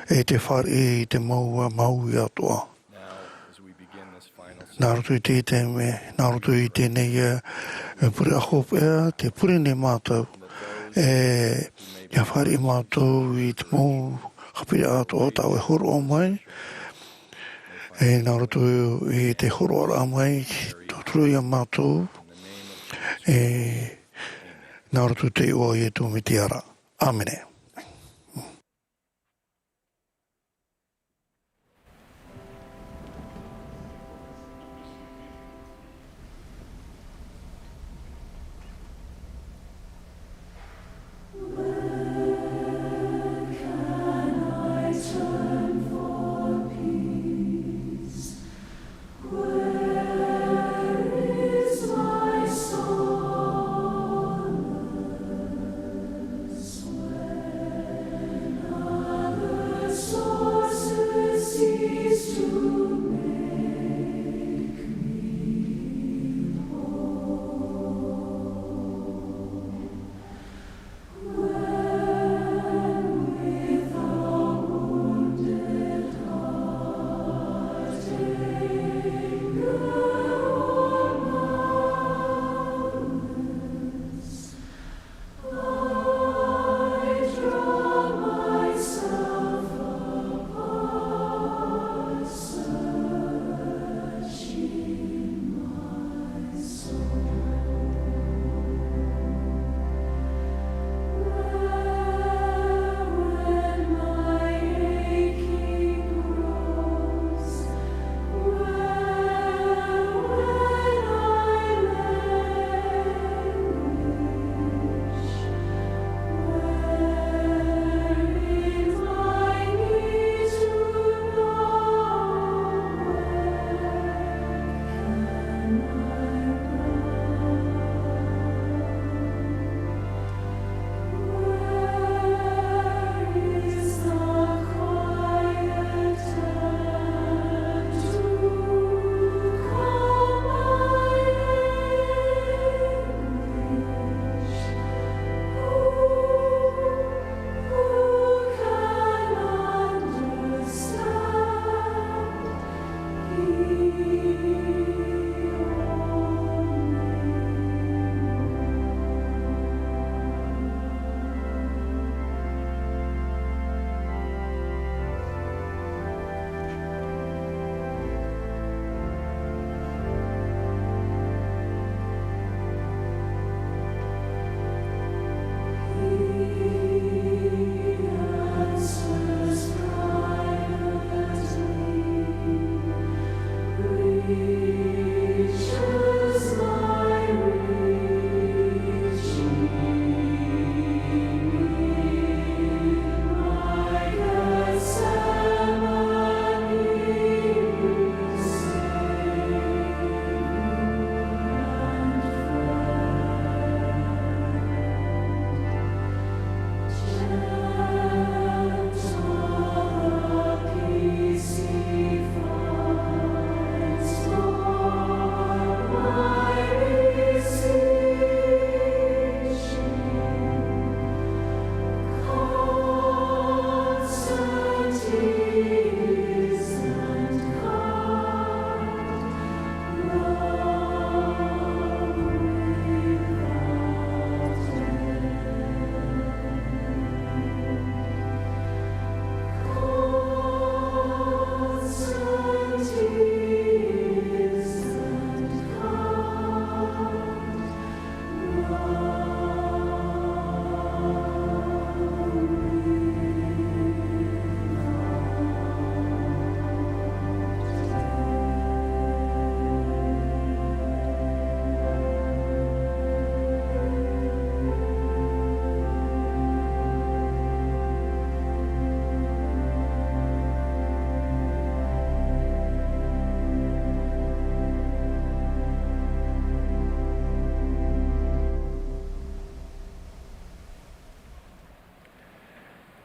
e te fāriʻi i te mau, mau ui atoʻa. Nā roto i te, te mea, nā roto i teie nei, e, e pure hopeʻa, tē pure nei mātou, e, ʻia fāriʻi mātou i te mau haʻapiʻiraʻa atoʻa tā ʻoe e hōroʻa mai, e nā roto i te hōroʻaraʻa mai, tō pūroro ia mātou, e, nā roto i te iʻoa o Ietu Metia ra. ʻĀmene.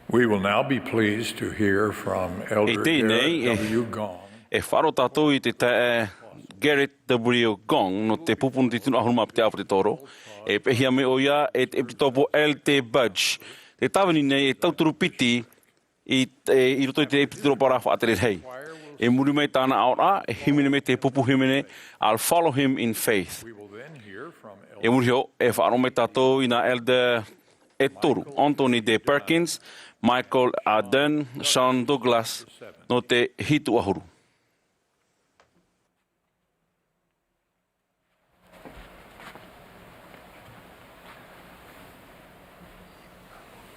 We will now be pleased to hear from Elder Garrett W. Gong. E faʻaroʻo tātou i te taeaʻe Garrett W. Gong, nō te pupu nō te tino ʻahuru mā piti ʻāpōsetolo. E peʻehia mai ʻoia e te ʻepisekopo L T Budge. Te tāvini nei e tauturu piti i, e, i roto i te ʻepisekopo faʻatere rahi. I muri mai i tāna aʻoraʻa, e hīmene mai te pupu hīmene, I'll Follow Him in Faith. I muri iho, e faʻaroʻo mai tātou i nā elder e toru, Anthony D. Perkins, Michael Ardern, Sean Douglas, nō te hitu ʻahuru.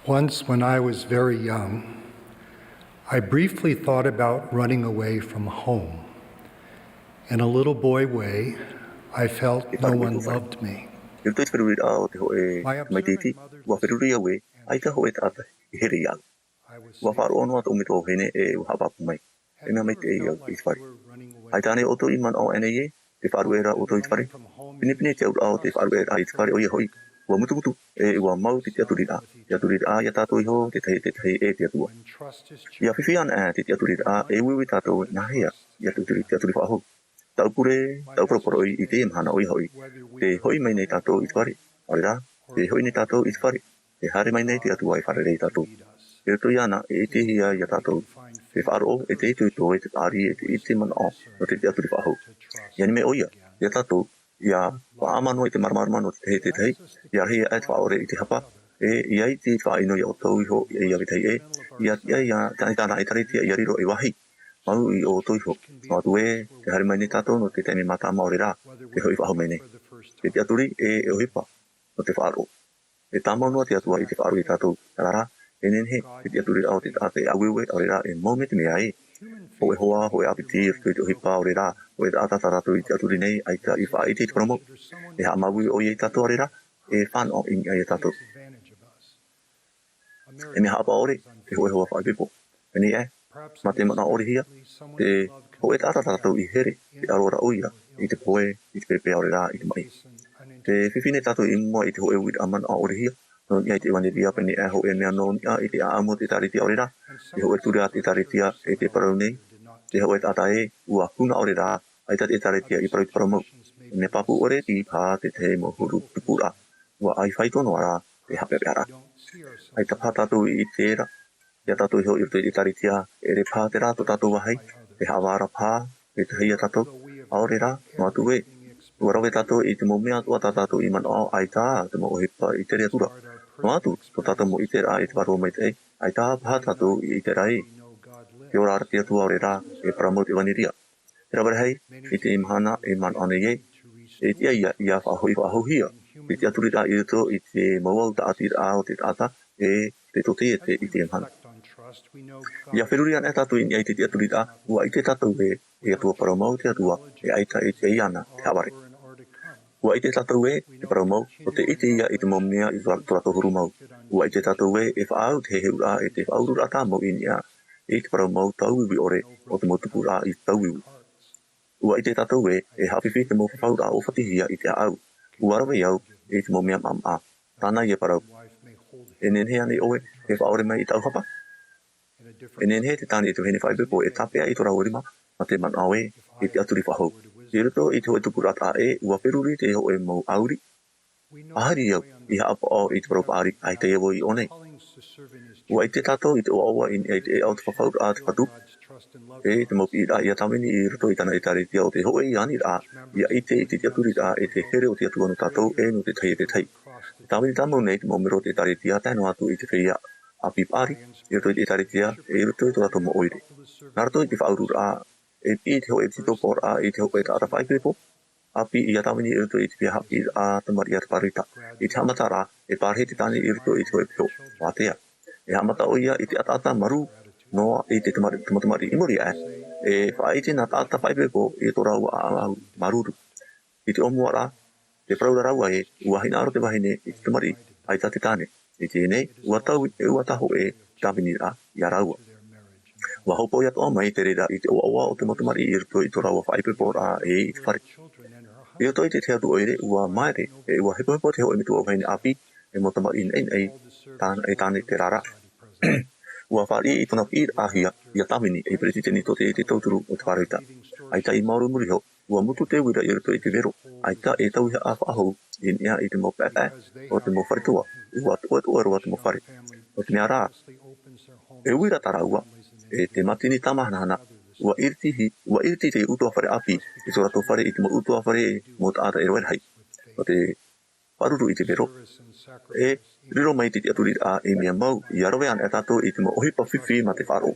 Once, when I was very young, I briefly thought about running away from home. In a little boy way, I felt no one loved me. I roto i te feruriraʻa o te hōʻē tamaiti iti, ʻua feruri au ē, ʻaita hōʻē taʻata i here iāʻu. ʻUa faʻaroʻo noa tōʻu metua vahine ʻe ʻua haʻapāpū mai. E mea maitaʻi au i te fare. ʻAita ānei ʻoutou i manaʻo aʻenei ē, te faʻaruʻeraʻa ʻoutou i te fare? Pinepine te auraʻa o te faʻaruʻeraʻa i te fare, ʻoia hoʻi, ʻua mutu, ʻe ʻua mau te tiʻaturiraʻa. Tiʻaturiraʻa iā tātou iho, te tahi e te tahi ʻe te Atua. ʻIa fifi ana te tiʻaturiraʻa, e uiui tātou nāhea ʻia tiʻaturi, tiʻaturi faʻahou. Tāʻu pure, tāʻu poroporoʻi i teie mahana, ʻoia hoʻi, tē hoʻi mai nei tātou i te fare, ʻaore rā, tē hoʻi nei tātou i te fare, tē haere mai nei te Atua e fārerei iā tātou. I roto iāna, e ʻitehia iā tātou te faʻaroʻo, ʻe te itoito, ʻe te paʻari, ʻe te, ʻe te manaʻo nō te tiʻaturi faʻahou. ʻIa nime ʻoia iā tātou, ʻia faʻaʻama noa i te māramarama nō te tahi e te tahi, ʻia rahi aʻe te faʻaʻore i te hapa, ʻe ʻia ʻite i te faʻaʻino iā ʻoutou iho, ʻe ʻia vetahi ē, ʻia tiʻa ia, tā, tāna ʻĒkālesia ʻia riro ei vāhi mau iā ʻoutou iho. Noa atu ē, tē haere mai nei tātou nō te taime mātāmua, ʻaore rā, tē hoʻi faʻahou mai nei. Te tiʻaturi ʻe, e ʻohipa nō te faʻaroʻo. E tāmau noa te Atua i te faʻaroʻo iā tātou, terā rā, e nehenehe te tiʻaturiraʻa o te taʻata e ʻāueue, ʻaore rā, e mau mai te mea ē. Hōʻē hoa, hōʻē ʻāpiti i roto i te ʻohipa, ʻaore rā, hōʻē taʻata tā tātou i tiʻaturi nei, ʻaita i faʻaʻite i te parau mau. E haʻamāuiui ʻoia iā tātou, ʻaore rā, e fānaʻo i niʻa iā tātou. E mea haʻapaʻo ʻore te hōʻē hoa faʻaipoipo. Pēnei aʻe, mā te manaʻo ʻorehia, te hōʻē taʻata tā tātou i here, te ʻaro ra ʻoia i te pohe, i te pēpē, ʻaore rā, i te maʻi. Tē fifi nei tātou i mua i te hōʻē uiraʻa manaʻo ʻorehia nō niʻa i te ʻevanelia, pēnei aʻe hōʻē mea nō niʻa i te ʻāʻau mau o te ʻĒkālesia, ʻaore rā, te hōʻē ture a te ʻĒkālesia e tē parau nei, te hōʻē taʻata ē, ʻua huna, ʻaore rā, ʻaita te ʻĒkālesia i parau i te parau mau. E mea pāpū ʻore te paha te tahi mau huru tupuraʻa. ʻUa ʻai faito noa rā te haʻapeʻapeʻaraʻa. ʻAita paha tātou i ʻite ra iā tātou iho i roto i te ʻĒkālesia, e ʻere paha terā tō tātou vāhi, e haʻavā ra paha te tahi iā tātou, ʻaore rā, noa atu ē, ʻua rave tātou i te mau mea atoʻa tā tātou i manaʻo, ʻaita te mau ʻohipa i tere atu ra. Noa atu tō tātou mau ʻiteraʻa i te Vārua Maitaʻi, ʻaita paha tātou i ʻite ra ē, tē ora ra te Atua, ʻaore rā, e parau mau te ʻevanelia. Te rave rahi, i teie mahana e manaʻo nei ē, e tiʻa ia, ʻia faʻahoʻi, faʻahouhia te tiʻaturiraʻa i roto i te mau au tāʻatiraʻa o te taʻata, ʻe te tōtaiete i teie mahana. ʻIa feruri ana tātou i niʻa i te tiʻaturiraʻa, ʻua ʻite tātou ē, e Atua parau mau te Atua, ʻe ʻaita e tiʻa iāna te haʻavare. ʻUa ʻite tātou ē, te parau mau, nō te ʻite ia i te mau mea i tō, tō rātou huru mau. ʻUa ʻite tātou ē, e faʻaau te heheuraʻa ʻe te faʻaururaʻa tāmau i niʻa i te parau mau tauiui ʻore o te mau tupuraʻa i tauiui. ʻUa ʻite tātou ē, e haʻafifi te mau fafauraʻa ʻōfatihia i te ʻāʻau. ʻUa rave au i te mau mea maʻamaʻa. Tāna ia parau. E nehenehe ānei ʻoe e faʻaʻore mai i tāʻu hapa? E nehenehe te tāne e te vahine faʻaipoipo e tāpeʻa i tō rāua rima, nā te manaʻo ē, e tiʻaturi faʻahou. I roto i te hōʻē tupuraʻa taʻa ʻē, ʻua feruri te hōʻē mau ʻāuri. ʻAhiri au i haʻapaʻo i te parau paʻari, ʻaita ia vau i ʻō nei. ʻUa ʻite tātou i te ʻoaʻoa i niʻa i te ʻēʻa o te fafauraʻa a te Fatu, ʻe te mau piʻiraʻa ʻia tāvini i roto i tāna ʻĒkālesia o te hōʻē aniraʻa, ʻia ʻite i te tiʻaturiraʻa ʻe te here o te Atua nō tātou ʻe nō te tahi e te tahi. E tāvini tāmau nei te mau melo o te ʻĒkālesia, tae noa atu i te feiā ʻāpī paʻari, i roto i te ʻĒkālesia, ʻe i roto i tō rātou mau ʻoire. Nā roto i te faʻaururaʻa, e piʻi te hōʻē titopōraʻa i te hōʻē taʻata faʻaipoipo ʻāpī ʻia tāvini i roto i te feiā haʻapiʻiraʻa tamariʻi a te pāroita. I te haʻamataraʻa, e pārahi te tāne i roto i te hōʻē piho. ʻUa ātea. E haʻamata ʻoia i te ʻataʻata marū noa i te tamari-, tama-, tamariʻi i muri aʻe, e faʻaʻite nā taʻata faʻaipoipo i tō rāua ʻāʻau māuruuru. I te ʻōmuaraʻa, tē parau ra rāua ē, ʻua hinaʻaro te vahine i te tamariʻi, ʻaita te tāne. I teie nei, ʻua taui, ʻe ʻua tae hōʻē tāviniraʻa ia rāua. ʻUa hōpoi atoʻa mai te reira i te ʻoaʻoa o te mau tamariʻi i roto i tō rāua faʻaipoiporaʻa ʻe i te fare. I roto i te tahi atu ʻoire, ʻua māere, ʻe ʻua hepohepo te hōʻē metua vahine ʻāpī, e mau tamariʻi naʻinaʻi, tāna, e tāne terā rā. ʻUa fāriʻi i tōna piʻiraʻahia, ʻia tāvini ei peretiteni tōtaiete tauturu o te pāroita. ʻAita i maoro i muri iho, ʻua mutu te uira i roto i te vero, ʻaita e tauihaʻa faʻahou i niʻa i te mau paepae o te mau fare toa, ʻua toʻetoʻe roa te mau fare. Nō te mea rā, e uira tā rāua, e te mātini tāmāhanahana, ʻua ʻiriti, ʻua ʻiriti te ʻutuāfare ʻāpī i tō rātou fare, i te mau ʻutuāfare mau taʻata e rave rahi. Nō te pāruru i te vero, e riro mai te tiʻaturiraʻa ei mea mau, ʻia rave ana tātou i te mau ʻohipa fifi mā te faʻaroʻo.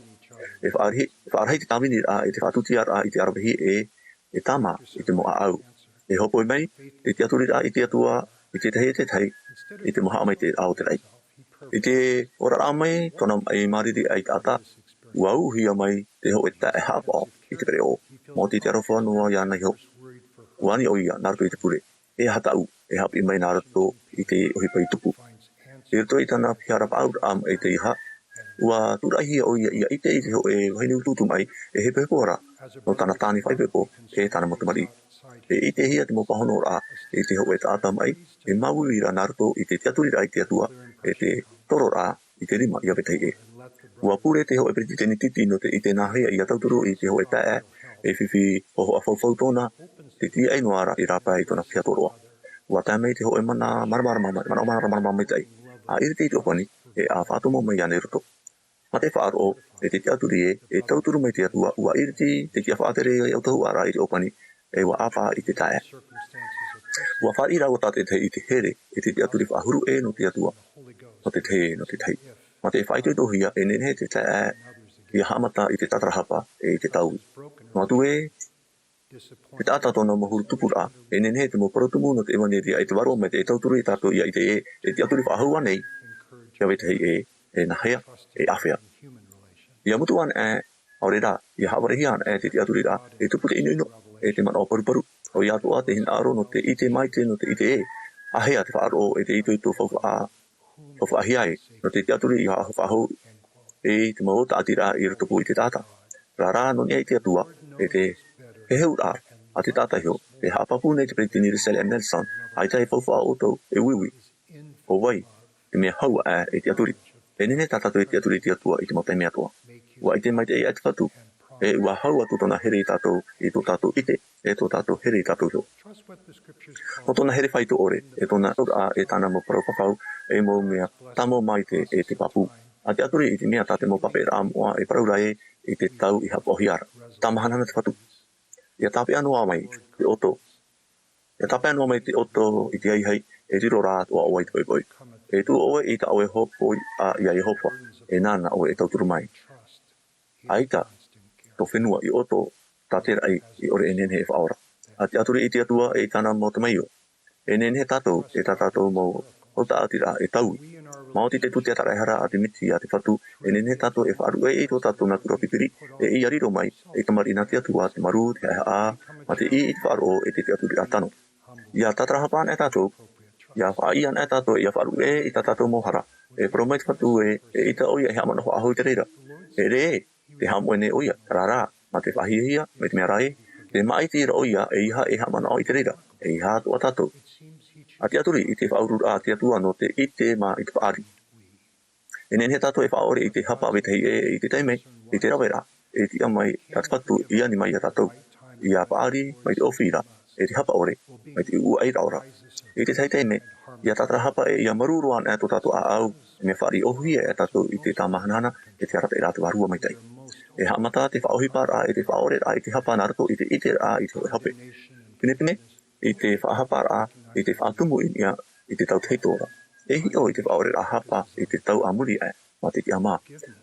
E faʻarahi, faʻarahi te tāviniraʻa ʻe te faʻatūtiaraʻa i te ʻaravihi ʻe, e tāmā i te mau ʻāʻau. E hōpoi mai te tiʻaturiraʻa i te Atua, i te tahi e te tahi, i te mau haʻamaitaʻiraʻa o te raʻi. I te oraraʻa mai tōna maʻi māriri ʻaitaʻata, ua uʻuhia mai te hōʻē taeaʻe haʻapaʻo i te pereʻoʻo. Maoti te aroha noa iāna iho. Ua ani ʻoia nā roto i te pure. E aha tāʻu, e haʻapiʻi mai nā roto i te ʻohipa i tupu. I roto i tāna piha paʻauraʻa maʻi teiaha, ua tūraʻihia ʻoia ʻia ʻite i te hōʻē vahine utuutu maʻi, e hepohepo ra nō tāna tāne faʻaipoipo, e tāna mau tamariʻi. E ʻitehia te mau pāhonoraʻa i te hōʻē taʻata maʻi, e māuiui ra nā roto i te tiʻaturiraʻa i te Atua, e te tororaʻa i te rima ia vetahi ʻē. Ua pure te hōʻē peretiteni titi nō te ʻite nāhea ʻia tauturu i te hōʻē taeaʻe, e fifi hohoʻa faufaʻa tōna, te tiaʻi noa ra i rāpae i tōna piha tōroʻa. Ua tae mai te hōʻē mana māramarama, manaʻo māramarama maitaʻi. ʻA ʻiriti i te ʻōpani, e ʻa faʻatomo mai iāna i roto. Mā te faʻaroʻo, e te tiʻaturi ē, e tauturu mai te Atua, ua ʻiriti te tiʻa faʻatere i ʻō tahuʻa ra i te ʻōpani, e ua ʻāpā i te taeaʻe. Ua fāriʻi rāua tātaʻitahi i te here, e te tiʻaturi faʻahuru ē nō te Atua. Nō te tahi, nō te tahi. Mā te faʻaitoitohia, e nehenehe te taeaʻe ʻia haʻamata i te tātarahapa, e i te taui. Noa atu ē, te taʻata tōna mau huru tupuraʻa, e nehenehe te mau parau tumu nō te ʻevanelia, e te vārua maitaʻi e tauturu ia tātou ʻia ʻite ē, e tiʻaturi faʻahou ānei, ia vetahi ē, e nāhea, e āfea. ʻIa mutu anaʻe, ʻaore rā, ʻia haʻavarehia anaʻe te tiʻaturiraʻa, e tupu te ʻinoʻino, e te manaʻo paruparu, ʻoia atoʻa te hinaʻaro nō te ʻite maitaʻi nō te ʻite ē, āhea te faʻaroʻo, e te itoito faufaʻa, faufaʻahia ai, nō te tiʻaturi ʻia faʻahou, e te mau tāʻatiraʻa i rotopū i te taʻata. Rā rā, nō niʻa i te Atua, e te heheuraʻa a te taʻata iho, e haʻapāpū nei te peretiteni Russell M. Nelson, ʻaita e faufaʻa ʻoutou, e uiui. ʻO vai te mea hau aʻe e tiʻaturi? E nehenehe tā tātou e tiʻaturi i te Atua i te mau taime atoʻa. Ua ʻite maitaʻi aʻe te Fatu, e ua hau atu tōna here ia tātou, i tō tātou ʻite, e tō tātou here ia tātou iho. Nō tōna here faito ʻore, e tōna auraʻa, e tāna mau parau fafau, e mau mea tāmau maitaʻi, e te pāpū. ʻA tiʻaturi i te mea tā te mau papaʻiraʻa moʻa e parau ra ē, i te tau i haʻapaʻohia ra. Tāmahanahana te Fatu. ʻIa tāpeʻa noa mai te ʻoto. ʻIa tāpeʻa noa mai te ʻoto i te haihai, e riro rā atoʻa ʻoe i te poʻipoʻi. E tuʻu ʻoe i tā ʻoe hōpoiʻa iā Iehova, e nāna ʻoe e tauturu mai. ʻAita tō fenua i ʻoto, tā te raʻi i ʻore e nehenehe e faʻaora. ʻA tiʻaturi i te Atua e i tāna mau tamaio. E nehenehe tātou, e tā tātou mau hautā-ʻati-raʻa e taui. Maoti te tūtia taraehara a te Mesia, te Fatu, e nehenehe tātou e faʻaruʻe i tō tātou nātura pipiri, e ʻia riro mai, e tamariʻi nā te Atua, te marū, te haʻehaʻa, mā te ʻī i te faʻaroʻo, e te tiʻaturiraʻa tano. ʻIa tātarahapa anaʻe tātou, ʻia faʻaʻī anaʻe tātou, ʻia faʻaruʻe i tā tātou mau hara. E parau mai te Fatu ē, eʻita ʻoia e haʻamanaʻo faʻahou i te reira. E ʻere ē, tē haʻamoʻe nei ʻoia, terā rā, mā te faʻahiahia, mai te mea ra ē, tē māʻiti ra ʻoia, ʻeiaha e haʻamanaʻo i te reira, ʻeiaha atoʻa tātou. ʻA tiʻaturi i te faʻaururaʻa a te Atua nō te ʻite mā i te paʻari. E nehenehe tātou e faʻaʻore i te hapa a vetahi ʻē, i te taime, i te raveraʻa, e tiʻa mai a te Fatu i ani mai iā tātou. ʻIa paʻari mai te ʻōfī ra, e te hapa ʻore, mai te ʻūʻairaʻa ra. I te tahi taime, ʻia tātarahapa e ʻia marū roa anaʻe tō tātou ʻāʻau, mea fāriʻi ʻōhuhia e tātou i te tāmahanahana, e te arataʻiraʻa a te Vārua Maitaʻi. E haʻamata te faʻaʻohiparaʻa, e te faʻaʻoreraʻa, i te hapa nā roto i te ʻiteraʻa, i te hōʻē hope. Pinepine, i te faʻahaparaʻa, i te faʻatumu i niʻa, i te tautahito ra. E hiʻo i te faʻaʻoreraʻa hapa, i te tau a muri aʻe, mā te tiʻamā.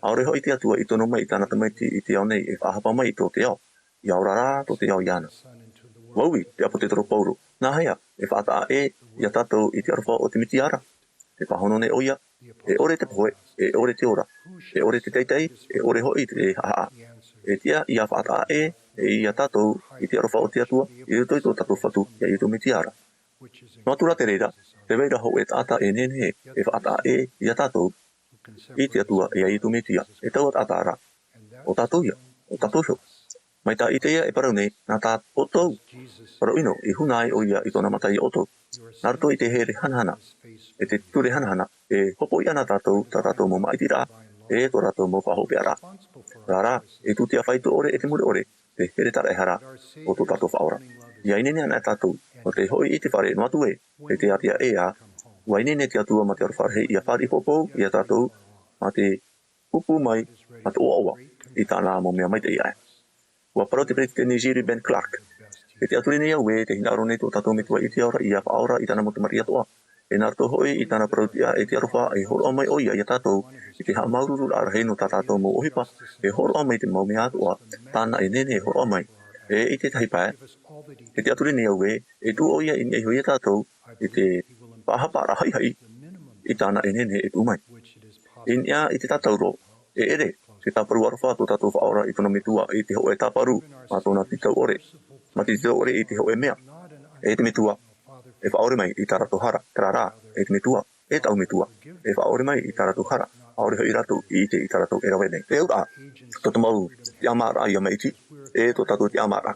ʻAore hoʻi te Atua i tono mai i tāna tamaiti i te ao nei e faʻahapa mai i tō te ao. ʻIa ora rā tō te ao iāna. Ua ui te ʻāpōsetolo Paulo, nāhea e faʻataʻa ʻē iā tātou i te aroha o te Mesia ra? Tē pāhono nei ʻoia, e ʻore te pohe, e ʻore te ora, e ʻore te taitai, e ʻore hoʻi te haʻahaʻa. E tiʻa ʻia faʻataʻa ʻē, e iā tātou i te aroha o te Atua, i roto i tō tātou Fatu, iā Iesu Mesia ra. Noa atu rā te reira, tē vai ra hōʻē taʻata e nehenehe e faʻataʻa ʻē iā tātou, i te Atua, iā Iesu Mesia, e taua taʻata ra, ʻo tātou ia, ʻo tātou iho. Mai tā ʻIsaia e parau nei, nā tā ʻoutou parau ʻino, i huna ai ʻoia i tōna mata iā ʻoutou. Nā roto i te here hanahana, e te ture hanahana, e hopoiʻa na tātou, tā tātou mau māʻitiraʻa, e tō rātou mau faʻahopeʻaraʻa. Terā rā, e tūtia faito ʻore, e te mure ʻore, te here taraehara o tō tātou Faʻaora. ʻIa ineine anaʻe tātou, nō te hoʻi i te fare, noa atu ē, e te ātea ʻē ā, ʻua ineine te Atua mā te aroha rahi ʻia fāriʻi poupou iā tātou, mā te pupu mai, mā te ʻoaʻoa, i tāna mau mea maitaʻi aʻe. ʻUa parau te Peretiteni Jere Ben Clark, e tiʻaturi nei au ē, tē hinaʻaro nei tō tātou Metua i te ao ra ʻia faʻaora i tāna mau tamariʻi atoʻa. E nā roto hoʻi i tāna parau-tiʻa, e te aroha, e hōroʻa mai ʻoia iā tātou, i te haʻamāuruururaʻa rahi nō tā tātou mau ʻohipa, e hōroʻa mai te mau mea atoʻa, tāna e nehenehe e hōroʻa mai. E i te tahi pae, e tiʻaturi nei au ē, e tuʻu ʻoia i niʻa iho iā tātou, i te faʻahaparaʻa haʻihaʻi, i tāna e nehenehe e tuʻu mai. I niʻa i te tātauro, e ʻere te tāparu aroha tō tātou Faʻaora i tōna metua i te hōʻē tāparu mā tōna tītau ʻore, mā te tītau ʻore i te hōʻē mea. E te metua, e faʻaʻore mai i tā rātou hara, terā rā, e te metua, e tāʻu metua, e faʻaʻore mai i tā rātou hara, ʻaore hoʻi rātou i ʻite i tā rātou e rave nei. Te auraʻa, tō te mau tiʻamāraʻa ia maʻiti, e tō tātou tiʻamāraʻa.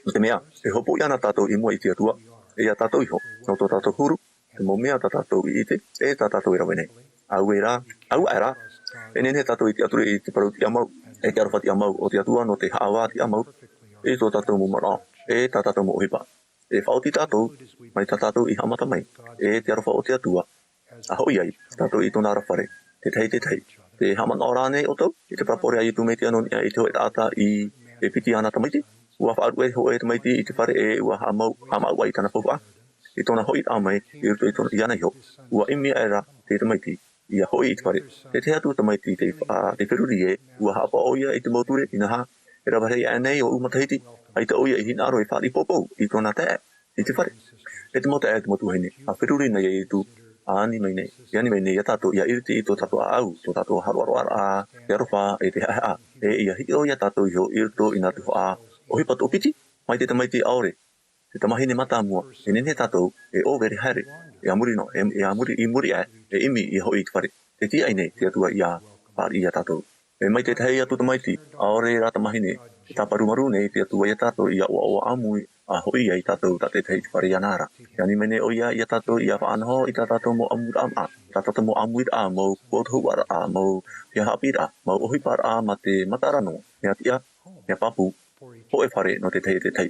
Nō te mea, e hopoiʻa na tātou i mua i te Atua, e ia tātou iho, nō tō tātou huru, te mau mea tā tātou i ʻite, e tā tātou e rave nei. Auē rā, auē rā, e nehenehe tātou i tiʻaturi i te parau tiʻamau, e te aroha tiʻamau o te Atua nō te haʻavā tiʻamau, i tō tātou mau manaʻo, e tā tātou mau ʻohipa. E faʻaoti tātou, mai tā tātou i haʻamata mai, e te aroha o te Atua, a hoʻi ai tātou i tōna ra fare, tētahi, tētahi. Te haʻamanaʻo rānei ʻoutou, i te parabole a Iesu Mesia nō niʻa i te hōʻē taʻata i e piti āna tamaiti, ua faʻaruʻe hōʻē tamaiti i te fare e ua haʻamau, haʻamau ai tāna faufaʻa. I tōna hoʻiraʻa mai, i roto i tōna, iāna iho, ua ʻimi aʻera te tamaiti, ia hoʻi i te fare. Tētahi atu tamaiti te, ā, te feruri ē, ua haʻapaʻo ʻoia i te mau ture, inaha, e rave rahi aʻe nei ōʻu matahiti, ʻaita ʻoia i hinaʻaro e fāriʻi poupou i tōna taeaʻe i te fare. E te mau taeaʻe, te mau tuahine, a feruri na ia Iesu, a ani mai nei, ia ani mai nei ia tātou, ia iriti i tō tātou ʻāʻau, tō tātou haroʻaroʻaraʻa, te aroha, e te haʻehaʻa, e ia hiʻo ia tātou iho i roto i nā tuhaʻa ʻohipa toʻopiti, mai te tamaiti ʻaore, te tamahine mātāmua, e nehenehe tātou, e ʻōvere haere, e a muri noa, e, e a muri, i muri aʻe, e ʻimi ia hoʻi i te fare. Te tīaʻi nei te Atua ia fāriʻi ia tātou. E mai tētahi atu tamaiti, ʻaore rā tamahine, e tāparu maru nei te Atua ia tātou ia ʻoaʻoa ʻāmui, a hoʻi ai tātou tā tētahi i te fare iāna ra. E ani mai nei ʻoia ia tātou ia faʻanaho i tā tātou mau ʻāmuiraʻa, tā tātou mau ʻāmuiraʻa, mau potohuaraʻa, mau feiā haʻapiʻiraʻa, mau ʻohiparaʻa mā te mataʻara noa, mea tiʻa, mea pāpū, hōʻē fare nō tētahi e tētahi.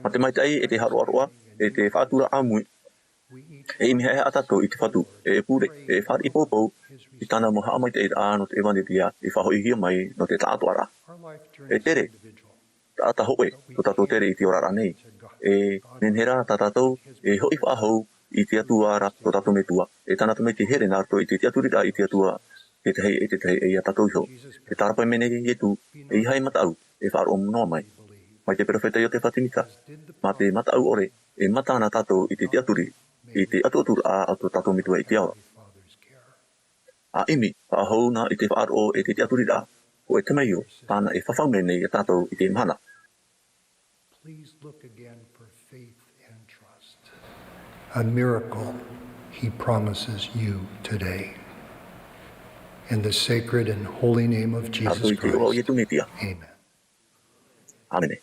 Mā te maitaʻi e te haroʻaroʻa, e te faʻatura ʻāmui, e ʻimi haʻehaʻa tātou i te Fatu, e pure, e fāriʻi poupou i tāna mau haʻamaitaʻiraʻa nō te ʻevanelia i faʻahoʻihia mai nō te taʻatoʻaraʻa. E tere, taʻata hōʻē, tō tātou tere i te oraraʻa nei. E nehenehe rā tā tātou, e hoʻi faʻahou i te Atua ra, tō tātou Metua, e tāna tamaiti here nā roto i te tiʻaturiraʻa i te Atua, tētahi e tētahi e ia tātou iho. E tārapae mai nei Iesu, e ʻeiaha e mataʻu, e faʻaroʻo noa mai. Mai te perofeta Iosefa Semita, mā te mataʻu ʻore, e mata na tātou i te tiʻaturi, i te atuaturaʻa a tō tātou Metua i te ao ra. A ʻimi, faʻahou na i te faʻaroʻo e te tiʻaturiraʻa, hōʻē temeio, tāna e fafau mai nei ia tātou i teie mahana. Please look again for faith and trust. A miracle he promises you today. In the sacred and holy name of Jesus Christ. Tātou i te iʻoa o Iesu Mesia. Amen. ʻĀmene.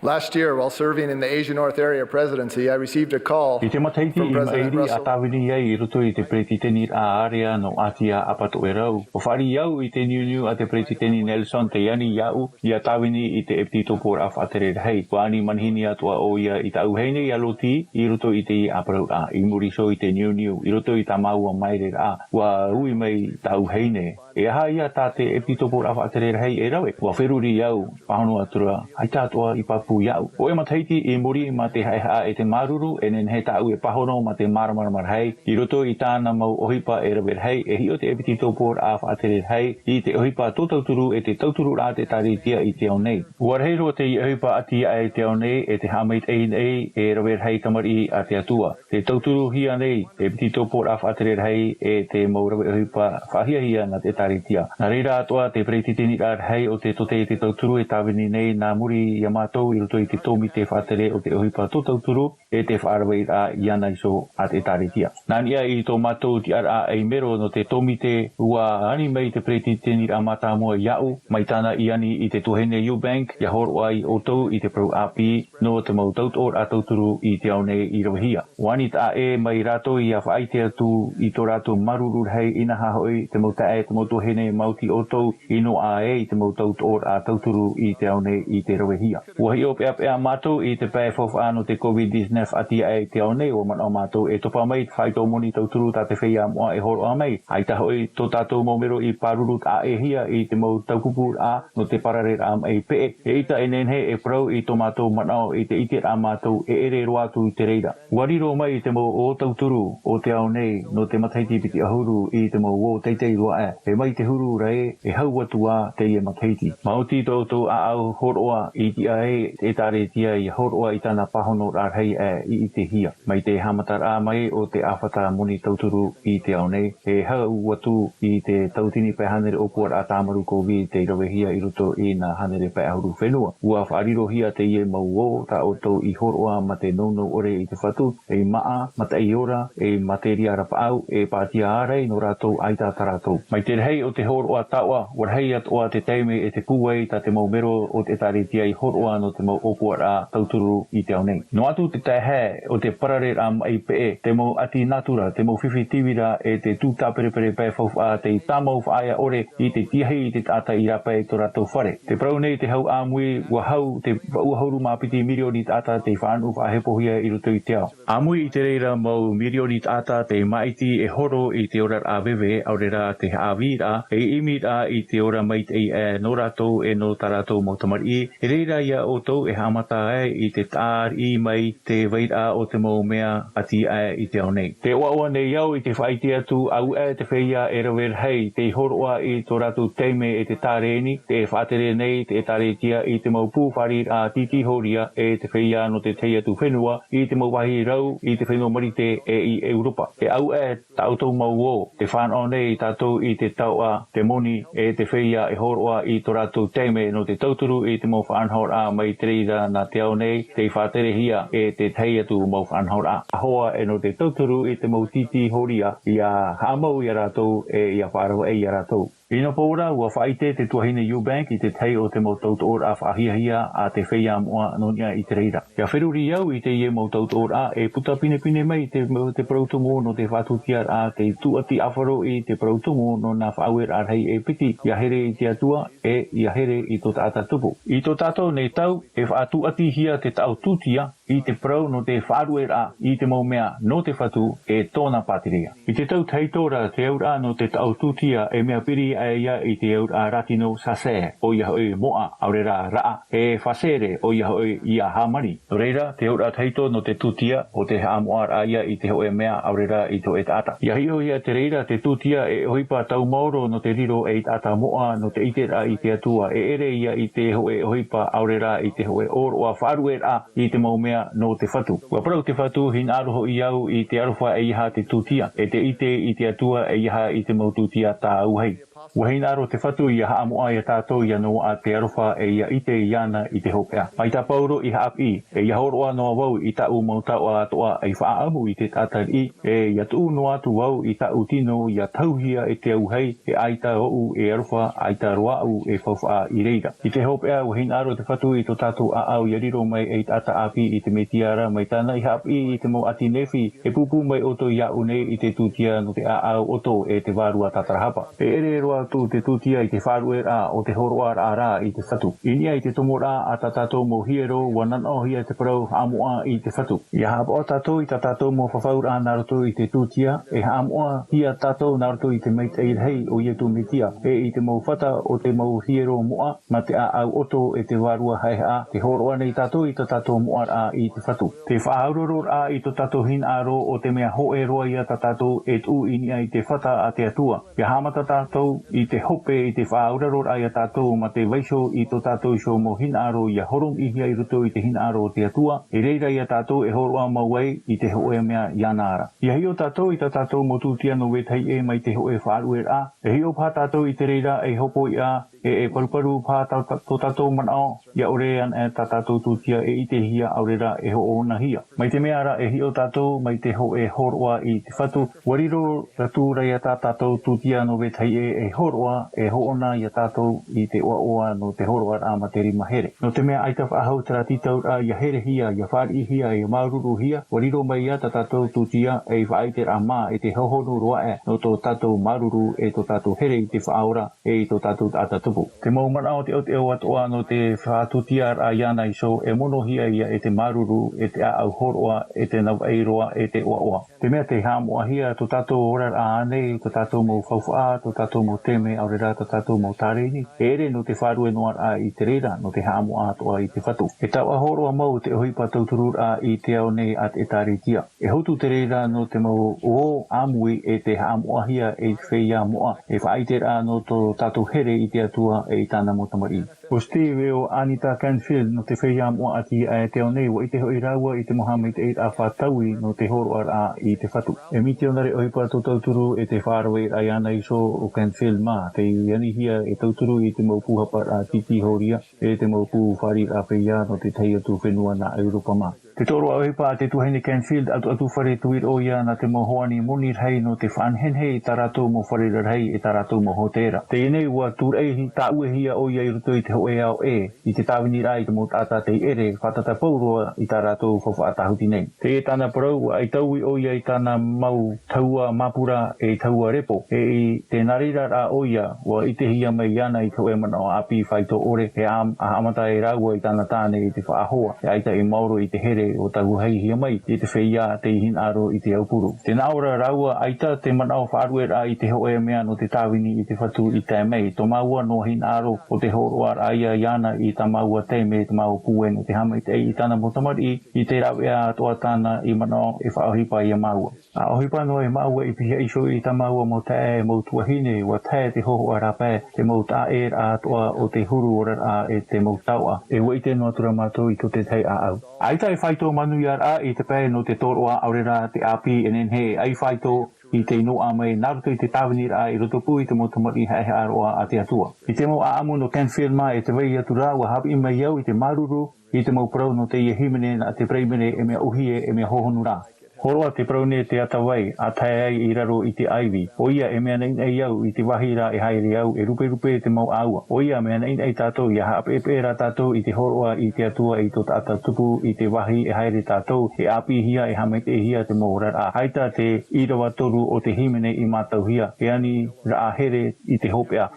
Last year, while serving in the Asia North Area Presidency, I received a call from President Russell. I te matahiti i maʻiri a tāvini ai i roto i te peretiteniraʻa ārea nō Ātia ʻApatoʻerau, ʻua fāriʻi au i te niuniu a te peretiteni Nelson Teiani iāʻu, ʻia tāvini i te ʻEpititopōraʻa Faʻatere Rahi. ʻUa ani manihini atoʻa ʻoia i tāʻu vahine ia Loti i roto i teie ʻāparauraʻa, i muri iho i te niuniu, i roto i tā māua māereraʻa, ʻua ui mai tāʻu vahine. E aha ia tā te ʻEpititopōraʻa Faʻatere Rahi e rave? ʻUa feruri au, pāhono atu ra, ʻaita atoʻa i pāpū iāʻu. Hōʻē matahiti i muri mā te haʻehaʻa e te māuruuru, e nehenehe tāʻu e pāhono mā te māramarama rahi, i roto i tāna mau ʻohipa e rave rahi, e hiʻo te ʻEpititopōraʻa Faʻatere Rahi i te ʻohipa tōtauturu e te tauturuʻraʻa a te ʻĒkālesia i te ao nei. ʻUa rahi roa teie ʻohipa ʻati aʻe i te ao nei, e te haʻamaitaʻi nei e rave rahi tamariʻi a te Atua. Tē tauturuhia nei e ʻEpititopōraʻa Faʻatere Rahi e te mau rave ʻohipa faʻahiahia nā te ʻĒkālesia. Nā reira atoʻa te peretiteniraʻa rahi o te Tōtaiete Tauturu e tāvini nei nā muri ia mātou i roto i te tōmite faʻatere o te ʻohipa tōtauturu e te faʻaraveraʻa iāna iho a te ʻĒkālesia. Nā niʻa i tō mātou tiʻaraʻa ʻei mero nō te tōmite, ʻua ani mai te peretiteniraʻa mātāmua iāʻu, mai tāna i ani i te tuahine Eubank, ʻia hōroʻa ai ʻoutou i te parau ʻāpī nō te mau tautoʻoraʻa tauturu i te ao nei i ravehia. ʻUa ani taʻa ʻē mai rātou ʻia faʻaʻite atu i tō rātou māuruuru rahi, inaha hoʻi te mau taeaʻe, te mau tuahine, maoti ʻoutou i noaʻa ē i te mau tautoʻoraʻa tauturu i te ao nei i te ravehia. ʻUa hiʻo peʻapeʻa mātou i te pae faufaʻa nō te COVID nineteen ʻati aʻe i te ao nei, ʻua manaʻo mātou e topa mai te faʻaitoito moni tauturu tā te feiā moʻa e hōroʻa mai. ʻAita hoʻi tō tātou mau mero i pāruru taʻa ʻēhia i te mau taupupuraʻa nō te parareraʻa maʻi peʻe. Eʻita e nehenehe e parau i tō mātou manaʻo i te ʻiteraʻa mātou e ʻere roa atu i te reira. ʻUa riro mai te mau ō tauturu o te ao nei nō te matahiti piti ʻahuru i te mau ō teitei roa aʻe. E mai te huru ra ē, e hau atu ā teie matahiti. Maoti tō ʻoutou ʻāʻau hōroʻa i tiʻa ai te ʻĒtārētia ʻia hōroʻa i tāna pāhonoraʻa rahi ʻē i ʻitehia. Mai te haʻamataraʻa mai o te ʻāfata moni tauturu i te ao nei, e hau atu i te tauatini pae hānere ʻōpuaraʻa tāmaru COVID tei ravehia i roto i nā hānere pae ʻahuru fenua. ʻUa faʻarirohia teie mau ō tā ʻoutou i hōroʻa mā te nounou ʻore i te Fatu, ei māʻa, mataʻi ora, ei materia rapaʻau, e pātia ārai nō rātou ʻaita tā rātou. Mai te rahi o te hōroʻa taoʻa, ʻua rahi atoʻa te taime e te pūai tā te mau mero o te ʻĒtārētia i hōroʻa nō te mau ʻōpuaraʻa tauturu i te ao nei. Noa atu te taehae o te parareraʻa maʻi peʻe, te mau ʻati nātura, te mau fifi tīvira, e te tū tāperepere pae faufaʻa tei tāmau faʻaea ʻore i te tiahi i te taʻata i rāpae i tō rātou fare. Te parau nei te hau ʻāmui, ʻua hau te vaʻu ʻahuru mā piti mirioni taʻata tei faʻanuʻu faʻahepohia i roto i te ao. ʻĀmui i te reira mau mirioni taʻata tei māʻiti e horo i te oraraʻa veve, ʻaore rā te haʻavīraʻa, ei ʻimiraʻa i te ora maitaʻi aʻe nō rātou e nō tā rātou mau tamariʻi, e reira ia ʻoutou e haʻamata ai i te tāriʻi mai te vairaʻa o te mau mea ʻati aʻe i te ao nei. Tē ʻoaʻoa nei au i te faʻaʻite atu, ʻaita te feiā e rave rahi tei hōroʻa i tō rātou taime e te tārēni, tē faʻatere nei te ʻĒtārētia i te mau pū fāriʻiraʻa tītī hōria e te feiā nō te tahi atu fenua, i te mau vāhi rau, i te fenua Marite e i ʻEuropa. E au ē tā ʻoutou mau ō, tē fānaʻo nei tātou i te taoʻa, te moni, e te feiā e hōroʻa i tō rātou taime nō te tauturu i te mau faʻanahoraʻa mai te reira nā te ao nei, tei faʻaterehia e te tahi atu mau faʻanahoraʻa. ʻAhoa e nō te tauturu i te mau tītī hōria, ʻia haʻamau ia rātou, e ʻia faʻaravaʻi ia rātou. I nā pō ra, ʻua faʻaʻite te tuahine Eubank i te tahi o te mau tautoʻoraʻa faʻahiahia a te feiā moʻa nō niʻa i te reira. ʻIa feruri au i teie mau tautoʻoraʻa e puta pinepine mai te, te parau tumu nō te faʻatūtiaraʻa, tei tūʻati ʻāfaro i te parau tumu nō nā faʻaueraʻa rahi e piti, ʻia here i te Atua, e ʻia here i tō taʻata tupu. I tō tātou nei tau, e faʻatūʻatihia te taʻu tūtia, i te parau nō te faʻarueraʻa i te mau mea nō te Fatu e tōna pātireia. I te tau tahito ra te auraʻa nō te taʻu tūtia e mea piri aʻe ia i te auraʻa rātino sasē, ʻoia hoʻi moʻa, ʻaore rā raʻa, e fasere, ʻoia hoʻi ia hāmani. Nō reira, te auraʻa tahito nō te tūtia, ʻo te haʻamoʻaraʻa ia i te hōʻē mea, ʻaore rā i te hōʻē taʻata. ʻIa hiʻohia te reira te tūtia e ʻohipa taumaoro nō te riro ei taʻata moʻa nō te ʻiteraʻa i te Atua, e ʻere ia i te hōʻē ʻohipa, ʻaore rā i te hōʻē ʻōroʻa faʻarueraʻa i te mau mea nō te Fatu. ʻUa parau te Fatu, hinaʻaro hoʻi au i te aroha ʻeiaha te tūtia, e te ʻite i te Atua ʻeiaha i te mau tūtia tāʻau ahi. ʻUa hinaʻaro te Fatu ʻia haʻamoʻa ia tātou ʻia noaʻa te aroha e ʻia ʻite iāna i te hopeʻa. Mai tā Pauro i haʻapiʻi, e ʻia hōroʻa noa vau i tāʻu mau taoʻa atoʻa ei faʻaʻamu i te taʻata riʻi, e ʻia tuʻu noa atu vau i tāʻu tino ʻia tahuhia e te auahi, e ʻaita ōʻu e aroha, ʻaita roa aʻu e faufaʻa i reira. I te hopeʻa, ʻua hinaʻaro te Fatu i tō tātou ʻāʻau ʻia riro mai ei taʻata ʻāpī i te Mesia ra, mai tāna i haʻapiʻi i te mau ʻāti Nephi, e pūpū mai ʻoutou iāʻu nei i te tūtia nō te ʻāʻau ʻoto e te vārua tātarahapa. E ʻere roa atu te tūtia i te faʻarueraʻa o te hōroʻaraʻa ra i te Fatu. I niʻa i te tomoraʻa a tā tātou mau hiero, ʻua nanaʻohia te parau haʻamoʻa i te Fatu. ʻIa haʻapaʻo tātou i tā tātou mau fafauraʻa nā roto i te tūtia, e haʻamoʻahia tātou nā roto i te maitaʻi rahi o Iesu Mesia, e i te mau fata o te mau hiero moʻa, mā te ʻāʻau ʻoto e te vārua haʻehaʻa, tē hōroʻa nei tātou i tā tātou moʻaraʻa i te Fatu. Te faʻaauraroraʻa i tō tātou hinaʻaro, ʻo te mea hōʻē roa ia tā tātou e tuʻu i niʻa i te fata a te Atua. ʻIa haʻamata tātou i te hope i te faʻaauraroraʻa ia tātou mā te vaiho i tō tātou iho mau hinaʻaro ʻia horomiʻihia i roto i te hinaʻaro o te Atua, e reira ia tātou e hōroʻa mau ai i te hōʻē mea iāna ra. ʻIa hiʻo tātou i tā tātou mau tūtia nō vetahi ʻē mai te hōʻē faʻarueraʻa, e hiʻo paha tātou i te reira ei hopoiʻa, e, e paruparu paha tā, tā, tō tātou manaʻo, ʻia ʻore anaʻe tā tātou tūtia e ʻitehia ʻaore rā e hoʻonahia. Mai te mea ra e hiʻo tātou mai te hōʻē hōroʻa i te Fatu, ʻua riro atu ra ia tā tātou tūtia nō vetahi ʻē ei hōroʻa e hoʻona ia tātou i te ʻoaʻoa nō te hōroʻaraʻa mā te rima here. Nō te mea ʻaita faʻahou terā tītauraʻa ʻia herehia, ʻia fāriʻihia, ʻia māuruuruhia, ʻua riro mai ia tā tātou tūtia ei faʻaʻiteraʻa mā e te hōhonu roa aʻe nō tō tātou māuruuru e tō tātou here i te Faʻaora, e i tō tātou taʻata tupu. Te mau manaʻo teʻoteʻo atoʻa nō te faʻatūtiaraʻa iāna iho, e monohia ia e te māuruuru, e te ʻāʻau hōroʻa, e te navaʻi roa, e te ʻoaʻoa. Te mea tē haʻamoʻahia tō tātou oraraʻa ānei, tō tātou mau faufaʻa, tō tātou mau taime, ʻaore rā tō tātou mau tārini, e ʻere nō te faʻaruʻe noa raʻa i te reira, nō te haʻamoʻa atoʻa i te Fatu. E taoʻa hōroʻa mau te ʻohipa tautururaʻa i te ao nei a te ʻĒtārētia. E hotu te reira nō te mau ō ʻāmui e te haʻamoʻahia e te feiā moʻa, e faʻaʻiteraʻa nō tō tātou here i te Atua e i tāna mau tamariʻi. ʻO Steve e ʻo Anita Canfield nō te feiā moʻa ʻati aʻe te ao nei, ʻua ʻite hoʻi rāua i te mau haʻamaitaʻiraʻa fātaui nō te hōroʻaraʻa i te Fatu. E mitionare ʻohipa tō tauturu e te faʻaraveraʻa iāna iho ʻo Canfield mā, tei anihia e tauturu i te mau pūhaparaʻa tītī hōria, e te mau pū fāriʻiraʻa feiā nō te tahi atu fenua nā ʻEuropa mā. Te tōroʻa ʻohipa a te tuahine Canfield, ʻatuʻatu fare tuiroʻo ia nā te mau hoani moni rahi nō te faʻanehenehe i tā rātou mau fare rarahi, e tā rātou mau hōtēra. Teie nei ʻua tūraʻi tāʻuehia ʻoia i roto i te hōʻē ao ʻē, i te tāviniraʻa i te mau taʻata tei ʻere, fātata pauroa i tā rātou faufaʻa tāhuti nei. Teie tāna parau, ʻua ʻaitaui ʻoia i tāna mau tahua māpura e tahua repo, e i te nā reira rā ʻoia, ʻua ʻitehia mai iāna i te hōʻē manaʻo ʻāpī faito ʻore, e ʻā-, ʻa haʻamata ai rāua i tāna tāne i te faʻahoa, e ʻaita i maoro i te here ʻo tāuhaihia mai i te feiā tei hinaʻaro i te aupuru. Tē nā ʻō ra rāua, ʻaita te manaʻo faʻaruʻeraʻa i te hōʻē mea nō te tāvini i te Fatu i tae mai, tō māua noa hinaʻaro ʻo te hōroʻaraʻa ia iāna i tā māua taime, tō māua pūai nō te haʻamaitaʻi i tāna mau tamariʻi, i te rāveʻa atoʻa tāna i manaʻo e faʻaʻohipa ia māua. ʻA ʻohipa noa e māua i pihaʻi iho i tā māua mau taeaʻe, mau tuahine, ʻua tae te hōhoʻa rāpae, te mau taʻaʻēraʻa atoʻa o te huru oraraʻa e te mau taoʻa. E ʻua ʻite noa atu ra mātou i tō te tahi ʻāʻau. ʻAita e faito manuiaraʻa i te pae nō te tōroʻa, ʻaore rā te ʻāpī e nehenehe e ʻai faito i te inoʻa mai nā roto i te tāviniraʻa i rotopū i te mau tamariʻi haʻehaʻa roa a te Atua. I te mau ʻāʻamu nō Canfield mā e te vai atu ra, ʻua haʻapiʻi mai au i te māuruuru i te mau parau nō teie hīmene nā te Paraimere, e mea ʻōhie, e mea hohonu rā. Hōroʻa te parau nei te ʻātavai, ʻa tae ai i raro i te ʻaivi. ʻOia e mea naʻinaʻi au i te vāhi ra e haere au, e ruperupe te mau ʻāua. ʻOia mea naʻinaʻi tātou, ʻia haʻapeʻepeʻe rā tātou i te hōroʻa i te Atua, i tō taʻata tupu i te vāhi e haere tātou, e ʻāpīhia, e haʻamaitaʻihia te mau oraraʻa. ʻAita te ʻīrava toru o te hīmene i mātauhia, e aniraʻa here i te hopeʻa.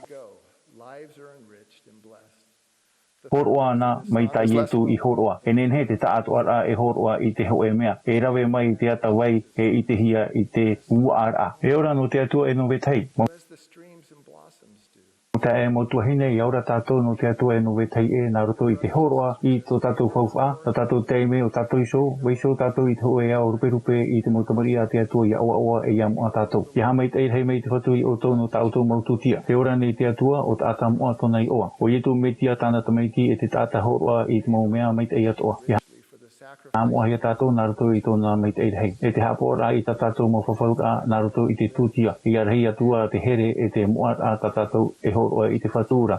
Hōroʻa na mai tā Ietu i hōroʻa. E nehenehe te taʻatoʻaraʻa e hōroʻa i te hōʻē mea. E rave mai te ʻātavai e ʻitehia i te uaʻaraʻa. E ora nō te Atua e nō vetahi. Mau taeaʻe, mau tuahine, ʻia ora tātou nō te Atua e nō vetahi ʻē, nā roto i te hōroʻa i tō tātou faufaʻa, tā tātou taime, ʻo tātou iho, vaiiho tātou i te hōʻē ao ruperupe i te mau tamariʻi a te Atua ʻia ʻoaʻoa e ʻia moʻa tātou. ʻIa haʻamaitaʻi rahi mai te Fatu ia ʻoutou nō tā ʻoutou mau tūtia. Tē ora nei te Atua, ʻo taʻata moʻa tōna iʻoa. ʻO Ietu Metia tāna Tamaiti, e te taʻata hōroʻa i te mau mea maitaʻi atoʻa. ʻIa haʻamoʻahia tātou nā roto i tōna maitaʻi rahi. E te haʻapaʻoraʻa i tā tātou mau fafauraʻa nā roto i te tūtia. ʻIa rahi atu ā te here e te moʻaraʻa tā tātou e hōroʻa i te Fatu ra.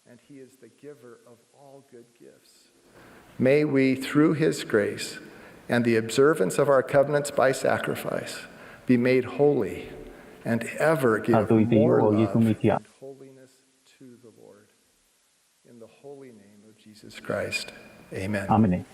And he is the giver of all good gifts. May we, through his grace and the observance of our covenants by sacrifice, be made holy and ever give more love and holiness to the Lord. In the holy name of Jesus Christ, amen. Āmene.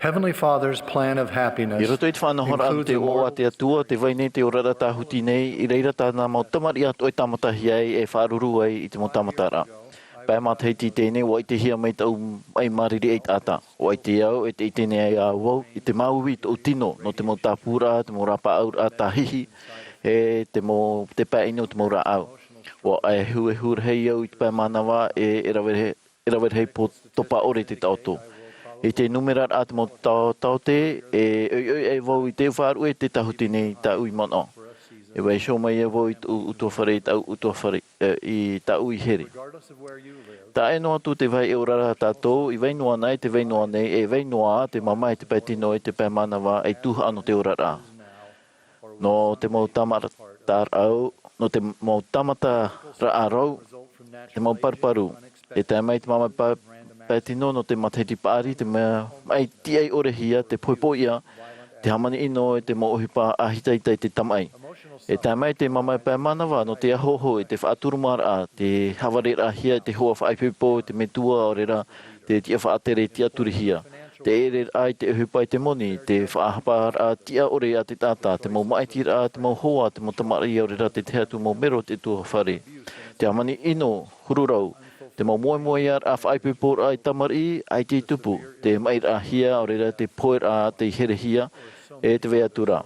Heavenly Father's plan of happiness I roto i te faʻanahoraʻa o te includes a ʻoaʻoa moral a te Atua, tē vai nei te oraraʻa tāhuti nei, i reira tāna mau tamariʻi atoʻa e tāmatahia ai, e faʻaruru ai i te mau tāmataraʻa. Pae matahiti i teie nei, ʻua ʻitehia mai tāʻu maʻi mariri e taʻata. ʻUa ʻite au, e tē ʻite nei ai au, i te māuiui i tōʻu tino, nō te mau tāpūraʻa, te mau rāpaʻauraʻa tāhihi, e te mau, te pae ʻino o te mau rāʻau. ʻUa ʻehuʻehu rahi au i te pae mānava, e, e rave rahi, e rave rahi pō topa ʻore te taʻoto. I te numeraraʻa te mau tao-, taote, e ʻoiʻoi ai vau i te faʻaruʻe te tāhuti nei tāʻu i manaʻo. E vaiiho mai ai vau i tōʻu ʻutuāfare, i tāʻu ʻutuāfare, e, i tāʻu i here. Taʻa ʻē noa atu te vāhi e ora ra tātou, i vai noa na, i te vai noa nei, e vai noa ā te mamae, te pae tino, e te pae mānava, ei tuhaʻa nō te oraraʻa. Nō te mau tāmata rau, nō te mau tāmataraʻa rau, te mau paruparu. E tae mai te mamae pa-, pae tino nō te matahiti paʻari, te mea maʻi tiʻai ʻore hia, te poʻipoʻia, te hāmani ʻino, e te mau ʻohipa ʻāhitaʻita i te tamaʻi. E tae mai te mamae pae mānava nō te ahoaho, e te faʻaturumāraʻa, te hāvareraʻahia, te hoa faʻaipoipo, te metua, ʻaore rā, te tiʻa faʻatere, tiʻaturihia. Te ʻereraʻa i te ʻohipa, i te moni, te faʻahaparaʻa tiʻa ʻore a te taʻata, te mau māʻitiraʻa, te mau hoa, te mau tamariʻi, ʻaore rā te tahi atu mau mero o te ʻutuāfare. Te hāmani ʻino, huru rau, te mau moemoeāraʻa faʻaipoiporaʻa i tamariʻi, ʻaita i tupu, te maʻiraʻahia, ʻaore rā te poeraʻa tei herehia, e te vai atu ra.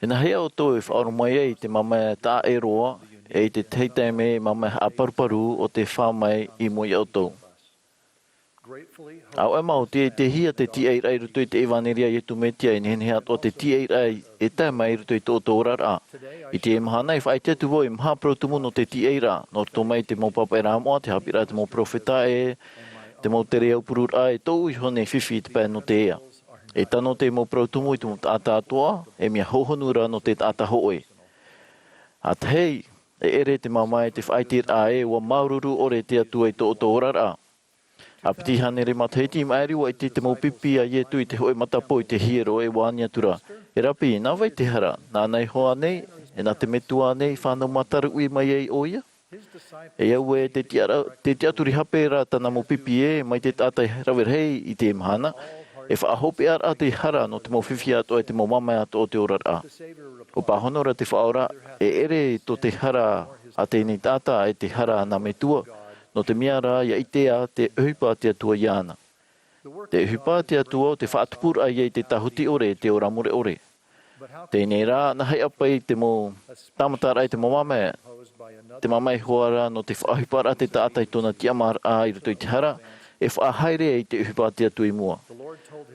Inahea ʻoutou e faʻaoromaʻi ai i te mamae taʻa ʻē roa, e i te tahi taime mamae haʻaparuparu ʻo tē fā mai i mua ia ʻoutou. ʻAuē mau, tē ʻitehia te tiʻairaʻa i roto i te ʻevanelia a Iesu Mesia, e nehenehe atoʻa te tiʻairaʻa e tae mai i roto i tō ʻoutou oraraʻa. I teie mahana, e faʻaʻite atu vau i te maha parau tumu nō te tiʻairaʻa, nō roto mai i te mau pāpaʻiraʻa moʻa, te haʻapiʻiraʻa a te mau perofeta, e te mau tere aupururaʻa, e tōʻu iho nei fifi i te pae nō te ea. E tano te mau parau tumu i te mau taʻata atoʻa, e mea hohonu ra nō te taʻata hōʻē. ʻA tahi, e ʻere te mamae i te faʻaʻiteraʻa ē, ʻua māuruuru ʻore te Atua i tō ʻoutou oraraʻa. ʻA piti hānere matahiti i maʻiri, ʻua ʻite te mau pipi a Iesu i te hōʻē matapō i te hiero, e ʻua ani atu ra, "E Rapi, nā vai te hara? Nāna Iehova ānei, e nā te Metua ānei i fānau mātaraʻi mai ai ʻoia?" E au ē, tē tiʻa-, tē tiʻaturi hape ra tāna mau pipi ē, mai te taʻata e rave rahi i teie mahana, e faʻahopeʻa ra te hara nō te mau fifi atoʻa, e te mau mamae atoʻa o te oraraʻa. ʻUa pāhono ra te Faʻaora, e ʻere tō te hara a teie nei taʻata, e te hara a nā Metua, nō te mea ra, ʻia ʻite ā te ʻohipa a te Atua iāna. Te ʻohipa a te Atua ʻo te faʻatupuraʻa ia i te tāhuti ʻore, te ora mure ʻore. Teie nei rā, anaheʻa paʻi te mau tāmataraʻa i te mau mamae, te mamae hoʻi ra nō te faʻaʻohiparaʻa a te taʻata i tōna tiʻamāraʻa i roto i te hara, e faʻahaere ai te ʻohipa a te Atua i mua.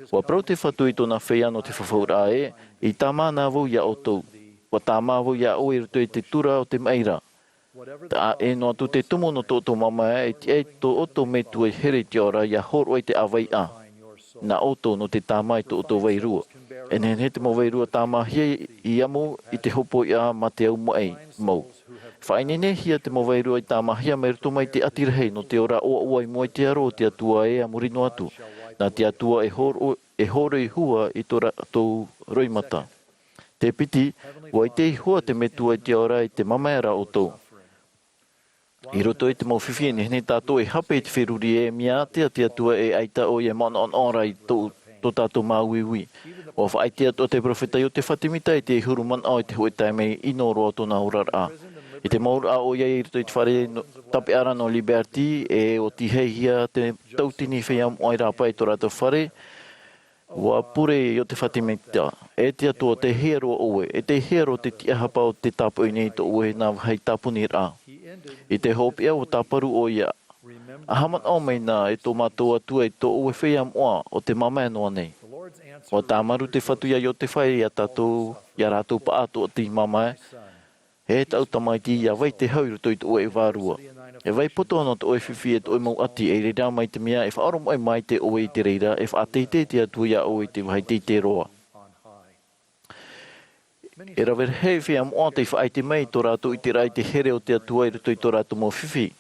ʻUa parau te Fatu i tōna feiā nō te fafauraʻa ē, "I tāmā na vau ia ʻoutou. ʻUa tāmā vau ia ʻoe i roto i te tura o te maʻi ra." Taʻa ʻē noa atu te tumu nō tō ʻoutou mamae, e tiʻa ai tō ʻoutou Metua i here i te ao ra, ʻia hōroʻa i te ʻāvaiʻa nā ʻoutou nō te tāmā i tō ʻoutou vairua. E nehenehe te mau vairua tāmāhia i amo i te hopoiʻa mā te aumaʻi mau. Faʻaineinehia te mau vairua i tāmāhia mai roto mai te ʻati rahi nō te ora ʻoaʻoa i mua i te aro o te Atua ē a muri noa atu. Nā te Atua e hōro-, e hōroʻa i hua i tō rātou roimata. Te piti, ʻua ʻite i hua te Metua i te ao ra i te mamae ra ʻoutou. I roto i te mau fifi e nehenehe tātou e hape i te feruri ē, mea ʻātea te Atua e ʻaita ʻoia e manaʻonaʻo ra i tō, tō tātou māuiui. ʻUa faʻaʻite atoʻa te perofeta Iosepha Semita i te huru manaʻo i te hōʻē taime ʻino roa o tōna oraraʻa. I te mauraʻa ʻoia i roto i te fare nō, tāpeʻaraʻa nō Liberty, e ʻua tīhaihia te tauatini feiā moʻa i rāpae i tō rātou fare, ʻua pure Iosepha Semita, "E te Atua, tei hea roa ʻoe, e tei hea roa te tiʻahapa o tē tāpoʻi nei i tō ʻoe nā vāhi tāponiraʻa?" I te hopeʻa, ʻua tāparu ʻoia, "ʻA haʻamanaʻo mai na, e tō mātou Atua, i tō ʻoe feiā moʻa ʻo te mamae noa nei." ʻUa tāmaru te Fatu ia Iosepha, ia tātou, ia rātou paʻatoʻa te mamae, "E tāʻu tamaiti, ʻia vai te hau i roto i tō ʻoe vārua. E vai poto ana tō ʻoe fifi, e tō ʻoe mau ʻati, e reira mai te mea e faʻaoromaʻi maite ʻoe i te reira, e faʻateitei te Atua ia ʻoe i te vāhi teitei roa." E rave rahi feiā moʻa tei faʻaʻite mai i tō rātou ʻiteraʻa i te here o te Atua i roto i tō rātou mau fifi.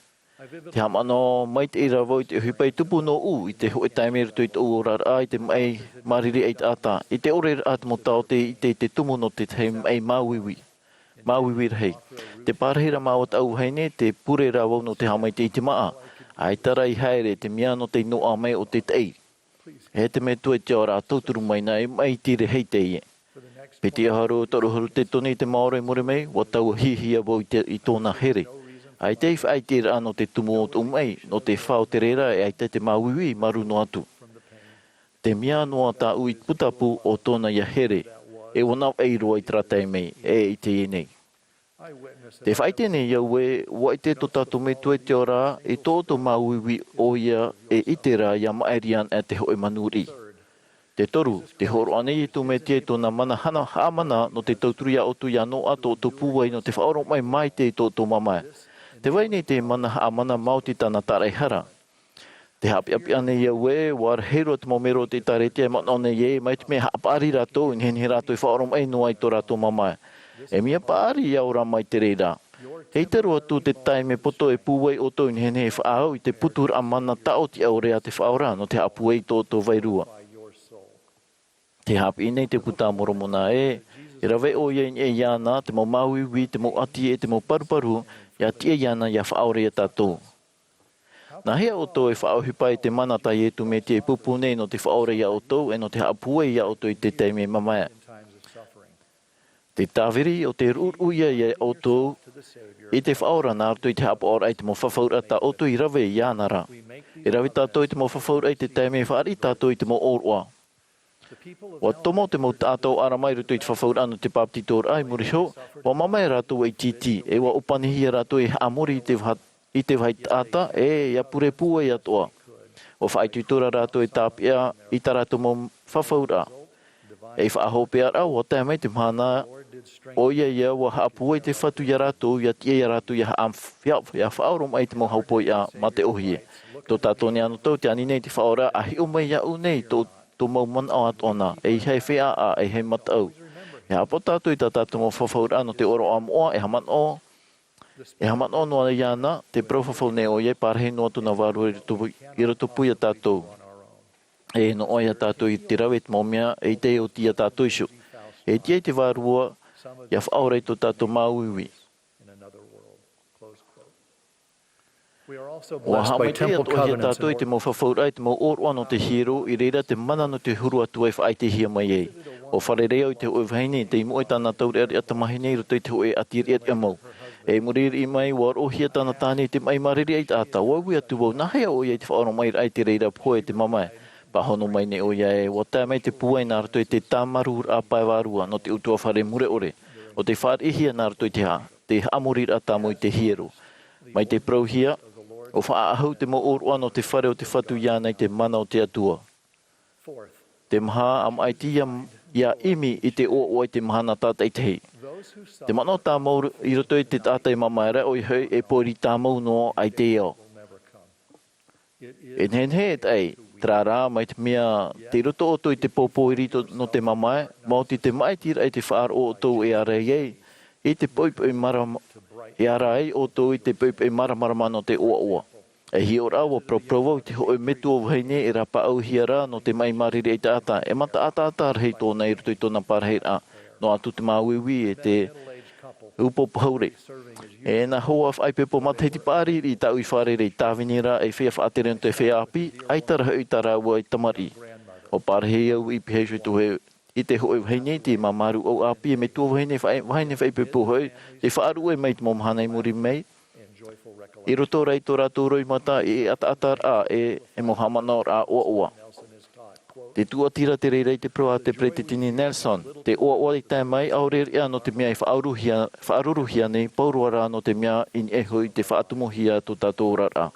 Te haʻamanaʻo maitaʻi ra vau i te ʻohipa i tupu nōʻu i te hōʻē taime i roto i tōʻu oraraʻa i te maʻi mariri ʻaitaʻata, i te ʻore ra te mau taote i te, i te tumu nō te tahi maʻi māuiui, māuiui rahi. Tē pārahi ra māua tāʻu vahine, tē pure ra vau nō te haʻamaitaʻi i te māʻa. ʻAita rā i haere, te mea nō te noaʻa mai o te taʻi. E te Metua i te ao ra, tauturu mai na, e maʻiti rahi teie. Piti ʻahuru, toru ʻahuru te tone i te maoro i muri mai, ʻua taua hiahia vau i te, i tōna here. ʻAita i faʻaʻiteraʻa nō te tumu o tōʻu maʻi, nō te fā o te reira, e ʻaita te māuiui i maru noa atu. Te mea noa tāʻu i putapū o tōna ia here, e ʻua navaʻi roa i terā taime, e i teie nei. Te faʻaʻite nei au ē, ʻua ʻite tō tātou Metua i te ao ra, i tō ʻoutou māuiui ʻoia e ʻite ra ia maʻiri ana te hōʻē manuʻariʻi. Te toru, tē hōroʻa nei Iesu Mesia i tōna mana hana, haʻamana nō te tauturu ia ʻoutou ia noaʻa tō ʻoutou pūai nō te faʻaoromaʻi maitaʻi i tō ʻoutou mamae. Tē vai nei te mana haʻamana maoti tāna tāraʻehara. Tē haʻapeʻapeʻa nei au ē, ʻua rahi roa te mau mero o te ʻĒtārētia e manaʻo nei ē, mai te mea haʻapaʻari rātou, i nehenehe rātou e faʻaoromaʻi noa i tō rātou mamae. E mea paʻari ia ora mai te reira. ʻEita roa atu te taime poto e pūai ʻoutou i nehenehe e faʻaau i te puturaʻa mana tāʻotiʻa ʻore a te Faʻaora nō te haʻapūai i tō ʻoutou vairua. Tē haʻapiʻi nei te Puta a Moromona ē, e rave ʻoia i niʻa iāna, te mau māuiui, te mau ʻati, e te mau paruparu, ia tiʻa iāna ia faʻaora ia tātou. Nāhea ʻoutou e faʻaʻohipa i te mana tā Iesu Mesia i pūpū nei nō te faʻaora ia ʻoutou, e nō te haʻapūai ia ʻoutou i te taime mamae? Te tāviri ʻo te ruʻuruʻu ia ia ʻoutou i te Faʻaora nā roto i te haʻapaʻoraʻa i te mau fafauraʻa tā ʻoutou i rave iāna ra. E rave tātou i te mau fafauraʻa i te taime e fāriʻi tātou i te mau ʻōroʻa. ʻUa tomo te mau taʻata o ʻArama i roto i te fafauraʻa nō te bāpetizoraʻa i muri iho, ʻua mamae rātou ʻaita iti, e ʻua ʻōpanihia rātou e haʻamori i te vaha, i te vāhi taʻata, e ia pure pūai atoʻa. ʻUa faʻaitoito ra rātou e tāpeʻa i tā rātou mau fafauraʻa. E i faʻahopeʻaraʻa, ʻua tae mai te mahana, ʻoia ia ʻua haʻapūai te Fatu ia rātou, ia tiʻa ia rātou, ia haʻa-, ia, ia faʻaoromaʻi i te mau haupoiʻa mā te ʻōhie. Tō tātou nei anotau, tē ani nei te Faʻaora, ʻa hiʻo mai iāʻu nei tō, tō mau manaʻo atoʻa na, ʻeiaha e feiā, ʻeiaha e mataʻu. E haʻapaʻo tātou i tā tātou mau fafauraʻa nō te ʻōroʻa moʻa, e haʻamanaʻo, e haʻamanaʻo noa iāna, te parau fafau nei ʻoia, e parahi noa tōna vārua i roto, i rotopū ia tātou. E noaʻa ia tātou i te rave i te mau mea, ʻeita e oti ia tātou iho. E tiʻa i te Vārua, ia faʻaora i tō tātou māuiui. ʻUa haʻamaitaʻi atoʻahia tātou i te mau fafauraʻa, i te mau ʻōroʻa nō te hiero, i reira te mana nō te huru atu e faʻaʻitehia mai ai. ʻUa fārerei au i te hōʻē vahine, tei mua i tāna taureʻareʻa tamāhine i roto i te hōʻē ʻati reʻareʻa mau. E i muri riʻi mai, ʻua roʻohia tāna tāne i te maʻi māriri ʻaita taʻata. ʻUa ui atu vau, nāhea ʻoia i te faʻaoromaʻiraʻa i te reira pohe e te mamae. Pāhono mai nei ʻoia ē, ʻua tae mai te pūai nā roto i te tāmarūraʻa pae vārua nō te ʻutuāfare mure ʻore. ʻO tē fāriʻihia nā roto i te ha-, te haʻamoriraʻa tāmau i te hiero. Mai te parauhia, ʻua faʻaʻahu te mau ʻōroʻa nō te fare o te Fatu iāna i te mana o te Atua. Te maha, ʻa maʻiti ia, ia ʻimi i te ʻoaʻoa i te mahana tātaʻitahi. Te manaʻo tāmau i roto i te taʻata e mamae ra, ʻoia hoʻi e pōiri tāmau noa ʻaita e ao. E nehenehe e taʻi, terā rā, mai te mea tei roto ʻoutou i te pōpōiri to-, nō te mamae, maoti te maʻitiraʻa i te faʻaroʻo ʻoutou e ārai ai, i te poʻipoʻi māram-, e ārai ʻoutou i te poʻipoʻi māramarama nō te ʻoaʻoa. E hiʻoraʻa, ʻua paraparau vau i te hōʻē metua vahine e rāpaʻauhia ra nō te maʻi māriri ʻaita taʻata, e mata ʻataʻata rahi tōna i roto i tōna parahiraʻa, noa atu te māuiui e te upoʻo pahure. E nā hoa faʻaipoipo matahiti paʻari riʻi tāʻu i fārerei, tāvini ra e feiā faʻatere nō te feiā ʻāpī, ʻaita rā hoʻi tā rāua e tamariʻi. ʻUa parahi au i pihaʻi iho i te hōʻē, i te hōʻē vahine, tei māmārū ʻau ʻāpī, e metua vahine faʻai-, vahine faʻaipoipo hoʻi, tei faʻaruʻe mai i te mau mahana i muri mai, i roto rā i tō rātou roimata, e ʻataʻataraʻa, e, e mau haʻamanaʻoraʻa ʻoaʻoa. Te tūʻatira te reira i te parau a te Peretiteni Nelson, te ʻoaʻoa i tae mai, ʻaore reʻa nō te mea e faʻaruruhia, faʻaruruhia nei, pauroa rā nō te mea i niʻa iho i te faʻatumu hia tō tātou oraraʻa.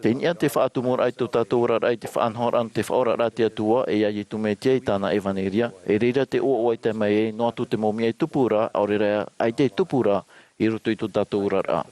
Tei niʻa te faʻatumuraʻa i tō tātou oraraʻa i te faʻanahoraʻa nō te Faʻaoraraʻa a te Atua, e ia Iesu Mesia i tāna ʻevaneria, e reira te ʻoaʻoa i tae mai ai, noa atu te mau mea e tupu ra, ʻaore rā, ʻaita e tupu ra, i roto i tō tātou oraraʻa.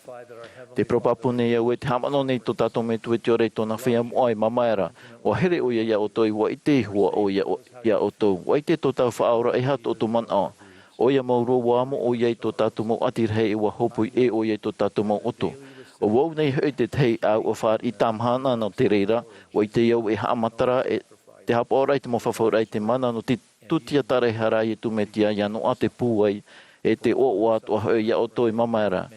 Tē parau pāpū nei au ē, tē haʻamanaʻo nei tō tātou Metua i te ora i tōna feiā moʻa e mamae ra, ʻua here ʻoia ia ʻoutou, ʻua ʻite iho ā ʻoia, ʻo, ia ʻoutou, ʻua ʻite tō tātou Faʻaora e aha tō ʻoutou manaʻo. ʻOia mau roa ʻua amo ʻoia i tō tātou mau ʻati rahi, ʻua hōpoi ʻē ʻoia i tō tātou mau ʻoto. ʻO vau nei hoʻi te tahi ā, ʻua fāriʻi tāmahana nō te reira, ʻua ʻite au e haʻamatara, e, te haʻapaʻoraʻa i te mau fafauraʻa i te mana nō te tūtia tāraʻehara a Iesu Mesia, ia noaʻa te pūai, e te ʻoaʻoa atoʻa hoʻi ia ʻoutou e mamae ra.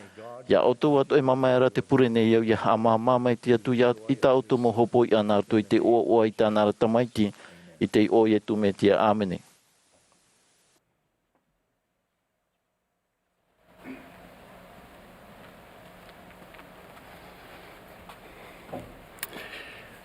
Ia ʻoutou atoʻa e māmae ra te pure nei au ia haʻamāmā maitaʻi atu ia i tā ʻoutou mau hopoiʻa nā roto i te ʻoaʻoa i tāna ra Tamaiti, i te iʻoa o Iesu Mesia. ʻĀmene.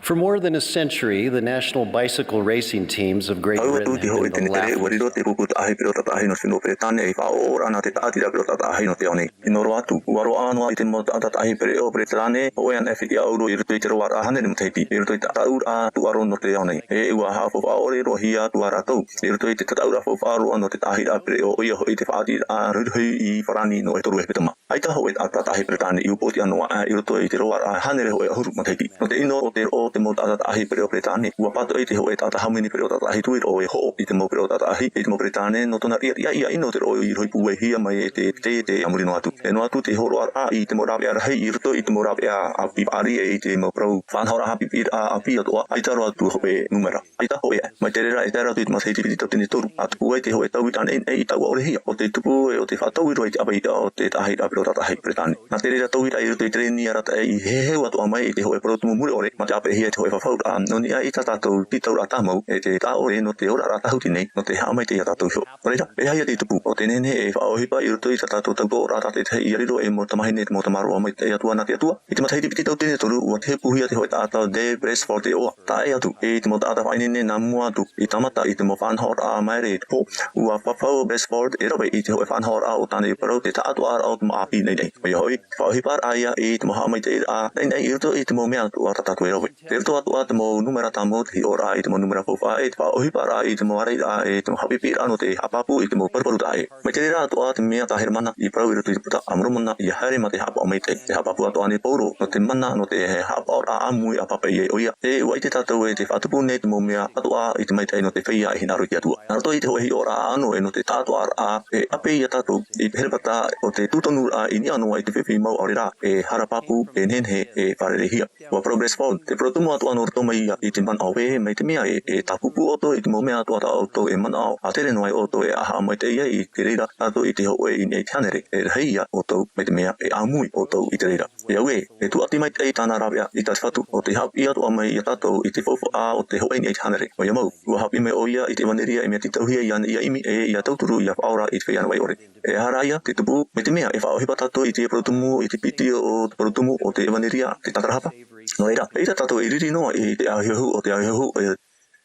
For more than a century, the national bicycle racing teams of Great Britain have been the laughing. Tau atu te hōʻē tini tere, ʻua riro te pupu taʻahi pereʻoʻo taʻahi nō te fenua Peretāne ei faʻaʻoʻoraʻa nā te tāʻatiraʻa pereʻoʻo taʻahi nō te ao nei. I noa roa atu, ʻua roaʻa noa i te mau taʻata taʻahi pereʻoʻo Peretāne, hōʻē anaʻe fetiʻa ʻauro i roto i te roaraʻa hānere matahiti, i roto i te tataʻuraʻa tūʻaro nō te ao nei. E ʻua haʻafaufaʻa ʻore roa hia atu ā rātou, i roto i te tataʻuraʻa faufaʻa roa nō te taʻahiraʻa pereʻoʻo, ʻoia hoʻi te faʻaʻiteraʻa ruruhi i farāni nō e toru e piti mā. ʻAita hōʻē taʻata taʻahi Peretāne i upoʻotiʻa noa aʻe i roto i te roaraʻa hānere hōʻē ʻahuru matahiti. Nō te ʻino o te roʻo o te mau taʻata taʻahi pereʻoʻo Peretāne, ʻua pātoʻi te hōʻē taʻata hāmani pereʻoʻo taʻatahi tuiroʻo e hoʻo i te mau pereʻoʻo taʻatahi, i te mau Peretāne, nō tōna riʻariʻa ʻino te roʻo i rohi pūai hia mai e te, te, te ʻāmui noa atu. E noa atu te hōroʻaraʻa i te mau rāveʻa rahi i roto i te mau rāveʻa ʻāpī paʻari e i te mau parau faʻanahoraʻa haʻapiʻiraʻa ʻāpī atoʻa, ʻaita roa atu hōʻē nūmera. ʻAita hōʻē, mai te reira e tae ra atu i te matahiti piti tauatini e toru, ʻa tupu ai te hōʻē tauiraʻa nei, nei i taua ʻore hia, ʻo te tupu e ʻo te faʻatauiraʻa i te ʻāpī o te taʻahiraʻa pereʻoʻo taʻatahi Peretāne. Nā te reira tauiraʻa i roto i te reni arataʻi i heheu atoʻa mai i te hōʻē parau tumu mure ʻore, mā te ʻāpeʻehia i te hōʻē fafauraʻa, nō niʻa i tā tātou tītauraʻa tāmau, e te taʻa ʻore nō te oraraʻa tāhuti nei, nō te haʻamaitaʻi ia tātou iho. Nō reira, e aha ia te tupu, ʻo te nehenehe e faʻaʻohipa i roto i tā tātou tautoʻoraʻa tātaʻitahi ʻia riro ei mau tamāhine, te mau tamaroa maitaʻi atu ā nā te Atua. I te matahiti piti tauatini e toru, ʻua tehepuhia te hōʻē taʻata Dave Brailsford e ʻoaʻoa. Taʻa ʻē atu, i te mau taʻata faʻaineine nā mua atu, i tāmata i te mau faʻanahoraʻa māere i te pō, ʻua fafau Brailsford e rave i te hōʻē faʻanahoraʻa o tāna i parau te taʻatoʻaraʻa o te mau ʻāpī naʻinaʻi. ʻOia hoʻi, te faʻaʻohiparaʻa ia i te mau haʻamaitaʻiraʻa naʻinaʻi i roto i te mau mea atoʻa tā tātou e rave. Tei roto atoʻa te mau nūmera tāmau, te hiʻoraʻa i te mau nūmera faufaʻa, e te faʻaʻohiparaʻa i te mau ārairaʻa, e te mau haʻapiʻiraʻa nō te haʻapāpū i te mau parau parau taʻa ʻē. Mai te reira atoʻa te mea tā Heremana i parau i roto i te Puta a Moromona, ʻia haere mā te haʻapaʻo maitaʻi. Te haʻapāpū atoʻa nei Paulo, nō te mana, nō te haʻapaʻoraʻa ʻāmui ʻa pāpaʻi ai ʻoia. E ʻua ʻite tātou e te faʻatupu nei te mau mea atoʻa i te maitaʻi nō te feiā e hinaʻaro i te Atua. Nā roto i te hōʻē hiʻoraʻa ʻānoʻe nō te taʻatoʻaraʻa, e ʻāpī ia tātou, i te Herepata o te tūtonuraʻa i niʻa noa i te fifi mau ʻaore rā, e hara pāpū, e nehenehe, e fārereihia. ʻUa parau Brailsford, te parau tumu atoʻa nō roto mai ia i te manaʻo ē, mai te mea ē, e tāpūpū ʻoutou i te mau mea atoʻa tā ʻoutou e manaʻo, ʻa tere noa ai ʻoutou e haʻamaitaʻi ai i te reira tātou i te hōʻē i niʻa i te hānere, e rahi ia ʻoutou mai te mea e ʻāmui ʻoutou i te reira. E au ē, e tūʻati maitaʻi tāna rāveʻa i tā te Fatu, ʻo te haʻapiʻi atoʻa mai ia tātou i te faufaʻa o te hōʻē i niʻa i te hānere. ʻOia mau, ʻua haʻapiʻi mai ʻoia i te ʻevanelia e mea tītauhia iāna ʻia ʻimi, e ʻia tauturu ʻia faʻaora i te feiā navaʻi ʻore. E aha rā ia te tupu, mai te mea e faʻaʻohipa tātou i te parau tumu, i te piti o te parau tumu o te ʻevanelia, te tātarahapa. Nō reira, eʻita tātou e riri noa i te ʻahiahu o te ʻahiahu, e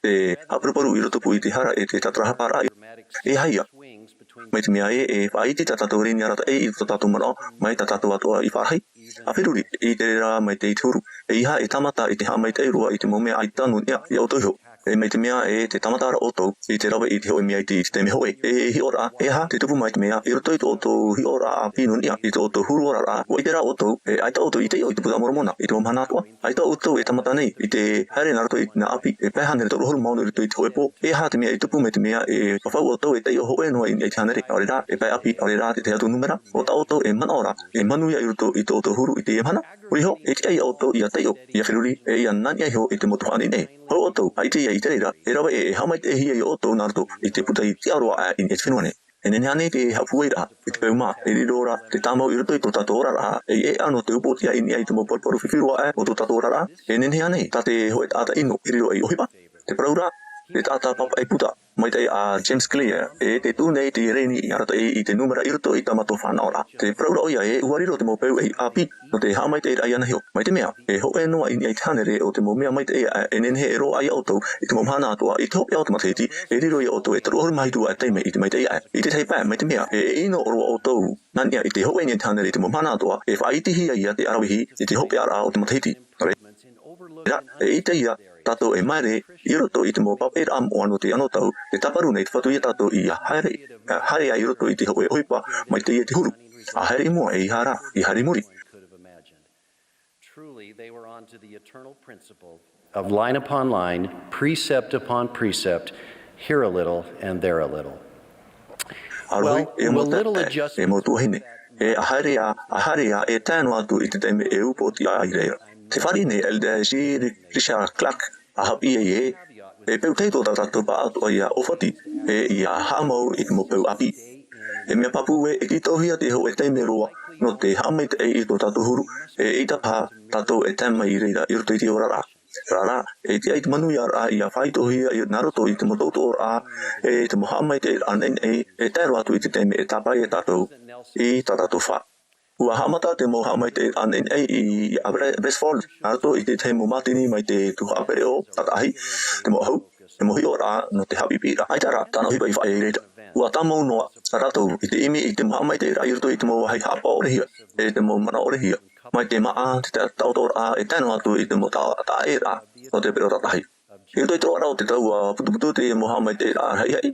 te haʻaparuparu i rotopū i te hara e te tātarahaparaʻa. E aha ia? Mai te mea ē, e faʻaiti tā tātou reni arataʻi i tō tātou manaʻo, mai tā tātou atoʻa i faʻarahi. ʻA feruri i te reira mai te, i te huru. E ʻeiaha e tāmata i te haʻamaitaʻi roa i te mau mea ʻaita nō niʻa ia ʻoutou iho. E mai te mea ē, tē tāmata ra ʻoutou i te rave i te hōʻē mea iti i te taime hōʻē. E hiʻoraʻa, e aha te tupu mai te mea, i roto i tō ʻoutou hiʻoraʻa ʻāpī nō niʻa i tō ʻoutou huru oraraʻa, ʻua ʻite rā ʻoutou, e ʻaita ʻoutou i taiʻo i te Puta a Moromona, i te mau mahana atoʻa. ʻAita ʻoutou e tāmata nei i te haere nā roto i nā ʻāpī, e pae hānere toru ʻahuru mā ono i roto i te hōʻē pō. E aha te mea i tupu mai te mea e fafau ʻoutou e taiʻo hōʻē noa i niʻa i te hānere, ʻaore rā, e pae ʻāpī, ʻaore rā, te tahi atu nūmera, ʻo tā ʻoutou e manaʻo ra, e manuia i roto i tō ʻoutou huru i teie mahana. Huri iho, e tiʻa ia ʻoutou ʻia taiʻo, ʻia feruri, e ʻia nā niʻa iho i te mau tuhaʻa nei. Hou ʻoutou, ʻaita ia i te reira, e rave ē, e haʻamaitaʻihia ia ʻoutou nā roto i te puta i tiʻa roa aʻe i niʻa i te fenua nei. E nehenehe ānei te haʻapūairaʻa i te peu mā, e riro ra te tāmau i roto i tō tātou oraraʻa, e ʻeʻa nō te upoʻotiʻa i niʻa i te mau paruparu fifi roa aʻe o tō tātou oraraʻa? E nehenehe ānei tā te hōʻē taʻata ʻino e riro ei ʻohipa? Te parau ra, te taʻata pāpaʻi puta maitaʻi a James Clear, e tē tuʻu nei te reni arataʻi i te nūmera i roto i tā mātou fānaʻoraʻa. Te parau ra ʻoia ē, ʻua riro te mau peu ʻāpī nō te haʻamaitaʻiraʻa iāna iho. Mai te mea, e hōʻē noa i niʻa i te hānere o te mau mea maitaʻi, e nehenehe e roaʻa ia ʻoutou i te mau mahana atoʻa, i te hopeʻa o te matahiti, e riro ia ʻoutou e toru ʻahuru mā hitu aʻe taime i te maitaʻi aʻe. I te tahi pae, mai te mea, e, e ʻino roa ʻoutou nā niʻa i te hōʻē i niʻa i te hānere i te mau mahana atoʻa, e faʻaitihia ia te ʻaravihi i te hopeʻaraʻa o te matahiti. Nō reira, e ʻite ia tātou e māere i roto i te mau pāpaʻiraʻa moʻa nō te anotau, tē tāparu nei te Fatu ia tātou ʻia haere, ʻia haere ai i roto i te hōʻē ʻohipa maitaʻi e te huru. ʻA haere i mua, e ʻeiaha rā, ʻia haere i muri. Truly, they were on to the eternal principle of line upon line, precept upon precept, here a little and there a little. Well, e mau taeaʻe, e mau tuahine, e ʻa haere ā, ʻa haere ā, e tae noa atu i te taime e upoʻotiʻa ai ra. Tē fāriʻi nei Elder G. Richard Clark, ʻa haʻapiʻi ai ē, e peu tahi tō tā tātou pāʻatoʻa ʻia ʻōfati, e ʻia haʻamau i te mau peu ʻāpī. E mea pāpū ē, e tītauhia te hōʻē taime roa, nō te haʻamaitaʻi i tō tātou huru, e ʻaita paha tātou e tae mai i reira i roto i te oraraʻa. Terā rā, e tiʻa i te manuiaraʻa ʻia faʻaitoitohia nā roto i te mau tautoʻoraʻa, e te mau haʻamaitaʻiraʻa naʻinaʻi, e tae roa atu i te taime e tāpae ai tātou i tā tātou fā. ʻUa haʻamata te mau haʻamaitaʻiraʻa naʻinaʻi i, i Abra-, Abbotsford, nā roto i te tahi mau mātini mai te tuhaʻa pereʻoʻo tātaʻahi, te mau ʻahu, te mau hiʻoraʻa nō te haʻapiʻipiʻiraʻa. ʻAita rā tāna ʻohipa i faʻaea i reira. ʻUa tāmau noa rātou i te ʻimi i te mau haʻamaitaʻiraʻa i roto i te mau vāhi haʻapaʻorehia, e te mau manaʻorehia, mai te māʻa, te ta-, tautoʻoraʻa, e tae noa atu i te mau ta-, taʻaʻēraʻa o te pereʻoʻo tātaʻahi. I roto i te roaraʻa o te tau ʻua putuputu te mau haʻamaitaʻiraʻa rahiʻahi,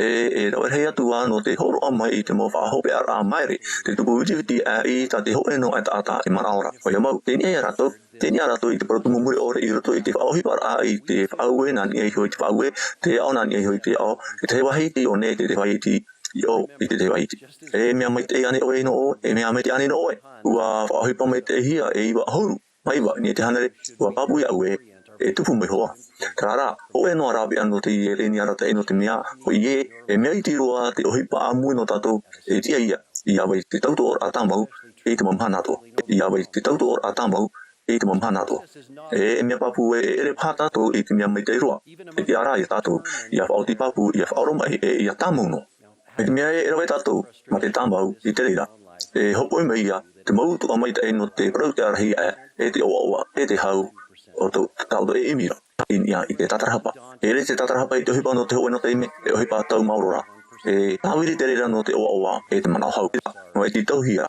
e, e rave rahi atu ā nō te hōroʻa mai i te mau faʻahopeʻaraʻa maere, te tupu vitiviti aʻe i tā te hōʻē noa e taʻata e manaʻo ra. ʻOia mau, tei niʻa ia rātou, tei niʻa rātou i te parau tumu mure ʻore i roto i te faʻaʻohiparaʻa i te faʻaue nā niʻa iho i te faʻaue, te aʻo nā niʻa iho i te aʻo, te tahi vāhi iti i ʻō nei, te tahi vāhi iti i ʻō, i te tahi vāhi iti. E mea maitaʻi ānei ʻoe nō ʻō, e mea maitaʻi ānei nō ʻoe? ʻUa faʻaʻohipa maitaʻihia e iva ʻahuru mā iva i niʻa i te hānere, ʻua pāpū iāʻu ē, e tupu mai hoʻi. Terā rā, hōʻē noa rāveʻa nō teie rēni arataʻi nō te mea, ʻoia, e mea iti roa te ʻohipa ʻāmui nō tātou, e tiʻa ia, ʻia vai te tautoʻoraʻa tāmau, i te mau mahana atoʻa. ʻIa vai te tautoʻoraʻa tāmau, i te mau mahana atoʻa. E, e mea pāpū ē, e ʻere paha tātou i te mea maitaʻi roa. E tiʻa rā ia tātou, ʻia faʻaoti pāpū, ʻia faʻaoromaʻi, e ʻia tāmau noa. Mai te mea ē, e rave tātou, mā te tāmau, i te reira. E hopoi mai ia, te mau tuʻa maitaʻi nō te parau te arahi aʻe, e te ʻoaʻoa, e te hau, o tō, tā ʻoutou e ʻimi ra, i niʻa i te tātarahapa. E ʻere te tātarahapa i te ʻohipa nō te hōʻē noa taime, e ʻohipa tau maoro ra. E tāviri te reira nō te ʻoaʻoa, e te manaʻo hau. Noa e tītauhia,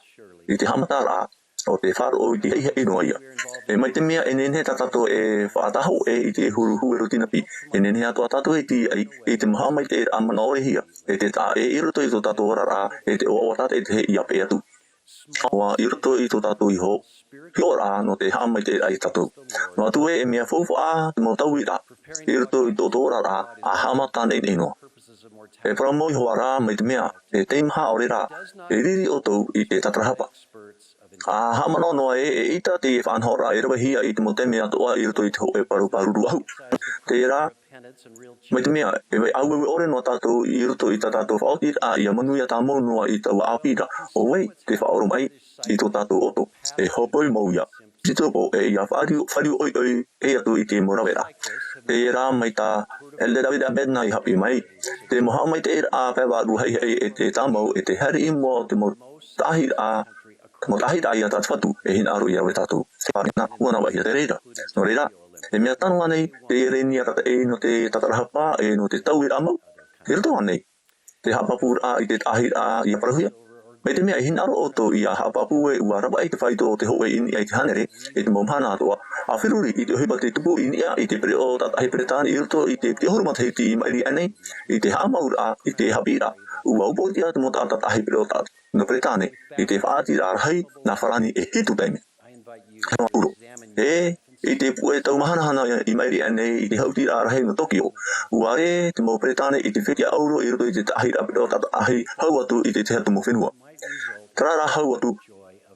i te haʻamataraʻa, o te faʻaroʻo i te haʻihaʻi noa ia. E mai te mea e nehenehe tā tātou e faʻatahoʻe i te huru huero tinapi, e nehenehe atoʻa tātou e tīaʻi i te mau haʻamaitaʻiraʻa manaʻorehia, e te taʻa ʻē i roto i tō tātou oraraʻa, e te ʻoaʻoa tātaʻitahi ʻia peʻe atu. ʻOia, i roto i tō tātou iho, hiʻoraʻa nō te haʻamaitaʻiraʻa ia tātou. Noa atu ē, e mea faufaʻa te mau tauiraʻa, i roto i tō tātou oraraʻa, ʻa haʻamata naʻinaʻi noa. E parau mau iho ā rā mai te mea, e teimaha ʻaore rā, e riri ʻoutou i te tātarahapa. ʻA haʻamanaʻo noa ē, eʻita te faʻanahoraʻa e ravehia i te mau taime atoʻa i roto i te hōʻē parau pāruru ʻahu. Terā, mai te mea, e vai ʻāueue ʻore noa tātou i roto i tā tātou faʻaotiraʻa ʻia manuia tāmau noa i taua ʻāpī ra, ʻo vai te faʻaoromaʻi i tō tātou ʻoto, e hopoi mau ia. Titoko e ʻia fāriu, fāriu ʻoiʻoi e atu i te mau raveraʻa. Terā mai tā Elder David A. Bednar i haʻapiʻi mai, te mau haʻamaitaʻiraʻa pae vārua haʻihaʻi e te tāmau e te haere i mua o te mau taʻahiraʻa, te mau taʻahiraʻa ia tā te Fatu e hinaʻaro ia rave tātou. Faʻaroʻo nā, ʻua navaʻihia te reira. Nō reira, e mea tano ānei te rēni arataʻi nō te tātarahapa e nō te tauiraʻa mau? I roto ānei te haʻapāpūraʻa i te taʻahiraʻa ʻia parauhia? Mai te mea e hinaʻaro ʻoutou ʻia haʻapāpū ē ʻua ravaʻi te fāito o te hōʻē i niʻa i te hānere, i te mau mahana atoʻa, ʻa feruri i te ʻohipa tei tupu i niʻa i te pereʻoʻo tātaʻahi Peretāne i roto i te piti ʻahuru matahiti i maʻiri aʻe nei, i te haʻamauraʻa, i te haʻapiʻiraʻa, ʻua upoʻotiʻa te mau taʻata taʻahi pereʻoʻo tātaʻahi nō Peretāne, i te faʻaʻiteraʻa rahi nā Farāni e hitu taime. Ua ʻuro. E, i te puʻe tau mahanahana i maʻiri aʻe nei i te haʻutiraʻa rahi nō Tokyo, ʻua ʻere te mau Peretāne i te fetiʻa ʻauro i roto i te taʻahiraʻa pereʻoʻo tātaʻahi hau atu i te tahi atu mau fenua. Terā rā hau atu,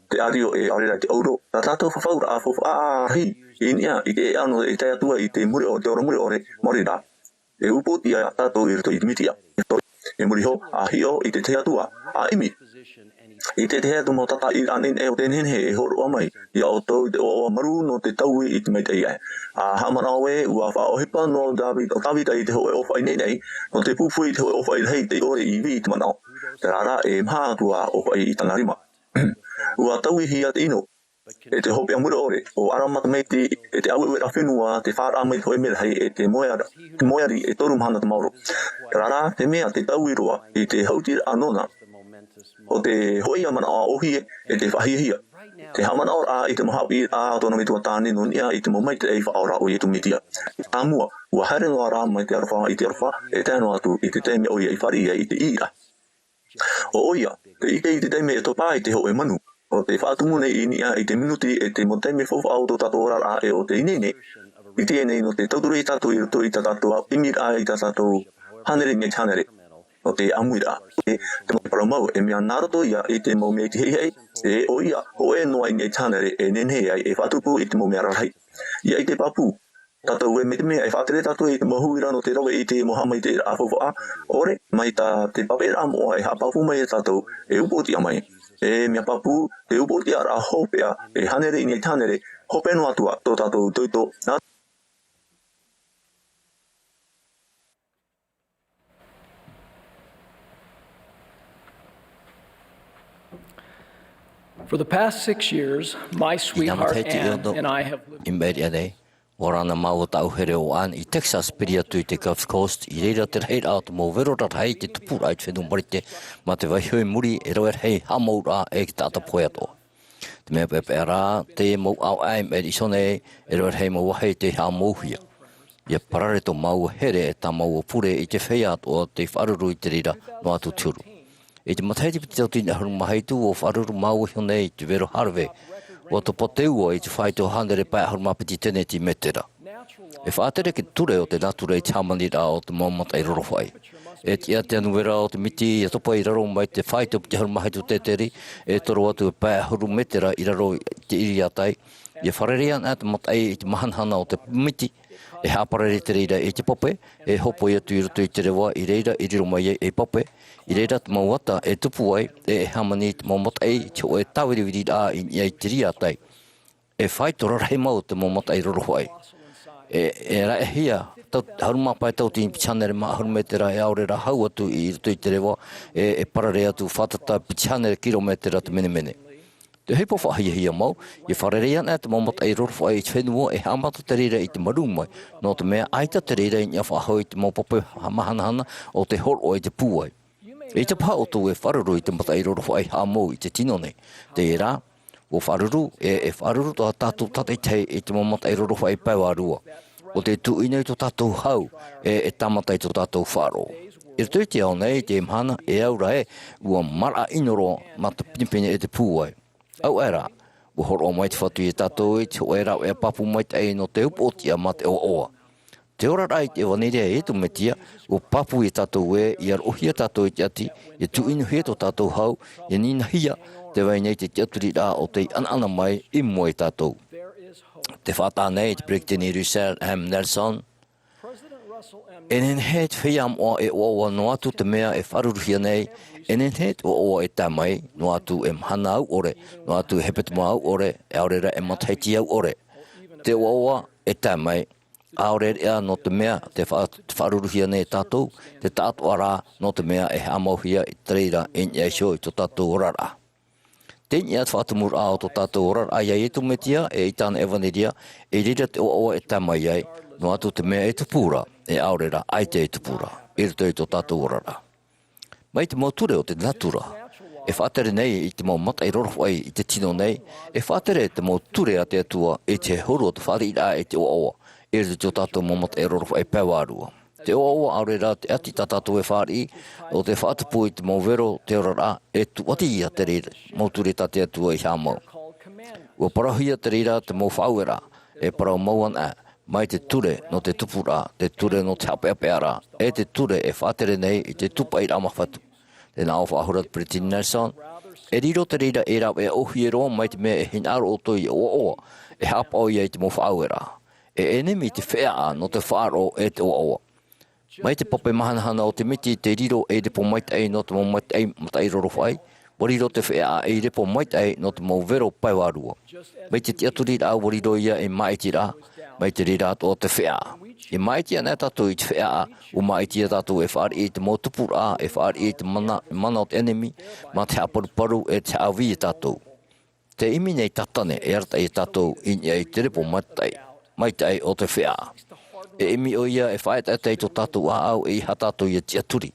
te ʻārio e ʻaore rā i te ʻauro, tā tātou fafauraʻa faufaʻa rahi, i niʻa i te ʻēʻa nō e tae atu ai i te mure ʻore, te ora mure ʻore, maori rā, e upoʻotiʻa tātou i roto i te mītia. E muri iho, ʻa hiʻo i te tahi atu ā, ʻa ʻimi i te tahi atu mau tātaʻiraʻa naʻinaʻi ʻo tē nehenehe e hōroʻa mai ia ʻoutou i te ʻoaʻoa marū nō te taui i te maitaʻi aʻe. ʻA haʻamanaʻo ē, ʻua faʻaʻohipa noa ʻo Tāvita, ʻo Tāvita i te hōʻē ʻōfaʻi naʻinaʻi, nō te pupuhi i te hōʻē ʻōfaʻi rahi tei ʻore i vī i te manaʻo. Terā rā, e maha atu ā ʻōfaʻi i tāna rima. ʻUa tauihia te ʻino, e te hopeʻa mure ʻore, ʻo Arama tamaiti, e te ʻāueueraʻa fenua, te fāraʻa mai te hōʻē merahi, e te moeara, te moeari, e toru mahana te maoro. Terā rā, te mea te taui roa, i te haʻutiraʻa nōna, ʻo te hōʻē ia manaʻo ʻōhie, e te faʻahiahia. Te haʻamanaʻoraʻa i te mau haʻapiʻiraʻa a tōna metua tāne nō niʻa i te mau maitaʻi faʻaora o Iesu Mesia. Tāmua, ʻua haere noa rā mai te aroha i te aroha, e tae noa atu i te taime ʻoia i fāriʻi ai i te ʻīraʻa. ʻO ʻoia, tē ʻite i te taime e topa ai te hōʻē manu, ʻo tē faʻatumu nei i niʻa i te minuti e te mau taime faufaʻa o tō tātou oraraʻa e ʻo tē ineine, i teie nei nō te tauturu ia tātou i roto i tā tātou ʻimiraʻa i tā tātou hānere i niʻa i te hānere, ʻo te ʻāmuiraʻa. E, te mau parau mau, e mea nā roto ia i te mau mea iti haʻihaʻi, e ʻoia, hōʻē noa i niʻa i te hānere, e nehenehe ai e faʻatupu i te mau mea rarahi. ʻIa ʻite pāpū, tātou ē, mai te mea e faʻatere tātou i te mau huiraʻa nō te rave i te mau haʻamaitaʻiraʻa faufaʻa, ʻaore, mai tā te papaʻiraʻa moʻa e haʻapāpū mai ia tātou, e upoʻotiʻa mai. E mea pāpū, te upoʻotiʻaraʻa hopeʻa, e hānere i niʻa i te hānere, hopeʻa noa atu ā, tō tātou itoito, nā For the past six years, my sweetheart Anne and I have lived. I maʻiri aʻe nei, ʻua rānā māua taʻu here ʻo Anne i Texas, piri atu i te Gulf Coast, i reira te rahiraʻa o te mau vero rarahi i te tupuraʻa i te fenua Marite, mā te vaiho i muri, e rave rahi haʻamauraʻa e te taʻata pohe atoʻa. Te mea peʻapeʻa rā, te mau ʻāvaʻe i maʻiri iho nei, e rave rahi mau vāhi tei haʻamouhia. ʻIa parare tō māua here e tā māua pure i te feiā atoʻa tei faʻaruru i te reira noa atu te huru. I te matahiti piti tauatini ʻahuru mā hitu, ʻua faʻaruru māua iho nei i te vero harvey, ʻua topa te ua i te faito hānere pae ʻahuru mā piti teneti mētera. E faʻatere te ture o te nātura i te hāmaniraʻa o te mau mataʻi rorofaʻi. E tiʻa te anuvera o te miti ʻia topa i raro mai te faito piti ʻahuru mā hitu tēteri, e toro atu e pae ʻahuru mētera i raro i te ʻiriātai. ʻIa fārerei ana te mataʻi i te mahanahana o te miti, e haʻaparare te reira i te pape, e hopoi atu i roto i te reva i reira i riro mai ai ei pape, i reira te mau ata e tupu ai, e e hāmani i te mau mataʻi i te hōʻē tāviriviriraʻa i niʻa i te ʻiriātai. E faito rarahi mau te mau mataʻi rorofaʻi. E, e raʻehia, tau, ʻahuru mā pae tauatini piti hānere mā ʻahuru mētera e ʻaore rā hau atu i roto i te reva, e, e parare atu fātata piti hānere kiromētera te menemene. Te ʻohipa faʻahiahia mau, ʻia fārerei ana te mau mataʻi rorofaʻi i te fenua e haʻamata te reira i te marū mai, nō te mea ʻaita te reira i niʻa faʻahou i te mau pape mahanahana o te hōroʻa i te pūai. ʻEita paha ʻoutou e faʻaruru i te mataʻi rorofaʻi haʻamou i te tino nei. Terā, ʻua faʻaruru, e, e faʻaruru tā tātou tātaʻitahi i te mau mataʻi rorofaʻi pae vārua. ʻO te tuʻu ʻino i tō tātou hau, e, e tāmata i tō tātou faʻaroʻo. I roto i te ao nei, i teie mahana, e au ra ē, ʻua maraʻa ʻino roa mā te pinepine e te pūai. Auaʻe rā, ʻua hōroʻa mai te Fatu ia tātou i te hōʻē rāveʻa pāpū maitaʻi nō te upoʻotiʻa mā te ʻoaʻoa. Te oraraʻa i te ʻevaneria a Iesu Mesia, ʻua pāpū ia tātou ē, ʻia roʻohia tātou i te ʻati, ʻia tuʻu ʻinohia tō tātou hau, ʻia ninahia, tē vai nei te tiʻaturiraʻa o tei ʻanaʻana mai i mua ia tātou. Tē faʻataʻa nei te Peretiteni Russell M. Nelson, E nehenehe te feiā moʻa e ʻoaʻoa noa atu te mea e faʻaruruhia nei, e nehenehe te ʻoaʻoa e tae mai, noa atu e mahana au ʻore, noa atu e hepetoma au ʻore, e ʻaore rā e matahiti au ʻore. Te ʻoaʻoa e tae mai, ʻaore rā nō te mea te faʻa-, te faʻaruruhia nei e tātou, te taʻatoʻaraʻa nō te mea e haʻamauhia i te reira i niʻa iho i tō tātou oraraʻa. Tei niʻa te faʻatumuraʻa o tō tātou oraraʻa ia Iesu Mesia, e i tāna ʻevaneria, e reira te ʻoaʻoa e tae mai ai, noa atu te mea e tupu ra, e ʻaore rā ʻaita e tupu ra, i roto i tō tātou oraraʻa. Mai te mau ture o te natura, e faʻatere nei i te mau mataʻi rorofaʻi i te tino nei, e faʻatere te mau ture a te Atua i te huru o te fāriʻiraʻa i te ʻoaʻoa, i roto i tō tātou mau mataʻi rorofaʻi pae vārua. Te ʻoaʻoa ʻaore rā te ʻati tā tātou e fāriʻi, ʻo te faʻatupu i te mau vero te oraraʻa, e tūʻati ia te reira, mau ture tā te Atua i haʻamau. ʻUa parauhia te reira te mau faʻaueraʻa, e parau mau ana, mai te ture nō te tupuraʻa, te ture nō te haʻapeʻapeʻaraʻa, e te ture e faʻatere nei i te tūpaʻiraʻa mā Fatu. Tē nā ʻō faʻahou ra te Peretiteni Nelson, e riro te reira ei rāveʻa ʻōhie roa mai te mea e hinaʻaro ʻoutou i ʻoaʻoa, e haʻapaʻo ia i te mau faʻaueraʻa. E ʻenemi te feʻaʻa nō te faʻaroʻo e te ʻoaʻoa. Mai te pape mahanahana o te miti tei riro ei repo maitaʻi nō te mau mataʻi, mataʻi rorofaʻi, ʻua riro te feʻaʻa ei repo maitaʻi nō te mau vero pae vārua. Mai te tiʻaturiraʻa ʻua riro ia ei māʻitiraʻa, mai te reira atoʻa te feʻaʻa. E māʻiti ana tātou i te feʻaʻa, ʻua māʻiti ia tātou e fāriʻi i te mau tupuraʻa, e fāriʻi i te mana, mana o te ʻenemi, mā te haʻaparuparu e te haʻavī ia tātou. Tē ʻimi nei Tātane e arataʻi ia tātou i niʻa i te repo maitaʻi, maitaʻi o te feʻaʻa. E ʻimi ʻoia e faʻaetaeta i tō tātou ʻāʻau eiaha tātou ʻia tiʻaturi.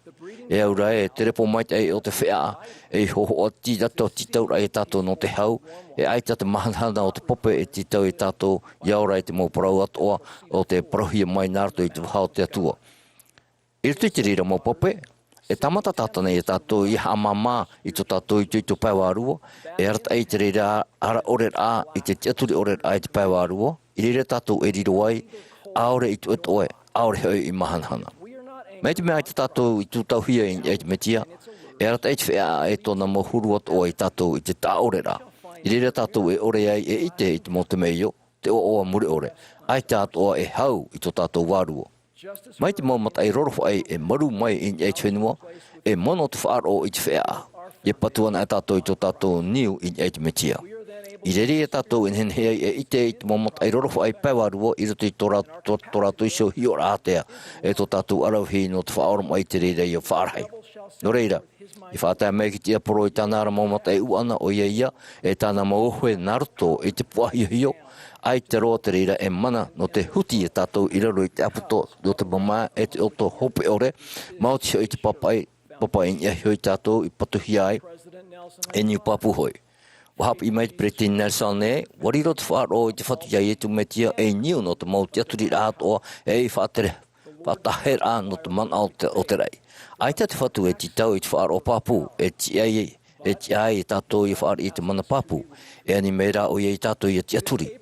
E au ra ē, te repo maitaʻi o te feʻaʻa, ei hōhoʻa tītau, tītauraʻa ia tātou nō te hau, e ʻaita te mahanahana o te pape e tītau ia tātou, ʻia ora i te mau parau atoʻa o tē parauhia mai nā roto i te vaha o te Atua. I roto i te reira mau pape, e tāmata Tātane ia tātou ʻia haʻamāmā i tō tātou itoito pae vārua, e arataʻi i te reira ara ʻoreraʻa, i te tiʻaturi ʻoreraʻa i te pae vārua, i reira tātou e riro ai, ʻaore i toʻetoʻe, ʻaore hoʻi i mahanahana. Mai te mea ʻaita tātou i tūtauhia i niʻa i te Mesia, e arataʻi te feʻaʻa e tōna mau huru atoʻa ia tātou i te taʻaʻoreraʻa. I reira tātou e ʻore ai e ʻite i te mau temeio, te ʻoaʻoa mure ʻore, ʻaita atoʻa e hau i tō tātou vārua. Mai te mau mataʻi rorofaʻi e marū mai i niʻa i te fenua, e mono te faʻaroʻo i te feʻaʻa. E patu ana e tātou i tō tātou niu i niʻa i te Mesia. I reira ia tātou e nehenehe ai e ʻite i te mau mataʻi rorofaʻi pae vārua i roto i tō rā-, tō, tō rātou iho hiʻoraʻa ātea, e tō tātou ʻaravihi nō te faʻaoromaʻi i te reira ia faʻarahi. Nō reira, i faʻatae mai ki te ʻāpōro i tāna ra mau mataʻi ʻuʻana, ʻoia ia, e tāna mau ohe nā roto i te puaʻahiohio, ʻaita roa te reira e mana nō te huti ia tātou i raro i te ʻāputa nō te mamae e te ʻoto hope ʻore, maoti hoʻi te pāpaʻi, pāpaʻi i niʻa iho ia tātou i patuhia ai e niu pāpū hoʻi. ʻUa haʻapiʻi mai te Peresideni Nelson ē, ʻua riro te faʻaroʻo i te Fatu ia Iesu Mesia ei niu nō te mau tiʻaturiraʻa atoʻa, ei faʻatere-, faʻataheraʻa nō te manaʻo o te, o te raʻi. ʻAita te Fatu e tītau i te faʻaroʻo pāpū, e tiʻa ai, e tiʻa ai ia tātou ia fāriʻi i te mana pāpū, e ani mai rā ʻoia ia tātou ia tiʻaturi.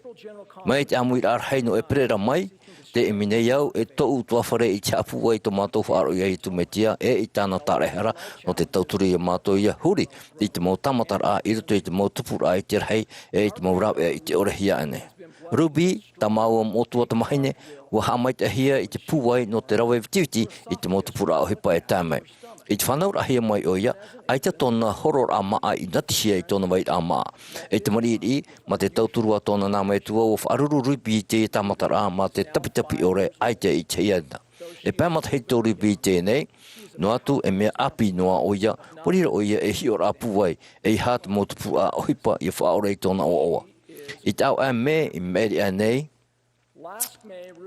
Mai te ʻāmuiraʻa rahi nō ʻEperēra mai, tē ʻimi nei au e tōʻu tuāfare i te haʻapūai i tō mātou Faʻaroʻo ia Iesu Mesia, e i tāna tāraʻehara, nō te tauturu ia mātou ia huri i te mau tāmataraʻa i roto i te mau tupuraʻa i te rahi, e i te mau rāveʻa i te ʻore hia ʻānei. Ruby, tā māua moʻotua tamahine, ʻua haʻamaitaʻihia i te pūai nō te rave vitiviti i te mau tupuraʻa ʻohipa e tae mai. I te fānauraʻahia mai ʻoia, ʻaita tōna hororaʻa māʻa i natihia i tōna vairaʻa māʻa. E te mariʻiriʻi, mā te tauturu a tōna nā metua, ʻua faʻaruru Ruby i te tāmataraʻa mā te tapitapi ʻore, ʻaita i te hia na. E pae matahiti tō Ruby i teie nei, noa atu e mea ʻāpī noa ʻoia, ʻua riro ʻoia ei hiʻoraʻa pūai, ʻeiaha te mau tupuraʻa ʻohipa ia faʻaora i tōna ʻoaʻoa. I te ʻāvaʻe mē i maʻiri aʻe nei,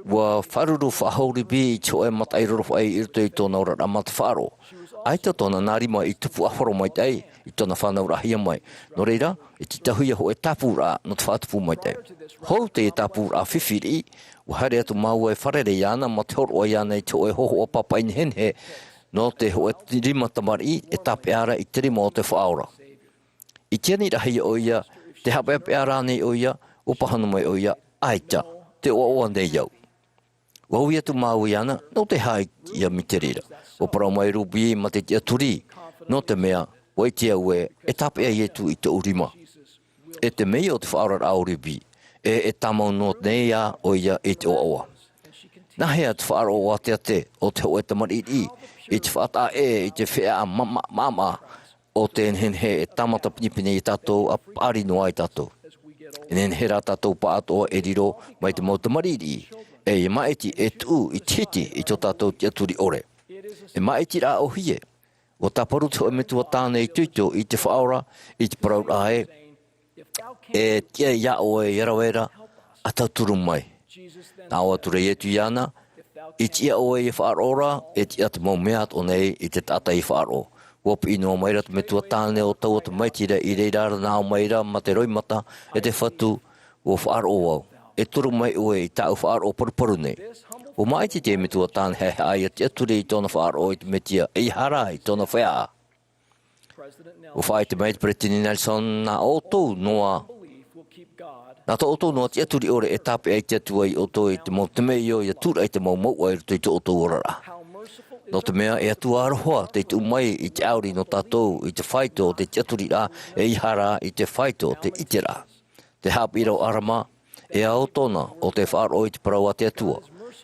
ʻua faʻaruru faʻahou Ruby i te hōʻē mataʻi rorofaʻi i roto i tōna oraraʻa mā te faʻaroʻo. ʻAita tōna nā rima i tupu ʻāfaro maitaʻi i tōna fānauraʻahia mai. Nō reira, i te tauhia hōʻē tāpūraʻa nō te faʻatupu maitaʻi. Hou teie tāpūraʻa fifi riʻi, ʻua haere atu māua e fārerei iāna mā te hōroʻa iāna i te hōʻē hōhoʻa pāpaʻi nehenehe nō te hōʻē rima tamariʻi e tāpeʻa ra i te rima o te Faʻaora. I te aniraʻahia ʻoia, tē haʻapeʻapeʻa ra ānei ʻoia? ʻUa pāhono mai ʻoia, ʻaita, tē ʻoaʻoa nei au. ʻUa ui atu māua iāna, nō te aha ia mītera ra? ʻUa parau mai Ruby mā te tiʻaturi, nō te mea, ʻua ʻite au ē, e tāpeʻa Iesu i tōʻu rima. E te mea o te faʻaoraraʻa o Ruby, e, e tāmau noa nei ā ʻoia i te ʻoaʻoa. Nā hea te faʻaroʻo āteate o te hōʻē tamariʻi riʻi i te faʻataʻa ʻē i te feʻaʻa ma-, ma-, maʻamaʻa o te nehenehe e tāmata pinepine ia tātou ʻa paʻari noa ai tātou? E nehenehe rā tātou pāʻatoʻa e riro mai te mau tamariʻi riʻi, e ia māʻiti e tuʻu i te hiti i tō tātou tiʻaturi ʻore. E māʻitiraʻa ʻōhie. ʻUa tāparu te hōʻē metua tāne itoito i te Faʻaora, i te parauraʻa ē, e tiʻa iā ʻoe ia rave ra, ʻa tauturu mai. Nā ʻō atu ra Iesu iāna, i tiʻa ʻoe ia faʻaroʻo ra, e tiʻa te mau mea atoʻa nei i te taʻata ia faʻaroʻo. ʻUa piʻi noa mai ra te metua tāne ʻo taua tamaiti ra i reira ra nā ʻō mai ra mā te roimata, e te Fatu, ʻua faʻaroʻo au. E turu mai ʻoe i tāʻu faʻaroʻo paruparu nei. ʻUa māʻiti te metua tāne haʻehaʻa ia tiʻaturi i tōna faʻaroʻo i te Mesia, ʻeiaha rā i tōna feʻaʻa. ʻUa faʻaʻite mai te Peresideni Nelson, nā ʻoutou noa, nā tō ʻoutou noa tiʻaturi ʻore e tāpeʻa i te Atua ia ʻoutou i te mau temeio, ia tūraʻi te mau mouʻa i roto i tō ʻoutou oraraʻa. Nō te mea, e Atua aroha tei tuʻu mai i te ʻauri nō tātou, i te faito o te tiʻaturiraʻa, ʻeiaha rā i te faito o te ʻiteraʻa. Te haʻapiʻiraʻa o ʻArama, e ao tōna ʻo tē faʻaroʻo i te parau a te Atua.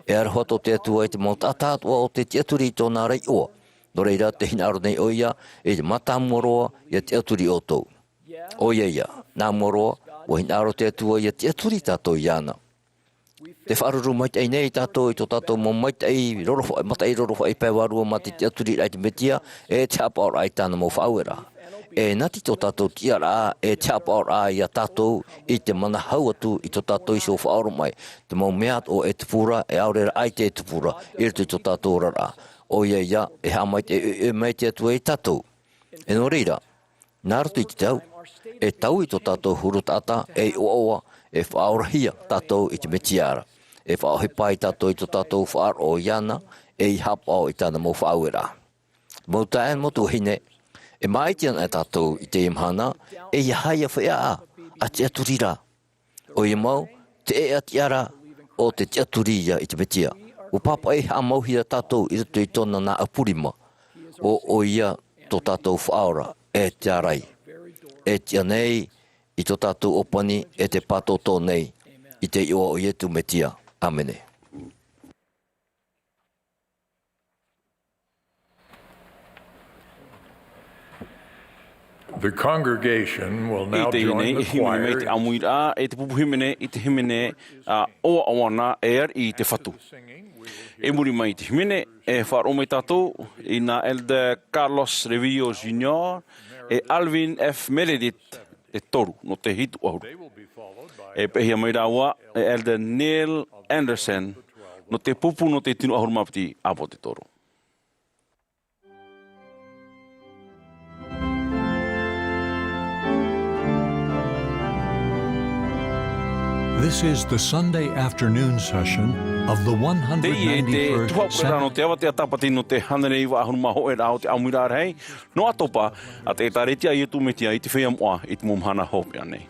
E aroha tō te Atua i te mau taʻata atoʻa ʻo tē tiʻaturi i tōna ra iʻoa. Nō reira, tē hinaʻaro nei ʻoia, e mātāmua roa, ia tiʻaturi ʻoutou. ʻOia ia, nā mua roa, ʻua hinaʻaro te Atua ia tiʻaturi tātou iāna. Tē faʻaruru maitaʻi nei tātou i tō tātou mau maitaʻi rorofaʻi, mataʻi rorofaʻi pae vārua mā te tiʻaturiraʻa i te Mesia, e te haʻapaʻoraʻa i tāna mau faʻaueraʻa. E nati tō tātou tiʻaraʻa, e te haʻapaʻoraʻa ia tātou i te mana hau atu i tō tātou iho faʻaoromaʻi, te mau mea atoʻa e tupu ra, e ʻaore rā ʻaita e tupu ra, i roto i tō tātou oraraʻa. ʻOia ia, e haʻamaitaʻi, e, e mai te Atua ia tātou. E nō reira, nā roto i te tau, e taui tō tātou huru taʻata, ei ʻoaʻoa, e faʻaorahia tātou i te Mesia ra. E faʻaʻohipa ai tātou i tō tātou faʻaroʻo iāna, ei haʻapaʻo i tāna mau faʻaueraʻa. Mau taeaʻe, mau tuahine, e māʻiti ana tātou i teie mahana, ʻeiaha ia feʻaʻa, ʻa tiʻaturi ra. ʻOia mau, te ʻēʻa tiʻa ra o te tiʻaturi ia i te Mesia. ʻUa pāpaʻi haʻamauhia tātou i roto i tōna nā ʻapu rima. ʻO, ʻoia tō tātou Faʻaora, e te ārai. E tiʻa nei i tō tātou ʻōpani, e te pātōtō nei. I te iʻoa o Iesu Mesia. ʻĀmene. The congregation will now join the choir. I teie nei, e hīmene mai te ʻāmuiraʻa, e te pupu hīmene, i te hīmene, ā, ʻoaʻoa na, e ariʻi i te Fatu. I muri mai i te hīmene, e faʻaroʻo mai tātou, i nā Elder Carlos Revillo Junior, e Alvin F. Meredith, e toru, nō te hitu ʻahuru. E peʻehia mai rāua, e Elder Neil Andersen, nō te pupu, nō te tino ʻahuru mā piti, ʻāpōsetolo. This is the Sunday afternoon session of the Teie te tuhaʻa pērā nō te avatea tāpati nō te hānere iva ʻahuru mā hōʻē raʻa o te ʻāmuiraʻa rahi, nō ʻAtopa, a te ʻĒtārētia a Iesu Mesia i te feiā moʻa i te mau mahana hopeʻa nei.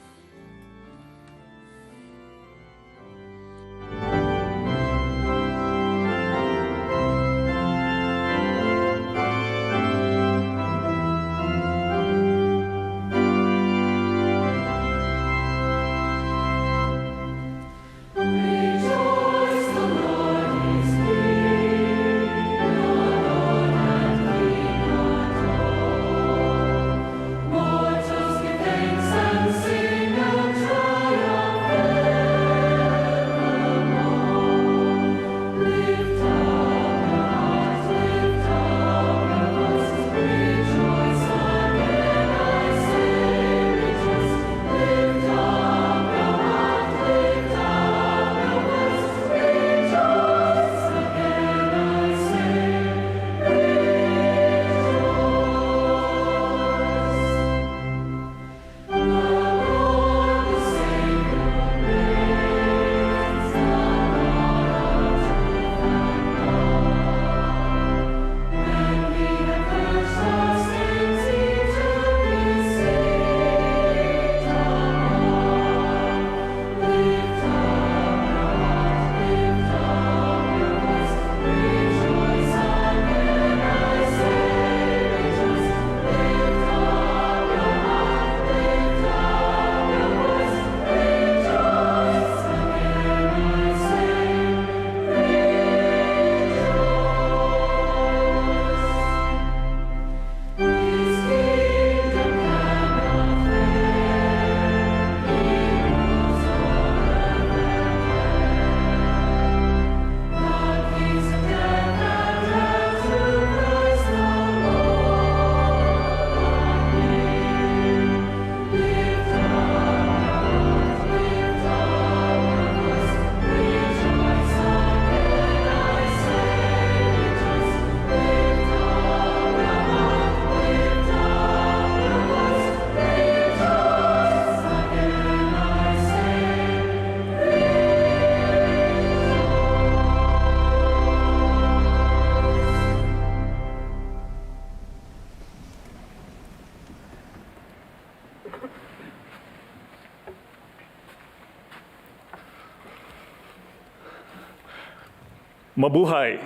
Mabuhay.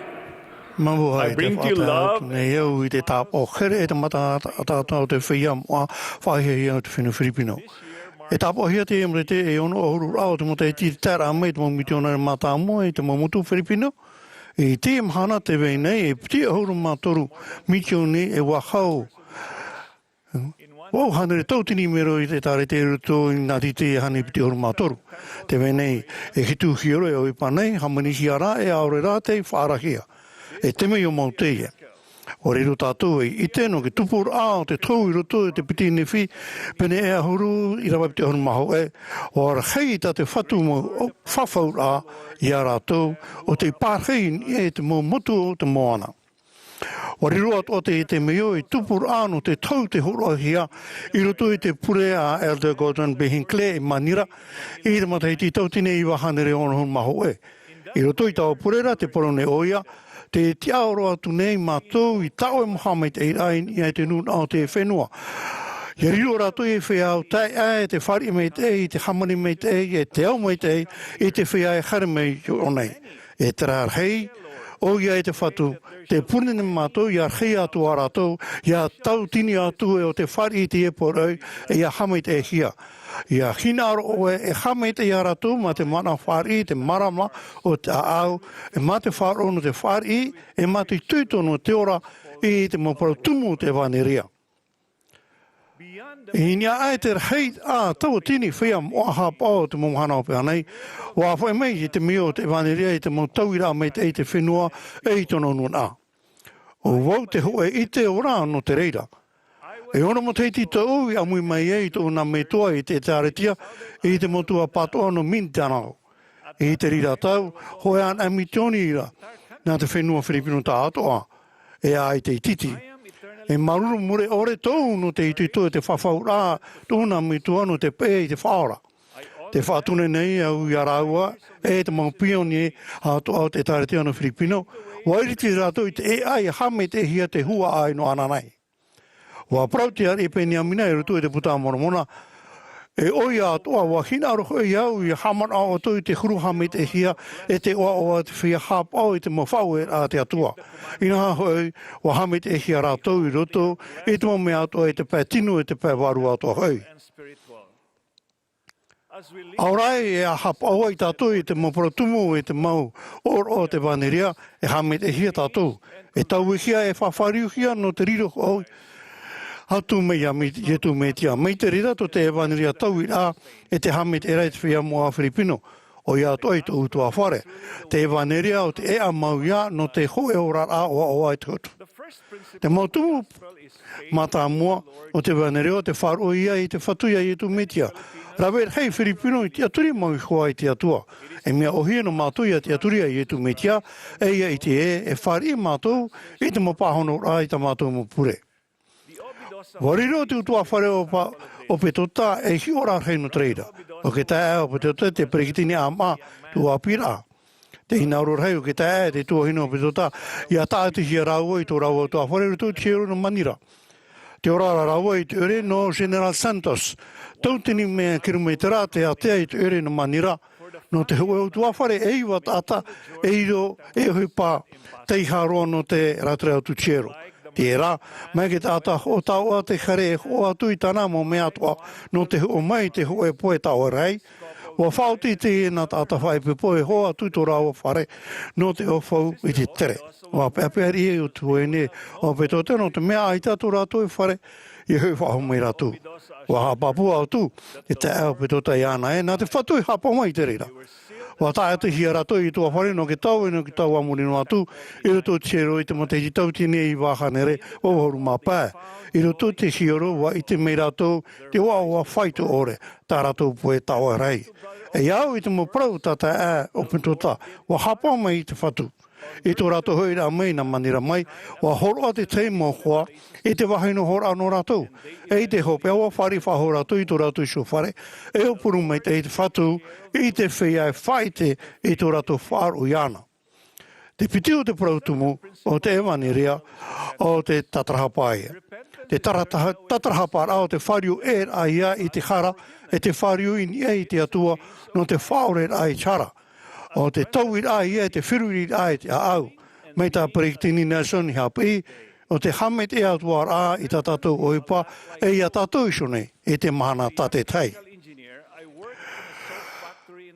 Mabuhay. I bring to you love. Nei au i te tāpaʻo here e te mata ata o te feiā moʻa faʻahiahia o te fenua Firipino. E tāpaʻohia teie Mōrite e ono ʻahuru raʻa o te matahiti i te taeraʻa mai te mau mitionare mātāmua i te mau motu Firipino. I teie mahana tē vai nei e piti ʻahuru mā toru mitioni e ua hau ua hānere tauatini mero i te ʻĒtārētia i roto i nā tītī e hānere piti ʻahuru mā toru. Tē vai nei e hitu hiero e ʻohipa nei, hāmanihia rā e ʻaore rā tei faʻaarahia. E temeio mau teie. ʻUa riro tātou ei ʻite nō te tupuraʻa o te tohu i roto i te piti Nephi, pene e ʻahuru ʻīrava piti ʻahuru mā hōʻē, ʻua rahi tā te Fatu mau fafauraʻa ia rātou, ʻo tei pārahi i niʻa i te mau motu o te moana. ʻUa riro atoʻa teie temeio ei tupuraʻa nō te tohu tei hōroʻahia i roto i te pure a Elder Gordon B. Hinckley i Manira, i te matahiti tauatini e iva hānere ono ʻahuru mā hōʻē. I roto i taua pure ra, tē parau nei ʻoia, tē tiʻaoro atu nei mātou i taʻoe maha maitaʻiraʻa i niʻa i te nūnaʻa o te fenua. ʻIa riro rātou ei feiā au taeaʻe, e te fāriʻi maitaʻi, e te hāmani maitaʻi, e te au maitaʻi, i te feiā e haere mai iho nei. E terā rahi, ʻOia e te Fatu, tē pure nei mātou ʻia rahi atu ā rātou, ʻia tauatini atu e ʻo tē fāriʻi i teie poroʻi, e ʻia haʻamaitaʻihia. ʻIa hinaʻaro ʻoe e haʻamaitaʻi ia rātou mā te manaʻo fāriʻi, te māramarama o te ʻāʻau, e mā te faʻaroʻo nō te fāriʻi, e mā te itoito nō te ora i te mau parau tumu o te ʻevanelia. I niʻa aʻe i te rahi ā tauatini feiā moʻa haʻapaʻo o te mau mahana hopeʻa nei, ʻua faʻaʻite mai te mea o te ʻevanelia i te mau tauiraʻa maitaʻi i te fenua e i tōna nūnaʻa. ʻO vau te hōʻē ʻite ora nō te reira. E ono matahiti tōʻu i ʻāmui mai ai i tōʻu nā metua i te ʻĒtārētia i te motu ʻapatoʻa nō Mindanao. I te reira tau, hōʻē anaʻe mitioni ira nā te fenua Firipino tāʻātoʻa, e ʻaita ʻititi. E māuruuru mure ʻore tōʻu nō te itoito e te fafauraʻa tōʻu nā metua nō te peʻe i te Faʻaora. Tē faʻatura nei au ia rāua e te mau pionie atoʻa o te ʻĒtārētia nō Firipino, ʻua ʻiriti rātou i te ʻēʻa ʻia haʻamaitaʻihia te huaʻai nō ananahi. ʻUa parau te ariʻi Peniamina i roto i te Buka a Moromona, e ʻoia atoʻa ʻua hinaʻaro hoʻi au ʻia haʻamanaʻo atu i te huru haʻamaitaʻihia e te ʻoaʻoa te feiā haʻapaʻo i te mau faʻaueraʻa a te Atua. Inaha hoʻi, ʻua haʻamaitaʻihia rātou i roto i te mau mea atoʻa i te pae tino e te pae vārua atoʻa hoʻi. ʻAore rā e haʻapaʻo ai tātou i te mau parau tumu e te mau ʻōroʻa o te ʻevanelia, e haʻamaitaʻihia tātou, e tauihia, e faʻafāriuhia nō te riro hoʻi atu mai iā Iesu Mesia. Mai te reira tō te ʻevanelia tauiraʻa e te haʻamaitaʻiraʻa i te feiā moʻa Firipino, ʻoia atoʻa i tōʻu ʻutuāfare. Te ʻevanelia ʻo te ʻēʻa mau ia nō te hōʻē oraraʻa ʻoaʻoa e te hotu. Te mau tumu mātāmua o te ʻevanelia ʻo te faʻaroʻo ia i te Fatu iā Iesu Mesia. Rave rahi Firipino i tiʻaturi mau iho ā i te Atua. E mea ʻōhie nō mātou ʻia tiʻaturi iā Iesu Mesia, e ʻia ʻite ē, e fāriʻi mātou i te mau pāhonoraʻa i tā mātou mau pure. ʻUa riro te ʻutuāfare o Pa-, ʻo Petota ei hiʻoraʻa rahi nō te reira. ʻO te taeaʻe o Petota te peretiteni ʻāmaʻa, te ʻāpīraʻa. Te hinaʻaro rahi ʻo te taeaʻe, te tuahine o Petota, ʻia tāʻatihia rāua i tō rāua ʻutuāfare i roto i te hiero nō Manila. Tē ora ra rāua i te ʻoire nō General Santos. Tauatini mea kilometera te ātea i te ʻoire nō Manila, nō te hōʻē ʻutuāfare e iva taʻata e riro ei ʻohipa teiaha roa nō te ratere atu tiero. Terā, mai te taʻata hoʻo taoʻa te haere e hoʻo atu i tāna mau mea atoʻa, nō te hoʻo mai i te hōʻē pohe taoʻa rahi, ʻua faʻaoti teie nā taʻata faʻaipoipo e hoʻo atu i tō rāua fare, nō te ʻaufau i te tere. ʻUa peʻapeʻa riʻi ʻo te tuahine o Petota nō te mea ʻaita tō rātou e fare, ʻia hoʻi faʻahou mai rātou. ʻUa haʻapāpū atu te taeaʻe o Petota iāna ē, nā te Fatu e haʻapaʻo mai i te reira. ʻUa tāʻatihia rātou ei ʻutuāfare nō te tau, e nō te tau a muri noa atu, i roto i te hiero i te matahiti tauatini e iva hānere vaʻu ʻahuru mā pae. I roto i te hiero, ʻua ʻite mai rātou te ʻoaʻoa faito ʻore, tā rātou pohe taoʻa rahi. E au i te mau parau tā taeaʻe o Petota, ʻua haʻapaʻo mai i te Fatu. I tō rātou hoʻiraʻa mai nā Manila mai, ʻua hōroʻa te tahi mau hoa i te vāhi nohoraʻa nō rātou. E i te hopeʻa, ʻua fāriʻi faʻahou rātou i tō rātou iho fare, e aupuru maitaʻi i te Fatu, i te feiā e faʻaʻite i tō rātou faʻaroʻo iāna. Te piti o te parau tumu o te ʻevanelia, ʻo te tatarahapa ïa. Te tarataha-, tatarahaparaʻa ʻo te fāriu ʻē raʻa ïa i te hara, e te fāriu i niʻa i te Atua, nō te faʻaʻoreraʻa i te hara. ʻO te tauiraʻa ïa e te feruriraʻa i te ʻāʻau. Mai tā Peretiteni Nelson i haʻapiʻi, ʻo te haʻamaitaʻi atoʻa raʻa i tā tātou ʻohipa, e iā tātou iho nei, i te mahana tātaʻitahi.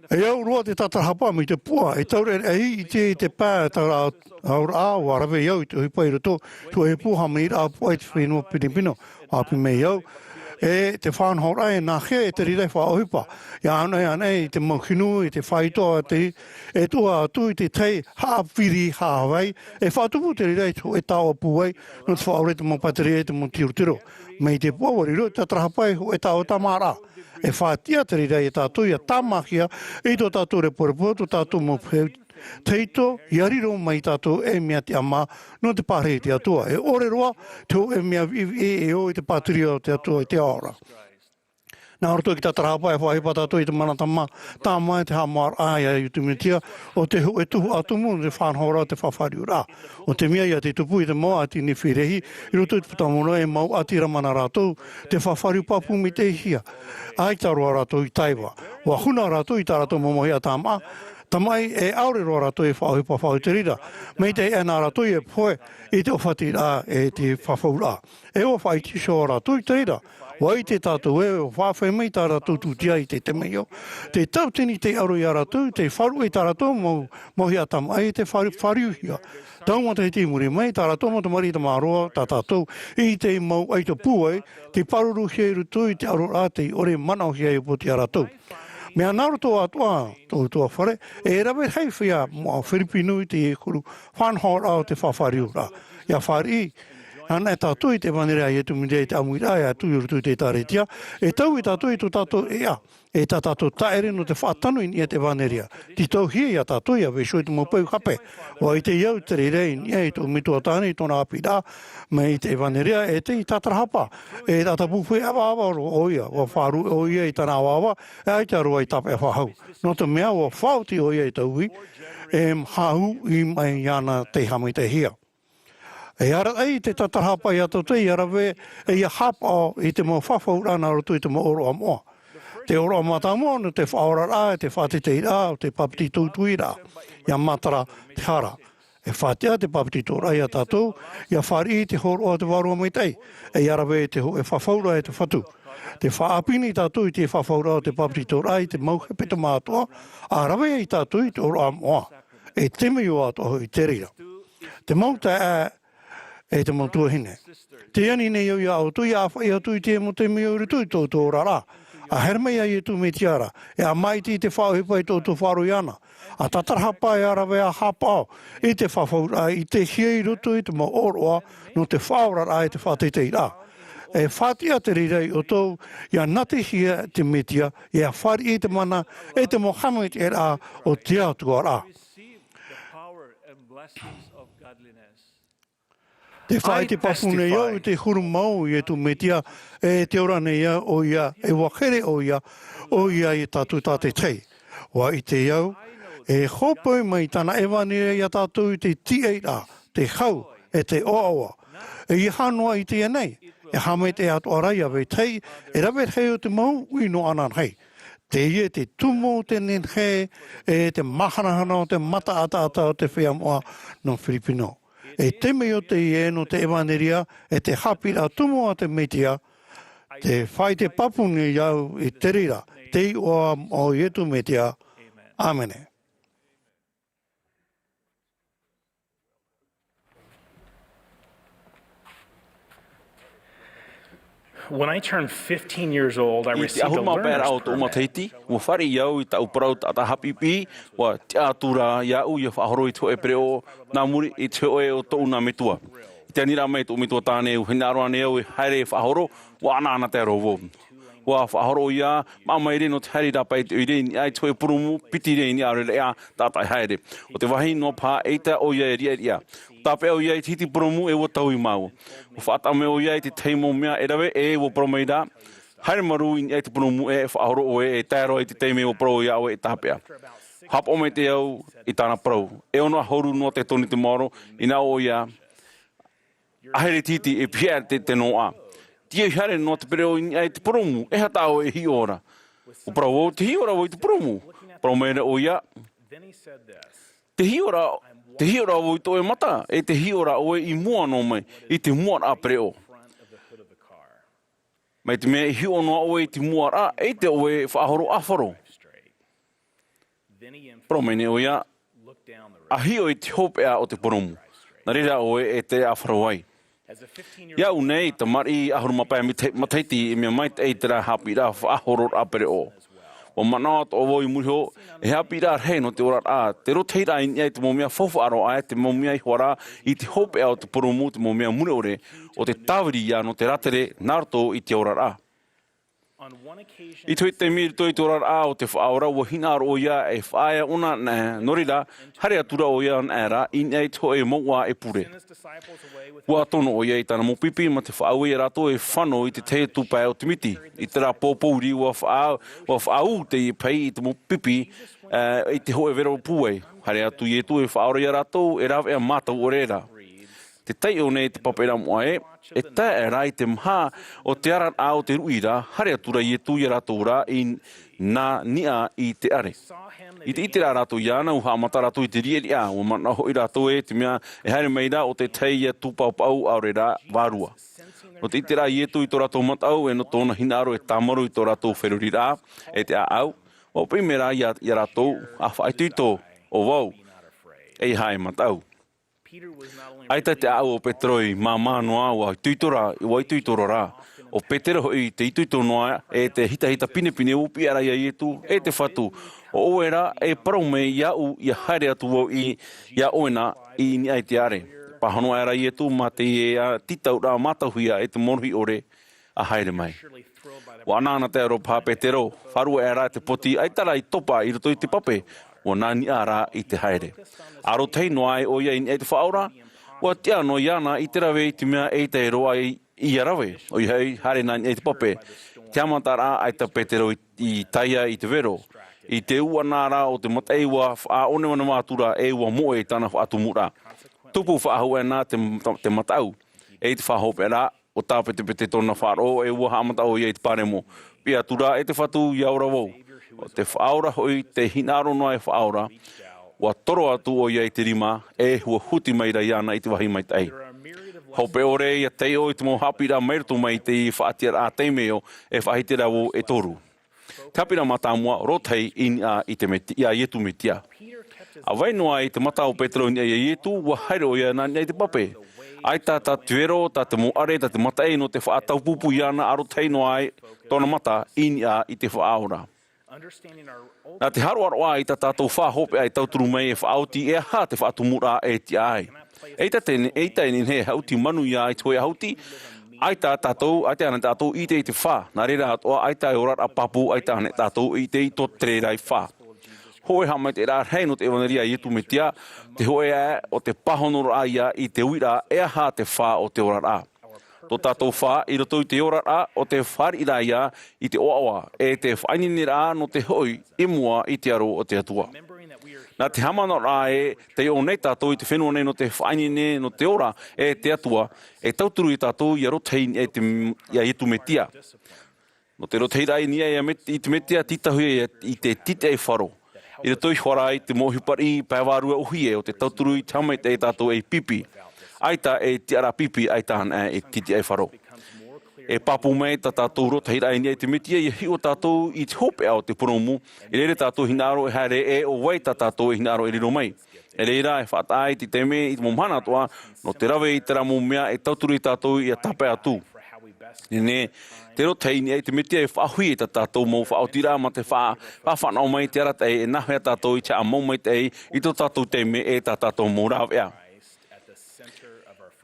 E au roa te tatarahapa mai te puʻa, e taureʻareʻa i te, i te pae taura-, tauraʻa, ʻua rave au i te ʻohipa i roto, te hōʻē pū hāmaniraʻa puʻa i te fenua Firipino, ʻua ʻāpī mai au, e te faʻanahoraʻa e nāhea e te reira e faʻaʻohipa, ʻia ʻānaʻe, ʻānaʻe i te mau hinu, i te faito a te, e tuʻu atu i te tahi haʻaviri haʻavai, e faʻatupu te reira i te hōʻē taoʻa pūai, nō te faʻaʻore i te mau pātireia i te mau tirotiro. Mai te puʻa ʻua riro te tatarahapa ei hōʻē taoʻa tāmāraʻa. E faʻatiʻa te reira iā tātou ʻia tāmāhia i tō tātou reporepo, tō tātou mau peu-, tahito, ʻia riro mai tātou ei mea tiʻamā nō te pārahi i te Atua. E ʻore roa te hōʻē mea viʻiviʻi e ō i te pātireia o te Atua i te ao ra. Nā roto i te tatarahapa e faʻaʻohipa tātou i te mana tāmā, tāmā e te haʻamoʻaraʻa iā Iesu Mesia, ʻo te hōʻē tuhaʻa tumu nō te faʻanahoraʻa o te faʻafāriuraʻa. ʻO te mea ʻia tupu i te mau ʻāti Nefi rahi, i roto i te Buka a Moromona e mau ʻāti Lamana rātou, tē faʻafāriu pāpū maitaʻihia. ʻAita roa rātou i taiva. ʻUa huna rātou i tā rātou mau mauhaʻa tāmā, Tamaʻi, e ʻaore roa rātou e faʻaʻohipa faʻahou i te reira. Mai te ʻaʻe nā rātou e pohe i te ʻōfatiraʻa e te fafauraʻa. E ʻua faʻaʻite iho rātou i te reira. ʻUa ʻite tātou ē, ʻua faʻaʻite mai tā rātou tūtia i te temeio. Te tauatini tei ʻaro ia rātou, tei faʻaruʻe i tā rātou mau, mau hia tamaʻi, te fāri-, fāriuhia. Tau matahiti i muri mai, tā rātou mau tamariʻi tamaroa, tā tātou, i te mau ʻaito pūai, tei pāruruhia i roto i te ʻaroraʻa, tei ʻore manaʻohia e upoʻotiʻa rātou. Mea nā roto atoʻa tō ʻutuāfare, e rave rahi feiā moʻa Firipino i te huru faʻanahoraʻa o te faʻafāriuraʻa. ʻIa fāriʻi anaʻe tātou i te ʻevaneria a Iesu Mesia i te ʻāmuiraʻa, ʻia tui i roto i te ʻĒkālesia, e taui tātou i tō tātou ʻēʻa, e tā tātou tāʻere nō te faʻatano i niʻa i te ʻevaneria. Tītauhia ia tātou ʻia vaiiho i te mau peu hape. ʻUa ʻite au i te reira i niʻa i tō metua tāne i tōna haʻapiʻiraʻa mai te ʻevaneria, e tei tātarahapa, e taʻata pūpū e ʻavaʻava roa ʻoia, ʻua faʻaruʻe ʻoia i tāna ʻavaʻava, e ʻaita roa i tāpeʻa faʻahou. Nō te mea ʻua faʻaoti ʻoia i taui, e hāuʻi mai iāna tei haʻamaitaʻihia. E arataʻi te tātarahapa ia tātou ʻia rave, e ʻia haʻapaʻo i te mau fafauraʻa nā roto i te mau ʻōroʻa moʻa. Te ʻōroʻa mātāmua nō te faʻaoraraʻa, e te faʻateiteiraʻa, ʻo te bāpetizo utuiraʻa. ʻIa matara te hara. E faʻatiʻa te bāpetizoraʻa ia tātou, ʻia fāriʻi i te hōroʻa o te Vārua Maitaʻi, e ʻia rave i te hōʻē fafauraʻa e te Fatu. Tē faʻaʻāpī nei tātou i te fafauraʻa o te bāpetizoraʻa i te mau hepetoma atoʻa, ʻa rave ai tātou i te ʻōroʻa moʻa. E temeio atoʻa hoʻi te reira. Te mau taeaʻe, e te mau tuahine. Tē ani nei au ia ʻoutou ʻia ʻāfaʻi atu i te mau temeio i roto i tō ʻoutou oraraʻa. ʻA haere mai ia Iesu Mesia ra, e ʻa māʻiti i te faʻaʻohipa i tō ʻoutou faʻaroʻo iāna. ʻA tātarahapa, e ʻa rave, ʻa haʻapaʻo i te fafauraʻa i te hia i roto i te mau ʻōroʻa nō te faʻaoraraʻa e te faʻateiteiraʻa. E faʻatiʻa te reira ia ʻoutou, ʻia nātihia te Mesia, ʻia fāriʻi i te mana, e te mau haʻamaitaʻiraʻa o te Atua ra. Tē faʻaʻite pāpū nei au i te huru mau o Iesu Mesia, e tē ora nei ʻoia, e ʻua here ʻoia, ʻoia ia tātou tātaʻitahi. ʻUa ʻite au, e hōpoi mai tāna ʻevaneria ia tātou i te tīaʻiraʻa, te hau, e te ʻoaʻoa. E ʻeiaha noa i teie nei, e haʻamaitaʻi atoʻa ra ia vetahi, e rave rahi o te mau uʻi nō ananahi. Teie te tumu o te nehenehe, e te māhanahana o te mata ʻataʻata o te feiā moʻa nō Firipino. E temeio teie nō te ʻevaneria, e te haʻapiʻiraʻa tumu a te Mesia, tē faʻaʻite pāpū nei au i te reira, te iʻoa o Iesu Mesia. ʻĀmene. When I turned fifteen years old, I I te received a ahuru mā pae learner's raʻa o tōʻu permit. Matahiti, ʻua fāriʻi au i tāʻu parau taʻata haʻapiʻipiʻi, ʻua tiʻa atu ra iāʻu ʻia faʻahoro i te hōʻē pereʻoʻo, nā muri i te hōʻē o tōʻu nā metua. I te aniraʻa mai tōʻu metua tāne, ʻua hinaʻaro ānei au e haere e faʻahoro, ʻua ʻanaʻanatae roa vau. ʻUa faʻahoro ʻoia, māʻa maere nō te haere i rāpae i te ʻoire i niʻa i te hōʻē purūmu, piti rē i niʻa, ʻaore rā taʻata e haere. ʻO te vāhi noa paha, ʻeita ʻoia e riʻariʻa. Tāpeʻa ʻoia i te hiti purūmu, e ʻua taui māua. ʻUa faʻataʻa mai ʻoia i te tahi mau mea e rave, e ʻua parau mai ra, haere marū i niʻa i te purūmu, e faʻahoro ʻoe, e tae roa i te taime ʻua parau iā ʻoe e tāpeʻa. Haʻapaʻo maitaʻi au i tāna parau. E ono ʻahuru noa te tone te maoro, ʻinaʻo ʻoia, ʻa haere tītī, e pihaʻi te, te noaʻa. Tīaʻi haere noa te pereʻoʻo i niʻa i te purūmu, e aha tā ʻoe e hiʻo ra? ʻUa parau vau, tē hiʻo ra vau i te purūmu. Parau maira ʻoia, tē hiʻo ra, tē hiʻo ra vau i tō ʻoe mata, e tē hiʻo ra ʻoe i mua noa mai, i te muaraʻa pereʻoʻo. Mai te mea e hiʻo noa ʻoe i te muaraʻa, ʻeita ʻoe e faʻahoro ʻāfaro. Parau mai nei ʻoia, ʻa hiʻo i te hopeʻa o te purūmu. Nā reira ʻoe e tere ʻāfaro ai. Iāʻu nei, tamariʻi ʻahuru mā pae mita-, matahiti, e mea maitaʻi terā haʻapiʻiraʻa faʻahororaʻa pereʻoʻo. ʻUa manaʻo atoʻa vau i muri iho, e haʻapiʻiraʻa rahi nō te oraraʻa, te rotahiraʻa i niʻa i te mau mea faufaʻa roa aʻe, te mau mea iho ā ra, i te hopeʻa o te purūmu, te mau mea mure ʻore, ʻo te tāviri ia nō te rātere, nā roto i te oraraʻa. I te hōʻē taime i roto i te oraraʻa o te Faʻaora, ʻua hinaʻaro ʻoia e faʻaea ʻōna anaʻe, nō reira, haere atu ra ʻoia anaʻe ra, i niʻa i te hōʻē mouʻa e pure. ʻUa tono ʻoia i tāna mau pipi mā te faʻaue ia rātou e fano i te tahi atu pae o te miti. I terā pōpouri, ʻua faʻa-, ʻua faʻaū teie pahi i te mau pipi, ā, i te hōʻē vero pūai. Haere atu Iesu e faʻaora ia rātou, e rāveʻa mātau ʻore ra. Te taiʻo nei te pape ra moʻa ē, e tae aʻe ra i te maha o te araraʻa o te ruʻi ra, haere atu ra Ietu ia rātou ra i nā niʻa i te ʻare. I te ʻite ra rātou iāna, ʻua haʻamata rātou i te riʻariʻa, ʻua manaʻo hoʻi rātou ē te mea e haere mai ra ʻo tētahi ia tūpaʻupaʻu ʻaore rā vārua. Nō te ʻite ra Ietu i tō rātou mataʻu e nō tōna hinaʻaro e tāmarū i tō rātou feruriraʻa, e te ʻāʻau, ʻua piʻi mai ra ia, ia rātou, ʻa faʻaitoito, ʻo vau, ʻeiaha e mataʻu. ʻAita te ʻāʻau o Petero i māmā noa, ʻua itoito ra, ʻua itoito ra rā. ʻO Petero hoʻi te itoito noa, e te hitahita pinepine ʻua piʻi ra ia Ietu, e te Fatu, ʻo ʻoe rā, e parau mai iāʻu, ʻia haere atu vau i, iā ʻoe na, i niʻa i te ʻare. Pāhono aʻe ra Ietu, mā te ia tītauraʻa mātauhia e te mōrohi ʻore, ʻa haere mai. ʻUa ʻanaʻanatae roa paha Petero, faʻaruʻe aʻe ra te poti, ʻaita rā i topa i roto i te pape, ʻua nā niʻa rā i te haere. ʻArotahi noa aʻe ʻoia i niʻa i te Faʻaora, ʻua tiʻa noa iāna i te rave i te mea ʻeita e roaʻa i, ʻia rave, ʻoia hoʻi, haere nā niʻa i te pape. Te haʻamataraʻa ʻaita Petero i, i taea i te vero. I te ū ʻana rā o te mataʻi ʻua faʻaʻoneʻoneraʻa atu ra e ʻua moʻe i tāna faʻatumuraʻa. Tupu faʻahou aʻe na te, te mataʻu. E i te faʻahopeʻa ra, ʻua tāpetepete tōna faʻaroʻo e ʻua haʻamata ʻoia i te paremo. Piʻi atu ra, e te Fatu, ʻia ora vau. ʻO te Faʻaora hoʻi, te hinaʻaro noa e Faʻaora, ʻua toro atu ʻoia i te rima, e ʻua huti mai ra iāna i te vāhi maitaʻi. Hope ʻore ʻia taiʻo i te mau haʻapiʻiraʻa mai roto mai i te faʻatiʻaraʻa Timaeo e faʻahiti ra vau e toru. Te haʻapiʻiraʻa mātāmua, rotahi i niʻa i te Meti-, iā Ietu Metia. ʻA vai noa i te mata o Petero i niʻa iā Ietu, ʻua haere ʻoia nā niʻa i te pape. ʻAita tā te vero, tā te mau ʻare, tā te mataʻi nō te faʻataupupu iāna ʻa rotahi noa ai tōna mata i niʻa i te Faʻaora. Nā te haroʻaroʻa i tā tātou faʻahopeʻa e tauturu mai e faʻaoti e aha te faʻatumuraʻa e tiʻa ai. Eita te, eita e nehenehe e haʻuti manuia i te hōʻē ʻahuti, ʻaita tātou, ʻaita ana tātou i ʻite i te fā. Nā reira atoʻa, ʻaita e oraraʻa pāpū, ʻaita ana tātou i ʻite i tō te reira i fā. Hōʻē haʻamaitaʻiraʻa rahi nō te ʻevanelia a Ietu Metia, te hōʻē aʻe o te pāhonoraʻa ia i te uiraʻa e aha te fā o te oraraʻa. Tō tātou fā, i roto i te oraraʻa, ʻo te fāriʻiraʻa ia i te ʻoaʻoa, e te faʻaineineraʻa nō te hoʻi i mua i te aro o te Atua. Nā te haʻamanaʻoraʻa ē, taiʻo nei tātou i te fenua nei nō te faʻaineine, nō te ora, e te Atua, e tauturu ia tātou ʻia rotahi i niʻa i te, iā Ietu Metia. Nō te rotahiraʻa i niʻa iā Met-, i te Metia, tītauhia i te tītiʻaifaro. I roto iho ā rā i te mau ʻohipa riʻi pae vārua ʻōhie ʻo te tauturu i te haʻamaitaʻi ia tātou ei pipi. ʻAita e tiʻaraʻa pipi, ʻaita ana e tītiʻaifaro. E pāpū mai tā tātou rotahiraʻa i niʻa i te Metia, ʻia hiʻo tātou i te hopeʻa o te purōmu, i reira tātou hinaʻaro e haere ʻe ʻo vai tā tātou e hinaʻaro e riro mai. E reira, e faʻataʻa i te taime, i te mau mahana atoʻa, nō te rave i terā mau mea e tauturu ia tātou ʻia tāpae atu. Nehenehe te rotahi i niʻa i te Metia e faʻaʻōhie i tā tātou mau faʻaotiraʻa mā te fa-, faʻafānaʻo mai i te arataʻi e nāhea tātou i te haʻamau maitaʻi i tō tātou taime e tā tātou mau rāveʻa.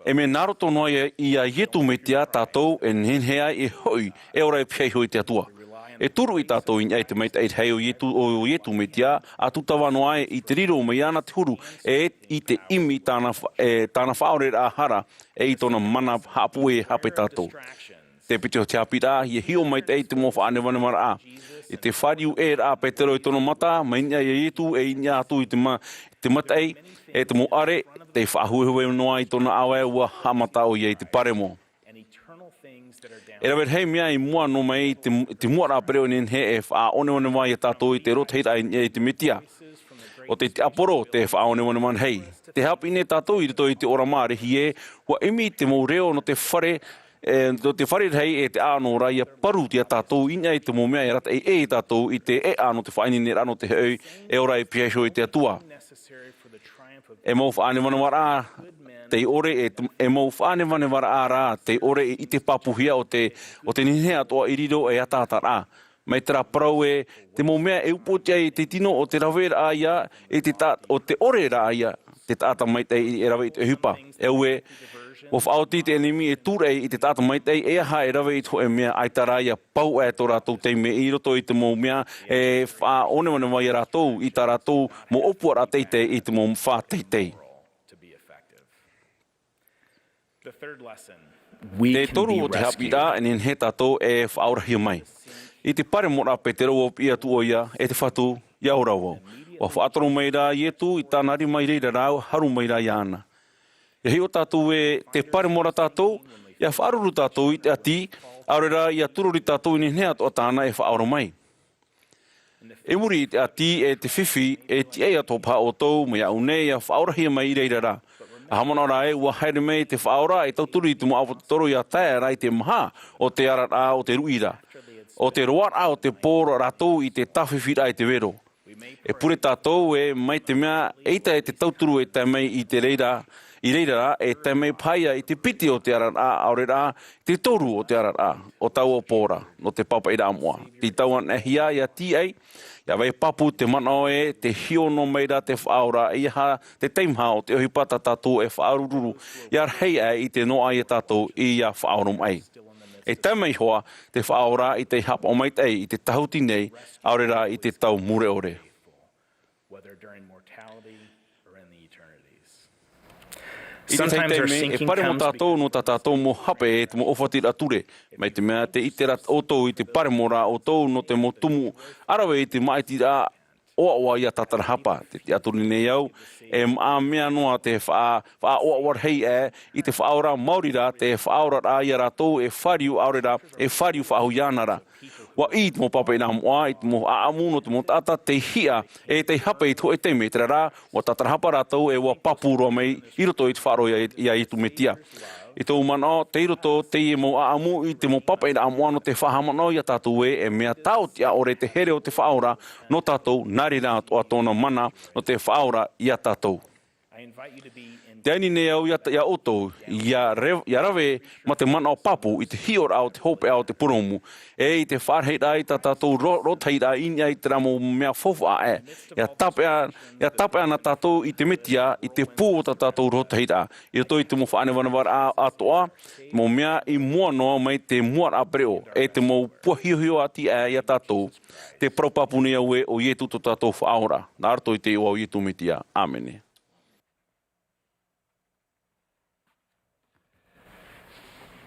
E mea nā roto noa iā, iā Ietu Metia tātou e nehenehe ai e hoʻi, e ora e pihaʻi iho i te Atua. E tūruʻi tātou i niʻa i te maitaʻi rahi o Ietu, o Ietu Metia, ʻa tūtava noa ai i te riro mai iāna te huru, e i te ʻimi tāna fa-, e tāna faʻaoreraʻa hara, e i tōna mana haʻapuʻe e hape tātou. Te piti o te haʻapiʻiraʻa, ʻia hiʻo maitaʻi i te mau faʻanevanevaraʻa. I te fāriu ʻē ra a Petero i tōna mata, mai niʻa iā Ietu, e i niʻa atu i te ma-, te mataʻi, e te mau ʻare, tei faʻahuehue noa i tōna ʻāvae, ʻua haʻamata ʻoia i te paremo. E rave rahi mea i mua noa mai i te, te muaraʻa pereʻoʻo e nehenehe e faʻaʻoneʻoneraʻa ia tātou i te rotahiraʻa i niʻa i te Metia. ʻO te tiaporo te faʻaʻoneʻoneraʻa rahi. Tē haʻapiʻi nei tātou i roto i te ʻōrama rahi ē, ʻua ʻimi te mau reo nō te fare, e, nō te fare rahi e te ʻāʻano ra ʻia paru ia tātou i niʻa i te mau mea e arataʻi ʻē ia tātou i te ʻēʻa nō te faʻaineineraʻa nō te hoʻi, e ora e pihaʻi iho i te Atua. E mau faʻanevanevaraʻa tei ʻore, e, e mau faʻanevanevaraʻa rā tei ʻore e ʻite pāpūhia ʻo te, ʻo te nehenehe atoʻa i riro ei ataataraʻa. Mai terā parau ē, te mau mea e upoʻotiʻa ai te tino ʻo te raveraʻa ia, e te ta-, ʻo te ʻoreraʻa ia, te taʻata maitaʻi e rave i te ʻohipa. E ʻoe, ʻua faʻaoti te ʻenemi e tūraʻi i te taʻata maitaʻi, e aha e rave i te hōʻē mea, ʻaita rā ʻia pau aʻe tō rātou taime i roto i te mau mea e faʻaʻoneʻoneraʻa ia rātou, i tā rātou mau ʻōpuaraʻa teitei i te mau fā teitei. Te toru o te haʻapiʻiraʻa, e nehenehe tātou e faʻaorahia mai. I te paremoraʻa a Petero ʻua piʻi atu ʻoia, e te Fatu, ʻia ora vau. ʻUa faʻatoro mai rā Ietu i tāna rima i reira rā, haru mai rā iāna. ʻIa hiʻo tātou ē tē paremo ra tātou, ʻia faʻaruru tātou i te ʻati, ʻaore rā ʻia tūrori tātou i nehenehe atoʻa tāna e faʻaora mai. I muri i te ʻati e te fifi, e tiʻa atoʻa paha ʻoutou, mai iāʻu nei ʻia faʻaorahia mai i reira ra. ʻA haʻamanaʻo rā ē, ʻua haere mai te Faʻaora e tauturu i te mau ʻāpōsetolo ʻia tae ra i te maha o te araraʻa o te ruʻi ra, o te roaraʻa o te pō ra rātou i te tāfifiraʻa i te vero. E pure tātou ē, mai te mea, eʻita e te tauturu e tae mai i te reira, i reira rā, e tae mai paha ia i te piti o te araraʻa, ʻaore rā, te toru o te araraʻa, o taua pō ra, nō te pāpaʻiraʻa moʻa. Tītau anaʻe hia ʻia tīaʻi, ʻia vai pāpū te manaʻo ē, tē hiʻo noa mai ra te Faʻaora, ʻeiaha te teimaha o te ʻohipa tā tātou e faʻaruru, ʻia rahi aʻe i te noaʻa ia tātou ʻia faʻaoromaʻi. E tae mai hoʻi te Faʻaora i te haʻapaʻo maitaʻi i te tāhuti nei, ʻaore rā i te tau mure ʻore. Whether during mortality or in the eternities. I te tahi taime, e paremo tātou nō tā tātou mau hape e te mau ʻōfatiraʻa ture, mai te mea tē ʻite ra ʻoutou i te paremo rā ʻoutou nō te mau tumu ʻa rave i te māʻitiraʻa ʻoaʻoa ia Tatarahapa. Tē tiʻaturi nei au, e maʻa mea noa te faʻa-, faʻaʻoaʻoa rahi aʻe i te Faʻaora, maori rā te faʻaoraraʻa ia rātou e fāriu, ʻaore rā, e fāriu faʻahou iāna ra. ʻUa ʻī te mau pāpaʻiraʻa moʻa i te mau ʻāʻamu nō te mau taʻata tei hiʻa, e tei hape i te hōʻē taime, terā rā, ʻua Tatarahapa rātou e ʻua pāpū roa mai i roto i te faʻaroʻo ia, ia Iesu Mesia. I tōʻu manaʻo, tei roto teie mau ʻāʻamu i te mau pāpaʻiraʻa moʻa nō te faʻahaʻamanaʻo ia tātou ē, e mea tāʻotiʻa ʻore te here o te Faʻaora nō tātou, nā reira atoʻa tōna mana nō te faʻaora ia tātou. Tē ani nei au ia, ia ʻoutou, ʻia re-, ʻia rave mā te manaʻo pāpū i te hiʻoraʻa o te hopeʻa o te purōmu, e i te faʻarahiraʻa i tā tātou ro-, rōtahiraʻa i niʻa i terā mau mea faufaʻa aʻe. ʻIa tāpeʻa, ʻia tāpeʻa na tātou i te Mesia, i te pū o tā tātou rōtahiraʻa. I roto i te mau faʻanevanevaraʻa atoʻa, mau mea i mua noa mai te muaraʻa pereʻoʻo, e te mau puahiohio ati aʻe ia tātou. Tē parau pāpū nei au ē, ʻo Iesu tō tātou Faʻaora. Nā roto i te iʻoa o Iesu Mesia. ʻĀmene.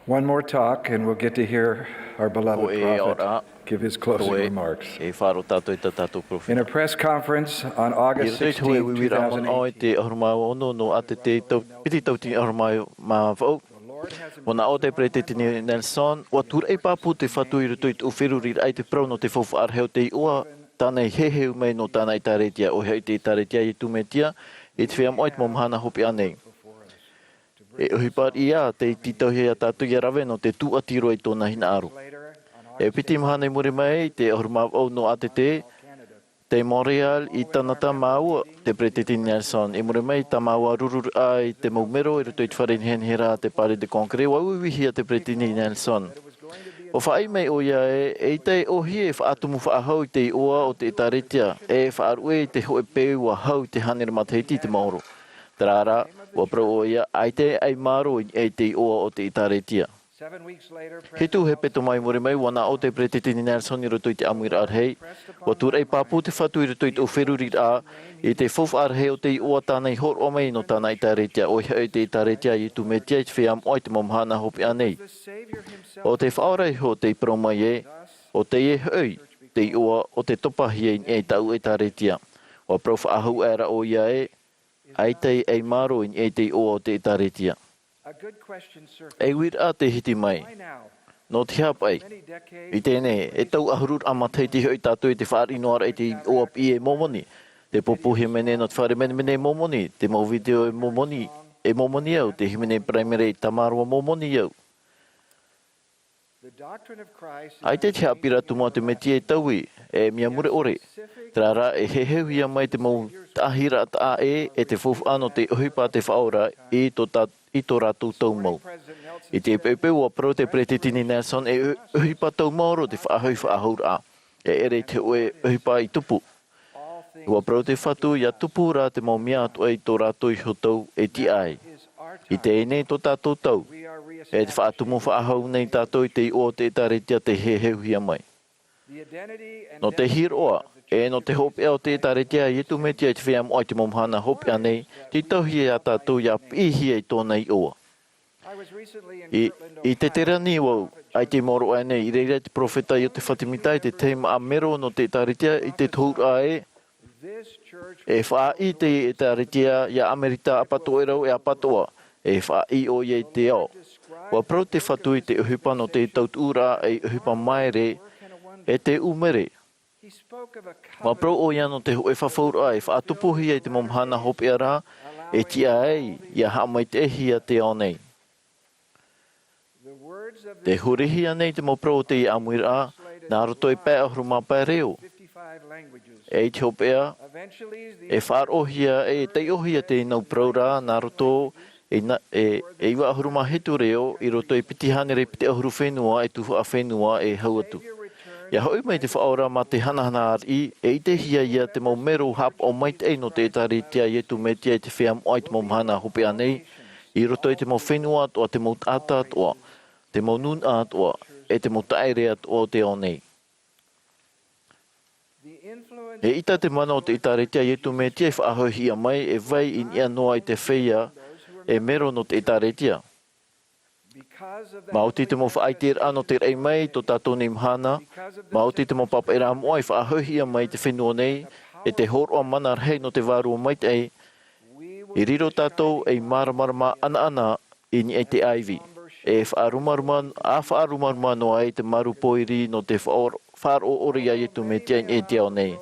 One more talk, and we'll get to hear our beloved prophet give his closing remarks. E faʻaroʻo tātou i tā tātou peropheta. In a press conference on August sixteenth, two thousand eight, i te hōʻē uiuiraʻa manaʻo i te ʻahuru mā ono nō ʻātete, tau-, piti tauatini ʻahuru mā vaʻu, ʻua nā ʻō te Peresideni Nelson, ʻua tūraʻi pāpū te Fatu i roto i tōʻu feruriraʻa i te parau nō te faufaʻa rahi o te iʻoa, tāna i heheu mai nō tāna ʻĒtārētia, ʻoia hoʻi te ʻĒtārētia a Iesu Mesia, i te feiā moʻa i te mau mahana hopeʻa nei. E ʻohipa riʻi ā, tei tītauhia ia tātou ʻia rave nō te tūʻati roa i tōna hinaʻaro. E piti mahana i muri mai, i te ʻahuru mā vaʻu nō ʻātete, tei Montreal i Kanata māua, te Peresideni Nelson, i muri mai i tā māua rururaʻa i te mau mero i roto i te fare nehenehe ra, te Palais de Congrès, ʻua uiuihia te Peresideni Nelson. ʻUa faʻaʻī mai ʻoia ē, eʻita e ʻōhie e faʻatumu faʻahou i te iʻoa o te ʻĒtārētia, e faʻaruʻe i te hōʻē peu ʻua hau i te hānere matahiti i te maoro. Terā rā, ʻua parau ʻoia, ʻaita e ʻaimaro i niʻa i te iʻoa o te ʻĒtārētia. Hitu hepetoma mai i muri mai, ʻua nā ʻō te Peresideni Nelson i roto i te ʻāmuiraʻa rahi, ʻua tūraʻi pāpū te Fatu i roto i tōʻu feruriraʻa, i te faufaʻa rahi o te iʻoa tāna i hōroʻa mai nō tāna ʻĒtārētia, ʻoia hoʻi te ʻĒtārētia a Iesu Mesia i te feiā moʻa i te mau mahana hopeʻa nei. ʻO te Faʻaora iho tei parau mai ē, ʻo teie hoʻi te iʻoa ʻo tē topahia i niʻa i tāʻu ʻĒtārētia. ʻUa parau faʻahou aʻera ʻoia ē, ʻaita e ʻaimaro i niʻa i te iʻoa o te ʻĒtārētia. E uiraʻa tē hiti mai. Nō te aha paʻi? I teie nei, e tau ʻahuru matahiti hoʻi tātou i te fāriʻi noa ra i te iʻoa piʻi e Momoni. Te pupu hīmene nō te fare menemene e Momoni, te mau video e Momoni, e Momoni au, te hīmene paraimere i Tamaroa Momoni au. ʻAita te haʻapiʻiraʻa tumu a te Mesia e taui, e mea mure ʻore. Terā rā, e heheuhia mai te mau taʻahiraʻa taʻa ʻē, e te faufaʻa nō te ʻohipa a te Faʻaora i tō tā-, i tō rātou tau mau. I te poʻipoʻi, ʻua parau te Peresideni Nelson, e ʻo-, ʻohipa tau maoro te faʻahoʻi faʻahouraʻa. E ʻere i te hōʻē ʻohipa i tupu. ʻUa parau te Fatu, ʻia tupu rā te mau mea atoʻa i tō rātou iho tau e tiʻa ai. I teie nei tō tātou tau, e te faʻatumu faʻahou nei tātou i te iʻoa o te ʻĒtārētia tei heheuhia mai. Nō te hiroʻa, e nō te hopeʻa o te ʻĒtārētia a Iesu Mesia i te feiā moʻa i te mau mahana hopeʻa nei, tītauhia ia tātou ʻia piʻihia i tōna iʻoa. I, i Teterani vau, ʻaita i maoro aʻe nei, i reira te peropheta Iosepha Semita i te tahi māʻa mero nō te ʻĒtārētia i te tohuraʻa ē, e faʻaʻī te ʻĒtārētia ia Amerika ʻapatoʻerau e ʻapatoʻa, e faʻaʻī ʻoia i te ao. ʻUa parau te Fatu i te ʻohipa nō te tautuʻuraʻa ei ʻohipa māere, e te ʻumere. ʻUa parau ʻoia nō te hōʻē fafauraʻa e faʻatupuhia i te mau mahana hopeʻa ra, e tiʻa ai ʻia haʻamaitaʻihia te ao nei. Tē hurihia nei te mau parau o teie ʻāmuiraʻa, nā roto i pae ʻahuru mā pae reo. E i te hopeʻa, e faʻaroʻohia, e taiʻohia te nau parau ra, nā roto i na-, e, e iva ʻahuru mā hitu reo, i roto i piti hānere piti ʻahuru fenua, e tuhaʻa fenua, e hau atu. ʻIa hoʻi mai te Faʻaora mā te hanahana ariʻi, e ʻitehia ia te mau mero haʻapaʻo maitaʻi nō te ʻĒtārētia a Iesu Mesia i te feiā moʻa i te mau mahana hopeʻa nei, i roto i te mau fenua atoʻa, te mau taʻata atoʻa, te mau nūnaʻa atoʻa, e te mau taʻere atoʻa o te ao nei. E ʻita te mana o te ʻĒtārētia a Iesu Mesia i faʻahoʻihia mai, e vai i niʻa noa i te feiā, e mero nō te ʻĒtārētia. Maoti te mau faʻaʻiteraʻa nō te raʻi mai i tō tātou nei mahana, maoti te mau pāpaʻiraʻa moʻa i faʻahoʻihia mai i te fenua nei, e te hōroʻa mana rahi nō te Vārua Maitaʻi, i riro tātou ei māramarama ʻanaʻana i niʻa i te ʻāivi, e faʻarumaruma, ʻa faʻarumaruma noa ai te marū pōiri nō te faʻa-, faʻaroʻo ʻore ia Iesu Mesia i niʻa i te ao nei.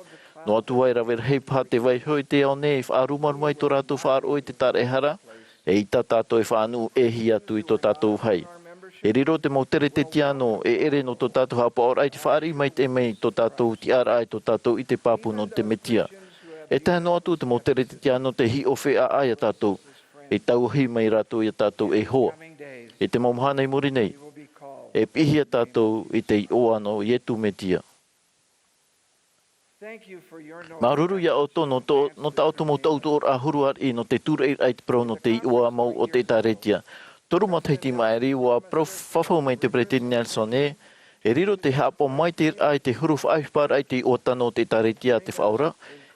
Noa atu ā e rave rahi paha te vaiho i te ao nei, e faʻarumaruma i tō rātou faʻaroʻo i te taraehara, e ʻita tātou e faʻanuʻu ʻē hia atu i tō tātou vāhi. E riro te mau Keresetiano e ʻere nō tō tātou haʻapaʻoraʻa i te fāriʻi maitaʻi mai i tō tātou tiʻaraʻa, i tō tātou ʻite pāpū nō te Mesia. E tae noa atu te mau Keresetiano tei hiʻo feiā ia tātou, e tauahi mai rātou ia tātou ei hoa. I te mau mahana i muri nei, e piʻihia tātou i te iʻoa nō Iesu Mesia. Māuruuru ia ʻoutou nō tō, nō tā ʻoutou mau tautuʻuraʻa huru ariʻi nō te tūraʻiraʻa i te parau nō te iʻoa mau o te ʻĒtārētia. Toru matahiti i maʻiri, ʻua parau fafau mai te Peresideni Nelson ē, e riro te haʻapaʻo maitaʻiraʻa i te huru faʻaʻohiparaʻa i te iʻoa tano o te ʻĒtārētia a te Faʻaora,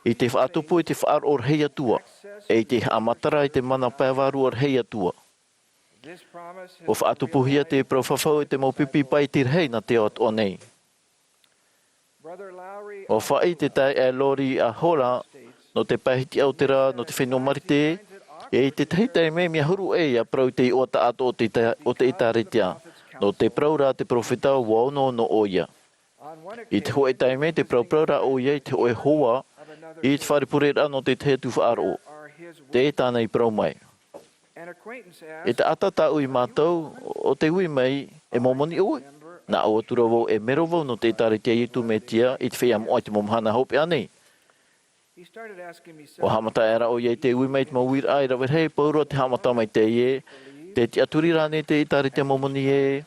i te faʻatupu i te faʻaroʻo rahi atu ā, e i te haʻamatara i te mana pae vārua rahi atu ā. ʻUa faʻatupuhia te parau fafau e te mau pipi paʻiti rahi nā te ao atoʻa nei. ʻUa faʻaʻī te taeaʻe Lori ʻa Hora, nō te pae hitiʻa o te rā, nō te fenua Marite, e i te tahi taime mea huru ʻē ʻia parau i te iʻoa taʻatoʻa o te ʻĒtā-, o te ʻĒtārētia. Nō te parau ra te peropheta, ʻua onoono ʻoia. I te hōʻē taime, tē paraparau ra ʻoia i te hōʻē hoa, i te fare pureraʻa nō te tahi atu faʻaroʻo. Tē tāna i parau mai. E taʻata tāʻui mātou, ʻo tē ui mai, e Momoni ʻoe? Nā ʻō atu ra vau, e mero vau nō te ʻĒtārētia a Iesu Mesia i te feiā moʻa i te mau mahana hopeʻa nei. ʻUa haʻamata aʻera ʻoia i te ui mai i te mau uiraʻa e rave rahi, pauroa te haʻamata mai teie, te tiʻaturi ra ānei te ʻĒtārētia Momoni ē,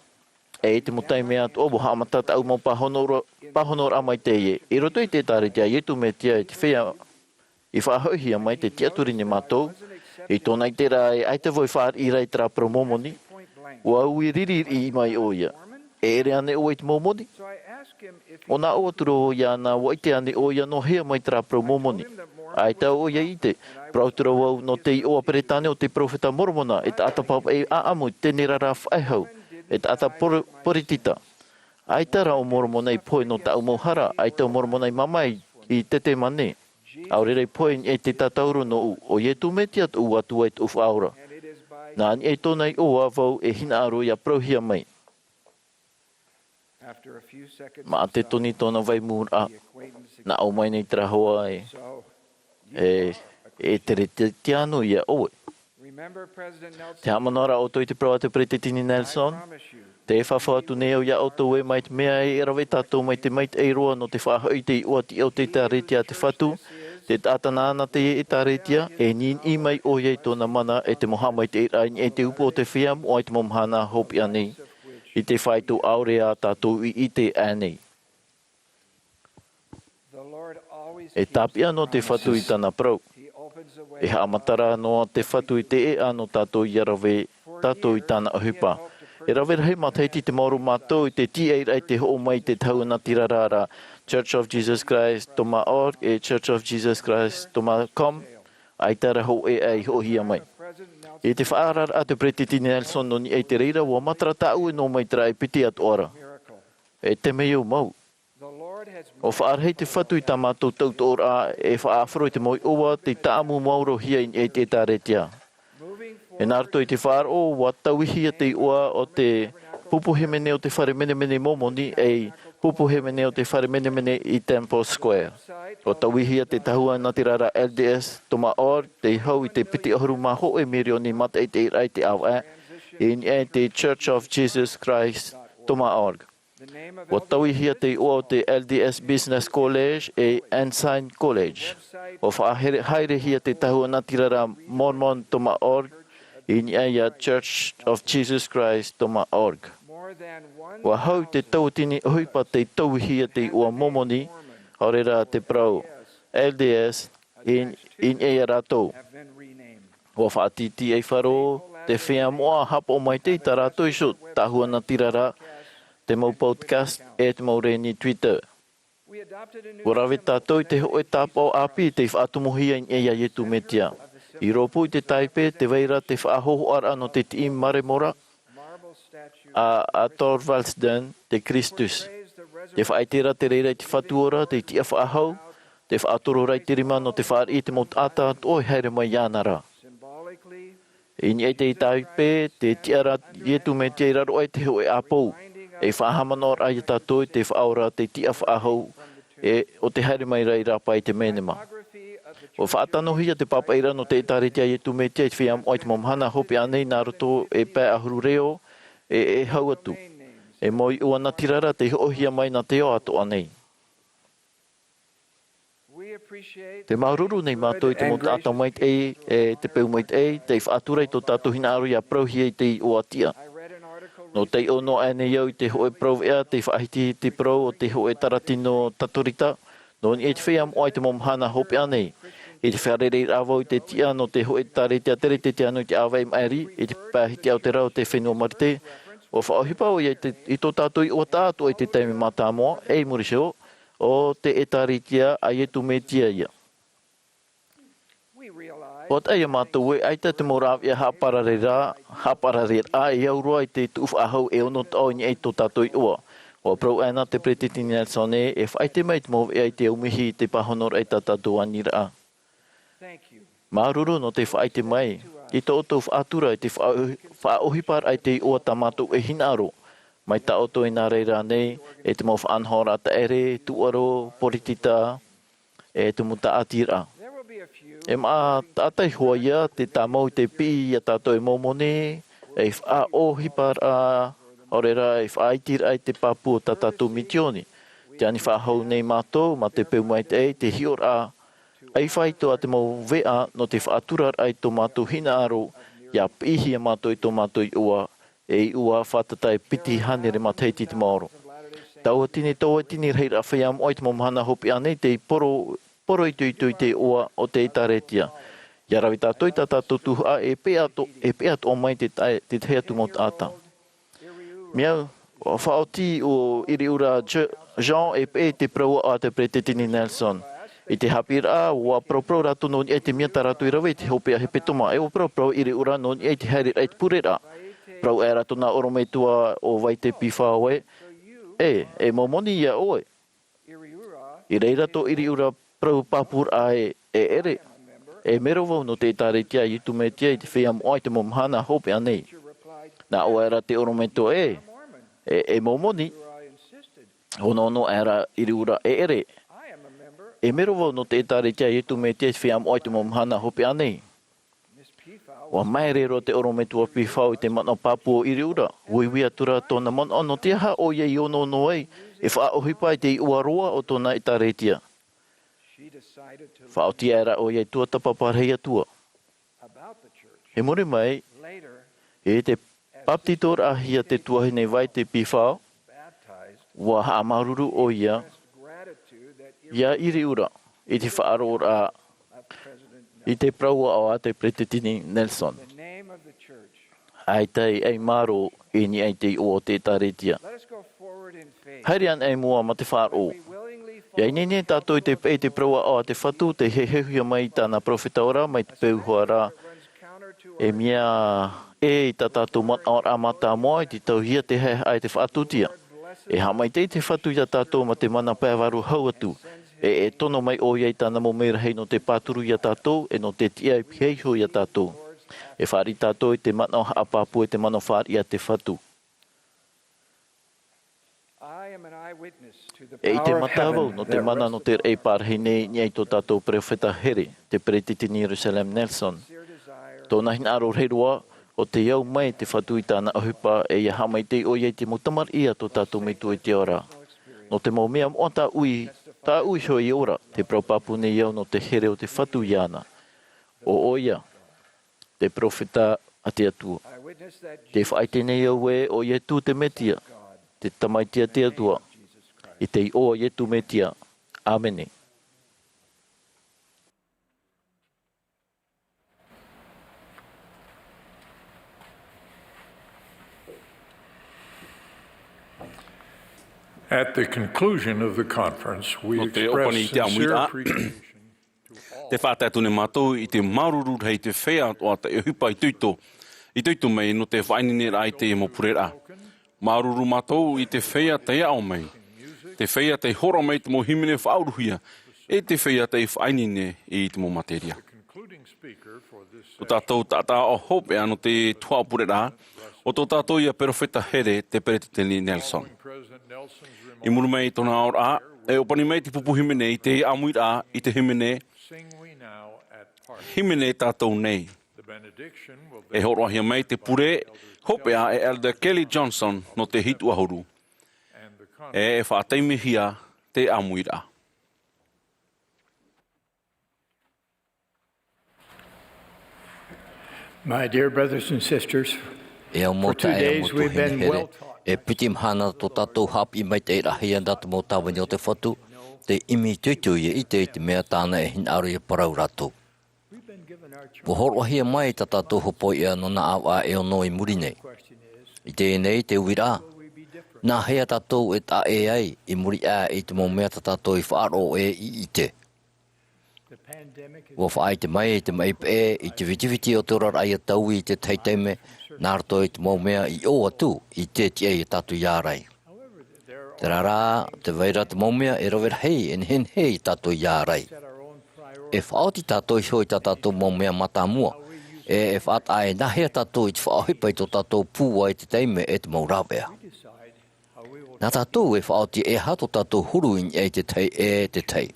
e i te mau taime atoʻa, ʻua haʻamata tāʻu mau pāhonoraʻa, pāhonoraʻa mai teie. I roto i te ʻĒtārētia a Iesu Mesia i te feiā i faʻahoʻihia mai, tē tiʻaturi nei mātou, i tōna ʻiteraʻa ē, ʻaita vau i fāriʻi ra i terā parau Momoni, ʻua ui riririʻi mai ʻoia. E ʻere ānei ʻoe i te Momoni? ʻUa nā ʻō atu ra vau iāna, ʻua ʻite ānei ʻoia nō hea mai terā parau Momoni? ʻAita ʻoia i ʻite, parau atu ra vau nō te iʻoa Peretāne o te peropheta Moromona, e taʻata pāpaʻi ʻāʻamu i te teneraa faʻehau, e taʻata pore-, poritita. ʻAita rā ʻo Moromona i pohe nō tāʻu mau hara, ʻaita ʻo Moromona i mamae i, i Ketesemane. ʻAore rā i pohe i niʻa i te tātauro nōʻu, ʻo Iesu Mesia tōʻu Atua e tōʻu Faʻaora. Nā niʻa i tōna iʻoa vau e hinaʻaro ʻia parauhia mai. Maʻa te toni tōna vai mūraʻa, nā ʻō mai nei terā hoa ē, e, e Keresetiano ia ʻoe. Tē haʻamanaʻo ra ʻoutou i te parau a te Peresideni Nelson, tē fafau atu nei au iā ʻoutou ē, mai te mea ē, e rave tātou mai te maitaʻi roa nō te faʻahoʻi i te iʻoa tiʻa o te ʻĒtārētia a te Fatu, te taʻata nāna te ʻĒtārētia, e niniʻi mai ʻoia i tōna mana e te mau haʻamaitaʻiraʻa i niʻa i te ʻupu o te feiā moʻa i te mau mahana hopeʻa nei, i te faito ʻaore ā tātou i ʻite ānei. E tāpeʻa noa te Fatu i tāna parau. E haʻamatara noa te Fatu i te ʻēʻa nō tātou ʻia rave tātou i tāna ʻohipa. E rave rahi matahiti te maoro mātou i te tīaʻiraʻa i te hoʻo mai i te tahuʻa natirara ra, church of jesus christ dot org e church of jesus christ dot com, ʻaita rā hōʻē ʻē i hoʻohia mai. I te faʻaararaʻa a te Peresideni Nelson nō niʻa i te reira, ʻua matara tāʻue noa mai terā e piti atoʻa ra. E temeio mau. ʻUa faʻarahi te Fatu i tā mātou tautoʻoraʻa e faʻaʻafaro i te mau iʻoa tei tāʻamu maurohia i niʻa i te ʻĒtārētia. E nā roto i te faʻaroʻo, ʻua tauihia te iʻoa o te pupu hīmene o te fare menemene Momoni, ei pupu hīmene o te fare menemene i Temple Square. ʻUa tauihia te tahua natirara L D S dot org, tei hau i te piti ʻahuru mā hōʻē mirioni mataʻeinaʻa i te ʻāvaʻe, i niʻa i te Church of Jesus Christ dot org. ʻUa tauihia te iʻoa o te L D S Business College e Ensign College. ʻUa faʻahaerehia te tahua natirara Mormon dot org i niʻa i a Church of Jesus Christ dot org. ʻUa hau te tauatini ʻohipa tei tauihia te iʻoa Momoni, ʻaore rā te parau L D S, i, i niʻa ia rātou. ʻUa faʻatītīʻaifaro te feiā moʻa haʻapaʻo maitaʻi tā rātou iho, tahua natirara, te mau podcast, e te mau rēni Twitter. ʻUa rave tātou i te hōʻē tāpaʻo ʻāpī tei faʻatupuhia i niʻa ia Iesu Mesia. I rōpū i te taipe, tē vai ra te faʻahōhoʻaraʻa nō te tiʻi maremora, a, a Thorvaldsen te Kristus. Tē faʻaʻite ra te reira i te Fatu ora, te tiʻa faʻahou, te faʻatoro ra i te rima nō te fāriʻi i te mau taʻata atoʻa e haere mai iāna ra. I niʻa i te taipe, tē tiʻa ra Iesu Mesia i raro aʻe i te hōʻē ʻāpō, ei faʻahaʻamanaʻoraʻa ia tātou i te Faʻaora, te tiʻa faʻahou, e, ʻo te haere mai ra i rāpae i te menema. ʻUa faʻatanohia te pāpaʻiraʻa nō te ʻĒtārētia a Iesu Mesia i te feiā moʻa i te mau mahana hopeʻa nei nā roto i te pae ʻahuru reo, e, e hau atu. E mau iʻoa natirara tei hoʻohia mai nā te ao atoʻa nei. Tē māuruuru nei mātou i te mau taʻata maitaʻi, e te peu maitaʻi, tei faʻatura i tō tātou hinaʻaro ʻia parauhia i te iʻoa tiʻa. Nō taiʻo noa aʻe nei au i te hōʻē parau veʻa tei faʻahiti i te parau o te hōʻē taratino Tatorita, nō niʻa i te feiā moʻa i te mau mahana hopeʻa nei. I te fārereiraʻa vau i te tiʻa nō te hōʻē ʻĒtārētia tere tetiano i te ʻāvaʻe i maʻiri, i te pae hitiʻa o te rā o te fenua Marite, ʻua faʻaʻohipa ʻoia i te, i tō tātou iʻoa taʻatoʻa i te taime mātāmua, e i muri iho, ʻo te ʻĒtārētia a Iesu Mesia ïa. ʻUa taʻa ia mātou ē, ʻaita te mau rāveʻa haʻaparare ra, haʻaparare ra, e au roa i te tuʻu faʻahou e ono taʻo i niʻa i tō tātou iʻoa. ʻUa parau aʻena te Peresideni Nelson ē, e faʻaʻite mai te mau veʻa i te aumihi i te pāhonoraʻa i tā tātou aniraʻa. Māuruuru nō te faʻaʻite mai i tō ʻoutou faʻatura i te faʻa-, faʻaʻohiparaʻa i te iʻoa tā mātou e hinaʻaro, mai tā ʻoutou i nā reira nei, e te mau faʻanahoraʻa taʻere, tūʻaro, poritita, e te mau tāʻatiraʻa. E maʻa taʻata iho ïa te tāmau i te piʻi ia tātou e Momoni, ei faʻaʻohiparaʻa, ʻaore rā, ei faʻaitiraʻa i te pāpū o tā tātou misioni. Tē ani faʻahou nei mātou, mā te peu maitaʻi, te hiʻoraʻa ʻaifāito a te mau veʻa nō te faʻaturaraʻa i tō mātou hinaʻaro, ʻia piʻihia mātou i tō mātou iʻoa, e iʻoa fātata e piti hānere matahiti i te maoro. Tauatini, tauatini rahiraʻa feiā moʻa i te mau mahana hopeʻa nei tei poro, poroʻitoʻito i te iʻoa o te ʻĒtārētia. ʻIa rave tātou i tā tātou tuhaʻa e peʻa to-, e peʻa atoʻa mai te tae-, te tahi atu mau taʻata. Mea, ʻua faʻaoti ʻo ʻIriʻura Je-, Jean e peʻe i te parau aʻo a te Peresideni Nelson. I te haʻapiʻiraʻa, ʻua paraparau rātou nō niʻa i te mea tā rātou i rave i te hopeʻa hepetoma, e ʻua paraparau ʻIriʻura nō niʻa i te haereraʻa i te pureraʻa. Parau aʻera tōna ʻorometua ʻo Vaite Pifao ē, e, e Momoni ïa ʻoe. I reira tō ʻIriʻura parau pāpūraʻa ē, e ʻere. E mero vau nō te ʻĒtārētia a Iesu Mesia i te feiā moʻa i te mau mahana hopeʻa nei. Nā ʻō aʻera te ʻorometua ē, e, e Momoni. ʻUa onoono aʻera ʻIriʻura, e ʻere. E mero vau nō te ʻĒtārētia a Iesu Mesia i te feiā moʻa i te mau mahana hopeʻa nei. ʻUa māere roa te ʻorometua Pifao i te manaʻo pāpū o ʻIriʻura, uiui atu ra tōna manaʻo nō te aha ʻoia i onoono ai, e faʻaʻohipa i te iʻoa roa o tōna ʻĒtārētia. Faʻaoti aʻera ʻoia i tuatāpapa rahi atu. I muri mai, i te bāpetizoraʻahia te tuahine Vaite Pifao, ʻua haʻamāuruuru ʻoia ia ʻIriʻura i te faʻaroʻoraʻa i te parau aʻo a te Peresideni Nelson. ʻAita e ʻai mārō i niʻa i te iʻoa o te ʻĒtārētia. Haere anaʻe i mua mā te faʻaroʻo. ʻIa ineine tātou i te peʻe i te parau aʻo a te Fatu, tei heheuhia mai i tāna perofeta ora, mai te peu hoʻi ra, e mea ʻē i tā tātou manaʻoraʻa mātāmua, i te tauihia te haʻehaʻa e te faʻatūtia. E haʻamaitaʻi te Fatu ia tātou mā te mana pae vārua hau atu, e, e tono mai ʻoia i tāna mau merahi nō te pāturu ia tātou, e nō te tiʻa e pihaʻi iho ia tātou. E fāriʻi tātou i te manaʻo haʻapāpū, i te manaʻo fāriʻi a te Fatu. E ʻite mata vau nō te mana nō te raʻi parahi nei i niʻa i tō tātou peropheta here, te Peretiteni Russell M. Nelson. Tōna hinaʻaro rahi roa, ʻo te au mai te Fatu i tāna ʻohipa, e ʻia haʻamaitaʻi ʻoia i te mau tamariʻi a tō tātou Metua i te ao ra. Nō te mau mea moʻa tāʻu i, tāʻu iho i ora, tē parau pāpū nei au nō te here o te Fatu iāna. ʻO ʻoia, te peropheta a te Atua. Tē faʻaʻite nei au ē, ʻo Ietu te Metia, te Tamaiti a te Atua, i te iʻoa o Ietu Metia. ʻĀmene. At the conclusion of the conference, we Nō te express ʻōpani i te ʻāmuiraʻa, sincere appreciation to all. Tē faʻatae atu nei mātou i te māuruuru rahi i te feiā atoʻa tei ʻohipa itoito, itoito mai nō te faʻaineineraʻa i teie mau pureraʻa. Māuruuru mātou i te feiā tei aʻo mai, te feiā tei hōroʻa mai i te mau hīmene faʻauruhia, e te feiā tei faʻaineine i te mau materia. Tō tātou taʻata hopeʻa nō te tuhaʻa pureraʻa, ʻo tō tātou ia peropheta here, te Peretiteni Nelson. I muri mai i tōna aʻoraʻa, e ʻōpani mai te pupu hīmene i te ʻāmuiraʻa i te hīmene, hīmene tātou nei. E hōroʻahia mai te pure hopeʻa e Elder Kelly Johnson nō te hitu ʻahuru. E, e faʻataimihia te ʻāmuiraʻa. My dear brothers and sisters, E au mau taeaʻe, e au mau tuahine here, e piti mahana tō tātou haʻapiʻi maitaʻi rahi i te mau tāvini o te Fatu, tē ʻimi itoito ʻia ʻite i te mea tāna e hinaʻaro ʻia parau rātou. ʻUa hōroʻahia mai tā tātou hopoiʻa nō nā ʻāvaʻe e ono i muri nei. I teie nei te uiraʻa, nā hea tātou e taʻa ʻē ai i muri aʻe i te mau mea tā tātou i faʻaroʻo e i ʻite? ʻUa faʻaʻite mai te maʻi peʻe i te vitiviti o te oraraʻa ʻia taui i te tahi taime, nā roto i te mau mea i ʻō atu i te tiʻa ia tātou ʻia ārai. Terā rā, tē vai ra te mau mea e rave rahi e nehenehe ia tātou ʻia ārai. E faʻaoti tātou iho i tā tātou mau mea mātāmua, e, e faʻataʻa e nā hea tātou i te faʻaʻohipa i tō tātou pūai i te taime e te mau rāveʻa. Nā tātou e faʻaoti e aha tō tātou huru i niʻa i te tahi e te tahi.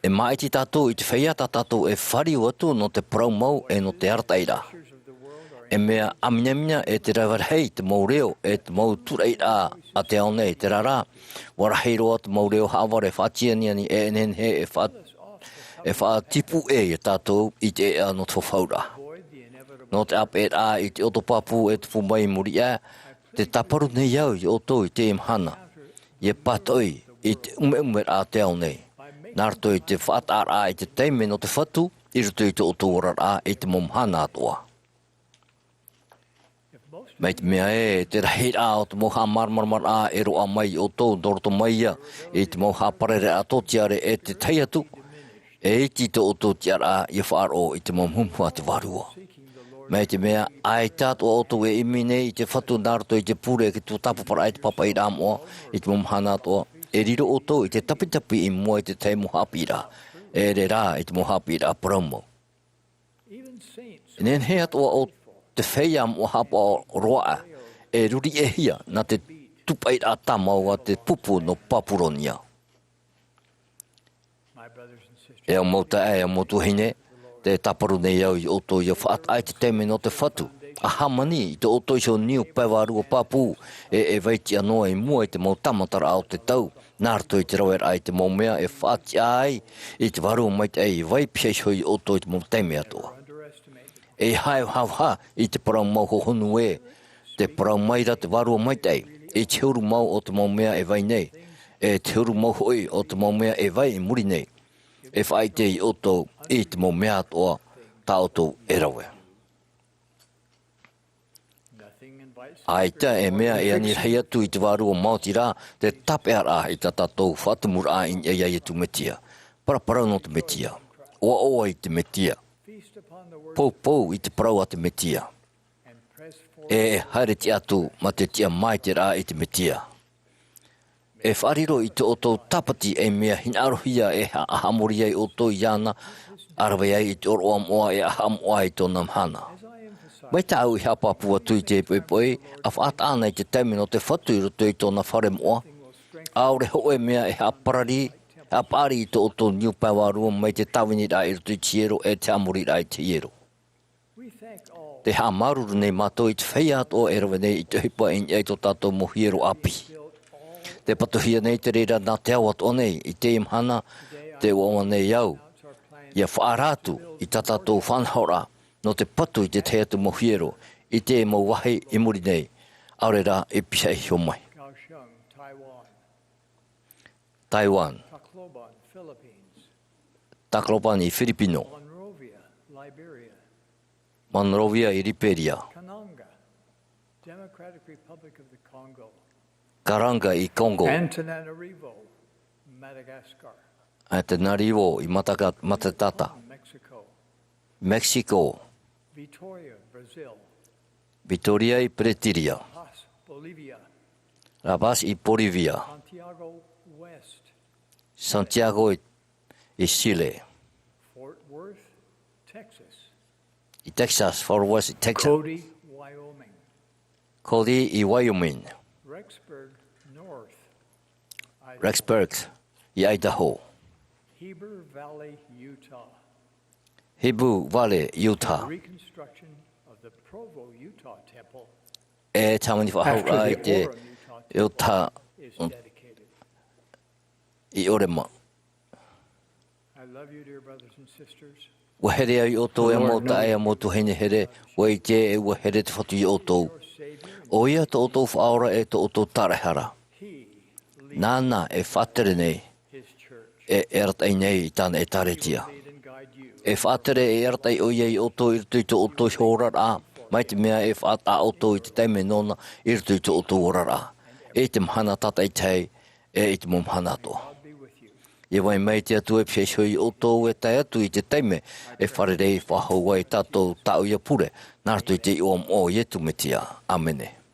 E māʻiti tātou i te feiā tā tātou e fāriu atu nō te parau mau e nō te arataʻiraʻa. E mea ʻāminamina e te rave rahi te mau reo e te mau tūraʻiraʻa a te ao nei, terā rā, ʻua rahi roa te mau reo haʻavare faʻatianiani e nehenehe e faʻa-, e faʻatipu ʻē ia tātou i te ʻēʻa nō te fafauraʻa. Nō te ʻāpeʻeraʻa i te ʻoto pāpū e tupu mai i muri aʻe, tē tāparu nei au ia ʻoutou i teie mahana, ʻia pātoʻi i te ʻumeʻumeraʻa a te ao nei, nā roto i te faʻataʻaraʻa i te taime nō te Fatu, i roto i tō ʻoutou oraraʻa i te mau mahana atoʻa. Mai te mea ē, te rahiraʻa o te mau haʻamāramaramaraʻa e roaʻa mai ia ʻoutou, nō roto mai ia i te mau haʻapareraʻa tōtiare e te tahi atu, e iti tō ʻoutou tiʻaraʻa ʻia faʻaroʻo i te mau muhumuhu a te Vārua. Mai te mea, ʻaita atoʻa ʻoutou e ʻimi nei i te Fatu nā roto i te pure e te tuatāpaparaʻa e te pāpaʻiraʻa moʻa i te mau mahana atoʻa, e riro ʻoutou i te tapitapi i mua i te tahi mau haʻapiʻiraʻa, e ʻere rā i te mau haʻapiʻiraʻa parau mau. E nehenehe atoʻa ʻo te feiā moʻa haʻapaʻo roa aʻe, e ruriʻahia nā te tūpaʻiraʻa tāmau a te pupu nō Papuronia. E au mau taeaʻe, e au mau tuahine, tē tāparu nei au ia ʻoutou ʻia faʻataʻa i te taime nō te Fatu, ʻa hāmani i tō ʻoutou iho niu pae vārua pāpū, e, e vai tiʻa noa i mua i te mau tāmataraʻa o te tau, nā roto i te raveraʻa i te mau mea e faʻatiʻa ai i te Vārua Maitaʻi e vai piha iho ia ʻoutou i te mau taime atoʻa. E ʻeiaha e vahavāha i te parau mau hohonu ē, tē parau mai ra te Vārua Maitaʻi i te huru mau o te mau mea e vai nei, e te huru mau hoʻi o te mau mea e vai i muri nei. E faʻaʻite ia ʻoutou i te mau mea atoʻa tā ʻoutou e rave. ʻAita e mea e ani rahi atu i te vārua maoti rā te tāpeʻaraʻa i tā tātou faʻatumuraʻa i niʻa iā Iesu Mesia. Paraparau nō te Mesia. ʻOaʻoa i te Mesia. Poupou i te parau a te Mesia. E, e haere tiʻa atu mā te tiʻa maitaʻi i te Mesia. E faʻariro i tō ʻoutou tāpati ei mea hinaʻarohia e ha-, haʻamori ai ʻoutou iāna, ʻA rave ai i te ʻōroʻa moʻa e ʻaha moʻa i tōna mahana. Mai tāʻu i haʻapāpū atu i te poʻipoʻi, ʻa faʻataʻa na i te taime nō te Fatu i roto i tōna fare moʻa, ʻaore hōʻē mea e haʻaparari, haʻapaʻari i tō ʻoutou niu pae vārua mai te tāviniraʻa i roto i te hiero e te haʻamoriraʻa i te hiero. Te haʻamāuruuru nei mātou i te feiā atoʻa e rave nei i te ʻohipa i niʻa i tō tātou mau hiero ʻāpī. Te patuhia nei te reira nā te ao atoʻa nei, i teie mahana, tē ʻoaʻoa nei au, ʻia faʻaara atu i tā tātou faʻanahoraʻa, nō te patu i te tahi atu mau hiero, i te mau vāhi i muri nei, ʻaore rā e pihaʻi iho mai. Taiwan. Tacloban, Philippines. Tacloban i Firipino. Monrovia, Liberia. Monrovia i Liberia. Kananga, Democratic Republic of the Congo. Kananga i Congo. Antananarivo, Madagascar. Antananarivo i Mataka-, Matatata. Mexico. Mexico. Vitoria, Brazil. Vitoria i Bretilia. La Paz, Bolivia. La Paz i Bolivia. Santiago West. Santiago i, i Chile. Fort Worth, Texas. I Texas, Fort Worth i Texas. Cody, Wyoming. Cody i Wyoming. Rexburg North, Idaho. Rexburg i Idaho. Heber Valley, Utah. Heber Valley, Utah. Reconstruction of the Provo, Utah temple. E tāmau faʻahou ra i te Utah i ʻōrema. I love you, dear brothers and sisters. ʻUa here au iā ʻoutou e mau taeaʻe, e mau tuahine here, ʻua ʻite e ʻua here te Fatu iā ʻoutou. ʻO ia tō ʻoutou Faʻaora e tō ʻoutou Taraehara. Nāna e faʻatere nei, e, e arataʻi nei i tāna ʻĒtārētia. E faʻatere e arataʻi ʻo ia iā ʻoutou i roto i tō ʻoutou oraraʻa, mai te mea e faʻataʻa ʻoutou i te taime nōna i roto i tō ʻoutou oraraʻa. I te mahana tātaʻitahi, e i te mau mahana atoʻa. ʻIa vai mai te Atua e pihaʻi iho iā ʻoutou e tae atu i te taime e fārerei faʻahou ai tātou tāʻu ʻia pure, nā roto i te iʻoa moʻa o Iesu Mesia. ʻĀmene.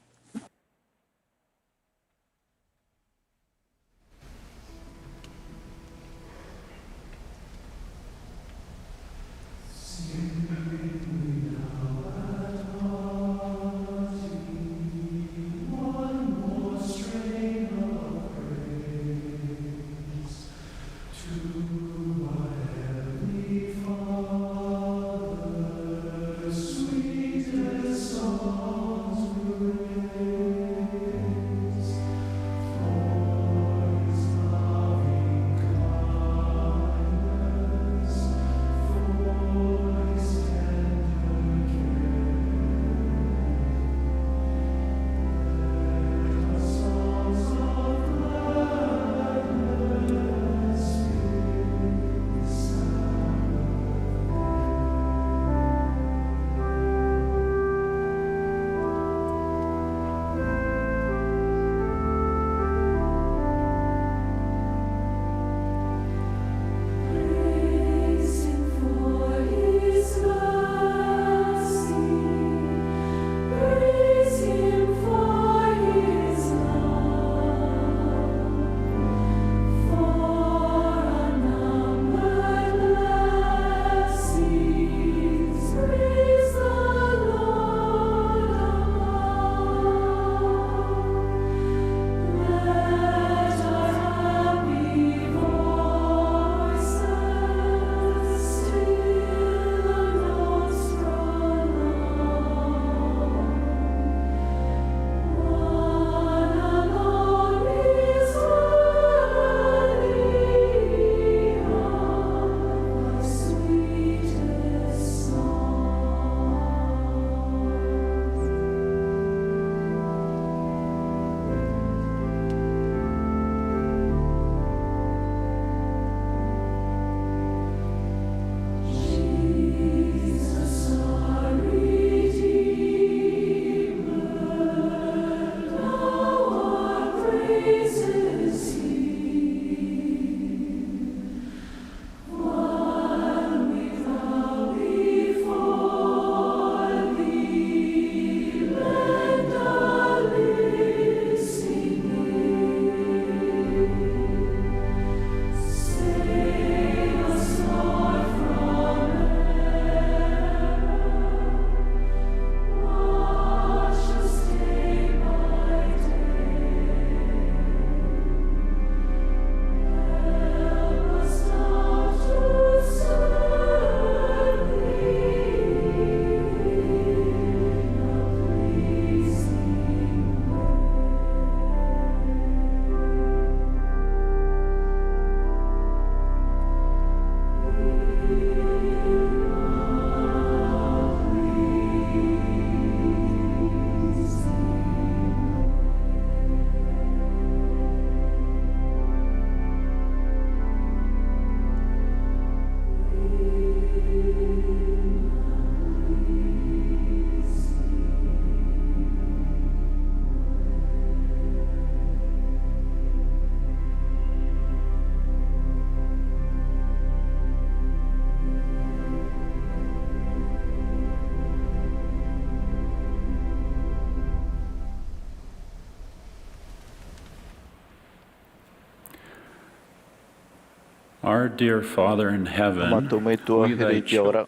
Our dear Father in heaven, mātou Metua here i te ao ra,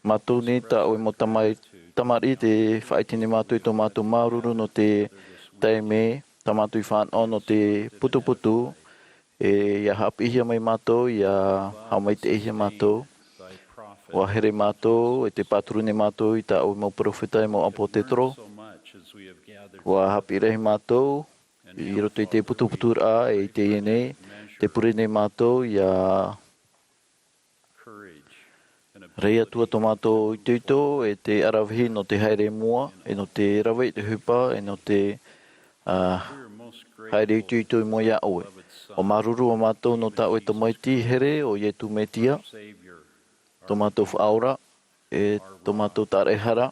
mātou nei tā ʻoe mau tamai-, tamariʻi, tē faʻaʻite nei mātou i tō mātou māuruuru nō te taime tā mātou i fānaʻo nō te putuputu, e, ʻia haʻapiʻihia mai mātou, ʻia haʻamaitaʻihia mātou. ʻUa here mātou, e tē pāturu nei mātou i tā ʻoe mau peropheta, e mau ʻāpōsetolo. ʻUa haʻapiʻi rahi mātou i roto i te putuputuraʻa, e i teie nei, tē pure nei mātou ʻia rahi atu ā tō mātou itoito, e te ʻaravihi nō te haere i mua, e nō te rave i te ʻohipa, e nō te, ā, haere itoito i mua iā ʻoe. ʻUa māuruuru ā mātou nō tā ʻoe Tamaiti here, ʻo Ietu Metia, tō mātou Faʻaora, e tō mātou Tāraʻehara,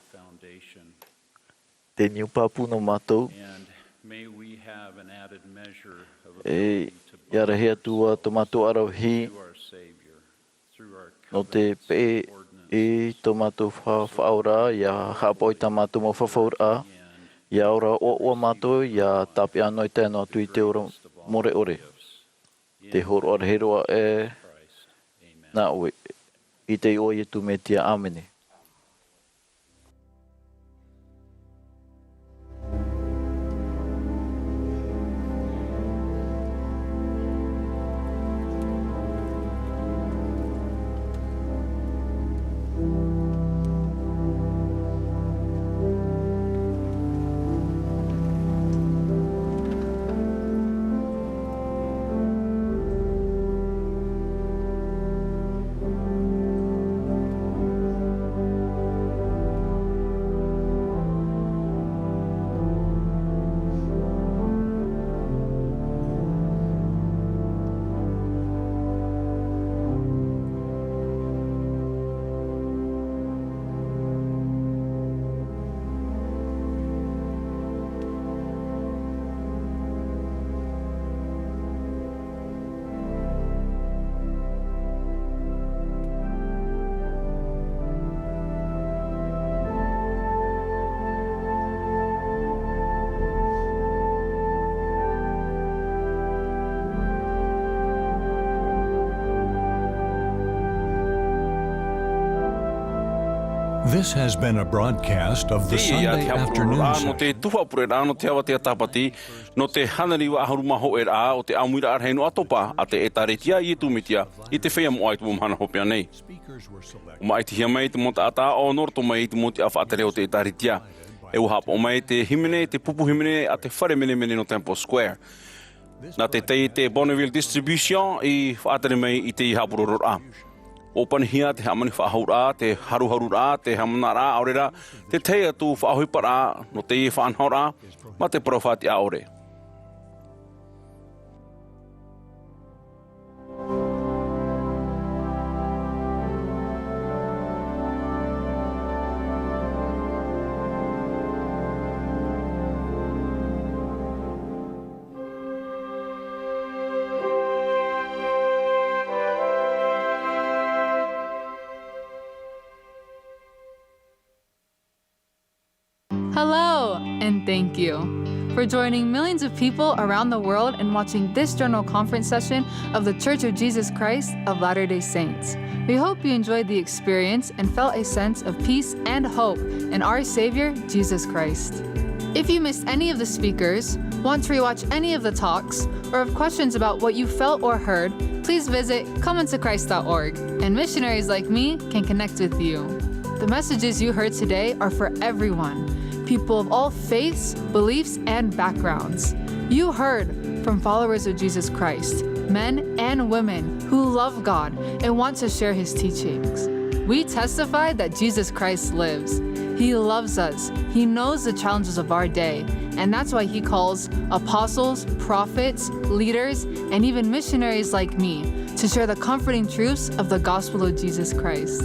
te niu pāpū nō mātou. And may we have an added measure of E, ability to ʻia rahi atu ā tō mātou ʻaravihi to our Savior through our nō te covenants peʻe ordinance i tō mātou fa-, Faʻaora, ʻia haʻapaʻo i tā mātou mau fafauraʻa, ʻia ora ʻoaʻoa mātou, ʻia tāpeʻa noa i tae noa atu i te ora mure ʻore. Te hōroʻa rahi roa ē nā ʻoe, i te iʻoa o Ietu Metia, ʻāmene. This has been a broadcast of the Sunday afternoon session. Teie te haʻapuroroʻa nō te tuhaʻa pureraʻa nō te avatea Tāpati, nō te hānere iva ʻahuru mā hōʻē raʻa o te ʻāmuiraʻa rahi nō ʻAtopa a te ʻĒtārētia a Ietu Metia i te Feiā Moʻa i te Mau Mahana Hopeʻa nei. ʻUa māʻitihia mai te mau taʻata ʻaʻo nō roto mai i te mau tiʻa faʻatere o te ʻĒtārētia. E ʻua haʻapaʻo mai te hīmene, te pupu hīmene a te fare menemene nō Temple Square. Nā te taiete Bonneville Distribution i faʻatere mai i teie haʻapuroroʻa. ʻUa ʻōpanihia te hāmani faʻahouraʻa, te haruharuraʻa, te haʻamanaraʻa, ʻaore rā, te tahi atu faʻaʻohiparaʻa nō teie faʻanahoraʻa, mā te parau faʻatiʻa ʻore. Hello, and thank you for joining millions of people around the world and watching this general conference session of The Church of Jesus Christ of Latter-day Saints. We hope you enjoyed the experience and felt a sense of peace and hope in our Savior, Jesus Christ. If you missed any of the speakers, want to rewatch any of the talks, or have questions about what you felt or heard, please visit come unto christ dot org, and missionaries like me can connect with you. The messages you heard today are for everyone, people of all faiths, beliefs, and backgrounds. You heard from followers of Jesus Christ, men and women who love God and want to share his teachings. We testify that Jesus Christ lives. He loves us. He knows the challenges of our day, and that's why he calls apostles, prophets, leaders, and even missionaries like me to share the comforting truths of the gospel of Jesus Christ.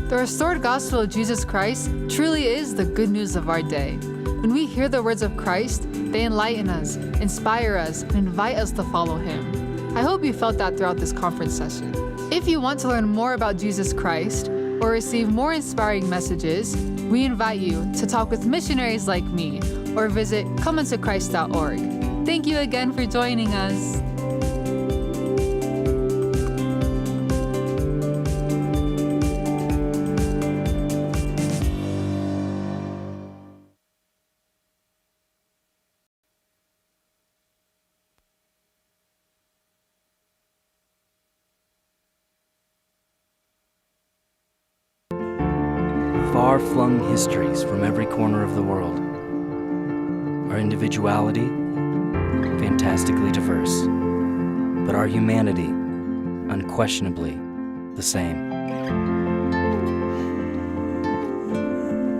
The restored gospel of Jesus Christ truly is the good news of our day. When we hear the words of Christ, they enlighten us, inspire us, and invite us to follow him. I hope you felt that throughout this conference session. If you want to learn more about Jesus Christ or receive more inspiring messages, we invite you to talk with missionaries like me or visit come unto christ dot org. Thank you again for joining us. far-flung histories from every corner of the world. Our individuality, fantastically diverse, but our humanity, unquestionably the same.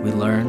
We learn